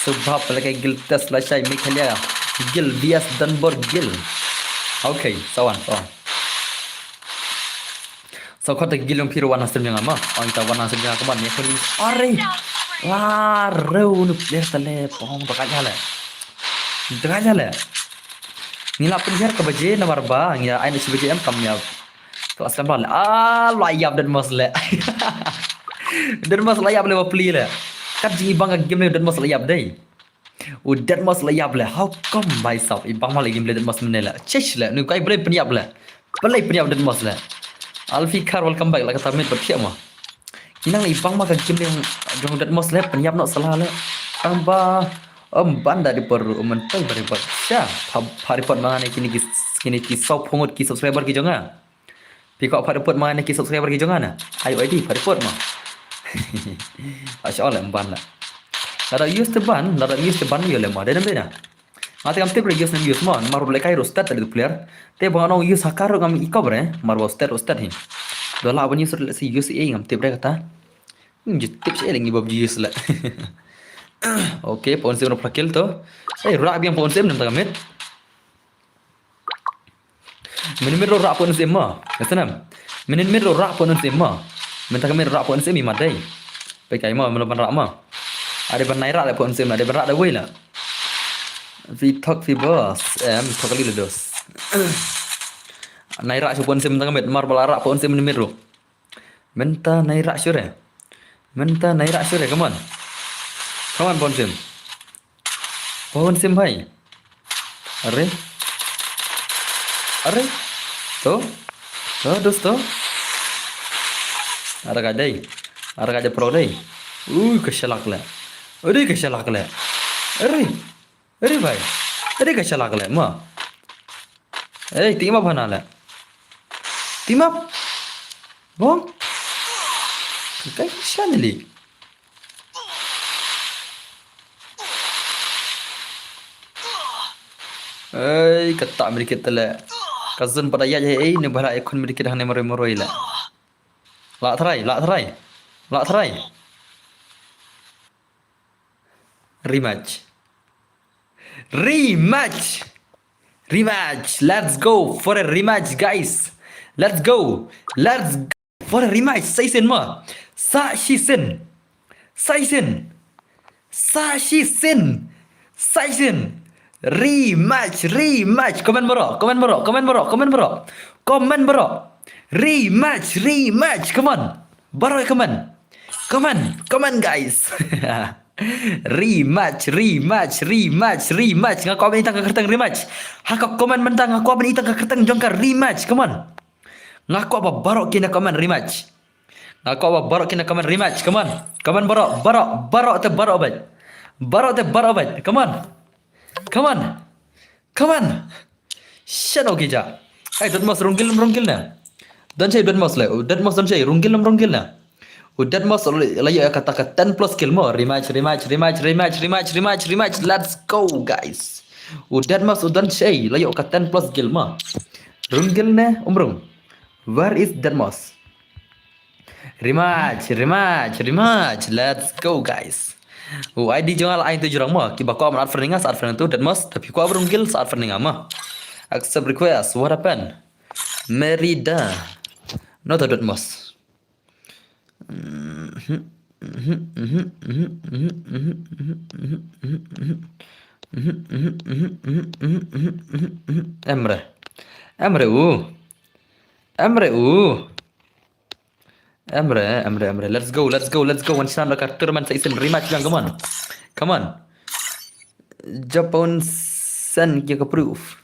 sngewbha pynlong kai guild test lashai Meghalaya. Guild V S Donbor Guild. Okay, sawan, sawan. Sa khot da guild jong phi ruh wan ha stream jong nga ma. Ong ita wan ha stream jong nga, come on, ïakhun. Are. Wa, reu nu player te leh, pom, dei ka jia leh. Dei ka jia leh. Ngi la pynhiar ka baje namar ba ngi ai na shi baje em kam ïap. To aslam ba leh. Ah, la ïap Deadmau-s leh. Deadmau-s la ïap leh bapli leh. Kat jingibang ka game leh Deadmau-s la ïap dei. U Deadmau-s la ïap leh. How come bhai sab? Ibang ma leh game leh Deadmau-s mynne leh. Chesh leh. Nu kai balei pynïap leh. Balei pynïap Deadmau-s leh. Alfikar welcome back la kata mate pat thiah ma. Ki nang ibang ma ka game leh jong Deadmau-s leh pynïap noh salah leh. Tang ba Ym ban da report ruh, ym ban da report. Sha, pha, pha report ma nga ne kine ki, kine ki saw phew ngut ki subscriber ki jong nga. Phi kwah pha report ma nga ne ki subscriber ki jong nga na? Ayu I D pha report ma. Asha ol ym ban la. Lada use te ban, lada use te ban ïoh le ma. Dei nam dei na. Nga te ngam tip re use nam use ma, namar ruh lehkai ruh stat da player. Te ba nga nong use ha ka ruh ngam i kop re, namar ba stat ruh stat hi. Da lah ban use ruh lehse use ei ngam tip re kata. Hmm, ju tip shi leng i bob ju use leh. Okay, pon sim ruh pha kill to. Eh, ruh biang pon sim nang ta ka mate. Mynnin mate ruh ruh pon sim ma. Ka snam. Mynnin mate ruh ruh pon sim ma. Mynta ka mate ruh pon sim i mat dei. Pai kai ma, mynta ban ruh ma. Ada ban nai ruh leh pon sim, ada ban ruh da wei leh. Phi thok phi boss. Em, thok kali leh dos. Nai ruh shu pon sim mynta ka mate, mar ba la ruh pon sim mynnin mate ruh. Mynta nai ruh shuh re. Mynta nai ruh shuh re, come on. Come on, pon sim. Pon sim bhai. Are. Are. To. To, dosto. Are ka dei. Are ka dei pro dei. Ui, ka shalak leh. Are ka shalak leh. Are. Are bhai. Are ka shalak leh ma. Ei, team up hana leh. Team up. Bong. Kai shan li. Ei, kata medikit te leh. Ka zone pada ïaid ei, ne ba la ïakhun medikit hangne maroi maroi leh. La try, la try. La try. Rematch. Rematch. Rematch. Let's go for a rematch, guys. Let's go. Let's go for a rematch. Sa shisien ma. Sa shisien. Sa shisien. Sa shisien. Sa shisien. Rematch. Rematch. Comment baroh. Comment baroh. Comment baroh. Comment baroh. Comment baroh. Rematch. Rematch. Come on. Baroh comment. Comment. Comment, guys. Rematch, rematch, rematch, rematch. Nga kwah ban i tang ka kyrteng rematch. Ha ka comment mynta nga kwah ban i tang ka kyrteng jong ka rematch. Come on. Nga kwah ba baroh kin comment rematch. Nga kwah ba baroh kin comment rematch. Come on. Come on baroh, baroh, baroh te baroh bad. Baroh te baroh bad. Come on. Come on. Come on. Shano ki ja. Ai, Deadmau5 rung kill, rung kill na. Don shai Deadmau5 le. Deadmau5 don shai rung kill, rung kill na. U Deadmau5 la ïoh kata ka ten plus kill mo. Rematch, rematch, rematch, rematch, rematch, rematch, rematch. Let's go, guys. U Deadmau5 u don shai la ïoh ka ten plus kill mo. Rung kill ne, um rung. Where is Deadmau5? Rematch, rematch, rematch. Let's go, guys. U I D jong nga la ai tu jurang mo. Kiba kwah ban add friend nga sa add friend tu Deadmau5. Tapi kwah ba rung kill sa add friend nga mo. Accept request. What happened? Merida. Not a Deadmau5. Emre. Emre u. Emre u. Emre, Emre, Emre. Let's go, let's go, let's go. Wan shna ka tournament sa isen rematch lang, come on. Come on. Japan sen ki ka proof.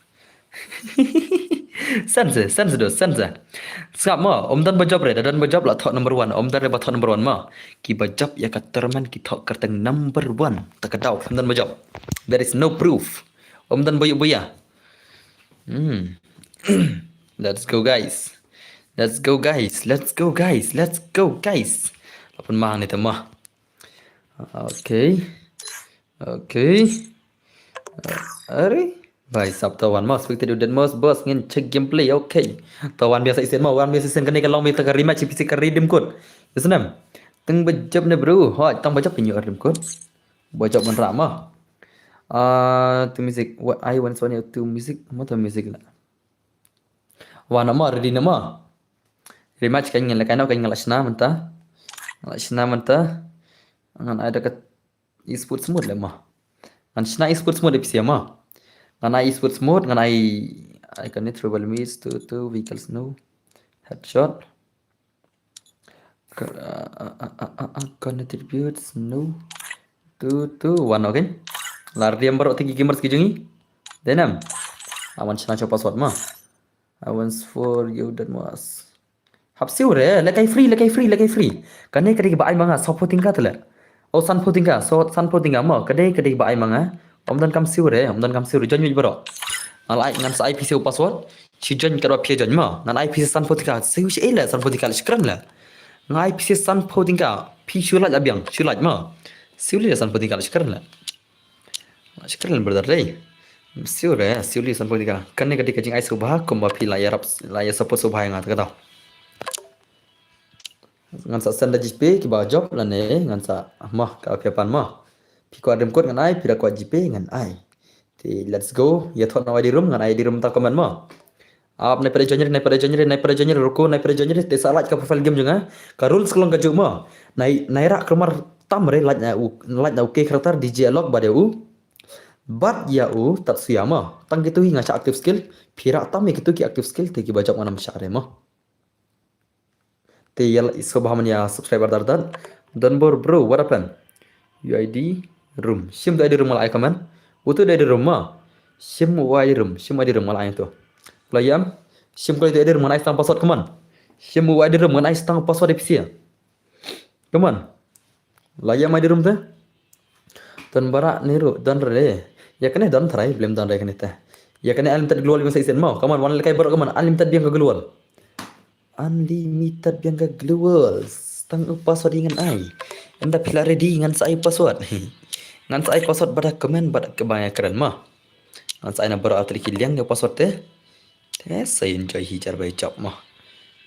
Sense, sense do, sense. Sngap mo, um don ba jop re, da don ba jop la thok number one, um don re ba thok number one mo. Ki ba jop ïa ka tournament ki thok kyrteng number one. Ta ka daw, um don ba jop. There is no proof. Um don ba yu ba ya. Hmm. Let's go, guys. Let's go, guys. Let's go, guys. Let's go, guys. Lapan mang ni tema. Okay. Okay. Uh, are? Bai sap tawan mo, spectator Deadmau5 boss ngin check gameplay. Okay. Tawan biasa isen mo, wan biasa isen kane ka long mi ta ka rematch pisi ka redeem code. Isnam. Tang ba jop ne bro. Hoi, tang ba jop pinyo redeem code. Ba jop man rama. Ah, tu music. What I want one tu music. Mo tu music la. Wan mo, ready mo. Rematch kan ngin la kan ngin la shna mynta. Ngin la shna mynta. Ngan ai da ka esports mode le mo. Ngan shna esports mode pisi mo. Ngan ai esports mode, ngan ai, ai kane triple miss, two, two, vehicles no. Headshot. Ka, uh, uh, uh, uh, uh, gun attributes, no. Two, two, one, okay. La redeem baroh tiki gamers ki jong ngi. Denam. Awan shna sha password mo. I want for you that was. Hap siew re, le kai free, le kai free, le kai free. Kane ka dei ba ai ma nga, saw phew tyngka te le. Oh, san phew tyngka, so san phew tyngka mo, ka dei, ka dei ba ai ma nga. Ym don kam siew re, ym don kam siew re, join mih baroh. Nga la ai, ngan sa ai phi siew password. Shi join ka dei phi join mo. Ngan ai phi san phew tyngka, siew shi ei le, san phew tyngka le shi kren le. Nga ai phi san phew tyngka, phi shu like la biang, shu like mo. Siew le san phew tyngka le shi kren le. Shukran brother dei. Siew re, siew li san phew tyngka. Kane ka dei ka jingai sngewbha kumba phi la ïarap, la ïa support sngewbha ïa nga ta ka daw. Ngan sa send da GPay kiba jop lane ngan sa mo ka phi pan mo. Phi kwah redeem code ngan ai, phi da kwah GPay ngan ai. Te let's go. Ïa thot na ID room ngan ai ID room ta comment mo. Ap nai pyrshah join re, nai pyrshah join re, nai pyrshah join re, ruko, nai pyrshah join re, te sa like ka profile game jong nga. Ka rules ka long kajuh mo. Nai, nai rah kulmar tam re like na u, like na u K character, DJ Alok bad ïa u. Bad ïa u Tatsuya mo. Tang kitu hi nga shah active skill. Phi rah tam ïa kitu ki active skill te kiba jop ngan ym shah re mo. Te ïa la i sngewbha man ïa subscriber dar dar. Don bor bro, what happened? U ID room. Shim tu ID room la ai comment. Utu ID room ma. Shim u ID room, shim ID room la ai tu. La ïam. Shim ko ID room ngan ai stang password, come on. Shim u ID room ngan ai stang password ipsia. Come on. La ïam ID room te. Don barak ni ruh, don re. Ïa kane don trai, blem don re kane te. Ïa kane unlimited global bang sa isen mo. Come on, wan lehkai baroh, come on, unlimited biang ka global. Unlimited biang ka global. Tang u password ngan ai. Ynda phi la ready ngan sa ai password. Ngan sa ai password bad comment bad kaba ïa kren mo. Ngan sa ai na baroh artylli ki liang ïa u password te. Te sa enjoy hi jar bai jop mo.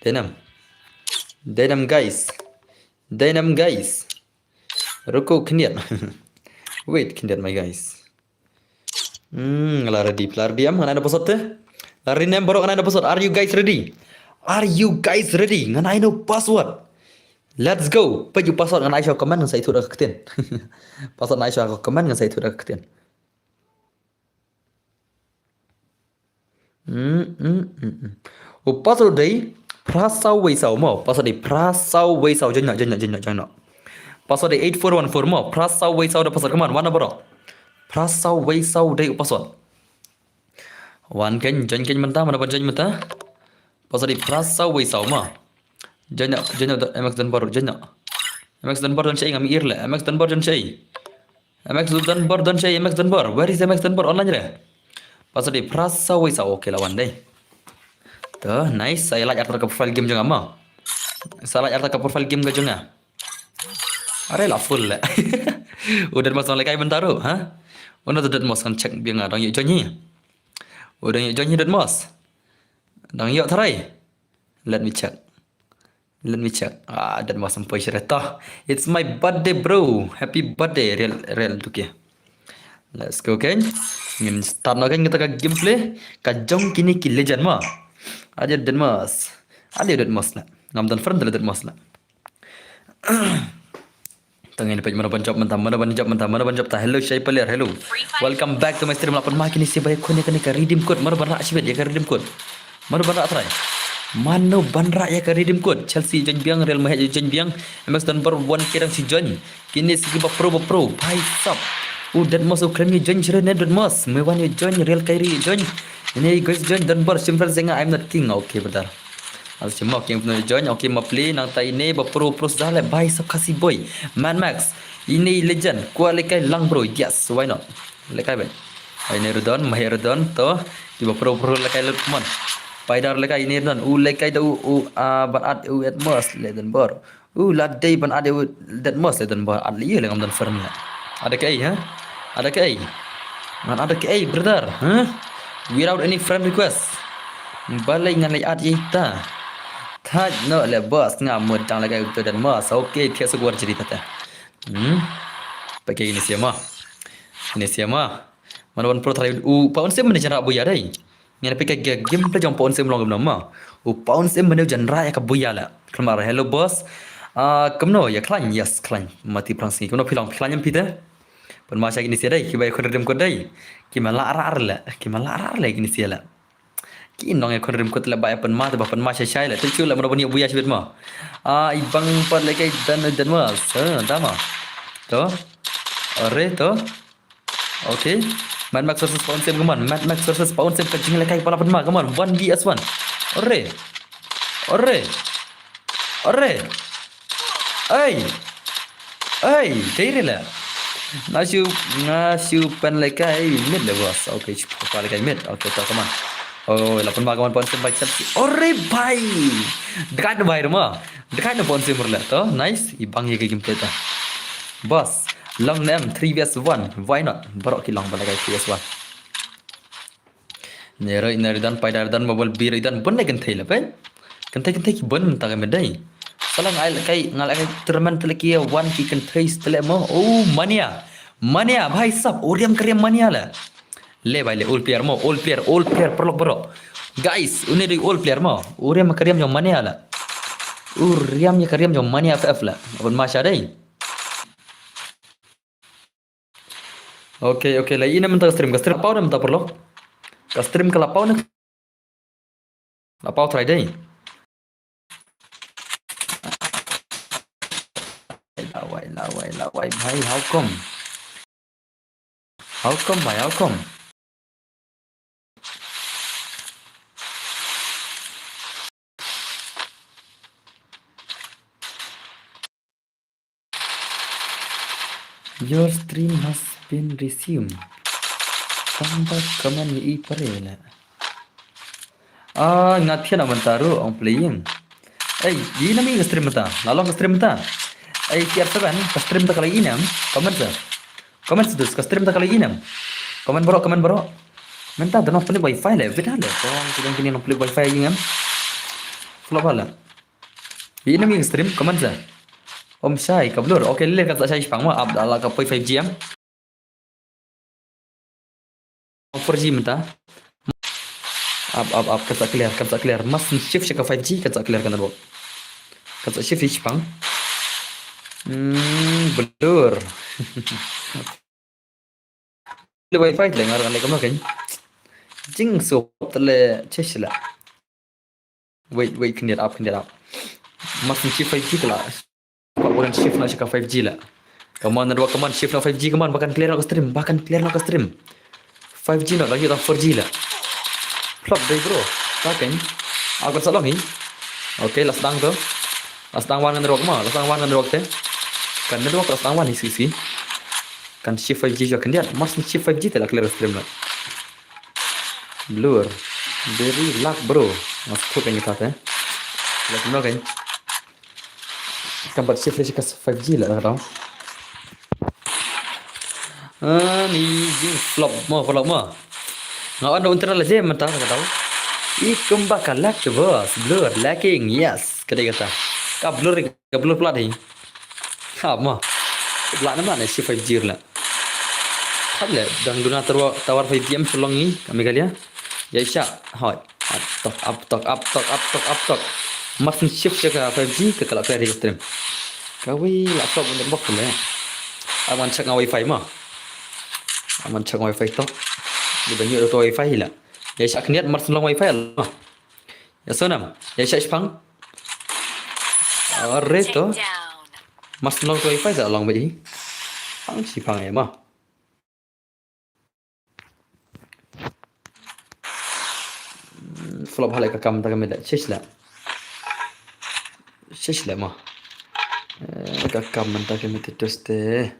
Dei nam. Dei nam guys. Dei nam guys. Ruko khyndiat. Wait khyndiat my guys. Hmm, la ready, la ready am, ngan ai na password te. La ready nam baroh, ngan ai na password. Are you guys ready? Are you guys ready? Ngan ai na password. Let's go. Peit u password ngan ai sha comment ngan sa ithuh da ka ktien. Password ngan ai sha comment ngan sa ithuh da ka ktien. Hmm, hmm, hmm, hmm. U password dei phra saw wei saw mo. Password dei phra saw wei saw. Join noh, join noh, join noh, join noh. Password dei eight four one four mo. Phra saw wei saw da password, come on, wan na baroh. Phra saw wei saw dei u password. Wan kein, join kein mynta, mano ban join mynta? Password dei phra saw wei saw mo. Join na, join na, M X Dunbar, join na. M X Dunbar don shaei, ngam i re le. M X Dunbar don shaei. M X Dunbar don shaei, M X Dunbar. Where is M X Dunbar? Online re. Password dei phra saw wei saw, okay la wan dei. To, nice, sa ïa lait artat ka profile game jong nga mo. Sa lait artat ka profile game ka jong nga. Are la full le. U Deadmau9 lehkai mynta ruh, ha? Uno to Deadmau9 kan check biang nga dang ïoh join hi. U dang ïoh join hi Deadmau9. Dang ïoh tharai. Let me check. Let me check. Ah, Deadmau9 poi syreta. It's my birthday, bro. Happy birthday, real, real duke. Let's go, okay. Ngin start noh, okay, kita ka gameplay. Ka jong kine ki legend mo. Ade Deadmau9. Ade Deadmau9 la. Ngam don friend le Deadmau9 la. Tang ïa peit mano ban jop mynta, mano ban jop mynta, mano ban jop ta. Hello Shai Paler, hello. Welcome back to my stream. La pynma kine shi ba ïa khun ïa kane ka redeem code. Mano ban rah shibit ïa ka redeem code. Mano ban rah trai. Mano ban rah ïa ka redeem code. Chelsea join biang, Real Madrid join biang. M X Dunbar one K dang shi join. Kine shi ki ba pro ba pro. Bhai sab. U Deadmau9 u khlem ïa join shuh ne Deadmau9. Me wan ïa join, Real Kyrie join. Ine guys join Dunbar, shim friend sha nga, I'm not king. Okay brother. Al shim mo, king pynjoin, okay, ma pli nangta ine ba pro pro sdale, bhai sab Khasi boy. Mad Max. Ine legend, kwah lehkai lang bro, yes, why not? Lehkai bhai. Ine Rudon, Mahe Rudon, to. Ki ba pro pro lehkai lut, come on. Paidar lehkai ine Rudon, u lehkai da u, u, ah, ban at u Deadmau9 le Dunbar. U la dei ban at u Deadmau9 le Dunbar, at le ïa le ngam don friend le. Ada kaei, ha? Ada kaei? Man, ada kaei, brother, ha? Without any friend request. Balei ngan leit at ïa ita. Thait noh le boss, nga mut dang lehkai u Deadmau9. Okay, thiah suk war jri tata. Hmm. Pakai ini siama. Ini siama. Mano ban pro tharai u Pa Unsim mynne jan rah buya dei. Ngan peit ka gameplay jong Pa Unsim long kumno ma. U Pa Unsim mynne u jan rah ïa ka buya la. Khlem ar, hello boss. Ah, kumno ïa khlaiñ, yes khlaiñ. Mati phrang sngi. Kumno phi long, phi khlaiñ em phi te? Pynma sha kine shi dei, kiba ïa khun redeem code dei. Ki ma lah rah le, ki ma lah rah le kine shi la. Ki nong ïa khun redeem code le ba ïa pynma te ba pynma shai shai le. Te shu le mano ban ïa buya shibit ma. Ah, i bang pat lehkai Dan, Dan ma. Sa, dama. To. Are to. Okay. Mad Max versus Pa Unsim, come on. Mad Max versus Pa Unsim, ka jinglehkai ba la pynma, come on. One V S one. Are. Are. Are. Ei. Ei, dei re la. Nga shu, nga shu pynlehkai mid le boss. Okay, shu pynlehkai mid. Okay, to, come on. Oh, la pynma, come on, Pa Unsim bai chat. Are bhai. Dekat de bhai ruma. Dekat de Pa Unsim rula. To, nice. I bang ïa ka gameplay ta. Boss, long ne em three V S one. Why not? Baroh ki long ba lehkai three V S one. Ne roi, ne roi dan, paidar dan, mobile bi roi dan, bun ne kynthei la pen. Kynthei, kynthei ki bun mynta ka mendai. Sala ngai lehkai, ngai lehkai tournament te lehkai wan ki kynthei steleh mo. Oh, Mania. Mania, bhai sab, u riam ka riam Mania la. Le bhai le, old player mo, old player, old player, paralok baroh. Guys, une dei old player mo. U riam ka riam jong Mania la. U riam ïa ka riam jong Mania F F la. Ban ma sha dei. Okay, okay, la ine mynta ka stream, ka stream la paw ne mynta paralok. Ka stream ka la paw ne. La paw trai dei. Lawai, lawai, lawai, bhai, how come? How come, bhai, how come? Your stream has been resumed. Tang ba comment i pare la. Ah, nga thiah na mynta ruh ong playing. Ei, i nam i ka stream mynta. La long ka stream mynta. Ei, T R seven, ka stream ta ka la i nam. Comment sa. Comment sa dus, ka stream ta ka la i nam. Comment baroh, comment baroh. Mynta da nong pynlip wifi le, bit ha le. Kong kidang kini nong pynlip wifi i ngam. Flop ha le. I nam i ka stream, comment sa. Om shai, ka blur. Okay, le ka sa shai shipang ma, ap da la ka poi five G am. Four G mynta. Ap, ap, ap, kan sa clear, kan sa clear. Mas shift sha ka five G, kan sa clear ka network. Kan sa shift shipang. Hmm, blur. Le wifi le ngar ngar le kamno kan. Jing so tele cheshla. Wait, wait, khyndiat ap, khyndiat ap. Mas ngi five G kala. Ba kan shift noh sha ka five G la. Come on, network, come on, shift noh five G, come on, ba kan clear noh ka stream, ba kan clear noh ka stream. Five G noh, la ïoh tang four G la. Flop dei bro. Ta kan. Aw kan sa long hi. Okay, la sdang to. La sdang wan ka network mo, la sdang wan ka network te. Ka network la sdang wan hi sisi. Kan shift five G jong khyndiat, mar syn shift five G te la clear stream la. Blur. Very lag bro. Mas thuk kan kita te. La kumno kan. Kan pat shift leh sha ka five G la ka dau. Ani jing flop mo, flop mo. Nga on da un tren la je mynta ka dau. I kumba ka lag te boss. Blur lagging, yes. Ka dei kata. Ka blur, ka blur plat hi. Ha mo. Plat na ma ne shi five G la. Thap le dang duna tower, tower five G em shlong hi ka Meghalaya. Ïa sha. Hoi. Up tok, up tok, up tok, up tok, up tok. Mar syn shift sha ka five G ka la clear hi ka stream. Kawei la flop bun bok le. Aman check nga wifi ma. Aman check nga wifi tok. Di ban ïoh da wifi la. Ïa sha khyndiat mar syn long wifi la. Ïa sonam. Ïa sha shipang. Are to. Mar syn long wifi da long ba i. Pang shipang ïa ma. Flop halai ka kam ta ka meda. Shish la. Shish la ma. Eh, ka kam mynta ka meda tuste.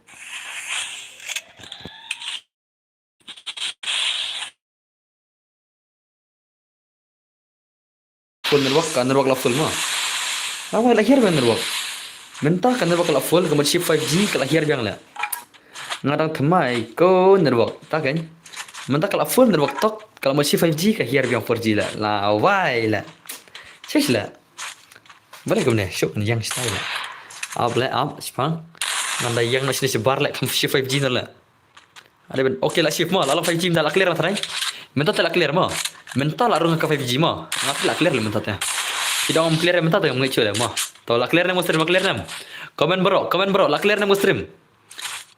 Full network, ka network la full ma. Lawai la hiar biang network. Mynta ka network la full, ka mut shi five G ka la hiar biang la. Nga dang thymmai ko network, ta kan. Mynta ka la full network tok, ka la mut shi five G ka hiar biang four G la. Lawai la. Shish la. Balei kumne, shuk kan ïang style la. Ap le, ap, shipang. Ngan da ïang na shini shibar le, kam shi five G na la. Ada ben, okay la shift mo, la long five G mynta la clear na trai. Mynta te la clear mo. Mynta la rung ka five G mo. Nga te la clear le mynta te. Ki dang clear mynta te ngam ngi chule mo. To la clear ne mo stream, la clear ne. Comment bro, comment bro, la clear ne mo stream.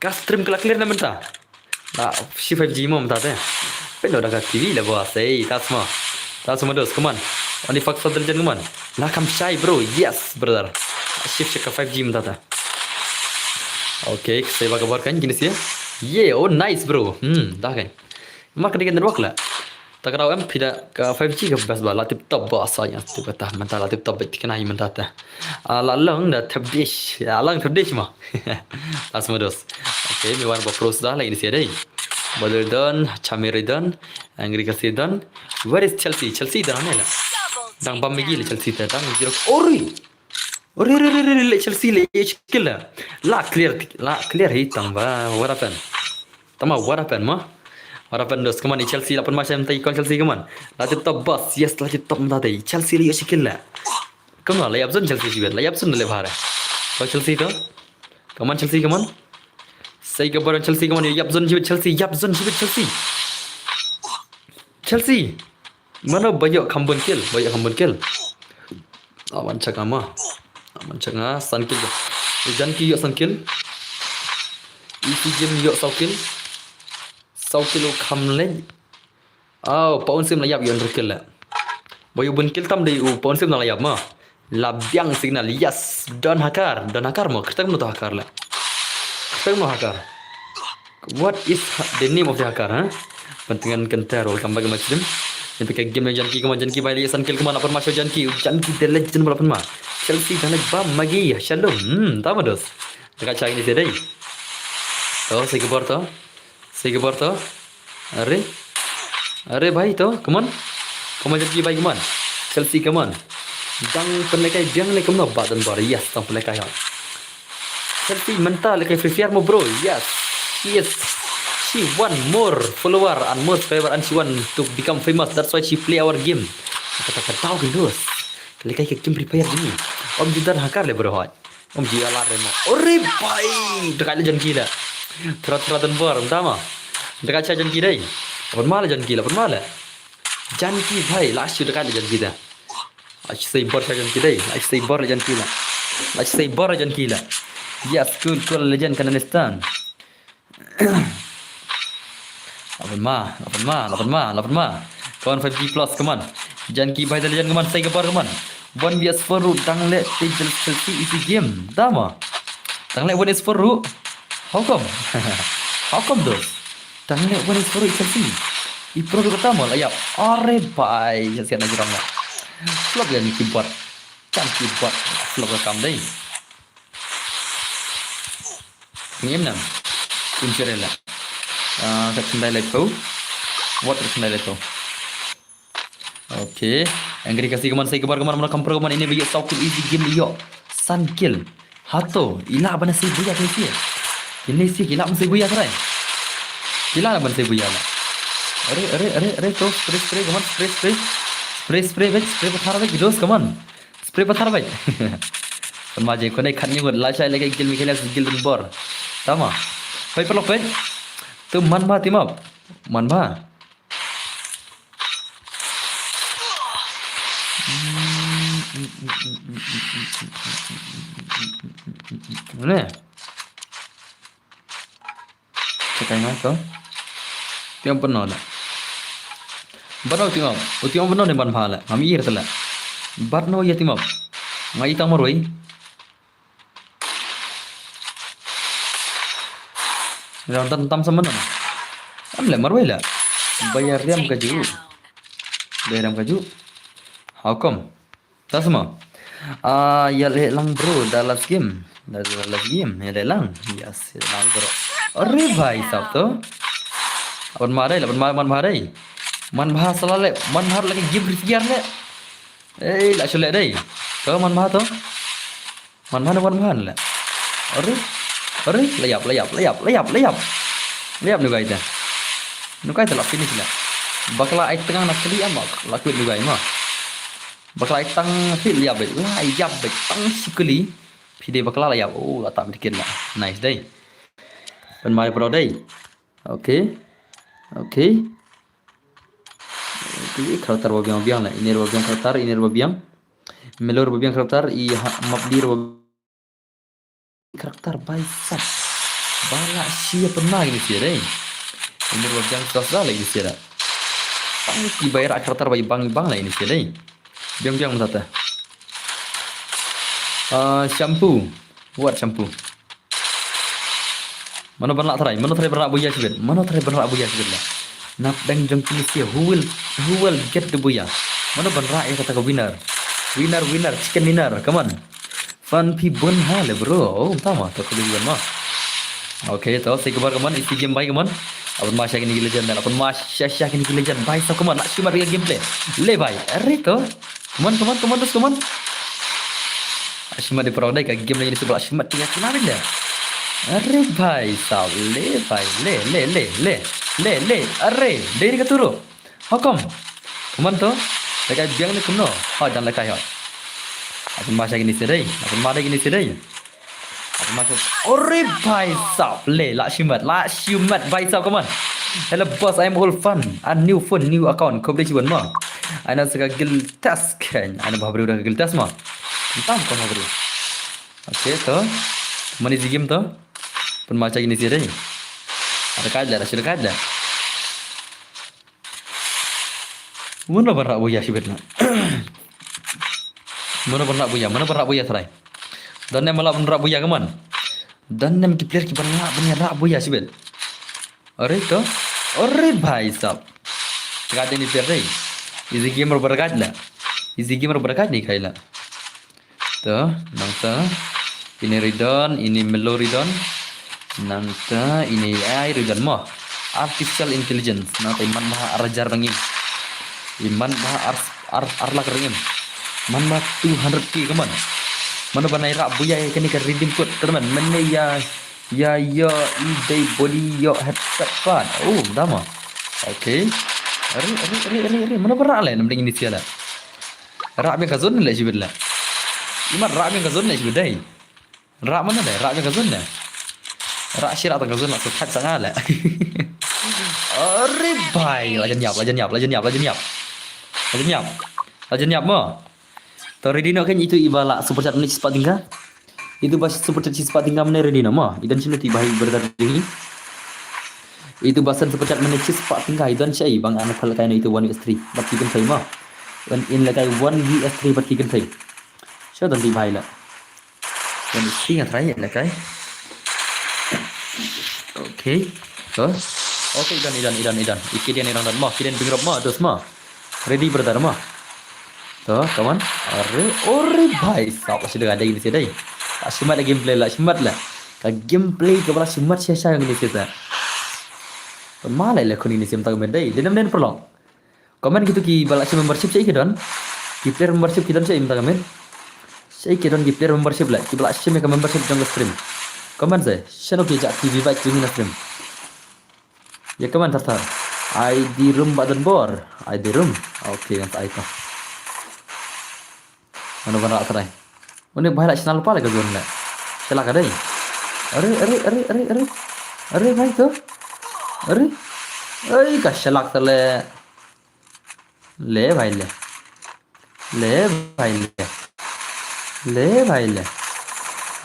Ka stream ka la clear ne mynta. La shi five G mo mynta te. Pendo da ka T V le bo sei, tas mo. Tas mo dos, come on. Ani fak sa dal jan, come on. La kam shai bro, yes brother. Shift ka five G mynta te. Okay, sai ba ka bor kan kini sia. Yeah, oh nice bro. Hmm, dah kan. Mak dia network la. Ta ka dau em phi da ka five G ka best ba la tip top ba sa ïa tip kata mynta la tip top ba tikna hi mynta ta. Ah, la long da thep dish. Ya long thep dish ma. La sma dos. Okay, mi wan ba pros da la ini sia dei. Badal don, Chamiri don, Angry Kasi don. Where is Chelsea? Chelsea don ne la. Dang bam migi le Chelsea ta dang jiro. Ori. Ori ori ori ori le Chelsea le skill la. La clear la clear hi tang ba. What happened? Tama, what happened ma? What happened dos? Come on, i Chelsea la pynma shem tai kon Chelsea, come on. La tip top boss, yes, la tip top mynta tai. Chelsea la ïoh shi kill la. Come on, la ïap zone Chelsea shibit, la ïap zone le bhare. To Chelsea to. Come on Chelsea, come on. Sai ka baron Chelsea, come on, ïap zone shibit Chelsea, ïap zone shibit Chelsea. Chelsea. Mano ba ïoh kham bun kill, ba ïoh kham bun kill. Aman chak nga ma. Aman chak nga san kill. Janki ïoh san kill. Isi Jim ïoh saw kill. Saw kill u kham leh. Aw, pa un sim la ïap ïoh hynriew kill la. Ba ïoh bun kill tam dei u pa un sim la ïap ma. La biang signal, yes. Don Hakar, Don Hakar mo. Kata kumno to Hakar la. Kata kumno Hakar. What is ha- the name of the Hakar, ha? Pentingan kentar, welcome back to my stream. Ni pika game Janki, come on Janki, bai li san kill, come on, la pynma sha Janki, Janki the legend, la pynma. Chelsea the legend ba magi, shalom. Hmm, tama dos. Dekat cai ni sedai. To, sai ka bor to. Sai ka bor to. Are. Are bhai to, come on. Come on Janki bhai, come on. Chelsea, come on. Dang pynlehkai biang ne kumno ba don bor. Yes, dang pynlehkai ha. Chelsea mynta lehkai Free Fire mo bro. Yes. Yes. She want more follower and more subscriber and she want to become famous. That's why she play our game. Kata kata tau kin dos. Lehkai ka game Free Fire ni. Om judar Hakar le bro hoi. Om ji alat re mo. Ore bhai. Dekat le Janki la. Thra thra don bor, tama. Dekat cha Janki dai. Pynma le Janki la, pynma le. Janki bhai, la shu dekat le Janki da. Ash sai bor sha Janki dai. Ash sai bor le Janki la. Ash sai bor le Janki la. Yes, cool, cool, legend Kazakhstan. La pynma, la pynma, la pynma, la pynma. Come on, five G plus, come on. Janki bhai the legend, come on, sai ka bor, come on. One V S four ru dang le, te Chelsea easy game. Tama. Tang leh one is four ruh. How come? How come, dos? Tang leh one is four ruh i Chelsea. I pro ruh kata mo la ïap. Are bhai, Chelsea na jrong la. Flop ïa ni keyboard. Kan keyboard. Flop ka kam dei. Ngim nang. Injury la. Ah, ka tendai lai pau. What ka tendai lai pau? Okay. Angry Khasi ka mon, Sai Kbar ka mon, mano kam pro ka mon, ine ba ïoh saw kill, easy game ïoh san kill. Hato, i lah ban sa buya kine sha. Kine sha ki lah ban sa buya trai. Ki lah ban sa buya la. Are, are, are, are, to, spray, spray, ka mon, spray, spray. Spray, spray, bek, spray, pathar, bek, dos, ka mon. Spray pathar, bek. Kan ma je, kone khat ngut, la shai lagi kill, Michael, kill, dan bor. Tama. Pai, paralok, pai. To, man ba, team up. Man ba. Ne. Chekai ngai to. Tiang peno la. Bano tiang. U tiang peno ne ban pha la. Ngam ir tela. Bano ya tiang. Ngai tang marwei. Ram tam tam sama na. Am le marwei la. Bayar riam kaju. Bayar riam kaju. How come? Ta sama. Ah, ya le lang bro, da last game. Da, da last game, ya le lang. Yes, ya lang bro. Are bhai sab to. Aban ma dai, aban ma, man bha dai. Man bha sala le, man bha lagi game risiar le. Eh, la shule dai. To man bha to. Man bha, man bha le. Are. Are, la ïap, la ïap, la ïap, la ïap, la ïap. La ïap nu gai ta. Nu gai ta la finish la. Bakla ai tang na kali am la kwit nu gai ma. Bakla ai tang hi la ïap, la ïap tang sikuli. Phi dei bakla la ïap. Oh, la tam dikit la. Nice dei. Pen mai pro dei. Okay. Okay. Okay, karakter ba biang biang la. Ini ba biang karakter, ini ba biang. Melor ba biang karakter, i ha, map dir ba karakter bai sat. Bala sia pernah ini sia dei. Ini ba biang sat la ini sia dah. Tang ki bai rak karakter bai bang bang la ini sia dei. Biang biang mata ta. Ah, shampoo. What shampoo? Mano ban lah try? Mano try ban lah buya sibit? Mano try ban lah buya sibit la? Nap dang jong kini sia, who will, who will get the buya? Mano ban lah ya kata ka winner? Winner, winner, chicken dinner, come on. Fan phi bun ha le bro. Oh, tama to kali bun ma. Okay, to si kabar kaman, isi game bai kaman. Aban ma sha kini ki legend, aban ma sha sha kini ki legend bai sa kaman. Nak simat gameplay. Le bai. Are to. Come on, come on, come on, terus come on. Ashimat di perang dai ka game lagi ni sebab ashimat tinggal kena benda. Are bhai sab le bhai le le le le le le are dai ni ka turu. How come? Come on to. Dekat biang ni kumno. Ha dan lekai ha. Aku masa gini sedai. Aku mada gini sedai. Aku masa. Ore bhai sab le la shimat la shimat bhai sab, come on. Hello boss, I am old fan. A new phone, new account. Khublei shibun ma. Aina saka guild test kan. Aina bhabri udah guild test ma. Entah kau bhabri. Okay to. Mani si game to. Pun macam ini sih deh. Ada kaja dah, sudah kaja. Mano ban rah buya shibit la? Mano ban rah buya, mano ban rah buya trai. Don nem la ban rah buya kaman. Don nem ki player ki ban la ban rah buya shibit. Are to. Are bhai sab. Gad ni player dei. Easy gamer bergad la. Easy gamer bergad ni kai la. To, nangta. Ini Ridon, ini Melo Ridon. Nangta, ini A I Ridon mo. Artificial Intelligence. Nangta iman bha ar hajar rangim. Iman bha ar, ar, ar lak rangim. Man bha two hundred K kaman. Mano ban ai rah buya ya kani ka redeem code. Teman, mene ya Ya, ya, i dei body yo headset pat. Oh, dama. Okay. Ari, ari, ari, ari, ari. Mano ba rah le, nam ding ini sia la. Rah biang ka zone le shibit la. Imat rah biang ka zone le shibit dei. Rah mano le, rah biang ka zone le. Rah shi rah tang ka zone la, so that sanga le. Ari bai, la jan yap, la jan yap, la jan yap, la jan yap. La jan yap. La jan yap mo. To ready no kan itu iba la super chat ni spot tingga. Itu ba super chat spot tingga mane ready no mo. Idan sini ti bai berda ding. Itu ba san super chat mane spot tingga idan shai bang ana phal kai no itu one v three. Bat ki kan thai mo. Wan in la kai one v three bat ki kan thai. Sha dan ti bai la. One v three nga try la kai. Okay. To. Okay, i don, i don, i don, i don. I kiden, i don, don mo. Kiden pyngrop mo, dos mo. Ready, brother mo. To, come on. Are, ore bhai sab, la shu da dei ni dei. La shimat la gameplay, la shimat la. Ka gameplay kaba la shimat shisha ngi ni ta. Pynma la la khun ni sim ta ka men dei. Dei nam den pyrlong. Comment kito kiba la shim membership, shaei ki don? Ki player membership ki don shaei mynta ka miet? Shaei ki don ki player membership la, kiba la shim ïa ka membership jong ka stream? Comment se, shano ki jah T V ba ki na stream? Ïa comment tar tar. Ai di room ba don bor. Ai di room. Okay, ngan ai to. Mano ban rah trai. Une bhai la shna lypa le ka zone le. Shalak ka dei. Are, are, are, are, are. Are bhai to. Are. Ai ka shalak ta le. Le bhai le. Le bhai le. Le bhai le.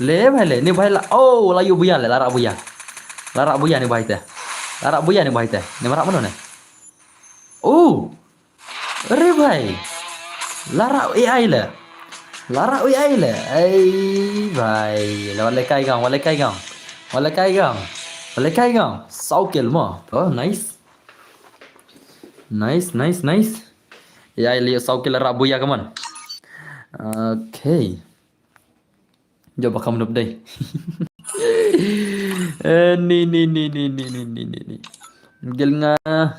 Le bhai le. Ni bhai la. Oh, la ïoh buya le, la rah buya. La rah buya ni bhai te. La rah buya ni bhai te. Ni marah mano ne? Oh. Are bhai. La rah A I le. La rah A I le. Ai bhai. La wale kai gang, wale kai gang. Wale kai gang. Wale kai gang. Saw kill mo. Oh, nice. Nice, nice, nice. A I le saw kill, la rah buya, come on. Okay. Jop ba kam nup dei. Eh, ni, ni, ni. Gil nga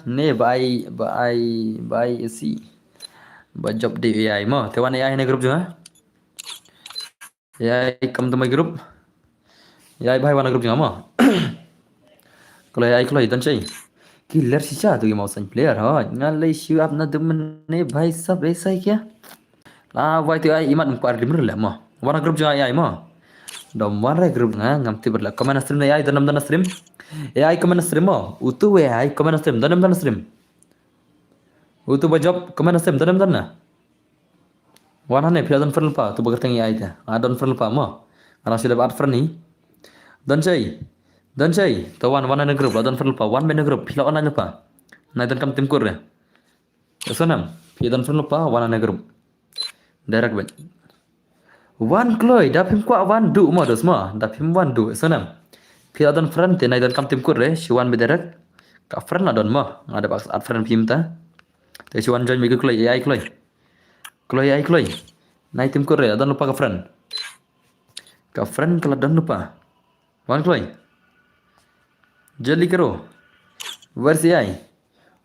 ne ba ai, ba ai, ba ai isi. Ba jop dei A I mo. Te wan A I ne group jong nga. A I kam to my group. A I bhai wan group jong nga mo. Kloi A I kloi don shaei. Ki ler shisha to ki mau san player ho. Nga lei shu ap na dum ne bhai sab, eh, sai kya. La wai ti ai imat mkwar dim rle mo. Wan group jong A I mo. Dom wan re group nga ngam tip rle. Comment na stream na A I, don nam don na stream. A I comment na stream mo. Utu we A I comment na stream. Don nam don na stream. Utu ba jop comment na stream. Don nam don na. Wan hane phi la don friend lypa. Tu ba kyrteng A I te. A don friend lypa mo. Nga shu dep add friend ni. Don shaei. Don shaei. To wan wan hane group. La don friend lypa. Wan me na group. Phi la online lypa. Nai don kam tim kur re. Sonam, phi don friend lypa, wan hane group. Direct bad. Wan kloi, da phim kwah wan duh mo dos mo, da phim wan duh, sonam. Phi la don friend te nai don kam tim kur re, shu wan bad direct. Ka friend la don mo, nga da bak add friend phim ta. Te shu wan join bad kloi, A I kloi. Kloi A I kloi. Nai tim kur re, la don lypa ka friend. Ka friend ka la don lypa. Wan kloi. Jolly Kero. Where's A I?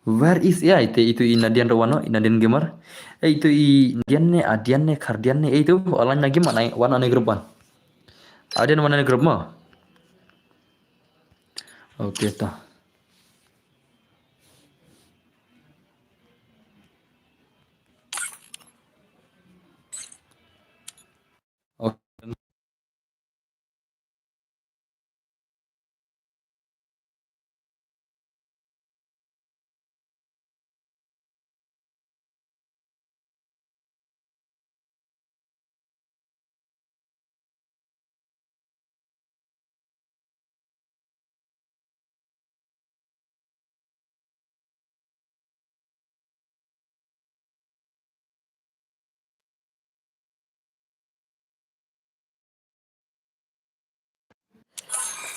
Where is A I? Te itu i Nadian ro wano, i Nadian Gamer. Eh, itu i Nadian ne, Adian ne, Kardian ne, eh, itu online lagi mana, wan ane group wan. Adian wan ane group mo. Okay, ta.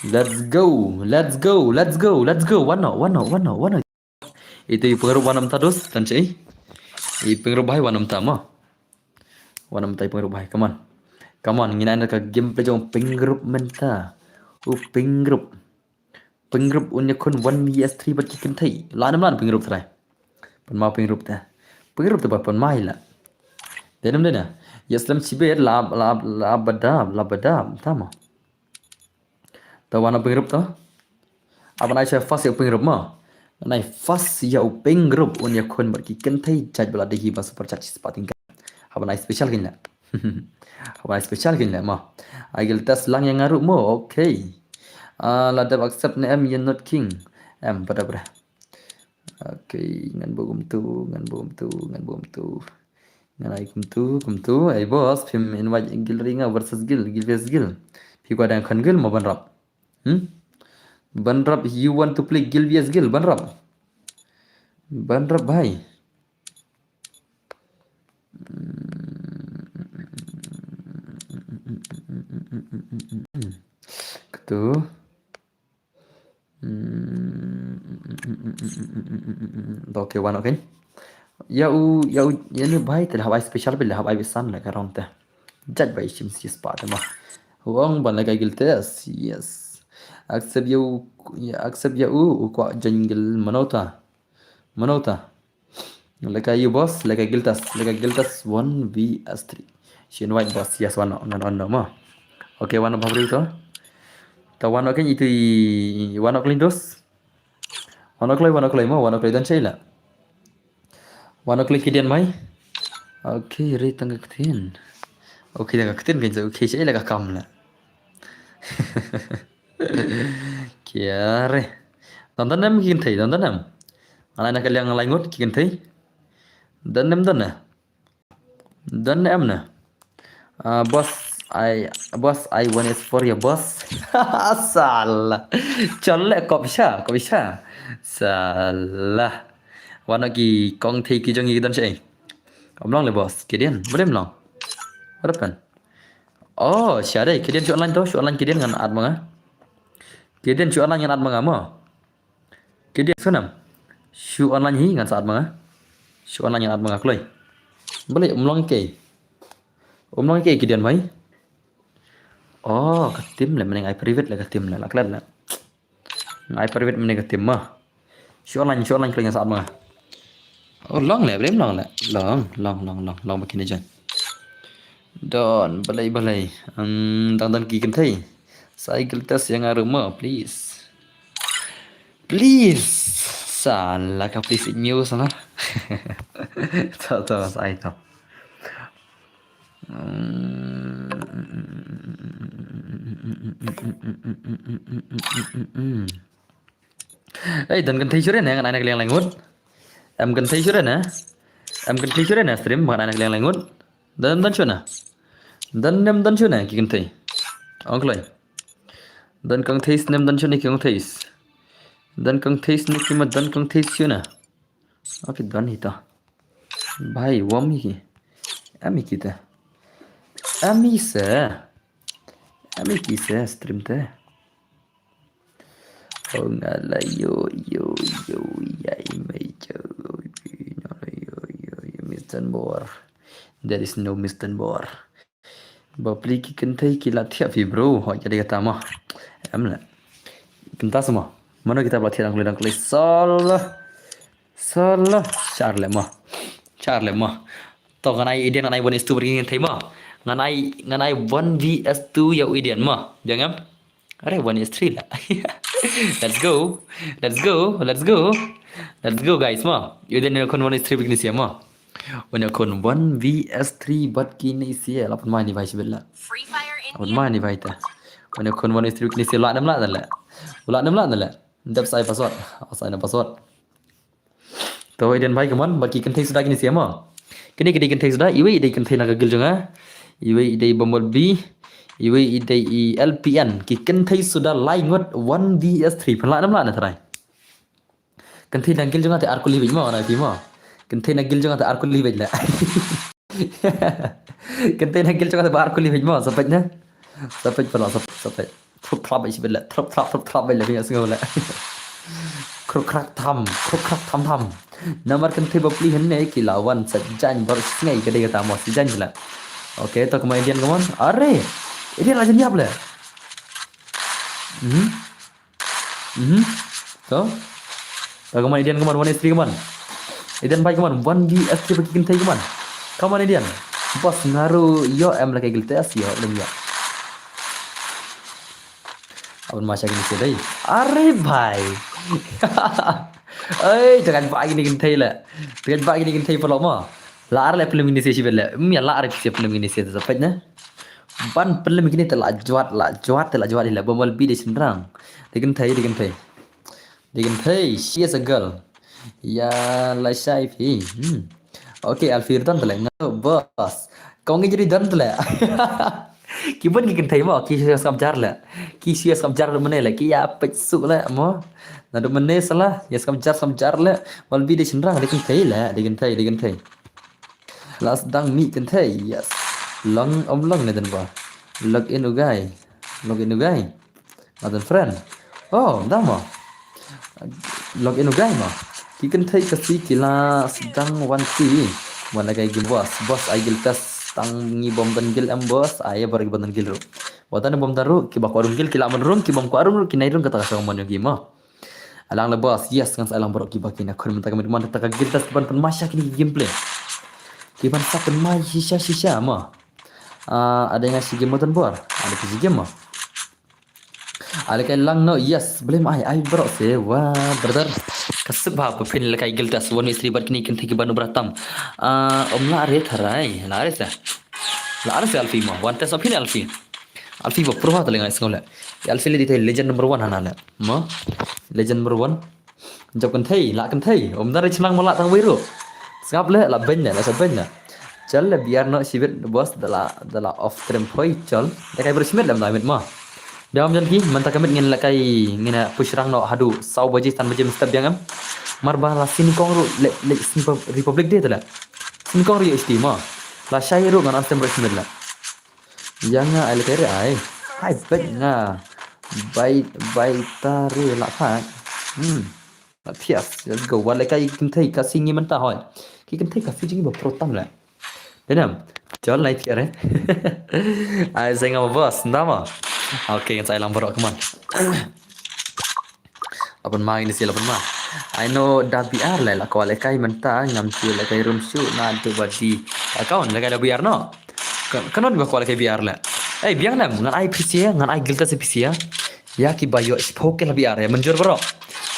Let's go, let's go, let's go, let's go. Wano, wano, wano, wano. Itu i pyngrop wan namta dos, tan sei. I pyngrop bhai wan namta mo. Wan namta i pyngrop bhai, come on. Come on, ngin ai na ka gameplay jong pyngrop mynta. U pyngrop. Pyngrop un ïakhun one V S three bad ki kynthei. La nam lan pyngrop trai. Pynma pyngrop ta. Pyngrop ta ba pynma ila. Denim dena. Yes lam chiber la la la bada la bada tama. Ta wana pyngrop ta. Aban ai sa fast ïa pyngrop ma. Nai fast ïa u pyngrop un ïakhun bad ki kynthei jait bala dehi ba super chat spot tingka. Haba nai special kin la. Haba nai special kin la ma. Ai gil test lang ïa nga ruh mo. Okay. Ah, la dep accept ne em ïa not king. Em pada pada. Okay, ngan bo kumtu, ngan bo kumtu, ngan bo kumtu. Ngan ai kumtu, kumtu. Ai boss, phim invite gil ringa versus gil, gil versus gil. Phi kwa dang khan gil ma ban rap. Hmm? Ban rap, you want to play gil versus gil, ban rap. Ban rap bhai. Ktu. Okay, wan okay. Ya u, ya u, ya ni bai te hawai special bil hawai bisan la karon te. Jat bai shim si spa te ma. Wang ban la ka gil te, yes. Accept ya u, ya accept ya u, u kwa jengil manota. Manota. Leka yu boss, leka giltas, leka giltas one v s three. Shin white boss, yes, one no, no, no, no, ma. Okay, one of to. Ta one okay itu i one o'clock dos. One o'clock, one o'clock ma, one o'clock dan shaila. One o'clock kidian mai. Okay, re tang ka ktin. Okay, tang ka ktin kan okay shaila ka kam la. Kiare. Don don em ki kynthei, don don em. Ngan ai na ka liang lai ngut ki kynthei. Don em don na. Don em na. Ah, boss, I, boss, I want is for your boss. Sala. Chol le kop sha, kop sha. Sala. Wan ki kong thei ki jong ki don sha. Om long le boss, kidian, boleh long. Harapan. Oh, sha dei, kidian shu online to, shu online kidian ngan at manga. Kidian shu online ngan at manga mo. Kidian sunam. Shu online hi ngan sa at manga. Shu online ngan at manga kloi. Boleh um long ke. Um long ke kidian mai. Oh, ka tim le mending ai private le ka tim le la klat le. Ai private mending ka tim ma. Shu online, shu online kloi ngan sa at manga. Oh, long le, boleh long le. Long, long, long, long, long ba kine jan. Don, balai, balai. Hmm, dang don ki kynthei. Cycle test yang aru mo, please. Please. Sala ka please news na. To, to, sai to. Hmm. Ei, don kynthei shuh re ne, ngan ai na ka liang lai ngut. Em kynthei shuh re ne. Em kynthei shuh re ne, stream, ngan ai na ka liang lai ngut. Don, don shuh ne. Don nem don shuh ne, ki kynthei. Ong kloi. Don kynthei snem don shuh ne, ki kynthei. Don kynthei snem ki ma don kynthei shuh ne. Okay, don hi to. Bhai, wom hi ki. Em hi ki te. Em hi se. Em hi ki se, stream te. Oh, nga la yo, yo, yo, ya, i mei, yo, yo, yo, yo, Mister Bor. There is no Mister Bor. Ba pli ki kynthei ki la thiah phi bro, hoi ka dei kata ma. Em le. Kynta sama. Mano kita ba thiah dang kuli dang kuli sala. Sala. Char le ma. Char le ma. To ngan ai Eden ngan ai one is two bagi kynthei ma. Ngan ai, ngan ai one v s two ya Eden ma. Biang em? Are one is three la. Let's go. Let's go. Let's go. Let's go guys ma. Eden ne khun one is three bagi ni sia ma. Wan ya khun one v s three bad kine sia la pun mai ni bai sibet la. Free Fire in pun mai ni bai ta. Wan ya khun one v s three kine sia la nam la la. La nam la la. Dep sai password. Sai na password. To Eden bai kaman bad ki kynthei suda kine sia ma. Kine kine kynthei suda iwei idei kynthei na ka gil jong nga. Iwei idei Bumblebee. Iwei idei i L P N ki kynthei suda lai ngut one v s three pun la nam la na trai. Kynthei na gil jong nga te ar kuli bej mo na phi mo. Kynthei na gil jong nga te ar kuli bej le. Kynthei na gil jong nga te ba ar kuli bej mo, sapet na. Sapet pala sapet, sapet. Trup trap bej sibet le. Trup trap, trup trap bej le, phi sngew le. Kruk krak tham, kruk krak tham tham. Namar kynthei ba pli hynne ki la wan sa jan bar sngew ka dei kata mo si jan le. Okay, to kumai Indian kaman. Are. Indian la jan yap le. Mhm. Mhm. To. To kaman Indian kaman one is three kaman. Indian bai kaman one v s three bagi kynthei kaman. Kaman Indian. Bos ngaru yo em lagi giltes yo lem yo. Abon ma sha kini sedai. Are bai. Ei, jangan bagi ni kynthei le. Jangan bagi ni kynthei pala ma. La ar le film ini sesi bele. Mi la ar sesi film ini sesi sapet na. Ban film kini te la jwat, la jwat, te la jwat ila Bumblebee de sendrang. De kynthei, de kynthei. De kynthei, she is a girl. Ya la shai phi. Hmm. Okay, Alfir don tele nga bos. Kong ngi jadi don tele. Ki bun ki kynthei mo, ki shu skam jar le. Ki shu skam jar le mene le, ki ya pek su le mo. Na do mene sala, ya skam jar skam jar le. Bumblebee de sendrang, de kynthei le, de kynthei, de kynthei. Last dang mi kynthei, yes. Long om long ne den ba. Log in ugai. Log in ugai. Adan friend. Oh, dama. Log in u guy mo. Ki kynthei Khasi ki la sdang wan ti. Wan lehkai game boss. Boss ai guild test tang ngi bym don guild em boss. Ai baroh ki bym don guild ruh. Wat ïa ne bym don ruh kiba kwah rung guild ki lah ban rung, ki bym kwah rung ruh ki nai rung kata ka shong mon ïa ki mo. Alang la boss, yes ngan sa alang baroh kiba kine khun mynta ka mut mon kata ka guild test ban pynmai sha kine ki gameplay. Ki ban sa pynmai shisha shisha mo. Ah, ada nga shi game mo don bor. Ada ki shi game mo. Alehkai lang no, yes, blame ai, ai baroh se, wa, brother. Ka suk ba, ba phin lehkai guild test, wan mi sri bad kine kynthei ki banu bratam. Ah, um la re tharai, la re se. La re se Alfie mo, wan test phin Alfie. Alfie ba pro ha ta le ngai sngole. Alfie le di te legend number one hana le. Mo, legend number one. Jop kynthei, la kynthei. Um da re chnang mo la tang wei ruh. Sngap le, la beny le, la sa beny le. Chal le biar no shibit boss da la, da la off stream poi chal. Da kai bro shimit le mda mit mo. Dam jan ki, mynta ka mit ngin lehkai, ngin push rang no haduh saw baje tan baje mynstep biang em. Mar ba la sini kong ruh le, le sini Republic Day tala. Sini kong ruh ïa sti mo. La shai ruh ngan on stream bro shimit le. Ïa nga ai lehkai re ai. Ai bet nga. Bai, bai ta re la phai. Hmm. Yes, let's go. Wa lehkai kynthei Khasi ngi mynta hoi. Ki kynthei Khasi jing ba pro tam le. Denam. Chal nai tiare. Ai sai nga boss, ndama. Okay, ngan sai lang baroh, come on. Lapan ma ini si lapan ma. Ai no da B R le la kwah lehkai mynta ngam shu lehkai room shu na tu badi. Account lehkai da B R no. Ka-, kano ba kwah lehkai B R le. Eh, biang nam ngan ai P C, ngan ai guild test P C. Ïa kiba ïoh shiphew kill ha B R ïa mynjur baroh.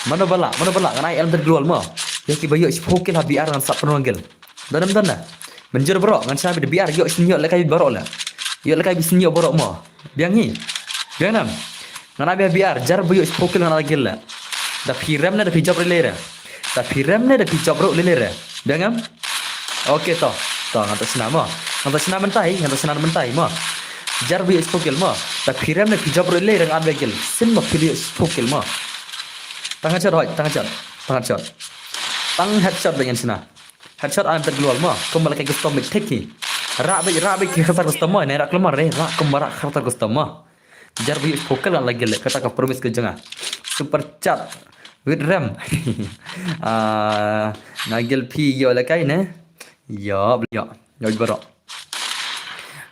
Mano ba lah, mano ba lah ngan ai Elder Global mo. Ïa kiba ïoh shiphew kill ha B R ngan sap pynwanggil. Don em don na. Mynjur baroh ngan sa bad B R ïoh shin ïoh lehkai baroh le. Ïoh lehkai bi shin ïoh baroh mo. Biang hi. Biang nam. Ngan ai B R jar ba ïoh shiphew kill ngan ai guild le. Da phi rem ne da phi jop rele re. Da phi rem ne da phi jop ruh lele re. Biang em? Okay to. To ngan to shna mo. Ngan to shna mynta hi, ngan to shna mynta hi mo. Jar ba ïoh shiphew kill mo. Da phi rem ne phi jop ruh lele re ngan ai guild. Sien mo phi ïoh shiphew kill mo. Tang headshot hoi, tang headshot. Tang headshot. Tang headshot ba ngan shna. Headshot am tat global mo. Kumba lehkai custom big take hi. Rak big, rak big ki khatar custom mo. Ne rak keluar re. Rak kumba rak khatar custom mo. Jar ba ïoh shiphew kill ngan ai guild le kata ka promise ka jong nga. Super chat. With rem. Ah, nga guild phi ïoh lehkai ne. Ïoh, ïoh. Ïoh baroh.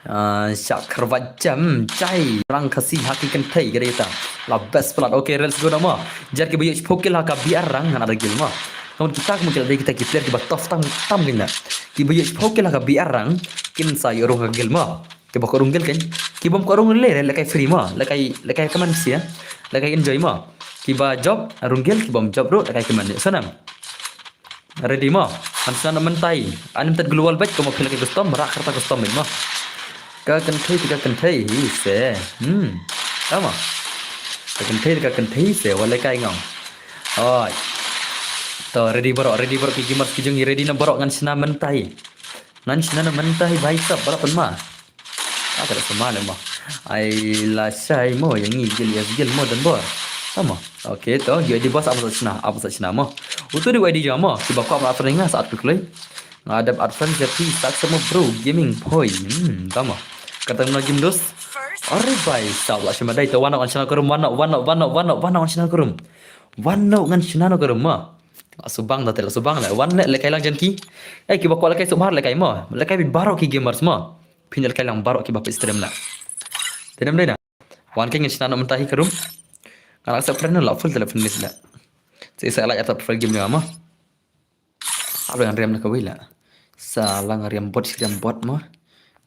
Ah, shak kharwat jam jai rang Khasi ha ki kynthei ka dei ta. La best plat. Okay, let's go na mo. Jar kiba ïoh shiphew kill ha ka B R rang ngan ai guild mo. Kamun kita kamun kita dei kita ki player kiba tough tam tam gina. Kiba ïoh shiphew kill ha ka B R rang kin sa ïoh rung ka guild mo. Kiba kwah rung guild kan. Kiba ym kwah rung le re lehkai free mo. Lehkai, lehkai kaman sia. Lehkai enjoy mo. Kiba jop rung guild, kiba ym jop ruh lehkai kaman ïa sanam. Ready mo. Ngan shna mynta hi. Unlimited global bad kumba phi lehkai custom, rak khatar custom bad mo. Ka kynthei, ka kynthei hi se. Hmm. Tama. Ka kynthei, ka kynthei se wa lehkai ngam. Oi. To ready baroh, ready baroh ki gamers ki jong ngi ready na baroh ngan shna mynta hi. Ngan shna na mynta hi bhai sab baroh pynma. Ah, ka da sama le mo. Ai la shai mo ïa ngi guild ïa guild mo don bor. Tama. Okay to, ïa di boss ap sa shna, ap sa shna mo. Utu di wai di jong mo, kiba kwah ap friend nga sa at kloi. Nga dep at friend ïa phi sa sama bro gaming poi. Hmm, tama. Kata mna game dos. Are bhai sab la shima dai to wan ngan shna ka room, wan ngan shna ka room. Wan ngan shna ka room mo. La subang da te la subang le. Wan le lehkai lang jan ki. Eh, kiba kwah lehkai sumar lehkai mo. Lehkai bad baroh ki gamers mo. Phin lehkai lang baroh kiba phi stream la. Te nam dei na. Wan ke ngan shna no mynta hi ka room. Nga la accept friend la full telephone list la. Sa sa la accept friend game nga mo. Ap la ngan riam na kawei la. Sa la ngan riam bot, riam bot mo.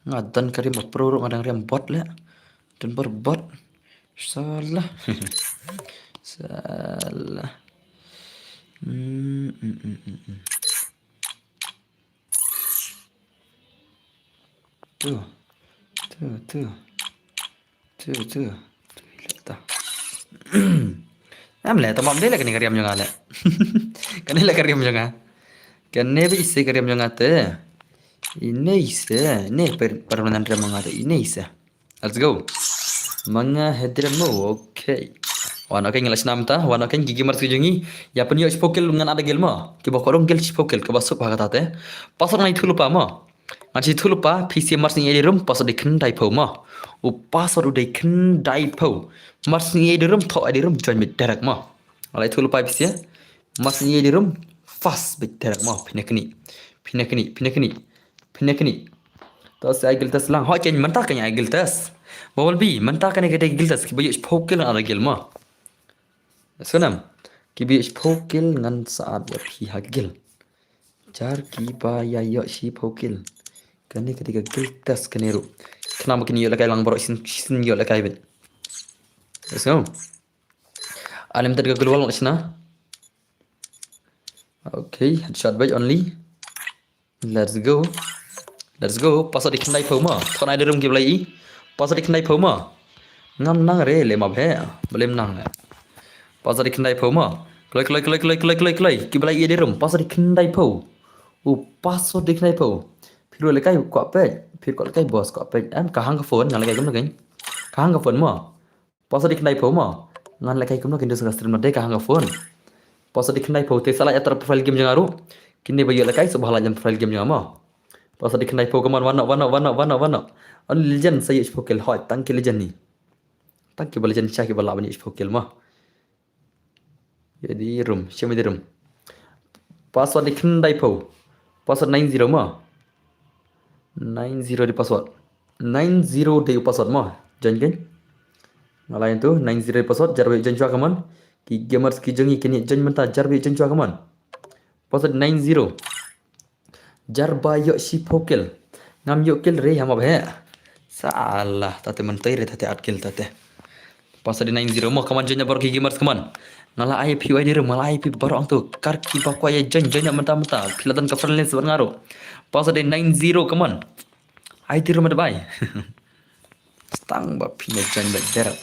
Nga don ka riam pro ruh nga dang riam bot la. Don bot bot. Salah. Salah. Hmm, hmm, hmm, hmm, hmm. Tu. Tu, tu. Tu, tu. Tu, ila ta. Am le, tamam dei le kane ka riam jong nga le. Kane le ka riam jong nga. Kane ba ise ka riam jong nga te. Ine ise, ne per, permanent riam jong nga te. Ine ise. Let's go. Manga hedrem mo, okay. Wan, okay, ngi la snam ta. Wan, okay, ki gamers ki jong ngi. Ïa pynïoh shiphew kill ngan add guild mo. Kiba kwah rung guild shiphew kill, kaba suk ha kata te. Password ngan ïathuh lypa mo. Ngan sa ïathuh lypa, P C Mars ngi ïa di room, password dei khyndai phew mo. U password u dei khyndai phew. Mars ngi ïa di room, thoh ïa di room, join beit direct mo. Ngan la ïathuh lypa P C. Mas ni di rum. Fast bit terang mo. Pynekni. Pynekni. Pynekni. Pynekni. To sa ai guild test lang. Hoi ken mynta kan ai guild test. Bumblebee. Mynta kan ai guild test. Kiba ïoh shiphew kill ngan ai guild mo. Sonam. Kiba ïoh shiphew kill ngan sa ai phi ha guild. Jar kiba ïa ïoh shiphew kill. Kane ka dei ka guild test kane ruh. Khnang ba kin ïoh lehkai lang baroh shisien, shisien ïoh lehkai bit. Let's go. Unlimited ka global shna. Okay, headshot bait only. Let's go. Let's go. Password di khyndai phew mo. Thon ai di rum ki blai i. Password di khyndai phew mo. Ngam nang re le ma bhe. Balem nang le. Password di khyndai phew mo. Kloi kloi kloi kloi kloi kloi kloi. Ki blai i di rum. Password di khyndai phew. U password di khyndai phew. Phi ruh lehkai kwah peit. Phi ruh kwah lehkai boss kwah peit. Em ka hang ka phone ngan lehkai kumno kein. Ka hang ka phone mo. Password di khyndai phew mo. Ngan lehkai kumno kein, dei sa ka stream na dei ka hang ka phone. Password di khyndai phew te sa la ïatar profile game jong nga ruh. Kine ba ïoh lehkai sa ba la jan profile game jong nga mo. Password di khyndai phew, come on, wano wano wano wano wano. Only legend sa ïoh shiphew kill, hoi tang ki legend ni. Tang ki ba legend sha ki ba lah ban ïoh shiphew kill mo. Ïa di rum, shem di rum. Password di khyndai phew. Password nine zero mo. Nine zero di password. Nine zero di password mo. Join kein. Nga la ïa tu nine zero di password, jar ba ïoh join shuwa, come on. Ki gamers ki jong ngi kin ïa join mynta, jar ba ïoh join shuwa, come on. Password nine zero. Jar ba ïoh shiphew kill. Ngam ïoh kill re ha ma bhe. Salah, tate mynta re tate at kill tate. Password di nine zero mo, come on, join baroh ki gamers, come on. Nga la ai phi wai di rum, nga la ai phi baroh ang tu. Kar ki ba kwah ïa join, join mynta mynta. Phi la don ka friend list bad nga ruh. Password di nine zero, come on. Ai di rum da bai. Stang ba phi na join ba derek.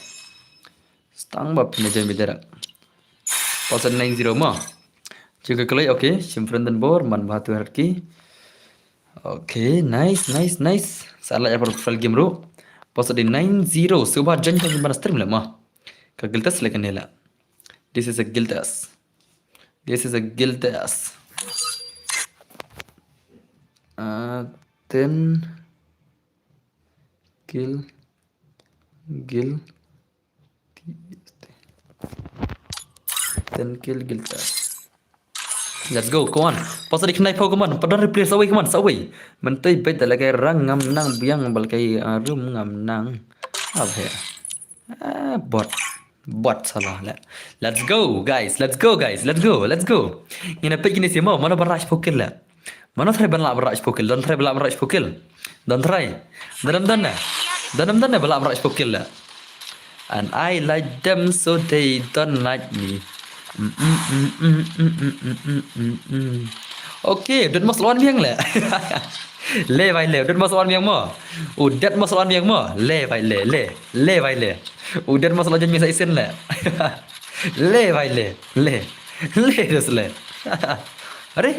Stang ba phi na join ba derek. Password nine zero mo. Juga kelai, okay. Shim friend dan bor, man ba tu harki. Okay, nice, nice, nice. Sa la ïa profile game ruh. Password di nine zero. Suba join tang ban stream le mo. Ka guild test le kane la. This is a guild test. This is a guild test. Uh, ten kill, guild, ten kill, guild test. Let's go, come on. Password di khyndai phew, come on. Pardon replay sa wei, come on, sa wei. Mynta beit da lehkai rang ngam nang biang ba lehkai, uh, rum ngam nang. Abhe. Ah, bot. Bot salah le. Let's go, guys. Let's go, guys. Let's go. Let's go. Ngin ïa peit kine shi mo. Mano ba rah shiphew kill le. Mano trai ban lah ba rah shiphew kill. Don trai ba lah ba rah shiphew kill. Don trai. Don em don ne. Don em don ne ba lah ba rah shiphew kill le. And I like them so they don't like me. Mm, mm, mm. Okay, Deadmau1 biang le. Le bai le, Deadmau1 biang mo. U Deadmau1 biang mo. Le bai le, le. Le bai le. U Deadmau1 jan mi sa isen le. Le bai le, le. Le dos le. Are?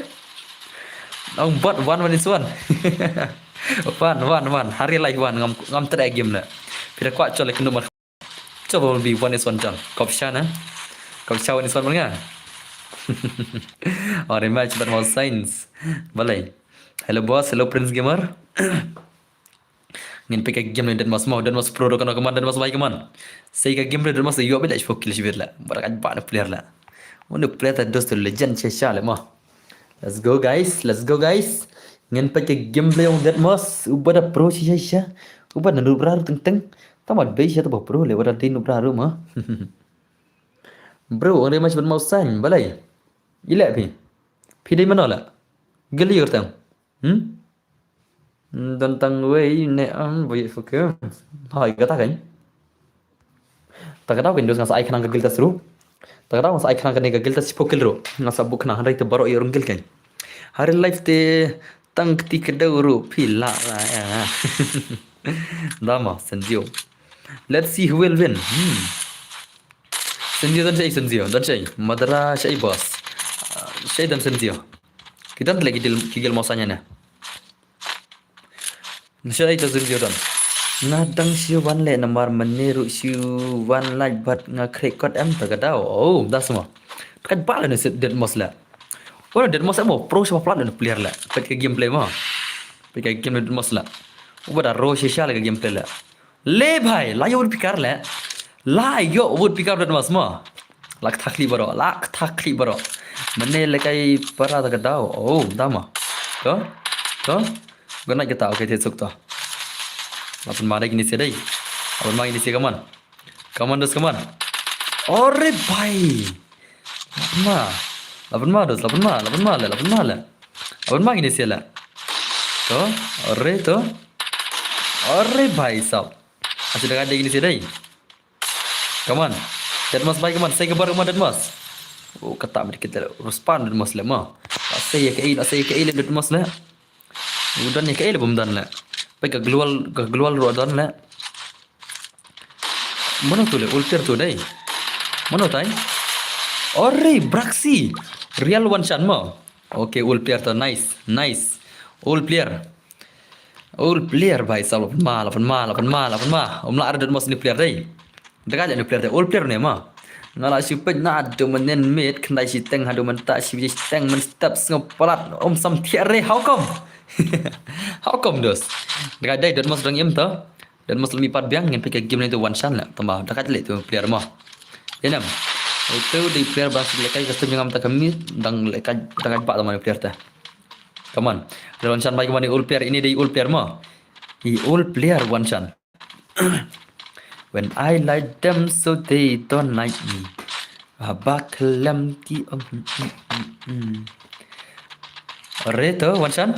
Ong bot one, one is one. One, one, one. Hari live one, ngam, ngam treh game le. Phi da kwah chol le kynduh mar. Coba lebih one is one, John. Kop sha na. Kop sha one is one man nga. Ore ma chibat mau science. Balai. Hello boss, hello Prince Gamer. Ngin peit ka game ne Deadmau1 mo, Deadmau1 Pro ruh kano, come on, Deadmau1 bai, come on. Sei ka game ne Deadmau1 ïoh beit la shiphew kill shibit la. Baroh ka ba ne player la. Une player ta dos tu legend shisha le mo. Let's go guys, let's go guys. Ngin peit ka gameplay jong Deadmau1, uba da pro shisha shisha. Uba da nubra ruh teng teng. Tang ba dei shisha ta ba pro le, uba da dei nubra ruh mo. Bro, ong dei ma chibat mau science, balai. Ila phi. Phi dei mano la. Gali ur tang. Hmm? Don tang wei ne am wei fuke. Hai kata kan. Ta ka daw kan dos nga sa ai khnang ka guild test ruh. Ta ka daw nga sa ai khnang kane ka guild test shiphew kill ruh. Nga sa buh khnang hynrei te baroh ïa rung kill kan. Hari live te tang kti ka daw ruh phi la la ya. Dama Senzio. Let's see who will win. Hmm. Senzio don shai, Senzio don shai. Madara shai boss. Ah, shai don Senzio. Ki don tle ki dil ki gil mau sanya na. Nashar ai ta zun jor don. Nga dang shu wan leh namar mynne ruh shu wan lait bad nga khreh kot em ta ka daw. Oh, da sma. Kat ba leh ne Deadmau1 leh. Oh, Deadmau1 em mo pro sha ba plat ne player leh. Peit ka gameplay mo. Peit ka game Deadmau1 leh. Uba da ro shisha leh ka gameplay leh. Le bhai, la ïoh wut pikar leh. La ïoh wut pikar Deadmau1 mo. La kthah khlieh baroh, la kthah khlieh baroh. Mane lehkai para ta ka daw. Oh, dama. To? To? Guna kita, okay, te suk to. Lapan ma dei kini se dei. Lapan ma kini se, come on. Come on, dos, come on. Ore bhai. Lapan ma. Lapan ma, dos, lapan ma, lapan ma le, lapan ma le. Lapan ma kini se le. To? Ore to? Ore bhai sab. Asyik dah ada kini se dei. Come on. Deadmau five, come on. Sei ka bar, come on, Deadmau. Oh, kata mari kita respond Deadmau le mo. La sei ka ei, la sei ka ei le Deadmau le. U don ïa ka ei le bym don le. Peit ka glwal, ka glwal ruh don le. Mano tu le, ul player tu dei. Mano tai? Ore, Braxi. Real one shot mo. Okay, ul player tu, nice, nice. Ul player. Ul player bhai sab, lapan ma, lapan ma, lapan ma, lapan ma. Um lah ada Deadmau ni player dei. Dega le ni player dei. Ul player ne ma. Nga la shu peit naduh mynnin miet, khyndai shiteng haduh mynta shi baje shiteng mynstep sngewpalat. Um sam thiah re, how come? How come, dos? Dega dei Deadmau dang im to. Deadmau la mih pat biang, ngin peit ka game ne tu one shot le. Tama, dega le tu player mo. Ïa nam. Itu dei player ba shu lehkai custom jong nga mynta ka miet, dang lehkai, dang lehkai ba tama ni player te. Come on. Dei one shot bhai, come on, ul player, ini dei ul player mo. I ul player one shot. When I like them so they don't like me. Haba khlem ki, um, mm, mm, mm. Ore to, one shot.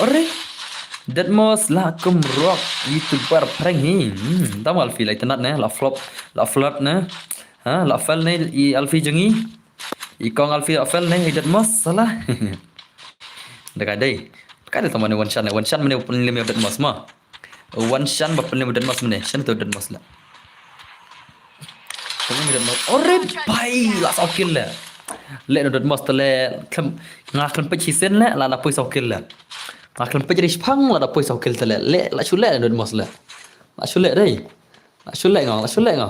Ore. Deadmau la kum rock YouTuber prank hi. Hmm, tama Alfie la itynnad ne, la flop, la flirt ne. Ha, la fail ne i Alfie jong ngi. I kong Alfie la fail ne i Deadmau, salah. Dega dei. Ka dei tama ne one shot ne, one shot mane pynlem ïa Deadmau ma. One shot ba pynlem Deadmau mane. Shot to Deadmau la. Pynlem Deadmau. Ore bhai, la saw kill le. Le no Deadmau te le. Khlem, nga khlem peit shisien le, la da poi saw kill le. Nga khlem peit ri shipang, la da poi saw kill te le. Le, la shu le Deadmau le. La shu le dei. La shu le nga, la shu le nga.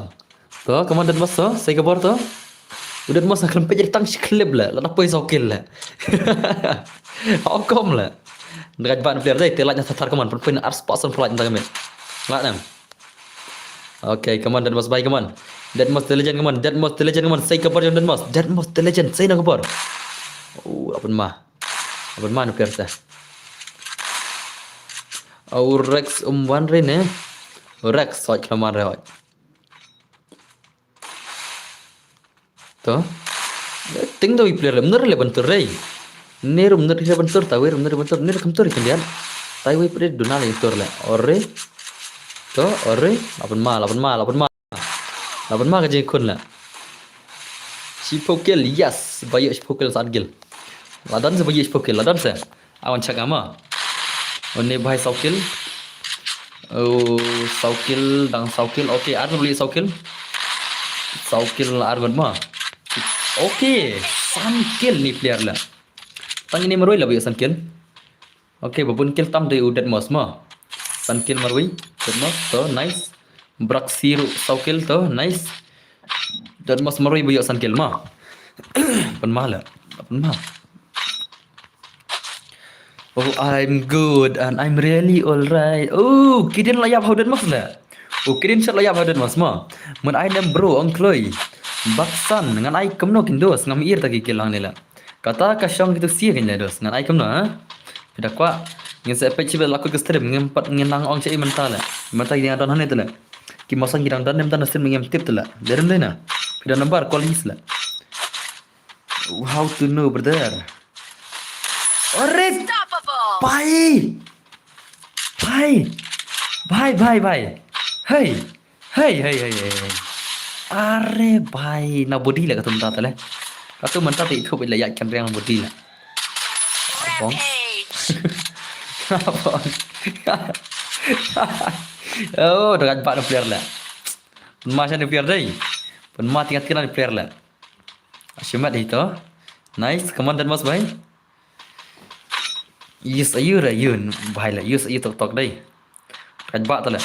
To, come on Deadmau to, sei ka bar to. U Deadmau nga khlem peit ri tang shi khlip le, la da poi saw kill le. How come le. Dega ba ni player dei, te la nya thar thar, come on, pyn pyn ar spot san plat nda kami. La nang. Okay, come on Deadmau bhai, come on. Deadmau the legend, come on. Deadmau the legend, come on. Sei ka bar jong Deadmau. Deadmau the legend, sei na ka bar. Oh, lapan ma. Lapan ma ni player te. Oh, Rex um wan re ne. Rex, soi khlaman re, oi. To. Ting da wi player le, mner le ban tur rei. Ner mner le ban tur, ta wer mner ban tur, ner kam tur kan dian. Tai wi pret duna le tur le. Ore. To, ore. Lapan ma, lapan ma, lapan ma. Lapan ma ka jingkhun le. Shiphew kill, yes. Ba ïoh shiphew kill, saw kill. La don se ba ïoh shiphew kill, la don se. Awan check ama. Une bhai saw kill. Oh, saw kill, dang saw kill. Okay, ar ngut ïoh saw kill. Saw kill ar ngut ma. Okay, san kill ni player la. Tang ini marwei la ba ïoh san kill. Okay, ba bun kill tam dei u Deadmau ma. San kill marwei, Deadmau, to, nice. Braxi ruh saw kill to, nice. Deadmau marwei ba ïoh san kill ma. Pynma la, pynma. Oh, I'm good and I'm really alright. Oh, kidin la ïap ha u Deadmau la. Oh, kidin shot la ïap ha u Deadmau ma. Mut ai nem bro, ong kloi. Baksan, ngan ai kumno kin dos, ngam ir ta ki kill hangne la. Kata ka shong kitu sia kin la dos, ngan ai kumno, ha? Phi da kwah, ngin sa peit shi ba la kut ka stream, ngin pat ngin nang ong shi mynta la. Mynta ki dang don hangne tu la. Ki mosang ki dang don ne mynta na stream ngim tip tu la. Dei rem dei na. Phi da number, call is la. How to know, brother? Ore! Bhai! Bhai! Bhai, bhai, bhai! Hey! Hey, hey, hey, hey, hey. Are bhai, na body la katu mynta le. Katu mynta te ithup ila yak kan riang body la. Abong. Abong. Oh, dengan pak player la. Pynma sha ni player dei. Pynma tingat kena ni player la. Ashimat hito. Nice, come on, Deadmau bhai. Yes, ayu ra yun, bhai la. Yes, ayu tok tok dei. Kaj ba ta la.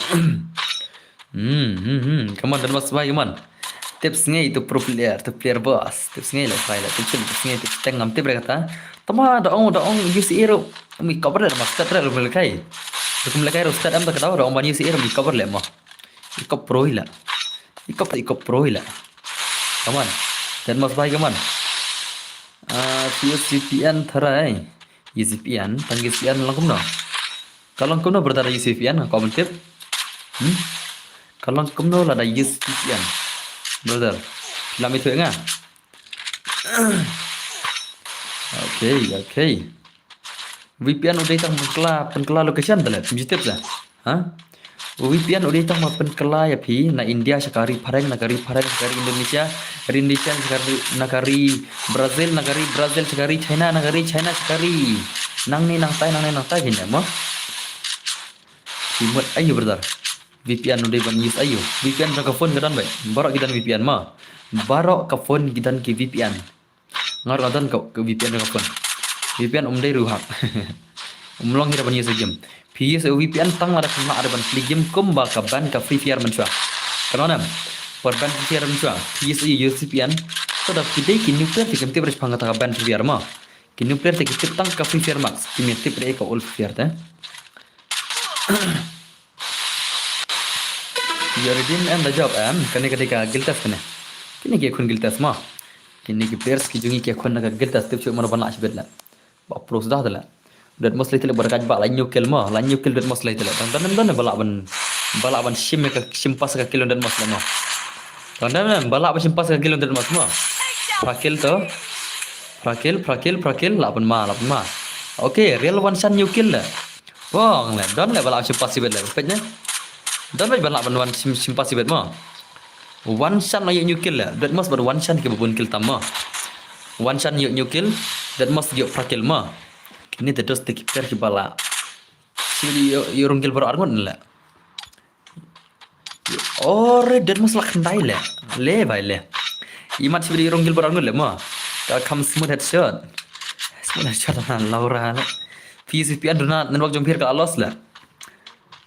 Hmm, hmm, hmm. Come on, Deadmau bhai, come on. Tips ngai tu pro player, tu player boss. Tips ngai la, bhai la. Tips, tips ngai, tips teng ngam tip re kata. Tama da ong, da ong, use ero. Mi cover le, ma start re, le kai. Kum le kai ro start am ta ka da, da ong ban use ero, mi cover le ma. Ikop pro hi la. Ikop, ikop pro hi la. Come on. Deadmau5 bhai, come on. Ah, use V P N tharai. Use V P N, tang use V P N long kumno? Ka long kumno brother use V P N, comment tip. Hmm? Ka long kumno lada use V P N. Brother, phi la mih thuh nga. Okay, okay. V P N u dei tang pynkylla, pynkylla location te leh, phim ju tip sa. Ha? U V P N u dei tang ba pynkylla ïa phi na India sha ka ri phareng, na ka ri phareng sha ka ri Indonesia, ri Indonesia sha ka ri, na ka ri Brazil, na ka ri Brazil sha ka ri China, na ka ri China sha ka ri. Nangne nangtai, nangne nangtai kine mo. Ki mut aiu brother. V P N u dei ban use aiu. V P N jong ka phone ka don beit. Baroh ki don V P N mo. Baroh ka phone ki don ki V P N. Nga ruh nga don ka, ka V P N jong ka phone. V P N um dei ruh hack. Um long hi da ban use game. Phi use V P N tang lada phi lah da ban plie game kumba ka ban ka Free Fire mynshuwa. Kano nam? Por ban Free Fire mynshuwa. Phi use, use V P N. So da ki dei ki new player te kim tip re shaphang kata ka ban Free Fire mo. Ki new player te ki tip tang ka Free Fire Max. Kim tip re ka old Free Fire te. You redeem and the job, em, kane ka dei ka guild test kane. Kine ki khun guild test mo. Kine ki players ki jong ngi ki khun na ka guild test, tip shuh mano ban lah shibit la. Ba pro suda te la. Deadmau5 lai te la ba rakaid ba la new kill mo, la new kill Deadmau5 lai te la. Tang don don ba lah ban, ba lah ban shim ka, shim pass ka kill Deadmau5 la mo. Tang don ba lah ban shim pass ka kill Deadmau5 mo. Phra kill to. Phra kill, phra kill, phra kill, lah ban ma, lah ban ma. Okay, real Wanshan new kill la. Bong le, don le ba lah shim pass shibit le, peit ne. Don le ba lah ban wan shim, shim pass shibit mo. Wanshan ïoh new kill le, Deadmau5 bad Wanshan kiba bun kill tam mo. Wanshan ïoh new kill, Deadmau5 ïoh phra kill mo. Kine te dos te ki player kiba lah. Shibit ïoh, ïoh rung kill baroh arngut le. Ore, Deadmau5 lah khyndai le. Le bhai le. Imat shibit ïoh rung kill baroh arngut le mo. Ka kham smooth headshot. Smooth headshot na Laura le. Phi use V P N duna network jong phi ka la loss le.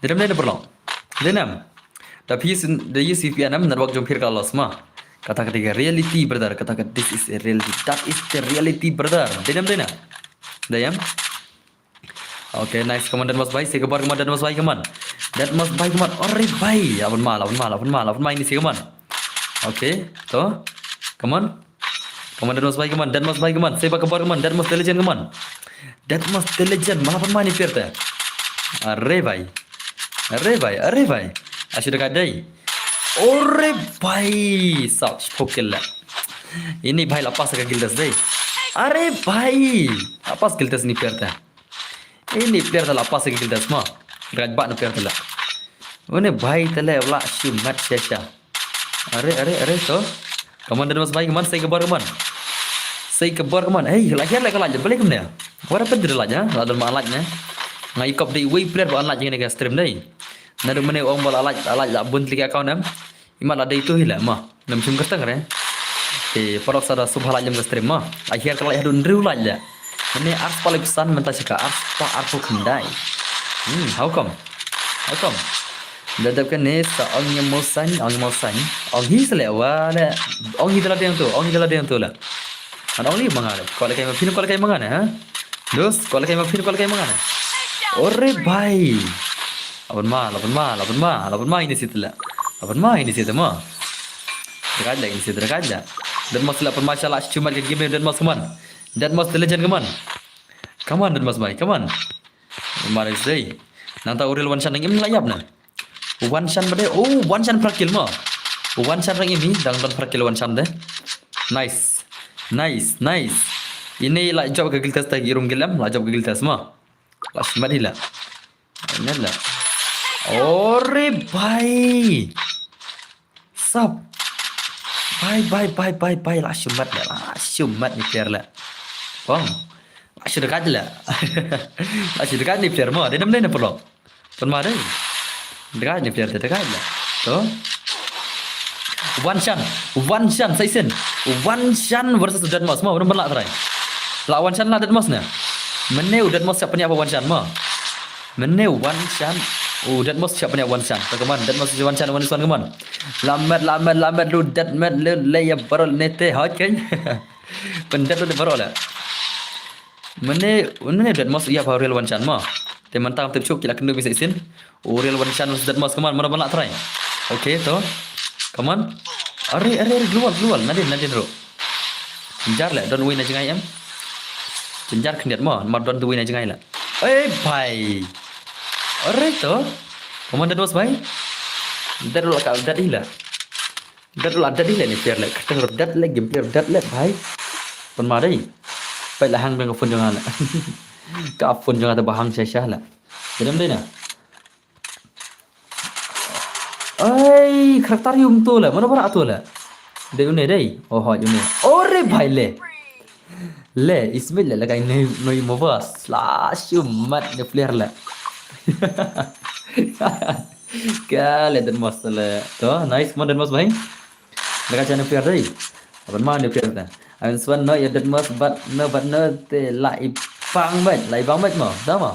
Dei nam dei na paralok. Dei nam. Da phi use, da use V P N em network jong phi ka la loss mo. Kata ka dei ka reality brother. Kata ka this is a reality. That is the reality brother. Dei nam dei na. Dei em. Okay, nice. Come on, Deadmau5 bhai. Sei ka bor, come on, Deadmau5 bhai, come on. Deadmau5 bhai, come on. Ore bhai. Lah ban ma, lah ban ma, lah ban ma, lah ban ma ini sei, come on. Okay, to. Come on. Come on, Deadmau5 bhai, come on. Deadmau5 bhai, come on. Sei ba ka bor, come on. Deadmau5 the legend, come on. Deadmau5 the legend, ma lah ban ma ini player te. Are bhai. Are bhai, are bhai. Ashu da ka dei. Ore bhai. Sap, spoke la. Ini bhai la pass ka guild test dei. Are bhai. La pass guild test ini player te. Ini player te la pass ka guild test mo. Rajbah na player te la. Une bhai te la la shumat sha sha. Are, are, are to. Come on, Deadmau5 bhai, come on, sei ka bor, come on. Sei ka bor, come on. Hey, la hiar la ka laj, balik kumne. What happened to the laj, ha? La don ma laj ne. Nga ikop dei wei player ba laj ne ka stream dei. Naduh mane ong ba la laj, la laj la bun tlik account em. Imat la dei tu hi la ma. Nam chum kyrteng re. Te parok sa da sub halaj lem ka stream ma. Akhir ka laj hadun riu laj la. Mane arspah lipsan mynta sha ka arspah arphew khyndai. Hmm, how come? How come? Da dep kane sa ong ïa Mawsain, ong ïa Mawsain. Ong hi sa le wa le. Ong hi da la deng tu, ong hi da la deng tu la. An ong li manga le. Ko le kai ma phin ko le kai manga ne ha. Dos, ko le kai ma phin ko le kai manga ne. Ore bhai. Laban ma, laban ma, laban ma, laban ma ini situ la. Laban ma ini situ ma. Dekat la ini situ dekat la. Deadmau5 la pun masha Allah, cuma game Deadmau5, come on. Deadmau5 the legend, come on. Come on, Deadmau5 bhai, come on. Mari sei. Nangta u real Wanshan nang im la ïap na. Wanshan bade, oh, Wanshan phra kill ma. Wanshan rang imi, dang don phra kill Wanshan de. Nice. Nice, nice. Ini la jop ka guild test ta ki rung gilem, la jop ka guild test ma. La shimat hi la. Nella. Ore bhai. Sap. Bhai, bhai, bhai, bhai, bhai. La shimat la. La shimat ni player la. Bang. La shi dekat la. La shi dekat ni player ma. Dia nam dia na perlu. Pun ma dei. Dekat ni player dekat la. Tu. Wanshan, Wanshan, Saisin. Wanshan versus Deadmau5. Ma, belum berlak terai. La Wanshan la Deadmau5 ne. Mene u Deadmau5 siap peniap Wanshan ma. Mene Wanshan. U Deadmau5 siap peniap Wanshan. Teman Deadmau5 Wanshan, Wanshan, teman. Lamet, lamet, lamet lu Deadmau5 lu le ya baru nete hot kan. Pendet lu baru la. Mene, mene Deadmau5 ïa ba real Wanshan ma. Te mynta tip shuh ki la kynduh bad Saisin. U real Wanshan versus Deadmau5, come on, mano ban lah try. Okay, to. Come on. Are, are, are, global, global. Nadin, nadin ruh. Jar le, don wei na jngai em. Jar khyndiat mo, mar don tu wei na jngai le. Ei, bhai. Are to. Kaman dat was bhai. Dat la ka, dat ila. Dat la, dat ila ni player le. Kata dat le, game player dat le, bhai. Pun ma dei. Pai la hang beng ka phone jong nga le. Ka phone jong nga ta ba hang sha sha le. Jedem dei na. Ai, karakter ïa um to le. Mano ba rah to le? Dei une dei. Oh, hoi une. Ore bhai le. Le, Ismail le, le kai noi, noi mo bas. La shumat ne player le. Ka le Deadmau5 le. To, nice mo Deadmau5 bhai. Laka cha nuclear dei. Aban ma nuclear ta. Aban swan no ïa Deadmau5 bad no bad no te la i bang bad, la i bang bad mo. Da mo.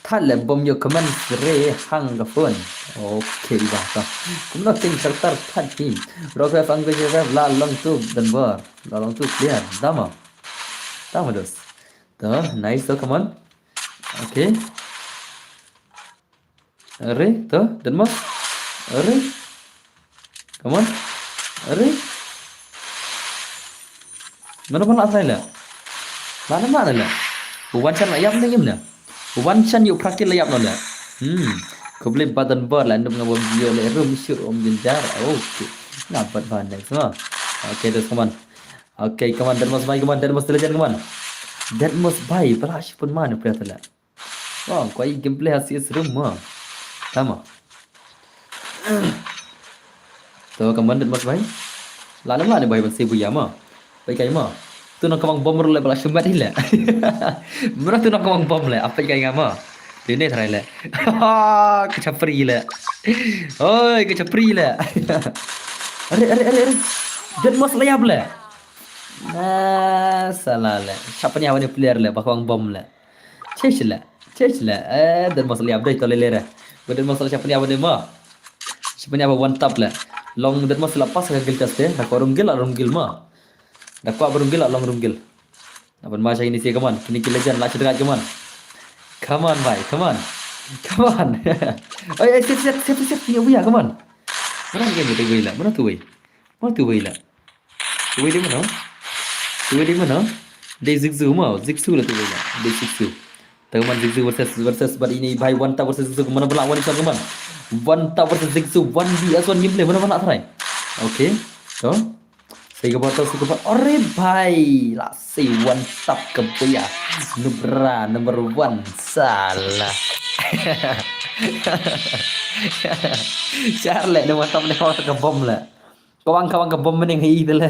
Thad le bom ïa comment re hang ka phone. Okay, ba ta. Kumno ting sartar thad hi. Rock F ang ko je la long tu dan bor. La long tu clear. Da mo. Da mo dos. To, nice to, come on. Okay. Are, to, Deadmau5. Are. Come on. Are. Mano ba la try la? Mana mana la? Wan chan la ïap ne ngim na? Wan chan ïu prakil la ïap no la? Hmm. Khublei button bar la num ngam video le rum shur um jinjar. Okay. Nga bat ba next mo. Okay, just come on. Okay, come on, Deadmau5 bhai, come on, Deadmau5 the legend, come on. Deadmau5 bhai, bala shipun mana player la. Wah, koi gameplay ha C S room mo. Tama. To ka mandat mas bhai. La la la ne bhai ban se buya mo. Bhai kai mo. Tu na kamang bom le bala shumat hi le. Mura tu na kamang bom le. Apa kai nga mo. Tu ne try le. Ka chapri le. Oi, ka chapri le. Are, are, are, are. Deadmau5 la ïap le. Ah, salah le. Siapa ni awak ni player le. Ba kamang bom le. Chech la, chech la. Eh, Deadmau5 la ïap dei to le le re. Ba Deadmau5 la siapa ni awak ni mo. Siapa ni awak one tap la. Long Deadmau5 la pas ka gil taste. Da ko rung gil, rung gil mo. Da ko rung gil, long rung gil. Aban ma cha ini si, come on. Kini ki legend la cha dega, come on. Come on bhai, come on. Come on. Oi, oi, siap, siap, siap, siap. Ni abuya, come on. Mana game tu wei la? Mana tu wei? Mana tu wei la? Wei dei mano? Wei dei mano? Dei Zigzu mo, Zigzu la tu wei la. Dei Zigzu. Tang man Zigzu versus, versus bad ini bhai one tap versus Zigzu, mano ba la wan isan man. One tap versus Zigzu, one V S one gameplay, mano ba la try. Okay. To. Sai ka botol, sai ka botol. Are bhai, la sai one tap ka buya. Nubra number one, salah. Char le, number one tap ne ka bom la. Kawang, kawang ka bom mening hi de le.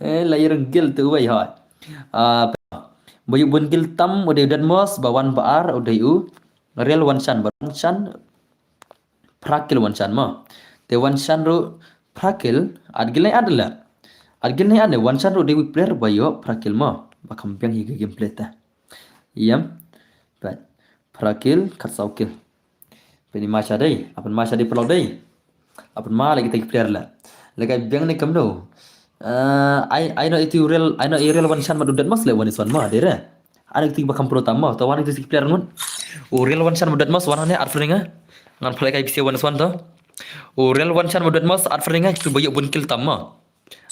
Eh, la i rung gil tu wei hoi. Ah, ba ïu bun gil tam u dei u Deadmau5, ba wan ba ar u dei u Real Wanshan, ba Wanshan phra kill Wanshan mo. Te Wanshan ruh phra kill, at gil nai at la. At gil nai at ne Wanshan ruh dei u player ba ïoh phra kill mo. Ba kham biang hi ka gameplay ta. Ïam. Right. Phra kill, khatsaw kill. Pynma sha dei, apynma sha dei pynlong dei. Apynma lagi kita ki player la. Lagi biang ne kamno. Eh, ai, ai no itu real, ai no i Real Wanshan bad u Deadmau5 le wan isan mo, dei re. Ai no itu ba kam pro tam mo, to wan itu si player ngut. U Real Wanshan bad u Deadmau5 wan ne ar fringa. Ngan pynlong kai bisi wan isan to. U Real Wanshan bad u Deadmau5 ar fringa, itu ba ïoh bun kill tam mo.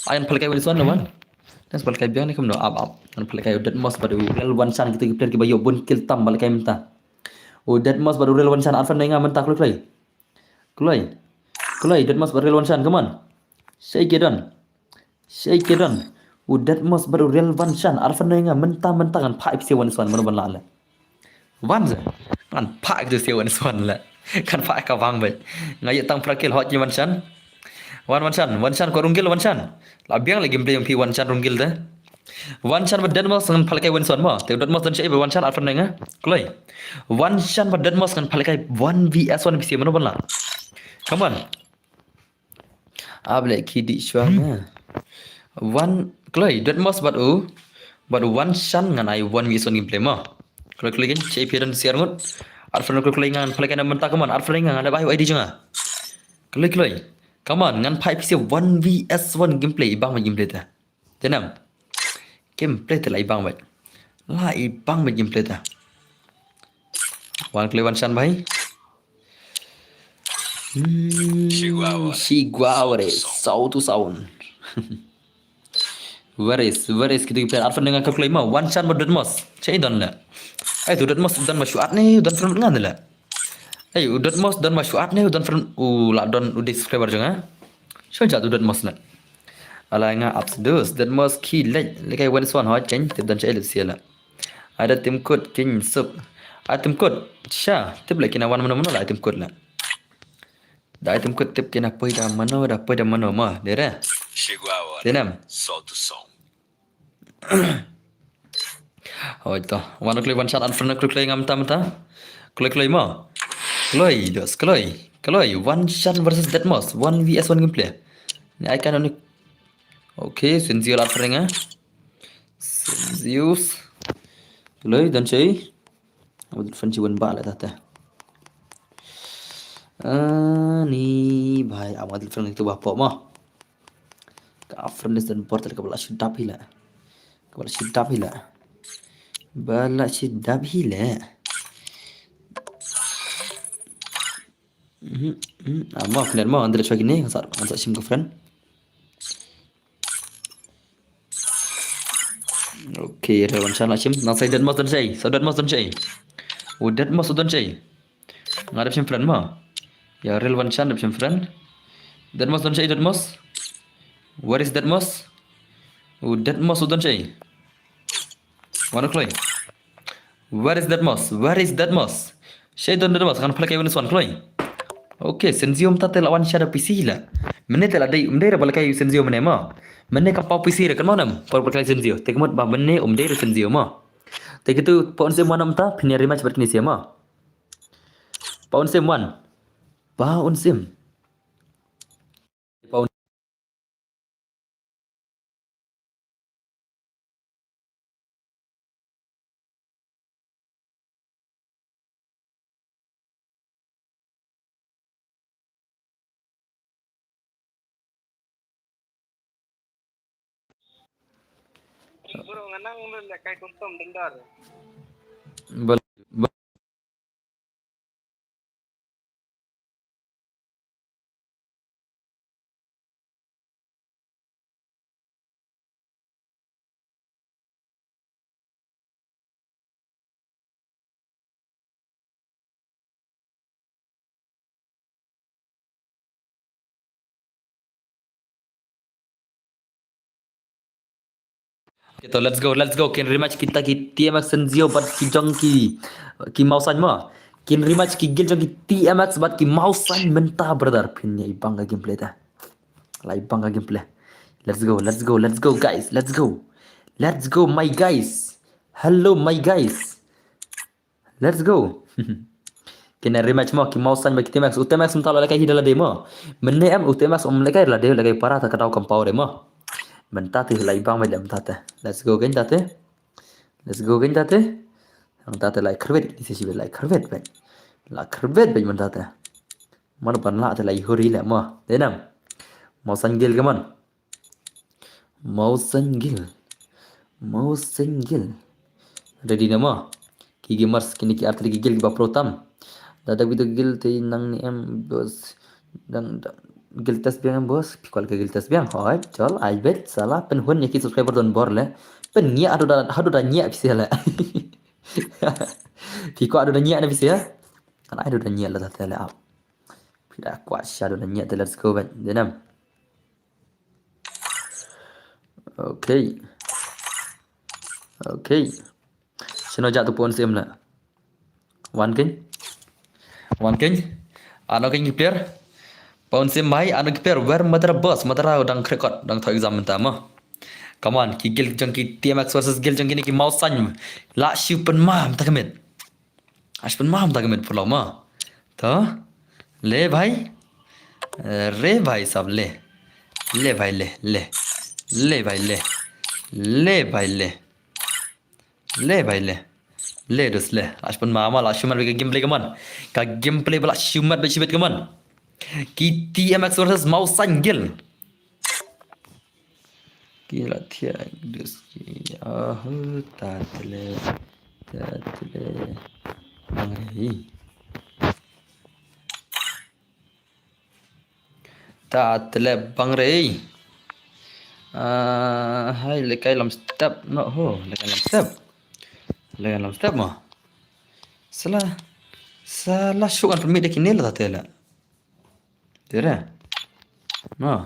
Ai ngan pynlong kai wan isan le wan. Ngan pynlong kai biang ne kamno, ap, ap. Ngan pynlong kai u Deadmau5 bad u Real Wanshan, kita ki player ki ba ïoh bun kill tam, pynlong kai mynta. U Deadmau5 bad u Real Wanshan ar fringa mynta, kloi kloi. Kloi. Kloi, Deadmau5 bad Real Wanshan, come on. Shake it on. Shake it on. U Deadmau5 bad u Real Wanshan ar fringa mynta, mynta ngan phah ipsi wan isan, mano ban la le. Wan ze. Ngan phah ipsi wan isan le. Kan phah ka bang bhai. Nga ïoh tang phra kill hot ni Wanshan. Wan Wanshan, Wanshan ko rung gil Wanshan. La biang le gameplay ïong phi Wanshan rung gil de. Wanshan bad Deadmau5 ngan pynlong kai wan isan mo. Te Deadmau5 don sha i bad Wanshan ar fringa. Kloi. Wanshan bad Deadmau5 ngan pynlong kai one V S one bisi, mano ban la. Come on. Ap le ki dih shuwa nga. Wan, kloi, Deadmau5 bad u. Bad u Wanshan ngan ai one V S one gameplay mo. Kloi, kloi kin, che phi don siar ngut. Ar fringa kloi, kloi ngan pynlong kai na mynta, come on. Ar fringa ngan dep ai u I D jong nga. Kloi, kloi. Come on, ngan phah ipsi one V S one gameplay, i bang ma gameplay ta. Te nam. Gameplay te la i bang bhai. La i bang bhai gameplay ta. Wan kloi Wanshan bhai. Hmm, Shiguaware. Shiguaware. Sound to sound. Where is, where is kitu ki player? Arfan dengan ka kloi ma. Wan Chan ba Deadmos. Che don le. Ai tu Deadmos don ma shuat ne, don friend ngan le. Ai u Deadmos don ma shuat ne, don friend u la don u di subscriber jong nga. Sho jat u Deadmos le. Ala nga abs dus Deadmos ki lek. Lekai wan swan hot chen. Tip don che le sia le. Ada tim kut kin suk. Ai tim kut. Sha, tip le kina wan mano mano la tim kut le. Da item kut tip kina poi da mano, da poi da mano ma, dere. Shiguawa. Tinam. Salt to song. Oi to. Wan kloi Wan Chan unfriend kloi kloi ngam tam ta. Kloi kloi ma. Kloi dos kloi. Kloi Wan Chan versus Deadmos. One V S one gameplay. Ni ai kan ni. Okay, Senzio la friend nga. Senzio. Kloi don chei. Amat fan chi wan ba la tata. Ani bai amat fan itu ba po ma. Ka friend list dan portal ka bala shidap hila. Ka bala shidap hila. Bala shidap hila. Mhm, mhm. Ama friend ma andre chwa kini ngasar ngasar sim ka friend. Okay, Real Wan Chan la shim. Nang sai Deadmos don shei. Sa Deadmos don shei. U Deadmos don shei. Ngarap shim friend ma. Ya Real Wan Chan dap shim friend. Deadmos don shei Deadmos. Where is Deadmos? U Deadmos don shei. Wan kloi. Where is Deadmos? Where is Deadmos? Shei don Deadmos kan play kai wan swan kloi. Okay, Senzio mta te la wan shada P C la. Mene te la dei, mene ra balakai Senzio mene ma. Mene ka pau P C ra kan ma nam. Por balakai Senzio. Te kemut ba mene um dei ra Senzio ma. Te kitu pa un sim wan mta, phin ïa rematch bad kini sia ma. Pa un sim wan. Pa un sim. Pa un Bro, nganang lu le kai custom dendar. Bal-, bal-, Okay, to, let's go, let's go. Kin rematch kita ki T M X Senzio bad ki jong ki, ki Mawsain ma. Kin rematch ki guild jong ki T M X bad ki Mawsain mynta, brother. Phin ïa i bang ka gameplay ta. Lai bang ka gameplay. Let's go, let's go, let's go, guys. Let's go. Let's go, my guys. Hello, my guys. Let's go. Kine rematch mo, ki Mawsain bad ki T M X. U T M X mynta la lehkai hi da lade mo. Mynne em u T M X um lehkai lade, lehkai para ta ka daw kam pau de mo. Mynta te lai bang bad mynta te. Let's go kein ta te. Let's go kein ta te. Mynta te lai khyrwit, ni se shi lai khyrwit bad. La khyrwit bad mynta te. Mar ban la te lai huri le mo. Denam. Mawsain guild ka mon. Mawsain guild. Mawsain guild. Ready na mo? Ki gamers kine ki artylli ki guild kiba pro tam. Da da video guild te nang ni em boss. Dang, dang guild test biang em boss. Phi kwah ka guild test biang. Hoi, chol, ai bet sala pynhun ïa ki subscriber don bor le. Pynñiah haduh da, haduh da ñiah phi sala. Phi kwah haduh da ñiah na phi sala. Kan ai haduh da ñiah la da te le ap. Phi da kwah sha haduh da ñiah te let's go bet. Denam. Okay. Okay. Shano ja tu pon sim la. Wan kein. Wan kein. Ano kein ki player. Pon sim mai ano ki player. Where mother boss? Mother dang krekot dang tho exam mynta mo. Come on, ki guild jong ki T M X versus guild jong kine ki Mawsain. La shu pynmam ta kemit. Ash pynmam ta kemit pulom mo. To. Le bhai. Re bhai sab le. Le bhai le le. Le bhai le. Le bhai le. Le bhai le. Le dos le. Ash pynmam mo la shu mat ka gameplay ka mon. Ka gameplay ba la shu mat ba shibit ka mon. Ki T M X versus Mawsain guild. Ki la thiah dus ki, ah, tatle, tatle. Ang hi. Ta tele bang re. Ah, hai lekai lam step no ho, lekai lam step. Lekai lam step mo. Sala, sala shukan permit de kini la tele. Tere. No.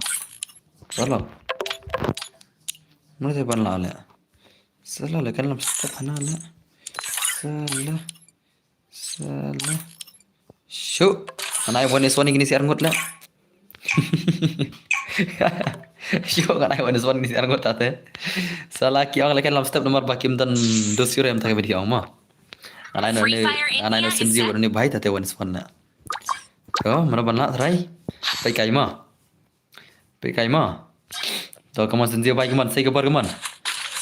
Sala. Mana te ban la le. Sala lekai lam step hana le. Sala. Sala. Shu. Ngan ai one is one kini si arngut le. Shu ngan ai one is one kini si arngut tate. Sala ki ong lekai lam step nomor bakim dan dos euro em tak video mo. Ngan ai no ni, ngan ai no Sinzio ni bai tate one is one na. Ko, mana ban la try. Pai kai mo. Pai kai mo. To, come on, Sinzio bai, come on. Sei kabar, come on.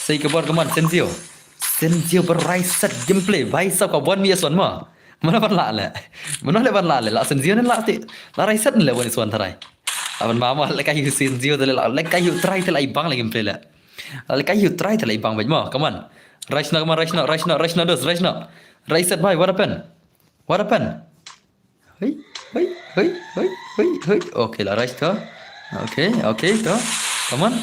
Sei kabar, come on, Sinzio. Sinzio bar rai set gameplay. Bai sab ka one v one mo. Mana ban la le. Mana le ban la le. La Sinzio ne la ti. La rai set ne le one v one try. Aban mama le kai Sinzio te le la. Le kai try te la i bang le gameplay le. Le kai try te la i bang bai mo. Come on. Rai sna, come on, rai sna, rai sna, rai sna dos, rai sna. Rai set bai, what happened? What happened? Hei, hei, hei, hei, hei, hei. Okay, la rai to. Okay, okay, to. Come on.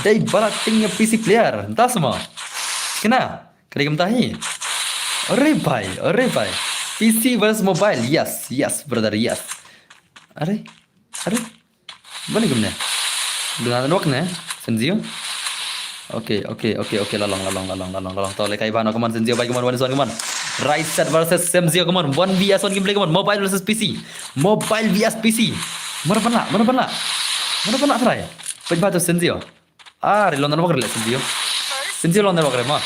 Dei bala ting ya P C player. Das mo. Kena. Kena game tahi. Are bhai, are bhai. P C versus mobile. Yes, yes, brother, yes. Are, are. Balik kemne. Dengan network ne, Sinzio. Okay, okay, okay, okay, la long, la long, la long, la long, la long. To, lekai bano, come on, Sinzio, bai, come on, one is one, come on. Rai set versus Sinzio, come on. One v one gameplay, come on. Mobile versus P C. Mobile v one P C. Mana ban la, mana ban la. Mana ban la try. Pej batu Sinzio. Ah, rilon network rile Sinzio. Sinzio long network re ma.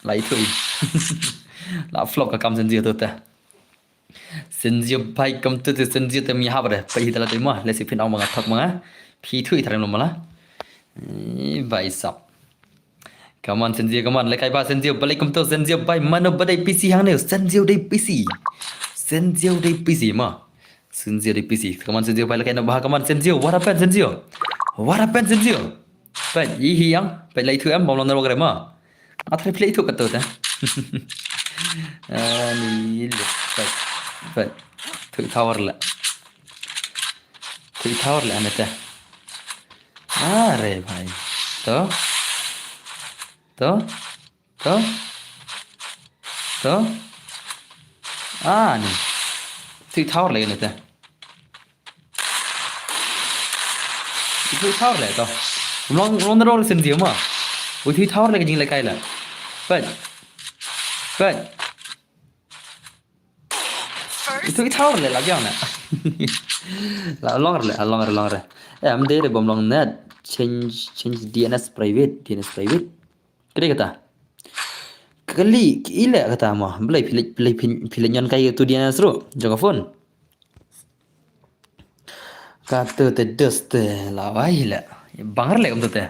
La itu i. La flop ka kam Sinzio tu te. Sinzio bai kam tu te Sinzio te mi hap re. Pai hi tala te ma. Lesi phin ong manga thok manga. Phi tu i tharim lo mala. Eh, bai sap. Come on, Sinzio, come on. Lekai ba Sinzio, balik kam tu Sinzio bai. Mano badai P C hang ne. Sinzio dei P C. Sinzio dei P C ma. Sinzio dei P C. Come on, Sinzio, bai lekai no ba. Come on, Sinzio. What happened, Sinzio? What happened, Sinzio? Bai, i hi yang. Bai lai tu em, bom long network re ma. Athre play tu katu te. Ani le. Bai. Bai. Tu tower le. Tu tower le ane te. Are bhai. To. To. To. To. Ani. Tu tower le ane te. Itu tower le to. Long long da rol Sinzio ma. Itu tower le jing lekai le. Bai. Bai. Itu tower le la biang le. La long le, long le, long le. Eh, am dei re bom long net. Change, change D N S private, D N S private. Kali kata. Kali, ile kata ma. Belai phi le, belai phi le nyon kai tu D N S ru. Jong ka phone. Katu te dus te la wai le. Bang le kum tu te.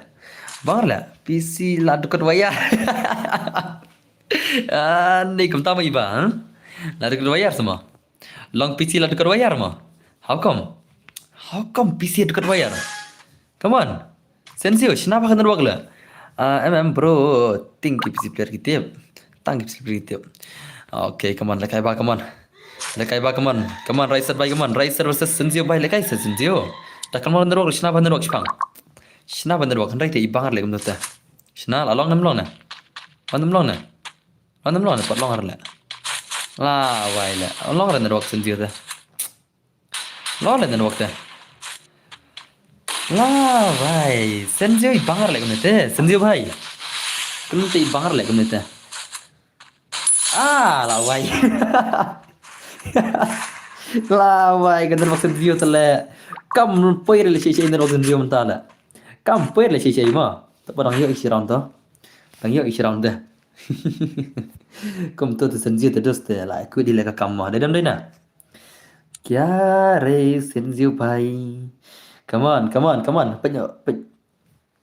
Bang le. P C la dukot wayar. Ah, ni kum tama iba, ha? La dukot wayar sama. Long P C la dukot wayar ma. How come? How come P C dukot wayar? Come on. Sinzio, shna ba ka network la. Ah, M M bro, ting ki P C player ki tip. Tang ki P C player ki tip. Okay, come on, lekai ba, come on. Lekai ba, come on. Come on, right side bai, come on. Right side versus Sinzio bai, lekai side Sinzio. Ta come on network, shna ba network shipang. Shna ba network, hynrei te i bang le kum ta. Shna la long nam long na. Long nam long na. Long nam long na, pat long ar le. La wai le. Long ar network Sinzio ta. Long le network te. La wai. Sinzio i bang ar le kumne te. Sinzio bhai. Kumne te i bang ar le kumne te. Ah, la wai. La wai, ka network Sinzio te le. Kam poi re le shi shi network Sinzio mynta le. Kam poi re le shi shi ma. Te pa dang yo i shi round to. Dang yo i shi round te. Kum tu te Sinzio te dus te la. Ku di le ka kam ma. Dei dam dei na. Kya re Sinzio bhai. Come on, come on, come on. Pynyo, pyn-,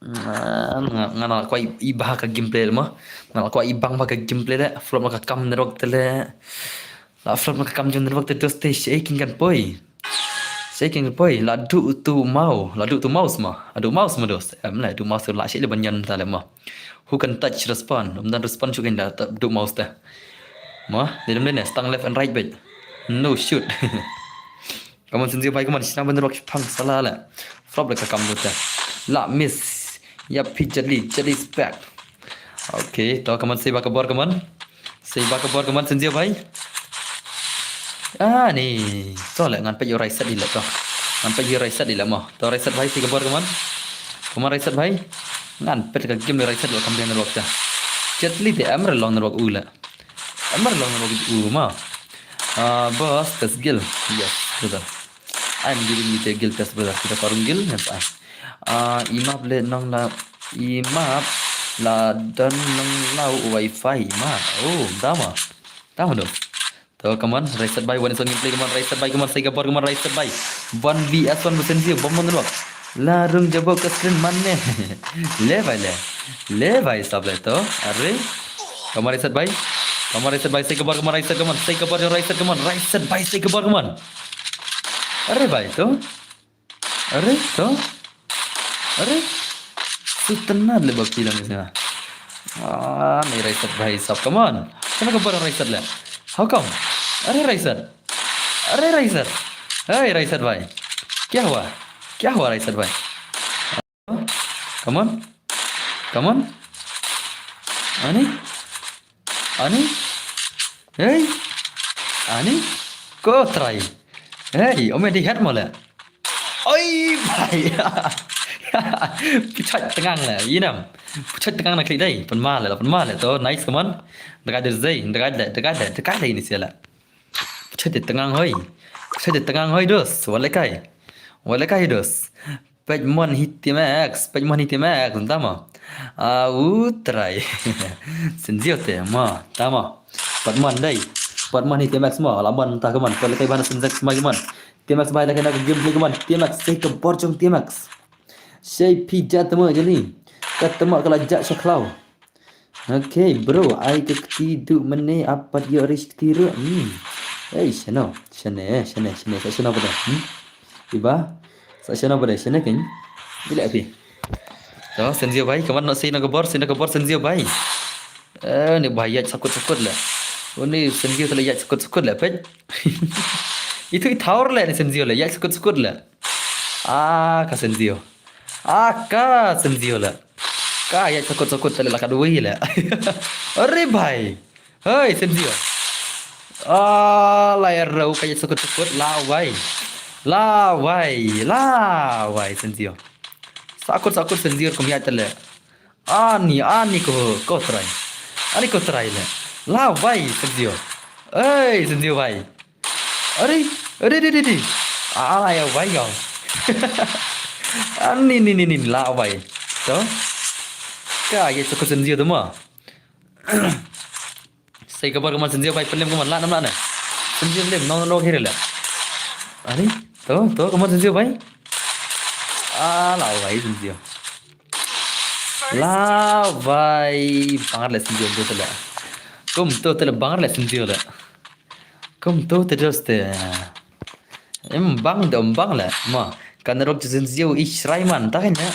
nga, nga, nga na kwai i bang ka gameplay le ma. Nga na kwai i bang ba ka gameplay le. Flop ma ka kam network te le. La flop ma ka kam jong network te dus te shaking kan poi. Shaking kan poi. La du tu mau. La du tu mouse ma. Adu mouse ma dus. Em la du mouse la shi le ban nyan ta le ma. Who can touch respond? Um dan respond shu kan da ta du mouse ta. Ma, dei dam dei ne, stang left and right bait. No shoot. Come on, Senzio bhai, come on, shna ban rok pang sala le. Flop le ka kam dute. La miss. Yap, phi Jetli, Jetli spek. Okay, to, come on, sei ba ka bor, come on. Sei ba ka bor, come on, Senzio bhai. Ah, ni. To le, ngan peit ïa u Raisat i le to. Ngan peit ïa u Raisat i le mo. To Raisat bhai, sei ka bor, come on. Come on, Raisat bhai. Ngan peit ka game le Raisat le kam dei na rok ta. Jetli te em re long na rok u le. Em re long na rok u ma. Ah, boss, tas gil. Yes, brother. I'm giving you the guild test, brother. Kita parung guild, ngan sa. Ah, imap le nong la, imap la don nong lau wifi, imap. Oh, dama. Dama dong. To, come on, Raisat bhai, one is one gameplay, come on, Raisat bhai, come on, sei ka bor, come on, Raisat bhai. One V S one percent zero, bom mon dong. La rung jabo ka screen man ne. Le bhai le. Le bhai sab le to. Are. Come on, Raisat bhai. Come on, Raisat bhai, sei ka bor, come on, Raisat, come on, sei ka bor, Raisat, come on, Raisat bhai, sei ka bor, come on. Are bhai, to. Are, to. Are. Sutna le bapti lang sini. Ah, ni Raisat bhai sab, come on. Shano ka bor Raisat le? How come? Are Raisat. Are Raisat. Hey, Raisat bhai. Kya hua? Kya hua, Raisat bhai? Come on. Come on. Ani? Ani? Hey? Ani? Ko try. Hey, ome di het mo le. Oi, bhai. Puchot tengang le, you know. Puchot tengang na klik dai. Pen ma le, pen ma le. To, nice, come on. Dekat deh zai, dekat deh, dekat deh, dekat deh ini siala. Puchot tengang hoi. Puchot tengang hoi dos. Walekai. Walekai dos. Pej mon hi T-Max, pej mon hi T-Max, tama. Ah, u trai. Senzio te, ma, tama. Pej mon dai. Pej mon hi T-Max ma, la mon ta kaman. Pej kai bana Senzio ma kaman. T-Max bai la kena game play kaman. T-Max, sei ka bor jong T-Max. Sei phi ja tama jani. Ka tama ka la ja shaklaw. Okay, bro, ai ka kti du mene apat yo rish kti ru. Hmm. Ei, shano, shane, shane, shane, sa shano pada. Hmm. Iba, sa shano pada, shane kan. Bila api. To, Senzio bai, kaman no sei no kabor, sei no kabor Senzio bai. Eh, ni bai yaj sakut sakut le. Uni Senzio tele yaj sakut sakut le, pej. Itu i tower le ni Senzio le, yaj sakut sakut le. Ah, ka Senzio. Ah, ka Senzio le. Ka yaj sakut sakut tele la ka dui le. Are bai. Hei, Senzio. Ah, la ya rau ka yaj sakut sakut la bai. La bai, la bai Senzio. Sakut sakut Senzio kum yaj tele. Ani, ani ko, ko trai. Ani ko trai le. La bai Senzio. Hei, Senzio bai. Are, are, are, are, are. Ala ya bai kau. Ani, ni, ni, ni, la bai. To. Ka, ye, to ko Senzio to ma. Sei kabar kaman Senzio bai, pelem kaman, la nam la ne. Senzio pelem, no, no, no, kiri le. Are, to, to, kaman Senzio bai. Ala bai Senzio. La bai, bangar le Senzio, to tele. Kum, to tele, bangar le Senzio le. Kum to te dos te. Em bang de em bang le. Ma. Kan rok jin ziu i shrai man ta kan ya.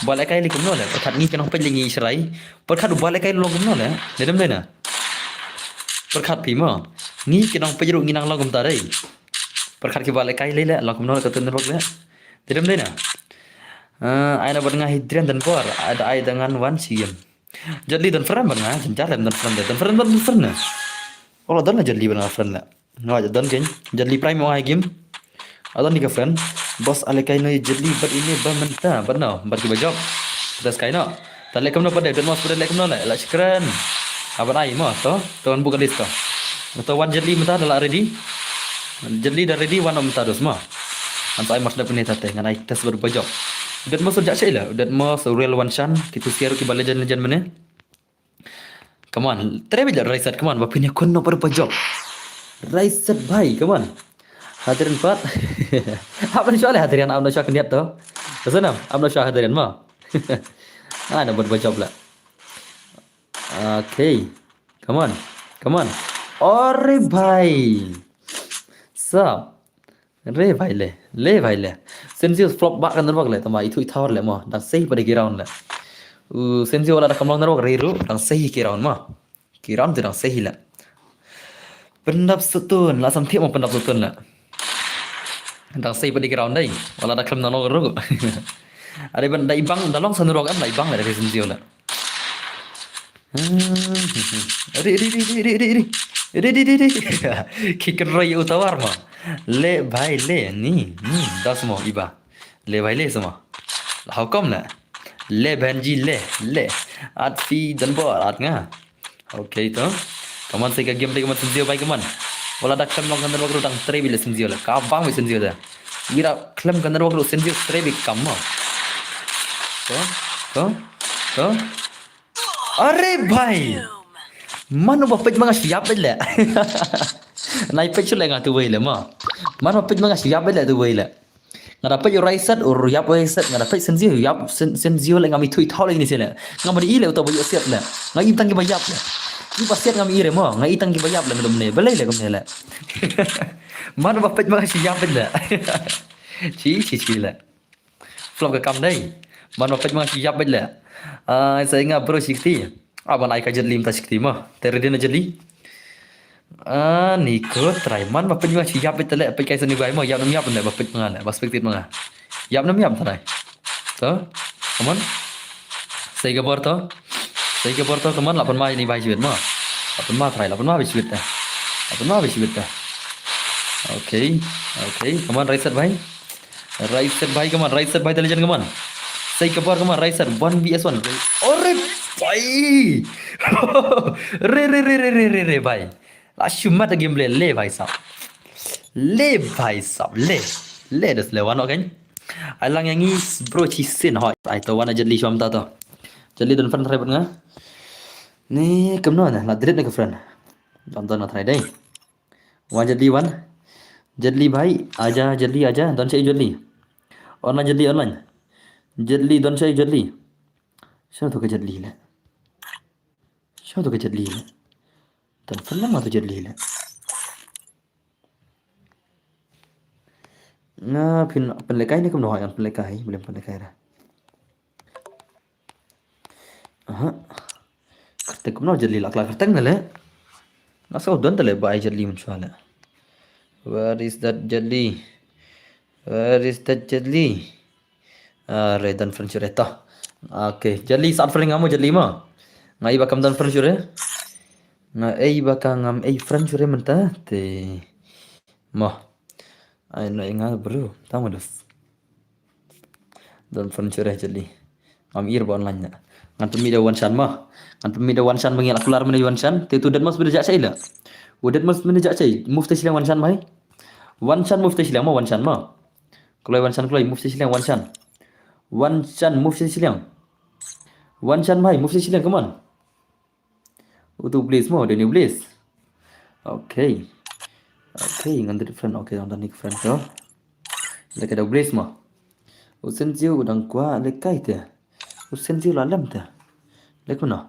Bale kai li kum no le. Perkat ngi kenong pej li ngi shrai. Perkat u bale kai long kum no le. Ne dem de na. Perkat pi ma. Ngi kenong pej ru ngi nang long kum ta dei. Perkat ki bale kai li le long kum no le ka tun rok le. Ne dem de na. Eh, ai na bad nga hidrian dan bor. Ai da ai da ngan wan siem. Jadli dan friend bad nga. Jar lem dan friend de. Dan friend bad dan friend na. Olo dan la jadli bad nga friend la. Nga don kein, jadli prime ong hai game. Adon ni ka friend. Boss ale kai noi jadli bad ini ba menta, bad no, bad ki ba job. Kita skai no. Ta le kam no pade, don mos pade le kam no le, la shkren. Aban ai mo, to, to wan buka list to. To wan jadli menta da la ready. Jadli da ready wan menta dos mo. An ai mos da pene tate, ngan ai test bad ba job. Don mos ja shai la, don mos real one shan, kitu siaru ki ba legend legend mene. Come on, tre bijak Raisat, come on, ba pini kun no per pajok. Raisat bhai, come on. Hadirin pat. Apa ni soal hadirin, am no soal keniat to. Kesenam, am no soal hadirin ma. Ah, no per pajok la. Okay. Come on. Come on. Ore bhai. Sap. Re bhai le, le bhai le. Senzio flop ba kan bak le, tama itu i tower le mo. Dang sei pada ki round le. U Senzio la da kam long bak re ru, dang sei ki round mo. Ki round tu dang sei le. Pendap setun, la sam thiap mo pendap setun le. Dang sei pat ïa ki round dei. Wat la da khlem na long ruh. Are ban da i bang, da long san ruh em, da i bang la da ka Shen Zheo la. Ri, ri, ri, ri, ri, ri. Ri, ri, ri, ri. Ki kynroi u tawar mo. Le bhai le, ni, ni, da sma iba. Le bhai le sma. How come la? Le bhenji le, le. At phi don bor, at nga. Okay to. Kaman sei ka game te kaman Shen Zheo bhai kaman. Wat la da khlem long ka network ruh dang trei beit la Shen Zheo la. Ka bang beit Shen Zheo da. Wi da khlem ka network ruh Shen Zheo trei beit kam mo. To, to, to. Are bhai. Man uba peit ma nga shu ïap beit leh. Nai peit shu leh nga tu wei leh mo. Man uba peit ma nga shu ïap beit leh tu wei leh. Nga da peit u Raiset, u ïap u Raiset, nga da peit Shen Zheo, ïap Shen, Shen Zheo leh ngam ithuh ithaw leh kine seh leh. Ngam da i leh uta ba ïoh siat leh. Nga i tang kiba ïap leh. Kiba siat ngam i re mo, nga i tang kiba ïap leh nga dum ne. Balei leh kumne leh. Man uba peit ma nga shu ïap beit leh. Chi, chi, chi leh. Flop ka kam dei. Man ba peit ma nga shu ïap beit leh. Ah, sa nga bro shi kti. Ah, ban ai ka Jet Li mynta shi kti mo. Te ready na Jet Li. Ah, ni ko try. Man ba peit ma nga shu ïap beit leh. Peit kai sa ni bai mo. Ïap nam ïap leh. Ba peit ma nga leh. Ba spectate ma nga. Ïap nam ïap try. So, come on. Sei ka bor to. Sei ka bor to, come on. Lah pan ma ni bai shi beit mo. Lah pan ma try. Lah pan ma bai shi beit ta. Lah pan ma bai shi beit ta. Okay. Okay. Come on, Raiset bhai. Raiset bhai, come on, Raiset bhai, the legend, come on. Sei ka bor, come on, Raiset, one V S one. Ore bhai. Re, re, re, re, re, re, re, bhai. La shu mat game le, le bhai sab. Le bhai sab, le. Le das le wan, okay. Ai lang yang is bro chi sin hoi. Ai to wan Jet Li shom ta to. Jet Li don friend try bad nga. Ni kam no na, la delete na ka friend. Don don na try dei. Wan Jet Li wan. Jet Li bhai, aja Jet Li aja, don shai Jet Li. Online Jet Li online. Jet Li don shai Jet Li. Shano to ka Jet Li le. Shano to ka Jet Li le. Don friend lang ma to Jet Li le. Nga phin pynlehkai ne kumno ha, ngan pynlehkai, boleh pynlehkai ra. Aha. Kyrteng kumno Jet Li la kla kyrteng ne le. Nga sa don te le ba ai Jet Li mynshuwa le. Where is that Jet Li? Where is that Jet Li? Are don friend shuh re to. Okay, Jet Li sa add friend nga mo Jet Li mo. Nga i ba kam don friend shuh re. Nga i ba ka ngam i friend shuh re mynta te. Mo. Ai no nga bro. Tama dos. Don friend shuh re Jet Li. Ngam ir ba online na. Ngan pynmih da Wan Shan mo. Ngan pynmih da Wan Shan ba ngi la kular mynne Wan Shan. Te tu Deadmau5 mynne jak shai la. U Deadmau5 mynne jak shai. Move te shiliang Wan Shan bhai. Wan Shan move te shiliang mo Wan Shan mo. Kloi Wan Shan kloi move te shiliang Wan Shan. Wan Shan move te shiliang. Wan Shan bhai move te shiliang come on. Utu Blaze mo, Daniel Blaze. Okay. Okay, ngan delete friend. Okay, ngan delete friend to. Lehkai da Blaze mo. U Shen Zheo u dang kwah lehkai te. U Shen Zheo la lem te. Lehkai no.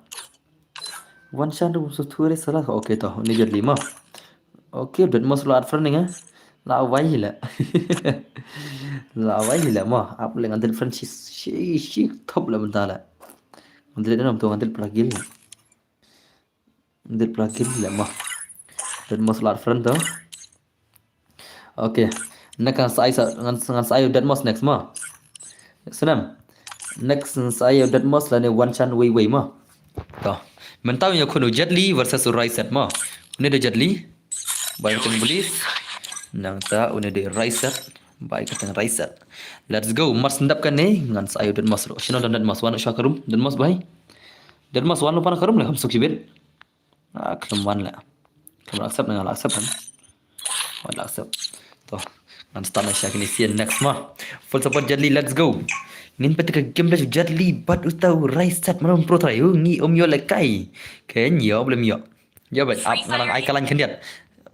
Wan Shan ruh su thu re sala. Okay to, ni Jet Li mo. Okay, Deadmau5 la add friend nga. La wai hi le. La wai hi le mo. Ap le ngan delete friend shi shi shi top le mynta le. Ngan delete nam to ngan delete plugin le. Ngan delete plugin le mo. Deadmau5 la add friend to. Okay. Next ngan sa ai sa ngan ngan sa ai Deadmau5 next mo. Snem. Next ngan sa ai Deadmau5 lane Wan Shan wei wei mo. To. Mynta ïa khun u Jet Li versus u Raiset mo. Une da Jet Li. Bai kuteng Blaze. Nangta une da Raiset. Bai kuteng Raiset. Let's go. Mar sendap kane ngan sa ai Deadmau5 ruh. Shino don Deadmau5 wan sha ka room. Deadmau5 bhai. Deadmau5 wan lu pan ka room le kam suk jibit. Ah, khlem wan le. Khlem accept na nga la accept kan. Wan la accept. To. Ngan start na sha kine sien next mo. Full support Jet Li, let's go. Ngin peit ka game da Jet Li bad uta u Raiset mano pro try. U ngi um ïoh lehkai. Ken ïoh blem ïoh. Ïoh bad ap ngan ai ka line khyndiat.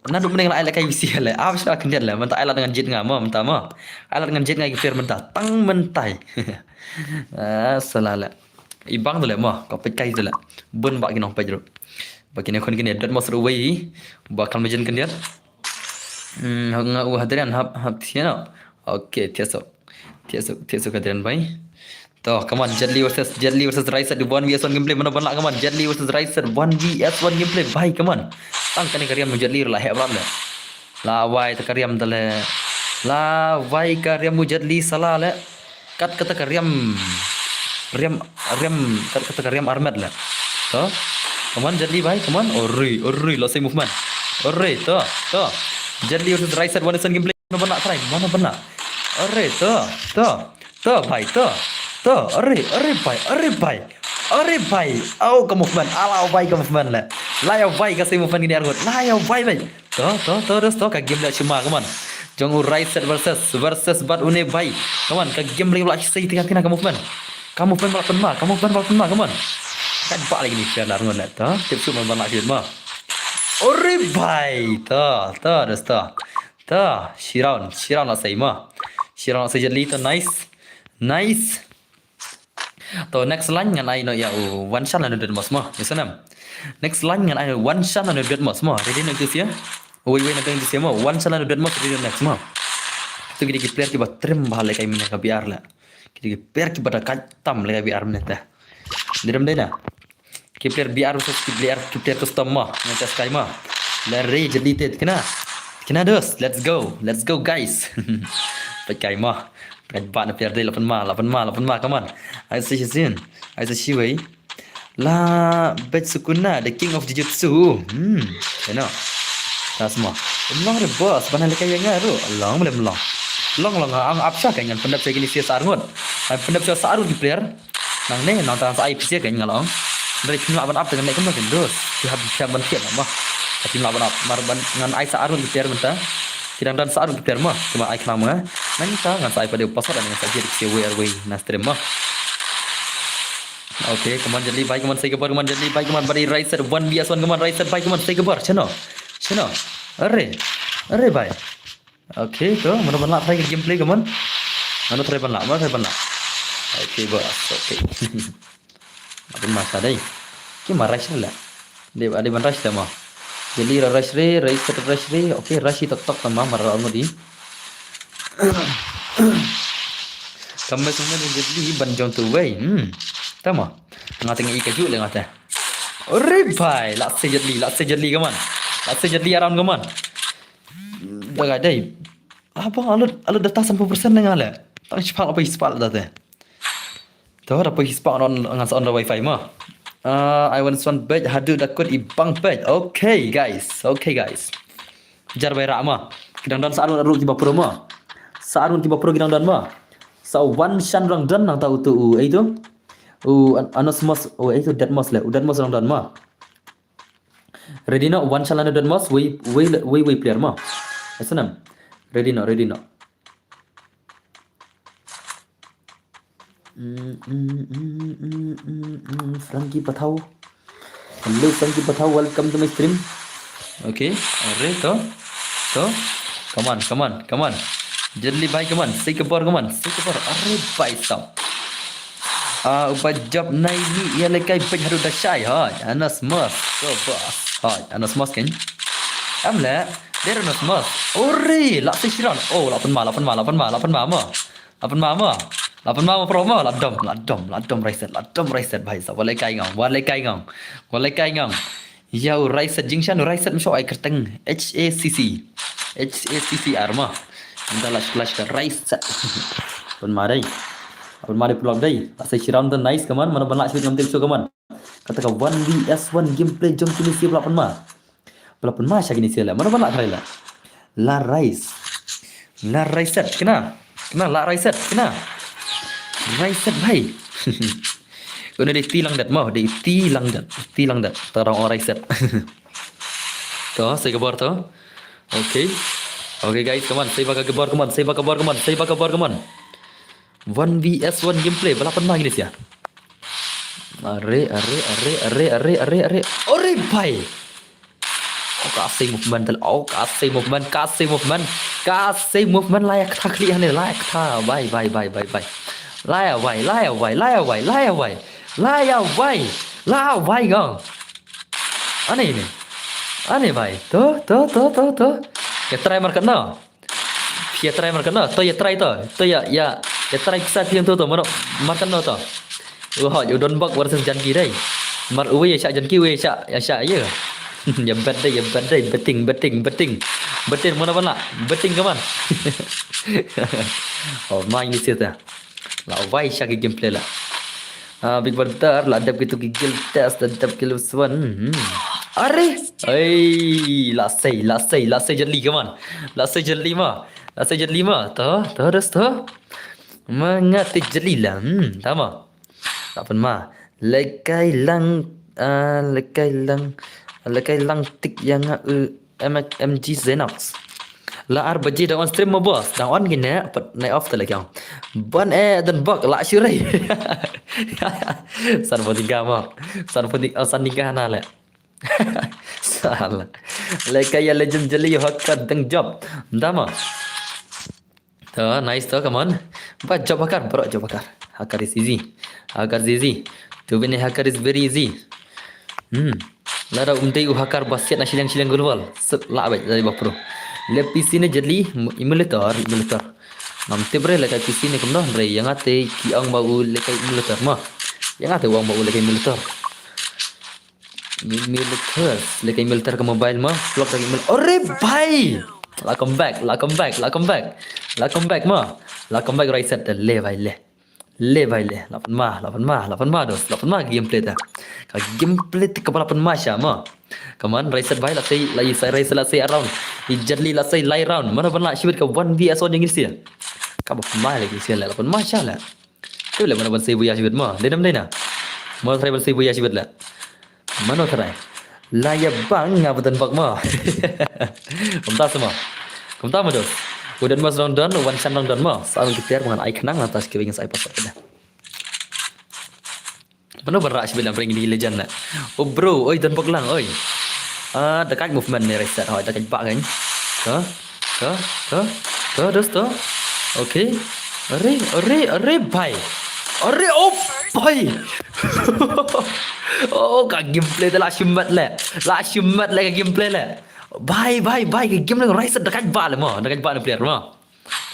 Naduh mynne nga ai lehkai bisi le. Ap sha khyndiat le. Mynta ai lad ngan jied nga mo mynta mo. Ai lad ngan jied nga ki player mynta. Tang myntai. Ah, sala le. I bang tu le mo, ka peit kai tu le. Bun ba ki nong peit ruh. Ba kine khun kine Deadmau5 ruh wei. Ba kan majen khyndiat. Hmm, nga u Hadrian hap hap thiano. Okay, thiaso. Thiaso, thiaso Hadrian bhai. To, come on, Jet Li versus Jet Li versus Raiset di one v one gameplay. Mano ban lah, come on, Jet Li versus Raiset one v one gameplay bhai, come on. Tang kane ka riam Jet Li la heh brat le. La wai ta ka riam ta le. La wai ka riam u Jet Li sala le. Kat kata ka riam. Riam, riam, kat kata ka riam armet le. To. Come on, Jet Li bai, come on. Ori, ori, la sei movement. Ori, to, to. Jet Li versus Raised, one nation gameplay. Mano ban lah try, mano ban lah. Ori, to, to. To, bai, to. To, ori, ori, bai, ori, bai. Ori, bai. Oh, ka movement. Ala, bai, ka movement le. La ya bai, ka sei movement kine arngut. La ya bai, bai. To, to, to, dos, to, ka game la shima, come on. Jong u Raised versus, versus bad une bai. Come on, ka game la sei tiga tina ka movement. Ka movement ba la pynma, ka movement ba la pynma, come on. Ka ba lagi ni share la arngut le. To, tip shu man ban la shit ma. Ori bai. To, to, dos, to. To, shi round, shi round la sei ma. Shi round la sei Jet Li to, nice. Nice. To next line ngan ai noh ïa u Wanshan lane u Deadmau5 mo. Ïa snem. Next line ngan ai Wanshan lane u Deadmau5 mo. Ready noh ïa u Sia. Wei wei na dang ïa u Sia mo. Wanshan lane u Deadmau5 ready noh next mo. To kine ki player kiba trim bha lehkai mynne ka B R la. Kine ki player kiba da kait tam lehkai B R mynne te. Dei dei na. Ki player B R versus ki player, ki player custom mo. Ngan test kai mo. La re jadi te kena. Kena dos. Let's go. Let's go guys. Peit kai mo. Peit ba na player dei la pynma, la pynma, la pynma, come on. Ai sa shi sin. Ai sa shi wei. La bet Sukuna, the king of jujutsu. Hmm. Kena. Tas mo. Long re boss, bana lehkai ïa nga ruh. Long, long, long. Long, long, ang ap sha kan ngan pyndep sha kine sha arngut. Ngan pyndep sha arngut ki player. Nangne, nangta sa ai pisa kan nga long. Dei phi lah ban ap te ngan leh kumno kan dos. Phi hap, phi hap ban phi hap ma. Phi lah ban ap. Mar ban ngan ai sa arngut ki player mynta. Ki dang don sa arngut ki player ma. Kumba ai khnang ma. Nangta ngan sa ai pat de u password, ngan sa jied pisa wei ar wei na stream ma. Okay, come on Jet Li bai, come on, sei ka bor, come on Jet Li bai, come on, bad i Raised one V S one, come on, Raised bai, come on, sei ka bor, shano. Shano. Are. Are bai. Okay, to, mano ban lah try ka gameplay, come on. Mano try ban lah, mano try ban lah. Okay, boss, okay. Apa masa dei? Ki ma rush la. Dei, dei ban rush da ma. Jet Li ra rush re, Raised rush re. Okay, rush i tok tok ta ma, mar ra ngodi. Kam ba sung na Jet Li ban jong tu wei. Hmm. Ta ma. Nga teng i ka ju le nga te. Ore bai, la sei Jet Li, la sei Jet Li, come on. La sei Jet Li around, come on. Da ga dei. Abang alut, alut data sampul persen na nga le. Tang spal apa spal da te. To da poi spal on ngan sa on da wifi ma. Ah, I want one page, haduh da kut i bang page. Okay guys, okay guys. Jar bai ra ma. Ki dang don sa arngut ruh kiba pro ma. Sa arngut kiba pro ki dang don ma. Sa Wanshan dang don nangta utu u, eh, tu. U An-, Anosmos, u, eh, tu Deadmau5 le. U Deadmau5 dang don ma. Ready noh, Wanshan lane u Deadmau5, wei, wei, wei, wei player ma. Ïa snem. Ready noh, ready noh. Mm, mm, mm, mm, mm, mm, Frankie Pathau. Hello, Frankie Pathau, welcome to my stream. Okay, are to. To. Come on, come on, come on. Jet Li bai, come on. Sei ka bor, come on. Sei ka bor. Are bai sam. Ah, uba jop nai ni ïa lehkai bad haduh da shai. Hoi, Anosmos. Ko bos. Hoi, Anosmos kan. Am le. Dei Anosmos. Ore, la sei shiron. Oh, la pynma, la pynma, la pynma, la pynma mo. La pynma mo. La pynma mo pro mo. La dom, la dom, la dom Raised, la dom Raised bai sa. Wa lehkai ngam, wa lehkai ngam. Wa lehkai ngam. Ïa u Raised jingshan u Raised, mynshwa ai kyrteng H A C C. H A C C R ma. Mynta la splash ka Raised. Pynma dei. Pynma dei, pynlong dei. La sei shiron tu nice, come on. Mano ban lah shiron ngam tip shu, come on. Kata ka one V S one gameplay jong kine sha ba la pynma. Ba la pynma sha kine sha la. Mano ban lah try la. La Raised. La Raised kena. Kena la Raised kena. Raised bai. Une dei ti lang dat mo, dei ti lang dat. Ti lang dat. Ta dang o Raised. To, sei ka bor to. Okay. Okay guys, come on, sei ba ka bor, come on, sei ba ka bor, come on, sei ba ka bor, come on. One V S one gameplay, ba la pynma kine sha. Are, are, are, are, are, are, are. Ore bai. Oh, ka sei movement tal. Oh, ka sei movement, ka sei movement. Ka sei movement la ïa kata khlieh hangne, la ïa kata. Bai, bai, bai, bai, bai. La ïa bai, la ïa bai, la ïa bai, la ïa bai. La ïa bai. La ïa bai gong. Ane ne. Ane bai. To, to, to, to, to. Ïa try market no. Ïa try market no. To ïa try to. To ïa, ïa, ïa try pisa phi to to. Mano market no to. U hoi, u Donbok versus Janki dei. Mar uwei ïa shah Janki, uwei ïa shah, ïa shah ïa. Ya bet dei, ya bet dei, betting, betting, betting. Betting, mano ban lah? Betting, come on. Oh, ma ini sita. La wai sha ki gameplay la. Ah, Big Brother, la dep kitu ki guild test, la dep ki lewis wan. Hmm. Are! Ei, la sei, la sei, la sei jali, come on. La sei jali ma. La sei jali ma. To, to, das to. Ma nga te jali la. Hmm, tama. Lapan ma. Lekai lang, ah, lekai lang, lekai lang tik yang nga u M G Zenox. La ar baje dang on stream ma boss, dang on kine, pat nai off te lagi. Ban eh dan bok la shurai. San pun tiga ma. San pun tiga, oh, san tiga na le. Salah. Lekai ya legend jali hacker dang job. Dama. To, nice to, come on. Ba job hacker, bro, job hacker. Hacker is easy. Hacker is easy. To win a hacker is very easy. Hmm. Lada um dei u hacker ba siat na shiliang shiliang global. Sep la ba jadi ba pro. Le P C ne jali emulator, emulator. Ngam tip re lekai P C ne kumno re yang ate ki ong ba u lekai emulator ma. Yang ate u ong ba u lekai emulator. Emulator, lekai emulator ka mobile ma. Vlog lekai emulator. Ore bhai. La come back, la come back, la come back. La come back ma. La come back right set le bhai le. Le bhai le. Lapan ma, lapan ma, lapan ma dos. Lapan ma gameplay ta. Ka gameplay ta ka ba lapan ma sha ma. Come on, right set bhai la sei, la i sei right set la sei around. I jali la sei lai round. Mana ban la shibit ka one v one yang isi. Ka ba ma le isi le lapan ma sha le. Tu le mana ban sei buya shibit ma. Denam dena. Mana try ban sei buya shibit le. Mano try. La ya bang nga betan bak ma. Kumta sama. Kumta ma dos. Udan mas rong don, wan san rong don ma. Sa ang kitir mangan ai khnang na tas kibing sai pasat kena. Mano ban rak shibit lam ring di legend na. Oh bro, oi don bak lang oi. Ah, dekat movement ni reset. Hoi, dekat bak kan. Ha? Ha? Ha? Ha, dos to. Okay. Are, are, are bhai. Are, oh bhai. Oh, ka gameplay te la shimat le. La shimat le ka gameplay le. Bhai, bhai, bhai, ka game le rise dekat ba le mo. Dekat ba le player mo.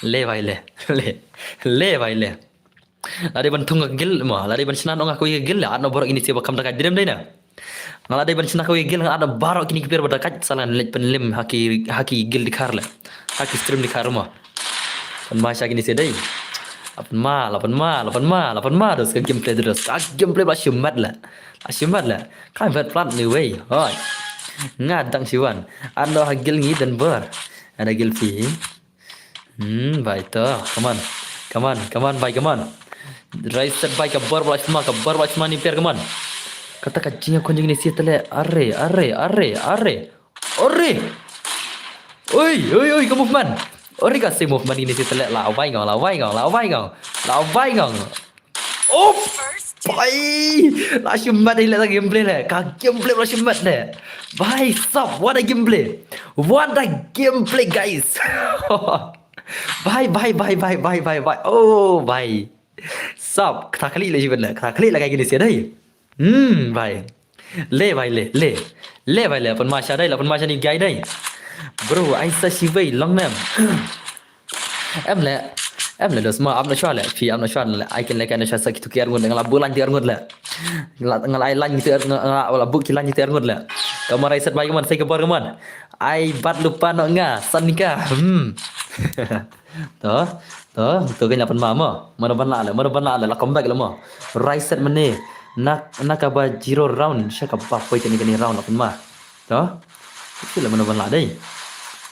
Le bhai le. Le. Le bhai le. La dei ban thung ka guild mo, la dei ban shna ong ka kawei ka guild, la at no baroh kine sia ba kam da ka didem dei na. Nga la dei ban shna kawei ka guild, nga at no baroh kine ki player ba da ka sala leit pynlim ha ki, ha ki guild dikhar le. Ha ki stream dikhar mo. Pan ma sha kine sia dei. Lapan ma, lapan ma, lapan ma, lapan ma dos ka gameplay dos. Ka gameplay ba shimat le. Ba shimat le. Ka vet plat ni wei. Hoi. Nga dang shiwan. At no ha guild ngi dan ber. Ada guild phi. Hmm, bhai to. Come on. Come on, come on, bhai, come on. Rise set bhai ka bor bla shma, ka bor bla shma ni player, come on. Kata ka jingïakhun jong kine sia tele. Are, are, are, are. Are. Oi, oi, oi, ka movement. Ore ka si movement kine sia tele. La wai ngong, la wai ngong, la wai ngong. La wai ngong. Oh, bhai. La shimat le ka gameplay le. Ka gameplay la shimat le. Bhai sab, what a gameplay. What a gameplay, guys. Bhai, bhai, bhai, bhai, bhai, bhai, bhai. Oh, bhai. Sab, kata kali le shimat le. Kata kali le ka kine sia dei. Hmm, bhai. Le, bhai, le, le. Le, bhai, le. Pan ma sha dei, la pan ma sha ni guy dei. Bro, ai sa shi wei, long name. Em le, em le dos ma, ap na shwa le, phi ap na shwa le, ai kin le ka na shwa sa kitu kiar ngut le, nga la bu lan tiar ngut le. Nga la, nga la ai lan kitu, nga la, la bu ki lan kitu kiar ngut le. Kamar ai set bai kaman, sai kabar kaman. Ai bat lupa no nga, san nika. Hmm. To, to, to kanya pan ma mo. Mana ban la le, mana ban la le, la comeback le mo. Rai set mane. Nak, nak kaba zero round, sha kaba poi kani kani round la pan ma. To. Sila mana ban la dei.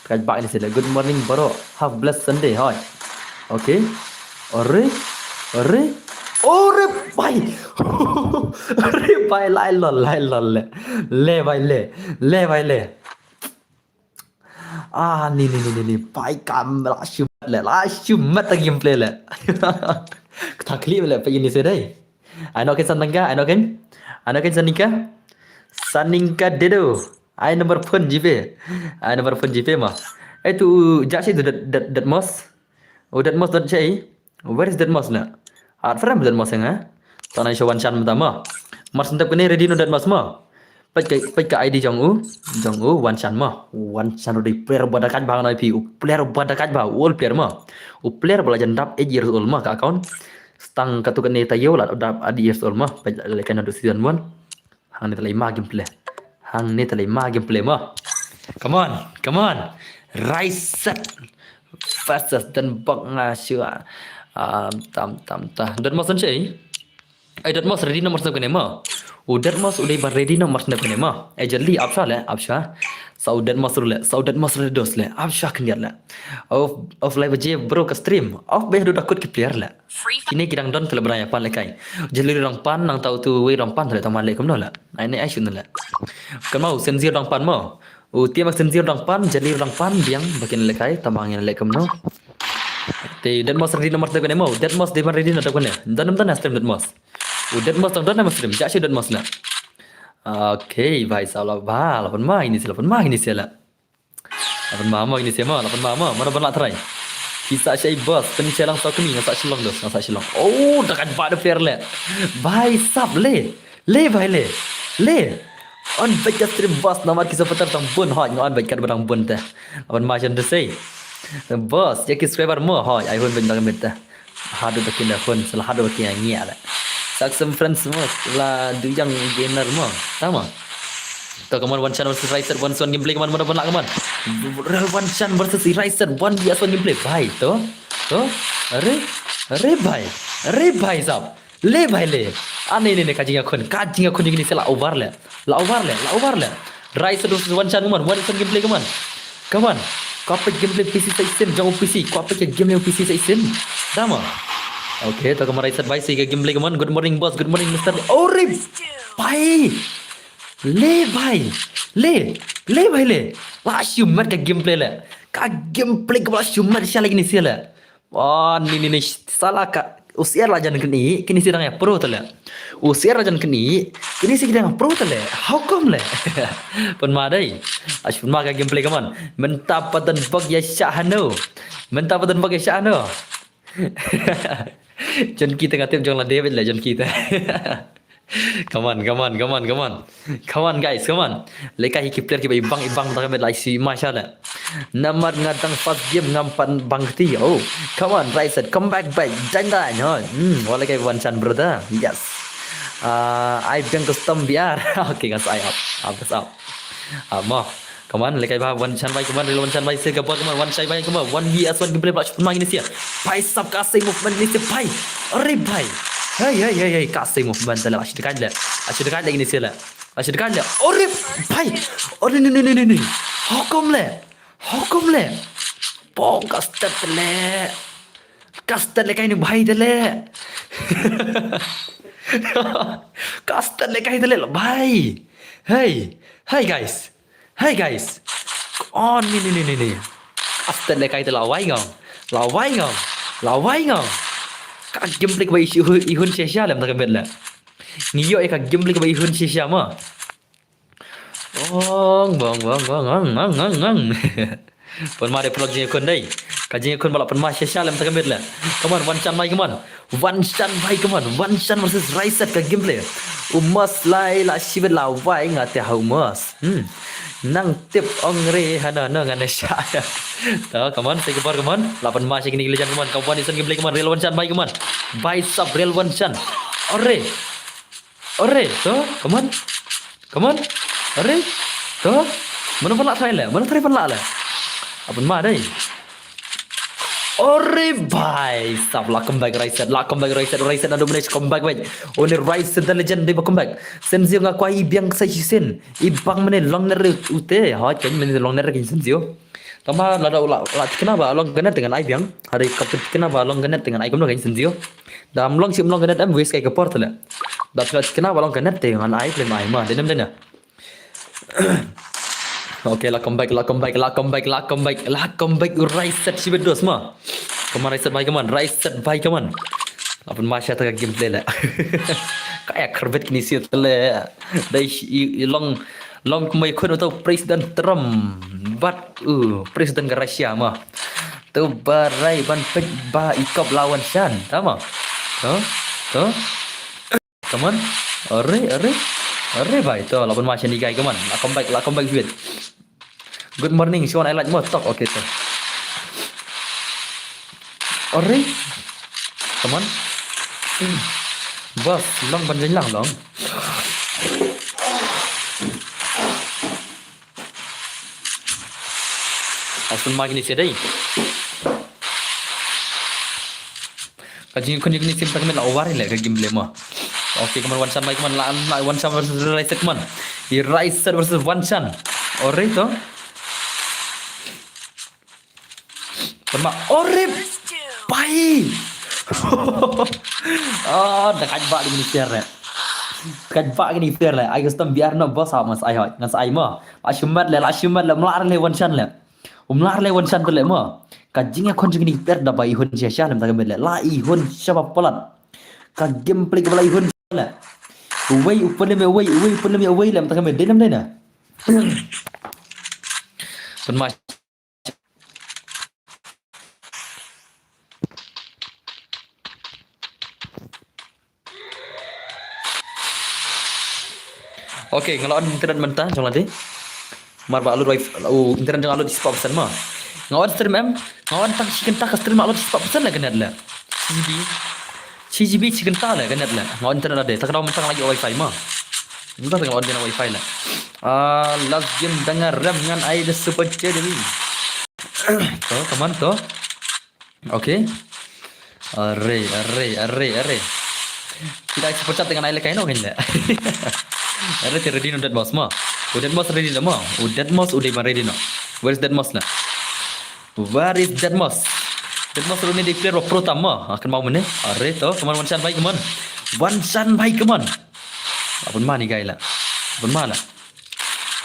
Kaj bak ni sila. Good morning bro. Have blessed Sunday. Hoi. Okay. Ore. Ore. Ore bai. Ore bai lai lol lai lol le. Le bai le. Le bai le. Ah ni ni ni ni ni. Bai kam la shumat le. La shumat ta gameplay le. Kata klik le pai ni sedai. Ano ken sanangka, ano ken? Ano ken saningka? Saningka dedo. Ai number phone GPay. Ai number phone GPay ma. Eh tu jak sih tu dat dat dat mos. Oh dat mos dat sih. Where is that mos na? At frame that mos nga. Tanai sho wan chan mata ma. Mar sentap kene ready no dat mos ma. Pek ka pek ka ID jong u, jong u wan chan ma. Wan chan ro dei player ba da kaj ba ngai phi. U player ba da kaj ba, old player ma. U player ba la jan dap eight years old ma ka account. Stang ka tu kene ta yo la dap eight years old ma. Pek le kan do season one. Hang ni ta lai ma gameplay. Hangne te lei ma gameplay mo. Come on, come on. Rise set versus Denmark nga shu. Ah, tam tam ta. Denmark san shi. Ai Denmark ready number seven kane mo. U Denmark u dei ba ready number seven kane mo. Ai jali ap sha le, ap sha. Sa u Denmark le, sa u Denmark le dos le. Ap sha khyndiat le. Off, off live je bro ka stream. Off be du da kut ki player le. Kine ki dang don te le bra ïa pan le kai. Jali rang pan nang tau tu wei rang pan te le tang ma le kumno le. Ai ne ai shun le. Kan ma u Senzir dang pan mo. U Tiam ak Senzir dang pan, jali dang pan, biang ba kin le kai, tang ma ngin le kumno. Te Denmark ready number seven kane mo. Denmark dei ban ready na da kane. Dan nam dan na stream Denmark. U Denmark dang dan na stream. Ja shi Denmark na. Okay, bhai sab la ba, la pan ma ini sila, pan ma ini sila. La pan ma ma ini sila ma, la pan ma ma, mana ban la try. Ki sa shai boss, pynshai lang sa kuni, nga sa shilong dos, nga sa shilong. Oh, da kan ba da fair le. Bhai sab le. Le bhai le. Le. On bad ka stream boss, namar ki supporter tang bun hoi, nga on bad kat ba dang bun te. La pan ma shan te sei. Boss, ya ki subscriber mo hoi, ai hun ban dang mit te. Haduh ba kin da hun, sala haduh ba kin ngi ala. Saksem friends mo, la du yang gamer mo. Tama. To, come on, One Chan versus Riser, one v one gameplay, come on, mana ban la, come on. Real One Chan versus Riser, one v one gameplay. Bhai, to. To. Are, are bhai. Are bhai sab. Le bhai le. Ane ne ne ka jingïakhun, ka jingïakhun jong kine sila over le. La over le, la over le. Riser versus One Chan, come on, one v one gameplay, come on. Come on. Kwah peit gameplay P C sa shisien, jong P C. Kwah peit ka gameplay P C sa shisien. Dama. Okay, to ka ma Riser bhai sa ka gameplay, come on. Good morning boss, good morning Mister. Oh, rip. Bhai. Le bhai. Le. Le bhai le. La shu mat ka gameplay le. Ka gameplay ka la shu mat sha la kine sila. Oh, ni ni ni sala ka. U Siar la jan kini, kini sidang ya pro tale. U Siar la jan kini, kini sidang ya pro tale. How come le? Pynma dei. Ash pynma ka gameplay kaman. Mynta pat Denmark ya shah hano. Mynta pat Denmark ya shah hano. Jon kita nga tip jong la David le jon kita. Come on, come on, come on, come on. Come on guys, come on. Leka hi ki player kiba ibang ibang ta ka met la isi ma sha le. Namar nga dang first game ngam pat bang kti. Oh, come on, Riser, come back back. Dang dang ho. Hmm, wala kai One Chan brother. Yes. Ah, ai biang custom B R. Okay, guys, ai up. Up, guys, up. Up mo. Come on, lekai ba One Chan bhai, come on, real One Chan bhai, se ka bot, come on, One Chan bhai, come on, one v one gameplay ba, shpun ma ngin sia. Bhai sab ka sei movement ngin sia, bhai. Are bhai. Hey, hey, hey, hey, ka sei movement tale, ashi dekat le. Ashi dekat le ngin sia le. Ashi dekat le. Are bhai. Are ni ni ni ni ni. Hukum le. Hukum le. Pong ka step le. Ka step lekai ni bhai tale. Ka step lekai tale bhai. Hey. Hey guys. Hey guys. Oh ni ni ni ni ni. After le kai te la wai ngam. La wai ngam. La wai ngam. Ka gameplay ba i hun, i hun shisha lem ta ka met le. Ngi yo e ka gameplay ba i hun shisha ma. Ong bong bong bong ong ong ong ong. Pon ma de vlog jing kun dei. Ka jing kun ba la pon ma shisha lem ta ka met le. Come on, One Chan bhai, come on. One Chan bhai, come on. One Chan versus Riser ka gameplay. U Mas lai la shibit la wai nga te hau Mas. Hmm. Nang tip ong re hana na ngane sha. To, come on, take a bar, come on. Lapan ma shikini kili jan, come on. Kawan isan gameplay, come on. Real One Chan bhai, come on. Bhai sab real One Chan. Ore. Ore, to, come on. Come on. Ore. To. Mana pala thai le. Mana thai pala le. Apan ma dei. Ore bhai sab la comeback Riser, la comeback Riser, Riser na dominate comeback bhai. One Riser the legend dei ba comeback. Senzio nga kwah i biang sa shisien. I bang mane long ner ute. Ha kan mane long ner kan Senzio. Tama la da la la tikna ba long ganet dengan ai biang. Hari kapit tikna ba long ganet dengan ai kumno kan Senzio. Dam long sim long ganet am wis kai ka por tale. Da tikna ba long ganet dengan ai play mai ma. Denem dena. Okay, la comeback, la comeback, la comeback, la comeback, la comeback. U Riser shibit dos ma. Come on Riser bhai, come on, Riser bhai, come on. Lapan ma sha ta ka gameplay le. Kaya kharbet kini si le. Dai i, i long long kumai khun uto President Trump. Bat u President ka Russia ma. Tu barai ban pek ba i kop lawan shan. Tama. To. To. Come on. Are, are. Are bhai to lapan ma shani gai, come on. La comeback, la comeback with. Good morning, Sean, I like mo talk. Okay to. Are. Come on. Bas, long ban jeng lang long. Asun ma kini sedai. Ka jingkhun jingkhun sim tak met la over le ka game le mo. Okay, kaman Wanshan bai kaman la, la Wanshan versus Raiset kaman. I Raiset versus Wanshan. Ore to. Pynma ore bai. Ah, da kaj ba di ni share le. Kaj ba di ni share le. Ai custom biar no boss ha mas ai hoi. Ngan sa ai mo. La shimat le, la shimat le, mlar le Wanshan le. Um lar le Wanshan te le mo. Ka jingïakhun jong kine ki player da ba i hun sha sha lem ta ka met le. La i hun sha ba palat. Ka gameplay ka ba la i hun sha le. Uwei u pynlem uwei, uwei u pynlem uwei lem ta ka met. Dei lem dei na. Pynma Okay, nga la on internet mynta jong lade. Mar ba la lut wifi, u internet jong nga la lut spah percent ma. Nga on stream em, nga on tang shi kynta ka stream la lut spah percent la ka net la. Shi GB. Shi GB shi kynta la ka net la. Nga on internet lade, ta ka daw mynta nga la ïoh wifi ma. Mynta nga la on wifi la. Ah, last game da nga rem ngan ai da super chat ni. To, come on to. Okay. Are, are, are, are. Kita super chat dengan ai lekai no kan le. Are te ready no Deadmau5 ma. U Deadmau5 ready no ma. U Deadmau5 u dei ban ready no. Where is Deadmau5 la? Where is Deadmau5? Deadmau5 runi dei player ba pro tam ma. Akan mau mene. Are to, come on Wanshan bai, come on. Wanshan bai, come on. Apun ma ni gai la. Apun ma la.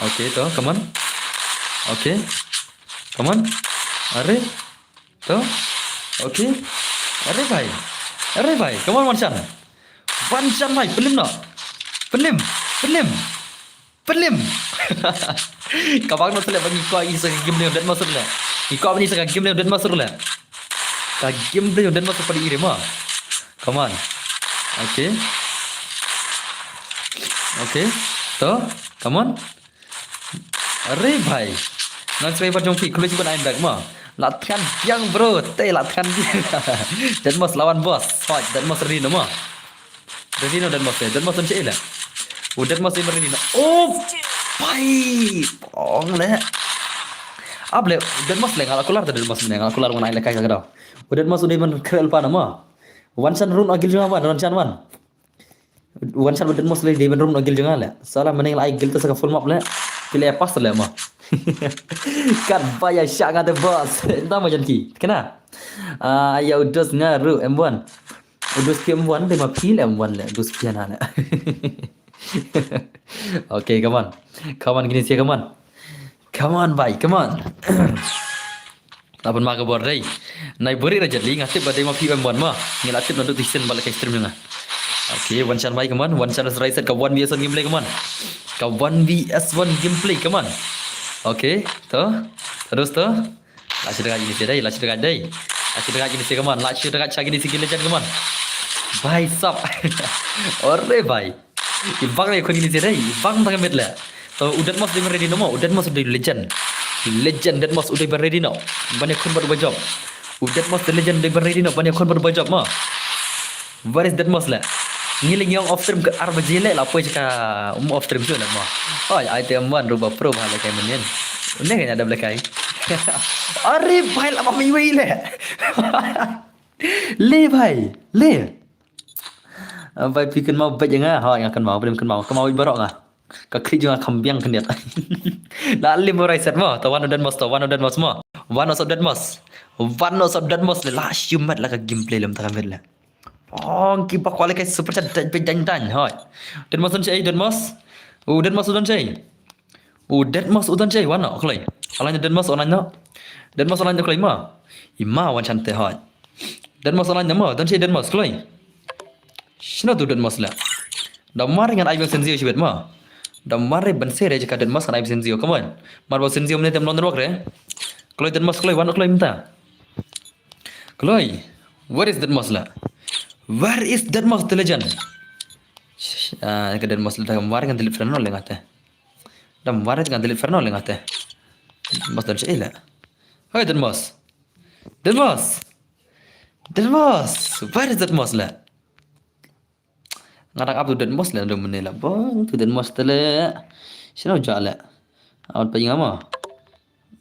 Okay to, come on. Okay. Come on. Are. To. Okay. Are bhai. Are bhai. Come on, Wanshan. Wanshan bhai. Pynlem no. Pynlem. Pynlem. Pynlem. Ka bang no sele bang iko i sa ka game le Deadmau5 le. Iko bang i sa ka game le Deadmau5 le. Ka game le Deadmau5 padi ire ma. Come on. Okay. Okay. To. Come on. Are bhai. Ngan sbai ba jong phi, khlem sbai I'm back ma. La than biang bro, te la than biang. Deadmau5 lawan boss. Hoi, Deadmau5 ready no ma. Ready no Deadmau5, Deadmau5 don che le. U Deadmau5 ready no. Oh, bhai. Pong le. Ap le, Deadmau5 le nga la kular, Deadmau5 le nga la kular wan ai le kai ka daw. U Deadmau5 u dei ban khrel pa no ma. Wanshan run agil jong wan, Wanshan wan. Wanshan u Deadmau5 le dei ban run agil jong nga le. Sala meneng la ai gil ta sa ka full map le. Pile pass le ma. Kat ba ya sha nga de boss. Nda ma jan ki. Kena. Ah, ya u dos nga ru M one. U dos ki M one de ma pile M one le. U dos ki na le. Okay, come on. Come on, kini sia, come on. Come on, bhai, come on. Tapan ma ka bor dei. Nai buri raja li nga tip ba dei ma P M one ma. Ngi la tip na duk tisen bala kai stream nga. Okay, Wanshan bhai, come on. Wanshan ras rai set ka one V S one gameplay, come on. Ka one V S one gameplay, come on. Okay, to. Terus to. La shi dega ini si dei, la shi dega dei. La shi dega ini si, come on. La shi dega cha ini si legend, come on. Bhai sab. Ore bhai. I bang le khun ini si dei, i bang tang met le. To u Deadmau5 dei ban ready no mo, u Deadmau5 dei legend. Legend Deadmau5 u dei ban ready no. Ban ïakhun bad u ba jop. U Deadmau5 dei legend dei ban ready no, ban ïakhun bad u ba jop mo. Where is Deadmau5 le? Ngi le ngi ong off stream ka ar baje le la poi ka um off stream shu le mo. Oi, ai te man ruba pro ba le kai menen. Ne ka nya dab le kai. Are bhai la ma mi wei le. Le bhai, le. Ah, bhai phi kynmaw bad nga, ha nga kynmaw, bad kynmaw, kynmaw barok nga. Ka khri jong nga kham biang khyndiat. La lim rai set mo, to one of Deadmau5, to one of Deadmau5 mo. One of Deadmau5. One of Deadmau5 le la shimat la ka gameplay lem ta ka met le. Ong ki ba kwale kai super chat dai pe dang dang hoi. Deadmau5 don che, Deadmau5. U Deadmau5 don che. U Deadmau5 u don che, wan no kloi. Alain Deadmau5 alain no. Deadmau5 alain no kloi ma. I ma Wanshan te hoi. Deadmau5 alain no ma, don che Deadmau5 kloi. Shino tu Deadmau5 le. Da mar ngan ai bang Senzio shibet ma. Da mar re ban se re jaka Deadmau5 ngan ai bang Senzio, come on. Mar ba Senzio mene tem lon rok re. Kloi Deadmau5 kloi, wan no kloi mynta. Kloi. Where is Deadmau5 la? Where is Deadmau5 the legend? Sh- sh- ah, ka Deadmau5 la da mar ngan delete friend no le ngate. Da mar ngan delete friend no le ngate. Deadmau5 don che la. Hoi Deadmau5. Deadmau5. Deadmau5. Where is Deadmau5 la? Nga dang up to Deadmau5 le, dong mene la. Bong to Deadmau5 te le. Shino ja le. Awan pa nga ma.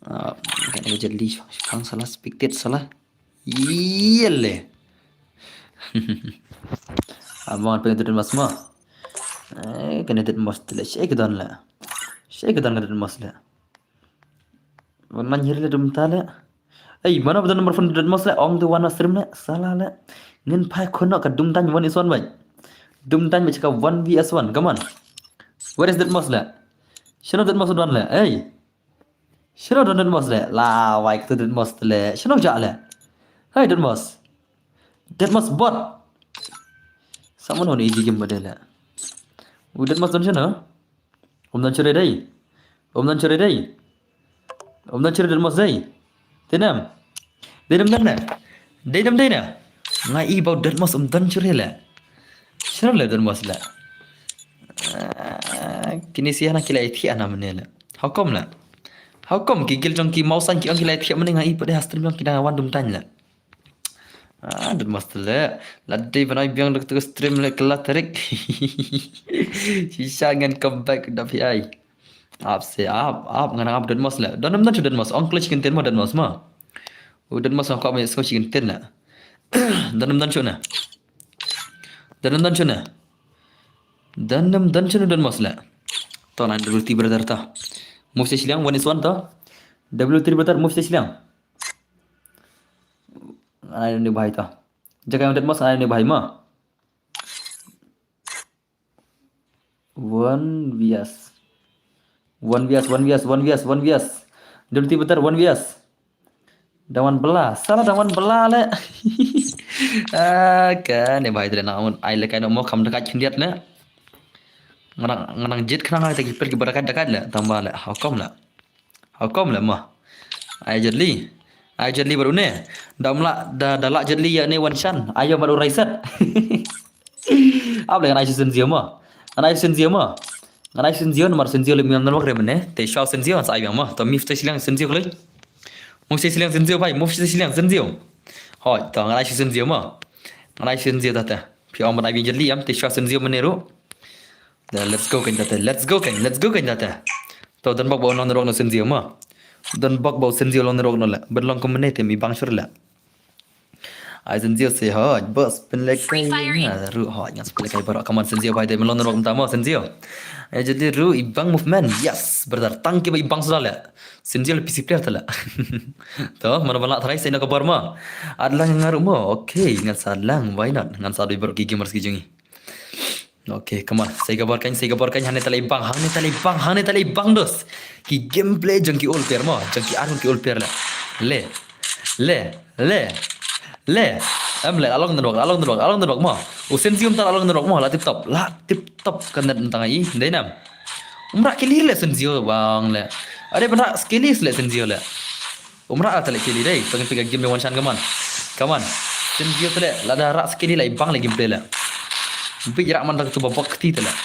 Ah, kane ka Jet Li, shipang sala, spectate sala. Ïele. Ah, mo ngan peit Deadmau5 mo. Eh, kane Deadmau5 te leh. Shaei ka don leh. Shaei ka don ka Deadmau5 leh. Wan man hir leh dum ta leh. Ei, mano ba don number phone Deadmau5 leh. Ong te wan na stream leh. Sala leh. Ngin phai khun noh ka Doom Tank one is one bhai. Doom Tank bhai ka one V S one. Come on. Where is Deadmau5 leh? Shano Deadmau5 don leh? Ei. Shano don Deadmau5 leh? Lawai, katu Deadmau5 leh. Shano jah leh? Hey, Deadmau5. Deadmau5 bot. Someone on easy game ba dei leh. U Deadmau5 don shano? Um don shuh dei. Um don shuh dei. Um don shuh Deadmau5 dei. Dei nam. Dei nam dei na. Dei nam dei na. Nga i ba u Deadmau5 um don shuh leh. Shano leh Deadmau5 leh? Ah, kine sha na ki la ïa thiah na mane leh. How come leh? How come ki guild jong ki Mawsaiñ ki ong ki la ïa thiah mane, nga i pat de ha stream jong ki dang wan Doom Tank leh. Ah, Deadmau5 leh. La dei ban ai biang da katu ka stream leh, kylla tarik. Shisha ngan come back da phi ai. Ap se ap, ap, ngan ap Deadmau5 leh. Don nam don shuh Deadmau5. Ong khlem shi kyntien mo Deadmau5 mo. U Deadmau5 ong kwah ma ïa sngew shi kyntien leh. Don nam don shuh na. Don nam don shuh na. Don nam don shuh na Deadmau5 leh. To nine W T brother to. Move sha shiliang, one is one to. W T brother, move sha shiliang. Ngan ai une u bhai to. Jaka u Deadmau5 ngan ai une u bhai mo. One V S. One V S, one V S, one V S, one V S. Dum ti betar, one V S. Dang wan bela. Sala dang wan bela leh. Ah, kane bhai te leh nang ai lehkai noh mo, kham da kait khyndiat leh. Nga nang, nga nang jied khnang ha kita ki player kiba da kait da kait leh. Tang ba leh. How come leh? How come leh mo? Ai Jet Li. Ai Jet Li bad une. Da ym lah, da, da lah Jet Li ïa une Wan Shan. Ai ïa bad u Raiset. Ap leh, ngan ai sha Shen Zero mo. Ngan ai sha Shen Zero mo. Ngan ai sha Shen Zero namar Shen Zero leh mynta ngan walk re mynne. Te shuwa Shen Zero ngan sa ai biang mo. To move sha shiliang Shen Zero khlei. Move sha shiliang Shen Zero bhai. Move sha shiliang Shen Zero. Hooid, to ngan ai sha Shen Zero mo. Ngan ai sha Shen Zero ta te. Phi ong ban ai biang Jet Li em. Te shuwa Shen Zero mynne ruh. Da, let's go kein ta te, let's go kein, let's go kein ta te. To, don bok ba un long network noh Shen Zero mo. Don bok ba u Shen Zero long network noh leh. Ban long kumne te mi bang shuh leh. Ai Shen Zero sa hooid, boss, pynlehkai. Free firing. Nga ruh hooid, ngan sa pynlehkai baroh. Come on, Shen Zero bhai, te men long network mynta mo, Shen Zero. Ai Jet Li ruh i bang movement. Yes, brother, tang kiba i bang suda leh. Shen Zero leh P C player te leh. To, mano ban lah tharai sa ïa ka bor mo. Adlang nga ruh mo. Okay, ngan sa adlang, why not? Ngan sa dei baroh ki gamers ki jong ngi. Okay, come on. Sei ka bor kein, sei ka bor kein, hangne te leh i bang, hangne te leh i bang, hangne te leh i bang dos. Ki gameplay jong ki old player mo, jong ki arun ki old player leh. Leh. Leh, leh. Leh. Em leh, la long network, la long network, la long network mo. U Shen Zero mynta la long network mo, la tip top, la tip top ka net mynta nga i, dei nam. Um rah killi leh Shen Zero bang leh. Are ban rah killi leh Shen Zero leh. Um rah te leh killi dei. To ngin peit ka game jong Wan Shan, come on. Come on. Shen Zero te leh, lada rah killi leh i bang leh gameplay leh. Bit rah man ta tu ba bok kti te leh.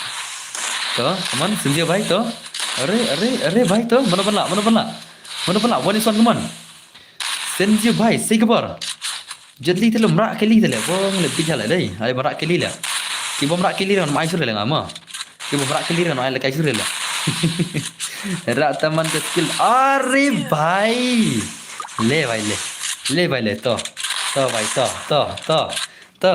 To, come on, Shen Zero bhai to. Are, are, are bhai to. Mano ban lah, mano ban lah. Mano ban lah, one is one, come on. Shen Zero bhai, sei ka bor. Jet Li te leh um rah killi te leh. Bang leh bit leh dei. Ai ban rah killi leh. Ki bym rah killi ngan ai shuh leh nga mo. Ki bym rah killi ngan ai lehkai shuh leh. Rah tang man ka skill. Are bhai. Leh bhai leh. Leh bhai leh to. To bhai to. To. To. To.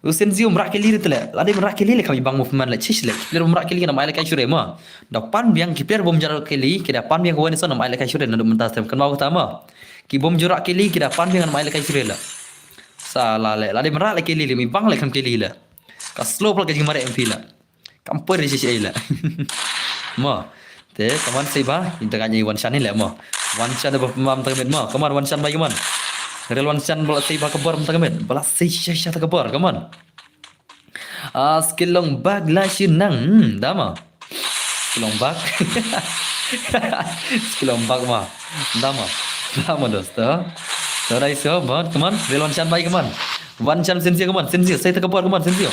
U Shen Zero um rah killi te leh. Lada um rah killi leh kham i bang movement leh. Chish leh. Ki player bym rah killi ngan ai lehkai shuh mo. Da pan biang ki player bym rah killi. Ki da pan biang ka one is one ngan ai lehkai shuh naduh mynta stream. Kan mau kata mo. Ki bym rah killi ki da pan biang ngan ai lehkai shuh leh. Sala leh. Lada um rah leh killi leh. Mi bang leh kham killi leh. Ka slow pal ka jingmareh em phi leh. Kam poi ri shi shi leh. Mo. Te, come on sei ba, i da ka nyi Wan Shan ni leh mo. Wan Shan ba pynbam ta ka miet mo. Come on Wan Shan bhai, come on. Real Wan Shan ba la sei ba ka bor mynta ka miet. Ba la sei sha sha ta ka bor, come on. Ah, skill long bak la shi nang. Hmm, da mo. Skill long bak. Skill long bak mo. Da mo. Da mo dosto. To dai so, bot, come on. Real Wan Shan bhai, come on. Wan Shan Shen Zero, come on. Shen Zero, sei ta ka bor, come on, Shen Zero.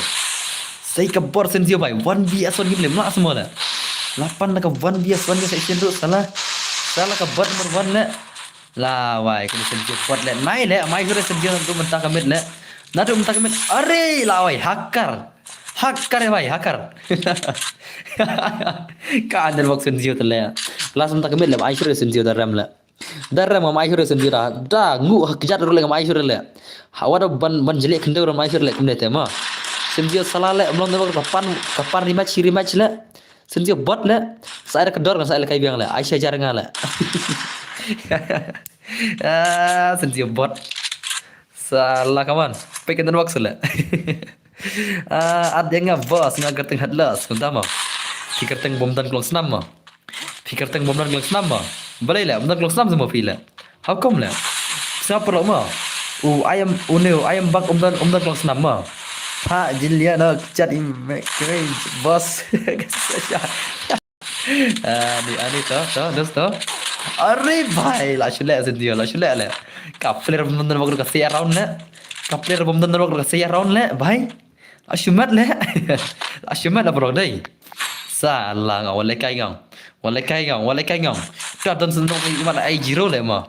Sei ka bor Shen Zero bhai. One V S one game leh. Mla semua leh. Lapan na ka one V S one game section tu salah. Salah ka bot number one leh. Lawai, kini Shen Zero bot leh. Nai leh, mai sure Shen Zero tu mynta ka mid leh. Nadu mynta ka mid. Are, lawai, hacker. Hacker ya bhai, hacker. Ka under box Shen Zero tu leh. Last mynta ka mid leh, mai sure Shen Zero da rem leh. Da re ngam ai shuh re Senzio da. Da ngu ha kjat ruh le ngam ai shuh re le. Ha wa da ban ban jylliew khyndew re ngam ai shuh re le kumne te ma. Senzio sala le mlong da ka pan ka pan rematch rematch le. Senzio bot le. Sa ai da ka dor sa ai le kai biang le. Ai sha jar nga le. Ah, Senzio bot. Sala kaman. Pek kan wak sele. Ah, at dia nga bos nga gerteng headless. Kunta ma. Ki gerteng bom dan klong snam ma. Phi kyrteng bym don gleng snam ma. Balei leh, bym don gleng snam ma phi leh. How come leh? Sngap paralok ma. U ayam, u ne, u ayam bak bym don, bym don gleng snam ma. Pha jin lia no chat im me kre boss. Ah, ni ani to, to, dos to. Are bhai, la shu leh Senzio, la shu leh leh. Ka player bym don bak ka sia round leh. Ka player bym don bak ka sia round leh, bhai. Ashumat leh. Ashumat la bro dei. Sa la nga wale kai ngam. Wale kai ngam, wale kai ngam. Ta don sen nok ma ai zero leh ma.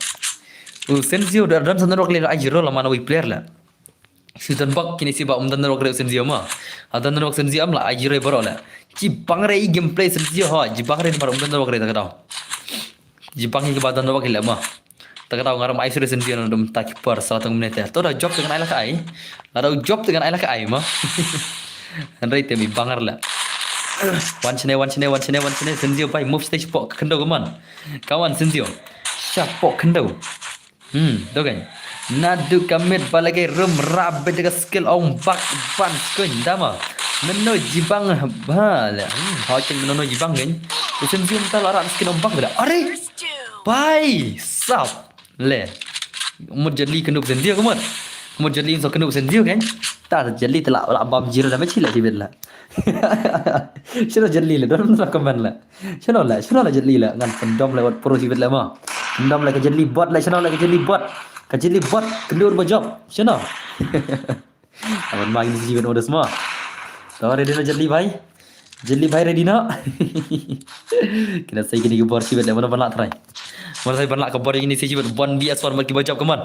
U Senzio da don sen nok leh ai zero la mana wi player leh. Si don bak kini si ba um don nok re Senzio ma. A don nok Senzio am la ai zero bro leh. Jibang re i gameplay Senzio ho. Jibang re mar um don nok re ta ka dau. Jibang i ba don nok leh ma. Ta ka dau ngaram ai sure Senzio na dum ta keeper sala tang minute. To da job te ngan ai la ka ai. La dau job te ngan ai la ka ai ma. Hynrei te mi bangar la. Wan chene, wan chene, wan chene, wan chene Senzio bai move stage pok khyndew kaman. Kaman Senzio. Sha pok khyndew. Hmm, dogen. Nadu kamit balage room rabbit ka skill ong bak ban screen dama. Neno jibang ba le. Hmm, ha cheng neno jibang gen. Senzio ta la rat skill ong bak bela. Are. Bai, sap. Le. Mut jali kenu Senzio kemut. Mut jali so kenu Senzio kan. Ta jali tela la bam jiro da mechi la jibit la. Shiro jali le don sa kaman la. Shiro la, shiro la jali la ngan pendom le wat pro jibit la ma. Pendom le ka jali bot le shiro le ka jali bot. Ka jali bot kendur ba job. Shiro. Awan ma ini jibit odes ma. To ready na jali bai. Jylliew bhai ready noh. Kine sei kine ki bor shibit le mano ban lah trai. Mano sei ban lah ka bor kine sei shibit bon bi aswar mat ki ba jop kaman.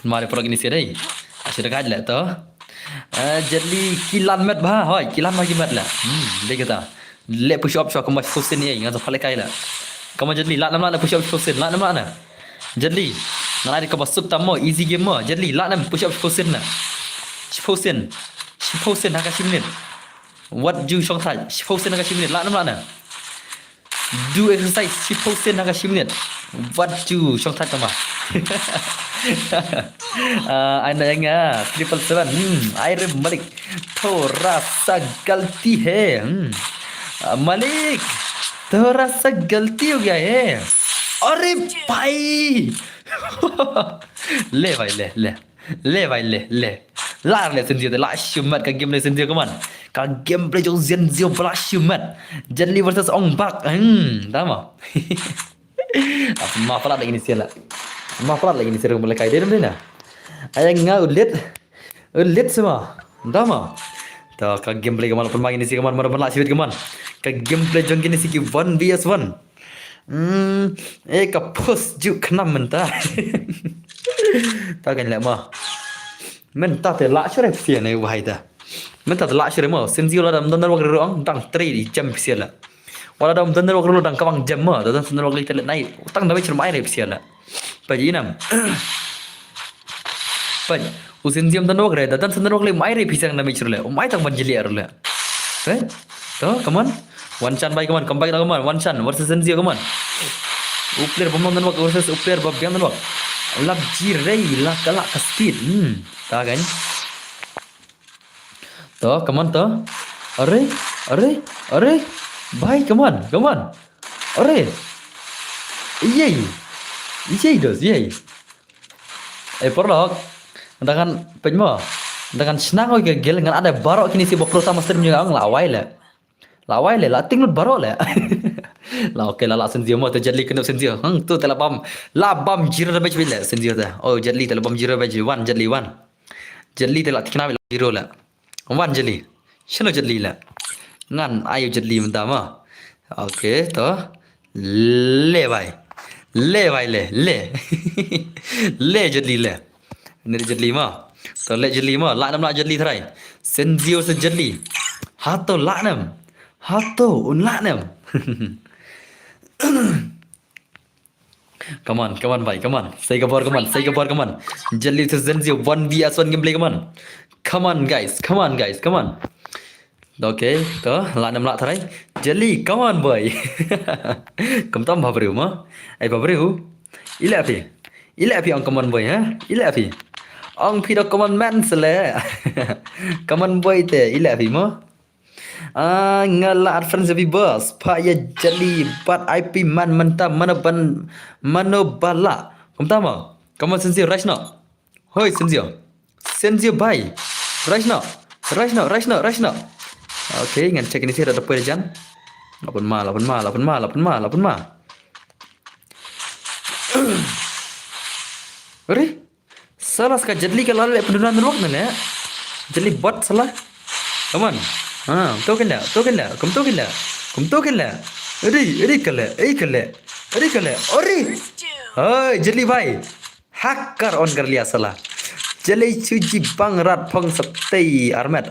Mare prok kine sei dei. Ashe da kaj le to. Eh, jylliew ki lan met bha hoi ki lan ma ki met le. Hmm, dei kata. Le push up shwa kama fosin ni ngan sa pale kai le. Kama jylliew lan nam lan push up fosin lan nam lan. Jylliew. Ngan ai ka ba suk tam mo easy game mo. Jylliew lan nam push up fosin na. Fosin. Fosin ha ka shi minit. Wat ju shong thait, shiphew sen ha ka shi minit, lah nam lah na. Do exercise, shiphew sen ha ka shi minit. Wat ju shong thait tama. Ah, ai na yang ah, triple seven. Hmm, ai re malik. Thoda sa galti hai. Hmm. Ah, malik. Thoda sa galti ho gaya hai. Are bhai. Le bhai, le, le. Le bhai le, le. Lah le Senzio te, lah shimet ka game le Senzio kaman. Ka game le jong Senzio ba lah shimet. Jylliew versus Ong Bak. Hmm, tama. Ap ma pala lagi ni sila. Ma pala lagi ni sila mula kai dei dei na. Ai nga ulit. Ulit sama. Tama. Ta ka game le kaman pun ma ini si kaman mana mana shimet kaman. Ka game le jong ini si ki one versus one. Hmm, eh ka post ju khnam mynta. Ta kan leh ma. Mynta te lah shuh re psiah ne wahai ta. Mynta te lah shuh re ma. Senzio la dam don network re ong dang trei di jam psiah la. Wala dam don network re dang kabang jam ma. Don network le te le nai. Tang da wei chirmai re psiah la. Paji nam. Paj, u Senzio um don network re, da don network le, um ai re phi sang na me chirle, um ai tang ban jylliew le. Paj, to, come on. One chan bai, come on, come back na, come on, one chan versus Senzio, come on. U player bym don network versus u player ba biang network. Lap ji re, la ka la ka speed. Hmm, ta kan. To, come on to. Are, are, are. Bhai, come on, come on. Are. Yei. Yei dos, yei. Eh, paralok. Nda kan pej mo. Nda kan shnang oi ka gel ngan ada baroh kini si ba pro ta master myu ang la wai le. La wai le, la ting lut baroh le. La okay la la Senzio mo te Jylliew kyndup Senzio. Hang tu te la bam. La bam zero damage le Senzio te. Oh, Jylliew te la bam zero damage. One, Jylliew one. Jylliew te la tikna la zero le. Wan Jylliew. Shano Jylliew la. Ngan ayu Jylliew mynta ma. Okay, to. Le bhai. Le bhai le. Le. Le Jylliew le. Ni Jylliew ma. To le Jylliew ma. La nam la Jylliew trai. Senzio se Jylliew. Hato la nam. Hato un la nam. Come on, come on, bhai, come on. Sei ka bor, come on, sei ka bor, come on. Jet Li versus Sensio, one versus one gameplay, come on. Come on, guys, come on, guys, come on. Okay, to, lah nam lah tharai. Jet Li, come on, boy. Kumta bha briew mo. Ai bha briew. Ila phi. Ila phi ong come on, boy, ha? Ila phi. Ong phi da come on man sele. Come on, boy te. Ila phi mo. Ah, nga la add friends ïa phi boss. Pha ïa Jet Li bad I P man mynta mano ban mano ba la. Kumta mo. Come on, Sensio, rush noh. Hoi, Sensio. Sensio bhai. Rush noh. Rush noh, rush noh, rush noh. Okay, ngan check ini sih ada poi jan. Lapun ma, lapun ma, lapun ma, lapun ma, lapun ma. Ri. Salah ska Jet Li ka la leh pynduh nyrok na leh. Jet Li bot salah. Come on. Ha, to kala, to kala, kum to kala. Kum to kala. Ri, ri kala, ri kala. Ri kala. Ori. Hoi, Jet Li bhai. Hacker on kar liya salah. Jet Li chuji bang rat phong satei armet.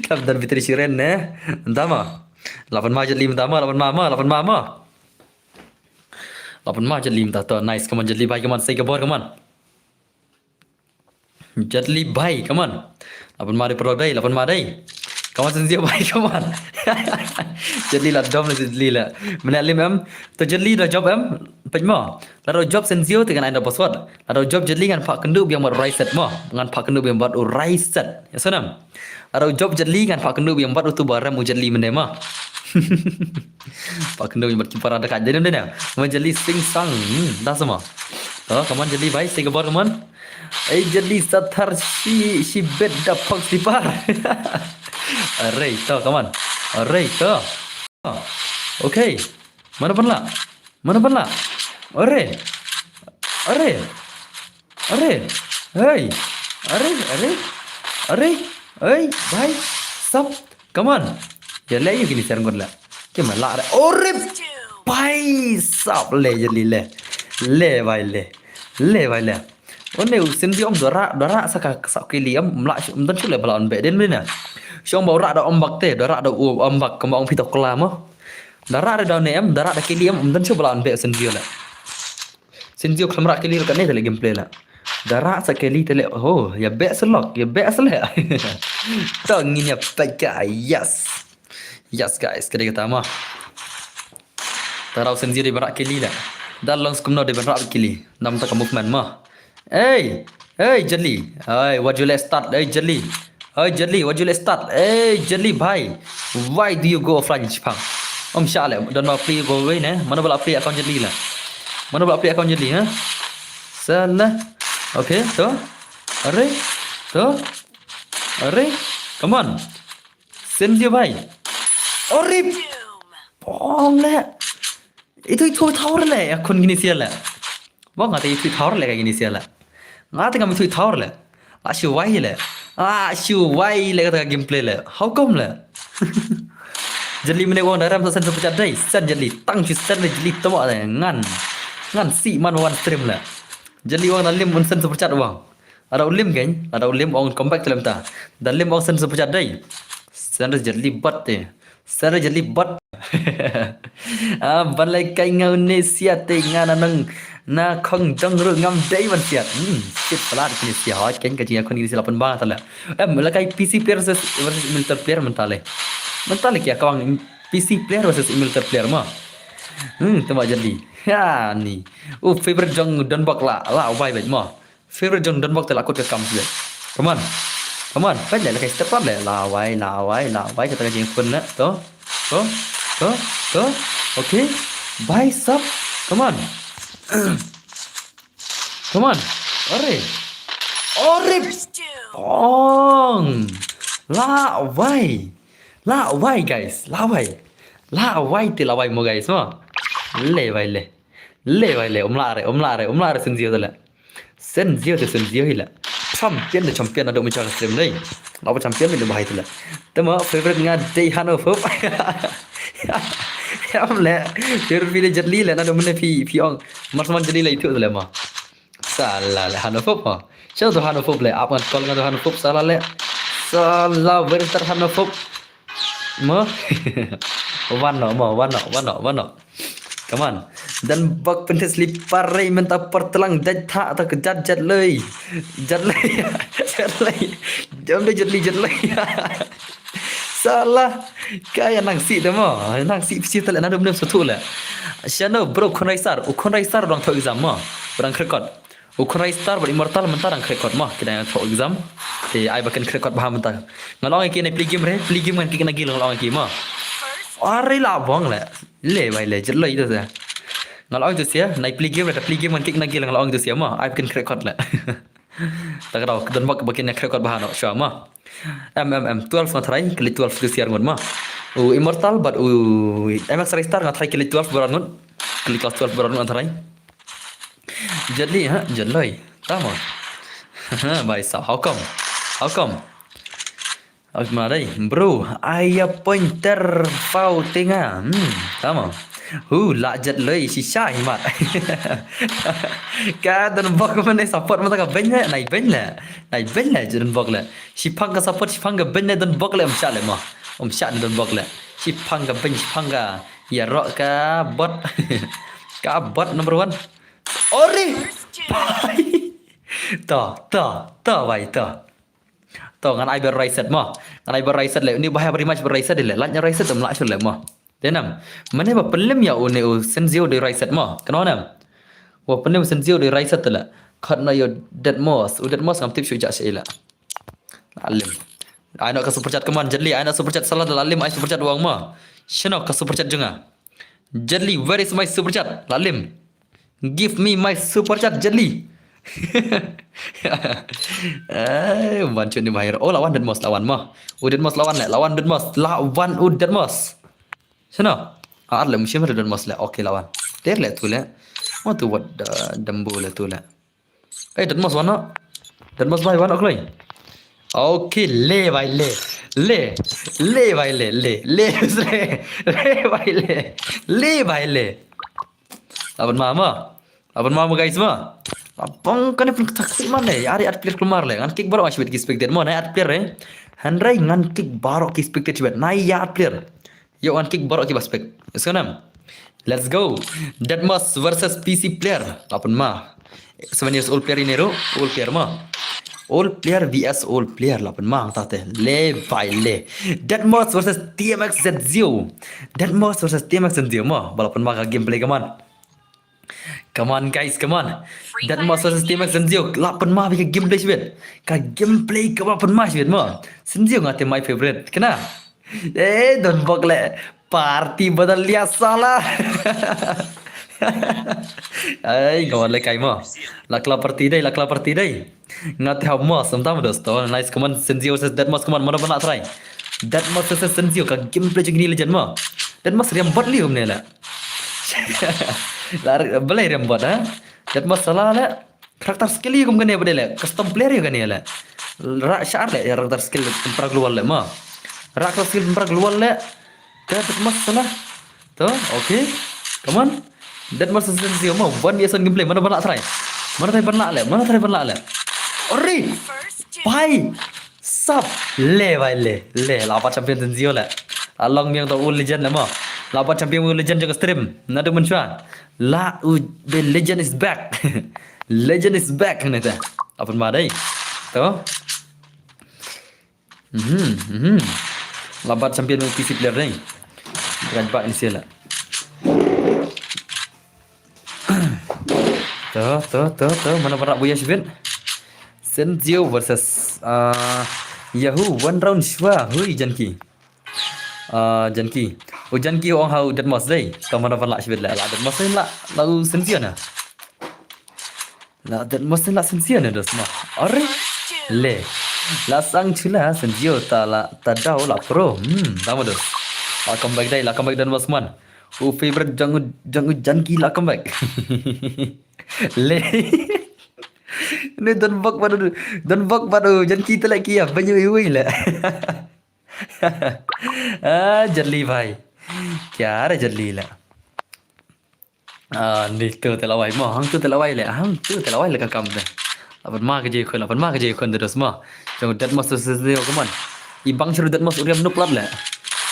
Kam dan bitri shiren ne. Dama. Lapun ma Jet Li dama, lapun ma ma, lapun ma ma. Lapun ma Jet Li mynta to. Nice, come on Jet Li bhai, come on, sei ka bor, come on. Jet Li bhai, come on. Lapun ma dei pro dei, lapun ma dei. Come on Sensio bhai, come on. Jet Li la dom la Jet Li la. Mane lim em. To Jet Li da job em. Pej mo. La da job Sensio te kan ai da password. La da job Jet Li ngan phah kynduh biang bad u Raiset mo. Ngan phah kynduh biang bad u Raiset. Ya sonam. Aro job Jet Li ngan phah kynduh biang bad utu ba rem u Jet Li mynne ma. Phah kynduh biang bad keeper ada kat dei dei na. Ma Jet Li sing sang. Hmm, dah sama. To, come on Jet Li bhai, sei ka bor, come on. Ei Jet Li sathar shi shi bet da phok slipper. Arei to, come on. Arei to. Okay. Mana pun lah. Mana pun lah. Arei. Arei. Arei. Hei. Arei, arei. Arei. Hei, bhai. Sap. Come on. Ïa le ïa kini ser ngut la. Ki ma la re. Arei. Bhai sap le ïa li le. Le bhai le. Le bhai le. One u Sensio um dora dora sa ka sa kili em um la um dan shu le bala on be den mena. Shong ba ura da ombak te dora da u ombak kama ong phi to kla mo. Dara da ne em, dara da kili em, um dan shu bala on be Sensio le. Sensio khlem rah kili ruh kane te leh gameplay la. Da rah sa kili te leh, oh, ïa beh sa lok, ïa beh sa leh. To ngin ïa peit ka, yes. Yes guys, ka dei kata ma. Te rah Sensio dei ban rah kili la. Da long skumno dei ban rah kili. Namta ka movement ma. Ei, ei Jet Li. Ei, what you let start? Ei Jet Li. Ei Jet Li, what you let start? Ei Jet Li bhai. Why do you go offline shipang? Om sha le, don ma play go away ne. Mano bala play account Jet Li la. Mano bala play account Jet Li ha? Salah. Okay, to. Are. To. Are. Come on. Sensio bhai. Orip. Pong le. Itu itu tower le ya kun gini sia le. Wah ngata itu tower le kayak gini sia le. Ngata kami itu tower le. Ah shu wai le. Ah shu wai le kata gameplay le. How come le? Jet Li mene wang daram sa sen super chat dai. Sen Jet Li tang shu sen Jet Li tamo le ngan. Ngan si man wan stream le. Jet Li wang na lim un sen super chat wang. Ada ulim kan? Ada ulim ong comeback telem ta. Da lim ong sen super chat dai. Sen Jet Li bat te. Sen Jet Li bat. Ah, ban lai kai ngau ne sia te nga na nang na khong dong ru ngam dai ban sia. Hmm, sit palat ni sia hot kan ka jinga khon ni sia lapan bang tala. Em la kai P C player versus versus emulator player mentale. Mentale kya kawang P C player versus emulator player ma. Hmm, tembak Jet Li. Ya ni. Oh, favorite jong Donbok la la wai bet ma. Favorite jong Donbok te la kut ka kam sih. Come on. Come on. Pet le kai step up le. Lawai, lawai, lawai kata ka jingpun le. To. To. To. To. Okay. Bicep. Come on. Come on. Ore. Ore. Ong. Lawai. Lawai guys. Lawai. Lawai te lawai mo guys mo. Le bai le. Le bai le. Umla re. Umla re. Umla re Sensio te le. Sensio te Sensio hi la. Champion te champion na do mi chang stream dei. Lawa champion mi do bahai te la. Tema favorite nga dei Hano Pop. Am le. Favorite phi le Jet Li le na do mene phi phi ong. Marksman Jet Li le itu le ma. Salah le Hano Pop ma. Siapa tu Hano Pop le? Apa call nga tu Hano Pop salah le. Salah where is that Hano Pop? Mo. Wano mo wano wano wano. Come on. Don Bok pyntheh slipper rei mynta por tlang dait tha ta ka jat jat lei. Jat lei. Jat lei. Jom de jat lei jat lei. Salah. Ka ïa nang sih te mo. Nang sih pisi te le nang dum nem satu le. Shano bro Khun Raisar. U Khun Raisar dang thoh exam mo. Dang krekot. U Khun Raisar bad Immortal mynta dang krekot mo. Ki dang thoh exam. Te ai ba kin krekot bha mynta. Nga long ki ne play game re. Play game ngan ki kena gil nga long ki mo. Are la bong le. Le bai le jat lei te. Nga long tu sia. Nai play game re. Play game ngan ki kena gil nga long tu sia mo. Ai ba kin krekot le. Ta ka dau, Don Bok ba kin ïa krekot bha noh shuwa mo. Em, em, em, twelve nga tharai, ka leit twelve tu siar ngut mo. U Immortal bad u M X Raisar nga tharai ka leit twelve baroh ngut. Ka leit class twelve baroh ngut nga tharai. Jat lei, ha, jat lei. Ta mo. Bai sa, how come? How come? Ak ma dei, bro, ai ïa pointer pau tinga. Hmm, ta mo. Hu, la jat lei shisha hi mat. Ka Don Bok mane support mata ka beng le, nai beng le. Nai beng le, Don Bok le. Shiphang ka support, shiphang ka beng le, Don Bok le, um shah le mo. Um shah Don Bok le. Shiphang ka beng, shiphang ka. Ïa rok ka bot. Ka bot number one. Ori! Bai! To, to, to, bai, to. To, ngan ai ba reset mo. Ngan ai ba reset le. Ni ba hai ba rematch ba reset le. Lait na reset em lah shul le mo. Denam. Mane ba pelim ïa une u Senzio de reset mo. Kano nam. Wa pelim Senzio de reset le. Khat na yo Deadmos. U Deadmos ngam tip shu jak sha ila. Alim. Ai no ka super chat, come on, Jadli. Ai no super chat, salah da alim, ai super chat wang mo. Shano ka super chat jong nga. Jadli, where is my super chat? Lalim. Give me my super chat, Jadli. Eh, wan chun ni mahir. Oh, lawan Deadmos, lawan mo. U Deadmos lawan le, lawan Deadmos, lawan u Deadmos. Shano? Ah, le mushim Deadmos le. Okay, lawan. Ter le tu le. Mo tu wat, uh, dambu le tu le. Eh, Deadmos wan no. Deadmos bai wan no kloi. Okay, le bai le. Le. Le bai le, le. Le, le. Le bai le. Le bai le. Laban ma ma. Laban ma ma guys ma. Abang kane pun ketak sih man le. Ari at player keluar le. Ngan kick baroh ngan shibit ki spectate mo. Nai at player eh. Hynrei ngan kick baroh ki spectate shibit. Nai ya at player. Yo, ngan kick baroh ki ba spec. Is kanem. Let's go. Deadmos versus P C player. Lapan ma. Seven years old player ini ru. Old player ma. Old player V S old player. Lapan ma. Tate. Le bai le. Deadmos versus T M X Z Zio. Deadmos versus T M X Z Zio ma. Ba lapan ma ka gameplay kaman. Come on, guys, come on. Deadmos versus T M X Senzio. Lapan ma bika gameplay shibit. Ka gameplay ka lapan ma shibit mo. Senzio nga te my favorite. Kena. Eh, Don Bok le. Party badal dia salah. Ai, kawan le kai mo. Lakla party dai, lakla party dai. Nga te hap mos, em tam dos to. Nice, come on, Senzio versus Deadmos, come on, mana bana try. Deadmos versus Senzio, ka gameplay jong ni legend mo. Deadmos riam bot liu ne le. Lar, belai riam bot, ha? Deadmos salah le. Character skill kum kane bade le. Custom player yu kane le. Ra shar le, character skill prak lual le mo. Ra character skill prak lual le. Deadmos salah. To, okay. Come on. Deadmos Senzio mo. One v one gameplay. Mana bana try. Mana try bana le. Mana try bana le. Ori. Bai. Sap. Le bai le. Le. Lapat champion Senzio le. Along miang to old legend le mo. Lapat champion old legend jong stream. Nadu menchua. La u the legend is back. Legend is back ne ta. Lapan ma dai. To. Mhm, mhm. Labat champion meng P C player ni. Rajbak ni sila. To, to, to, to. Mana barak buya shibit. Senzio versus uh, Yahoo. One round shwa. Hui Janki. Uh, Janki. U Janki ong hau Deadmos dai. To mana barak shibit la. La Deadmos dai la. La u Senzio na. La Deadmos la Senzio ne dos ma. Are. Le. La sang chula Senzio ta la ta dau la pro. Hmm, tama dos. La comeback dai, la comeback Deadmos man. U favorite jong u jong u Janki la comeback. Le. Ne Don Bok badu. Don Bok badu Janki tele kia banyu iwi le. Ah, Jadli bhai. Kya re Jadli la. Ah, ni tu te lawai mo, hang tu te lawai le, hang tu te lawai le ka kam te. Lapan ma ka je khun, lapan ma ka je khun te dos mo. Jong Deadmos tu se se ko man. I bang churu Deadmos u riam nup lat le.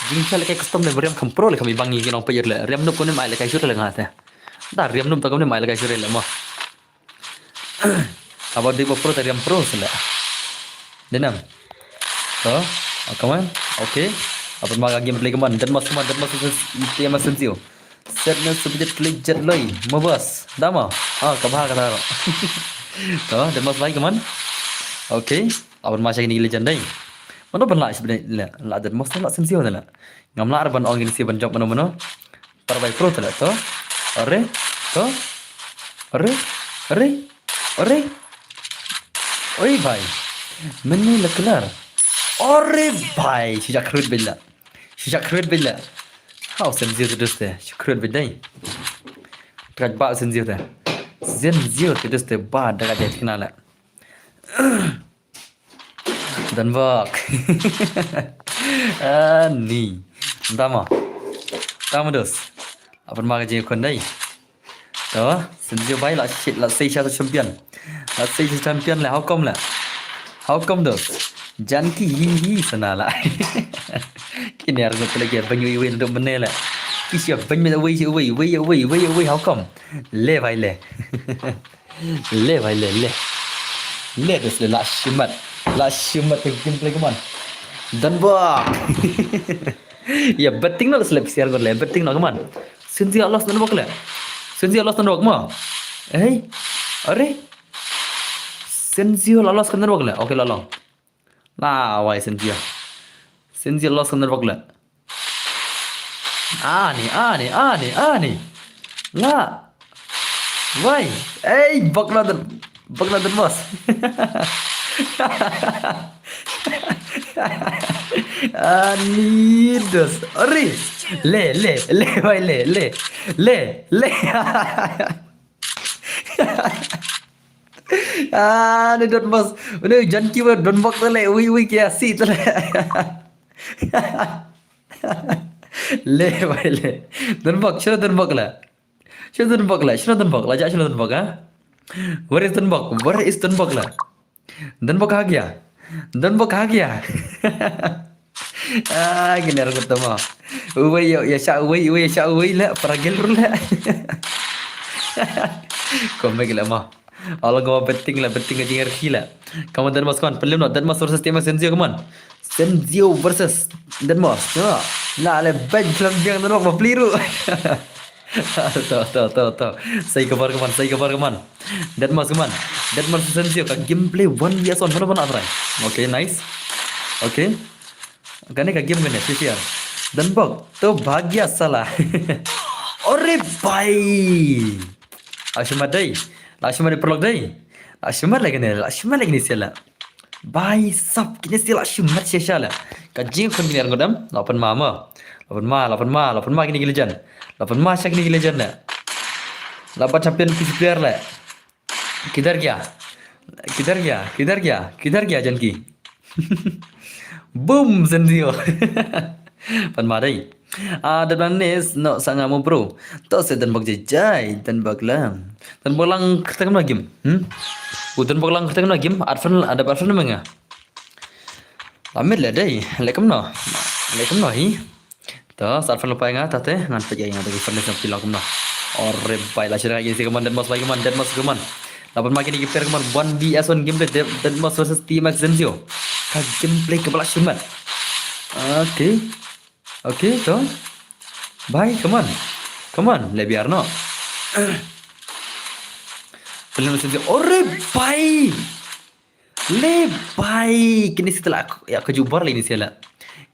Jing cha le kai custom le riam kam pro le kam i bang i nong payur le. Riam nup ko ne mai le kai churu le nga te. Da riam num ta kam ne mai la ka sure le mo. Aba dik ba pro ta riam pro sele. Denam. To, ah, come on. Okay. Apa ma ka gameplay, come on. Deadmau5, come on. Deadmau5, Sensio. Sadness, Super Jet, Click Jet, Loi. Mobas. Dama. Ah, ka bha ka taro. To, Deadmau5 Loi, come on. Okay. Apa ma sha kine ki legend dei. Mano ban la, la Deadmau5 la Sensio la. Ngam lah ban ong kine ki ban jump mano mano. Para bai pro tala to. Are, to. Are, are, are. Oi bai. Mene la kelar. Are bai. Shisha khrut bella. Shisha khrut bella. How Sensio te doste. Shisha khrut bedai. Trak ba Sensio te. Sensio te doste ba daga jai kena la. Donbok. Ani. Tama. Tama dos. Apa ma ka jingkon dai. To, Sensio bai la shit la sei sha champion. La sei sha champion la, how come la? How come dos? Janki hi hi sana la. Kine ar ngot lagi bang wi wi ndo mene la. Kisha bang me wi wi wi wi wi wi, how come? Le bai le. Le bai le le. Le dos le la shimat. La shimat ke gameplay, come on. Donbok. Ya betting no slap siar gor le betting no, come on. Sensio lost Donbok le. Sensio lost Donbok mo. Hey. Are. Sensio la lost Donbok le. Okay la long. La wai Sensio. Sensio lost Donbok le. Ani, ani, ani, ani. La. Wai. Ei, bakla dan, bakla dan bos. Ani dos. Ari. Le, le, le, wai le, le. Le, le. Ah, ni Donbok. Ni Janki ba Donbok tale, ui ui kia si tale. Le bai le. Donbok, shira Donbok la. Shira Donbok la, shira Donbok la, ja shira Donbok ha. Where is Donbok? Where is Donbok la? Donbok ha gya. Donbok ha gya. Ah, kine ar kutama. Uwei ya, ya sha uwei, uwei ya sha uwei la, paragel ru la. Kome gila ma. Ala gua betting la, betting ka jingar khila. Come on, Donbok, come on. Pelim no, Donbok versus Team Sensio, come on. Sensio versus Donbok. Come on. La le bench lam jang Donbok ma peliru. To, to, to, to. Sai kabar, come on, sai kabar, come on. Donbok, come on. Donbok Sensio ka gameplay one v one, mana mana try. Okay, nice. Okay. Kane ka game kane, shisha. Donbok, to bhagya sala. Ore bhai. Ashimat dai. La shimat dai prolog dai. La shimat lagi ne, la shimat lagi ne sela. Bhai sab kine sela shimat shisha la. Ka jing khun kine ar ngodam, la pan ma ma. La pan ma, la pan ma, la pan ma kine ki legend. La pan ma sha kine ki legend ne. La ba champion ki player le. Kidhar gaya? Kidhar gaya? Kidhar gaya? Kidhar gaya Janki? Boom, Sensio. Pan ma dai. Ah, Donbok nis no sanga mo bro. To se Donbok jai jai, Donbok lang. Donbok lang kata kena game. Hmm? U Donbok lang kata kena game. Advan, ada advan menga. Lamit le dai. Lekum no. Lekum no hi. To, sat fan lupa nga, tate, ngan pek ya nga tadi furnace yang pilang kumna. Ore bai la shira ini si keman, Donbok bai keman, Donbok keman. Lapan makin iki per keman, one v one gameplay, Donbok versus Team Sensio. Ka gameplay ka bala shimat. Okay. Okay, to. Bai, come on. Come on, le biar no. Pelan Sensio. Ore bai. Le bai, kine sita la ya ka jubor le ini sila.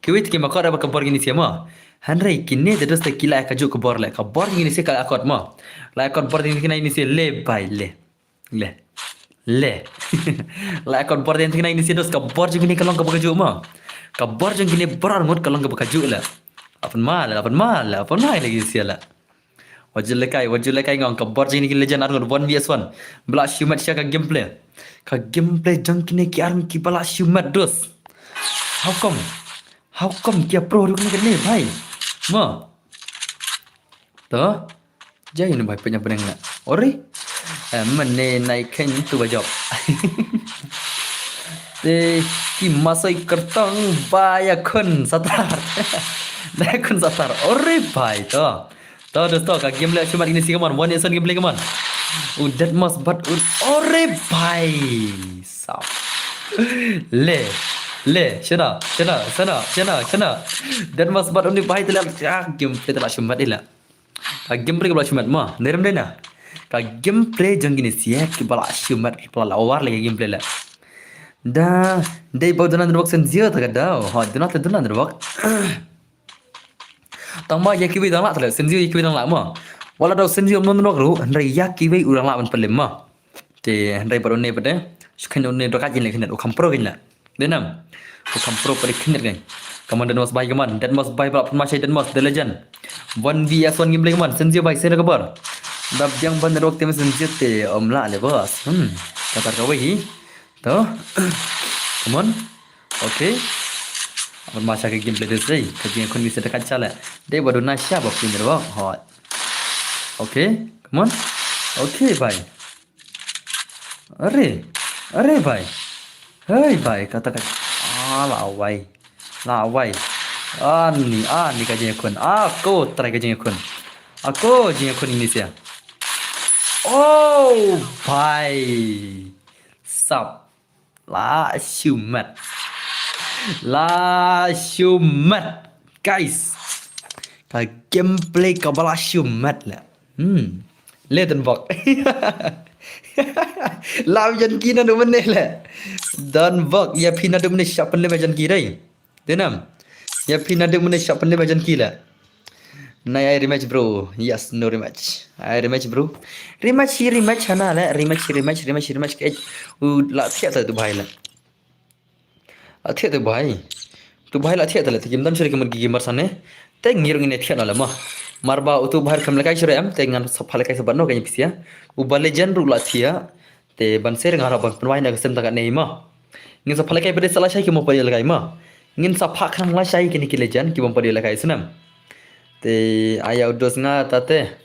Kiwit ki makot aba ka bor ini sila mo. Hanrai kine te dos te kila ya ka ju ka bor le. Ka bor ini sila ka akot mo. La akot bor ini kina ini sila le bai le. Le. Le. La akot bor ini kina ini sila dos ka bor ju kini kalong ka baka ju mo. Ka bor ju kini bor ngut kalong ka baka ju le. Apan ma le, apan ma le, apan ma le ini sila. Wajul lekai, wajul lekai ngong ka bor jing ni ki legend arngut one v one. Bala shiumat sha ka gameplay. Ka gameplay jong kine ki arngut ki bala shiumat dos. How come? How come ki apro duk ni kene bhai? Ma. To. Jai ni bhai penyap peneng na. Ori. Eh, mene nai ken tu bajok. Te ki masoi kertong baya kun satar. Baya kun satar. Ori bhai to. To, dosto, ka game la shu mat kine shi kaman. One nation game play kaman. U Deadmau5 bad u, ore bhai. Sap. Le. Le. Shana. Shana. Shana. Shana. Shana. Deadmau5 bad u ni bhai te la. Ah, game play te la shu mat ila. Ka game play ka ba la shu mat ma. Nerem dena. Ka game play jong kine shi ki ba la shu mat ki ba la war le ka game play la. Da. Dei ba dona network sen zero ta ka da. Ha, dona te dona network. Tang ba ïa kiwei dang lah tale, Shinzio ïa kiwei dang lah ma. Wat la dau Shinzio ym don ruh, hynrei ïa kiwei u dang lah ban pynlem ma. Te hynrei bad une pat de. Shu khyndiat une dang kat jin le khyndiat, u kham pro kin la. Dei nam. U kham pro pat de khyndiat kan. Kaman Deadmau5 bhai kaman, Deadmau5 bhai ba la pynmashai Deadmau5 the legend. One V S one game play kaman, Shinzio bhai sera kabar. Dap jang ban network te Shinzio te ym lah le boss. Hmm. Katar kawei hi. To. Come on. Okay. Aban ma sha ka game play dei sei. Ka jingïakhun ngi sa da ka chala. Dei ba duna sha ba pynner ba. Hot. Okay. Come on. Okay, bhai. Are. Are, bhai. Hey, bhai. Kata ka. Ah, la wai. La wai. Ani, ani ka jingïakhun. Ako try ka jingïakhun. Ako jingïakhun ini sia. Oh, bhai. Sap. La shu mat. La shu mat. Guys. Ka gameplay ka ba la shu mat la. Hmm. Le don bok. La jan ki na du mene le. Don bok. Ïa phi na du mene shap pynlem jan ki dei. Dei nam. Ïa phi na du mene shap pynlem jan ki la. Nai ai rematch bro. Yes, no rematch. Ai rematch bro. Rematch hi rematch hana le. Rematch hi rematch, rematch hi rematch ke. U la thiah ta tu bhai la. La thiah tu bhai. Tu bhai la thiah ta le. Te kim dam suri ke mut ki gamer sane. Te ngir ngin thiah na le ma. Mar ba utu bhai kam lekai suri em. Te ngan sa pha lekai sa ban no ka nyi pisia. U ba legend ruh la thiah. Te ban ser ngan ra ban pynwai na ka sem ta ka nei ma. Ngin sa pha lekai pade sa la shai ki mo pade lekai ma. Ngin sa pha khnang la shai kini ki legend ki bom pade lekai snam. Te aya u dos nga tate.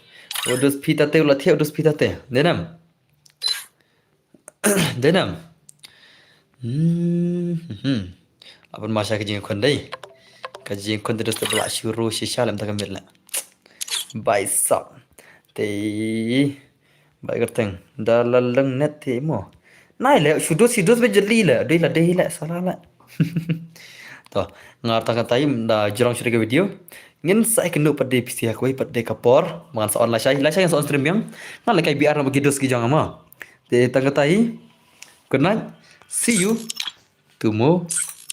U dos phi tate u la thiah u dos phi tate. Dei nam. Dei nam. Hmm. Hmm. Aban ma sha ka jingkhun dei. Ka jingkhun te dos te ba la shu ru shisha lem ta ka mit la. Bai sap. Te Bai kyrteng. Da la leng net te mo. Nai le, shu dos, shu dos ba jali le. Dei la, dei le, sala le. To, ngar tang katai, da jrong shu ka video. Ngin sa iknu pat de pisia kawei pat de ka por. Mangan sa on la shai, la shai ngin sa on stream biang. Ngan la kai B R na bagi dos ki jong ama. Te tang katai. Good night. See you tomorrow.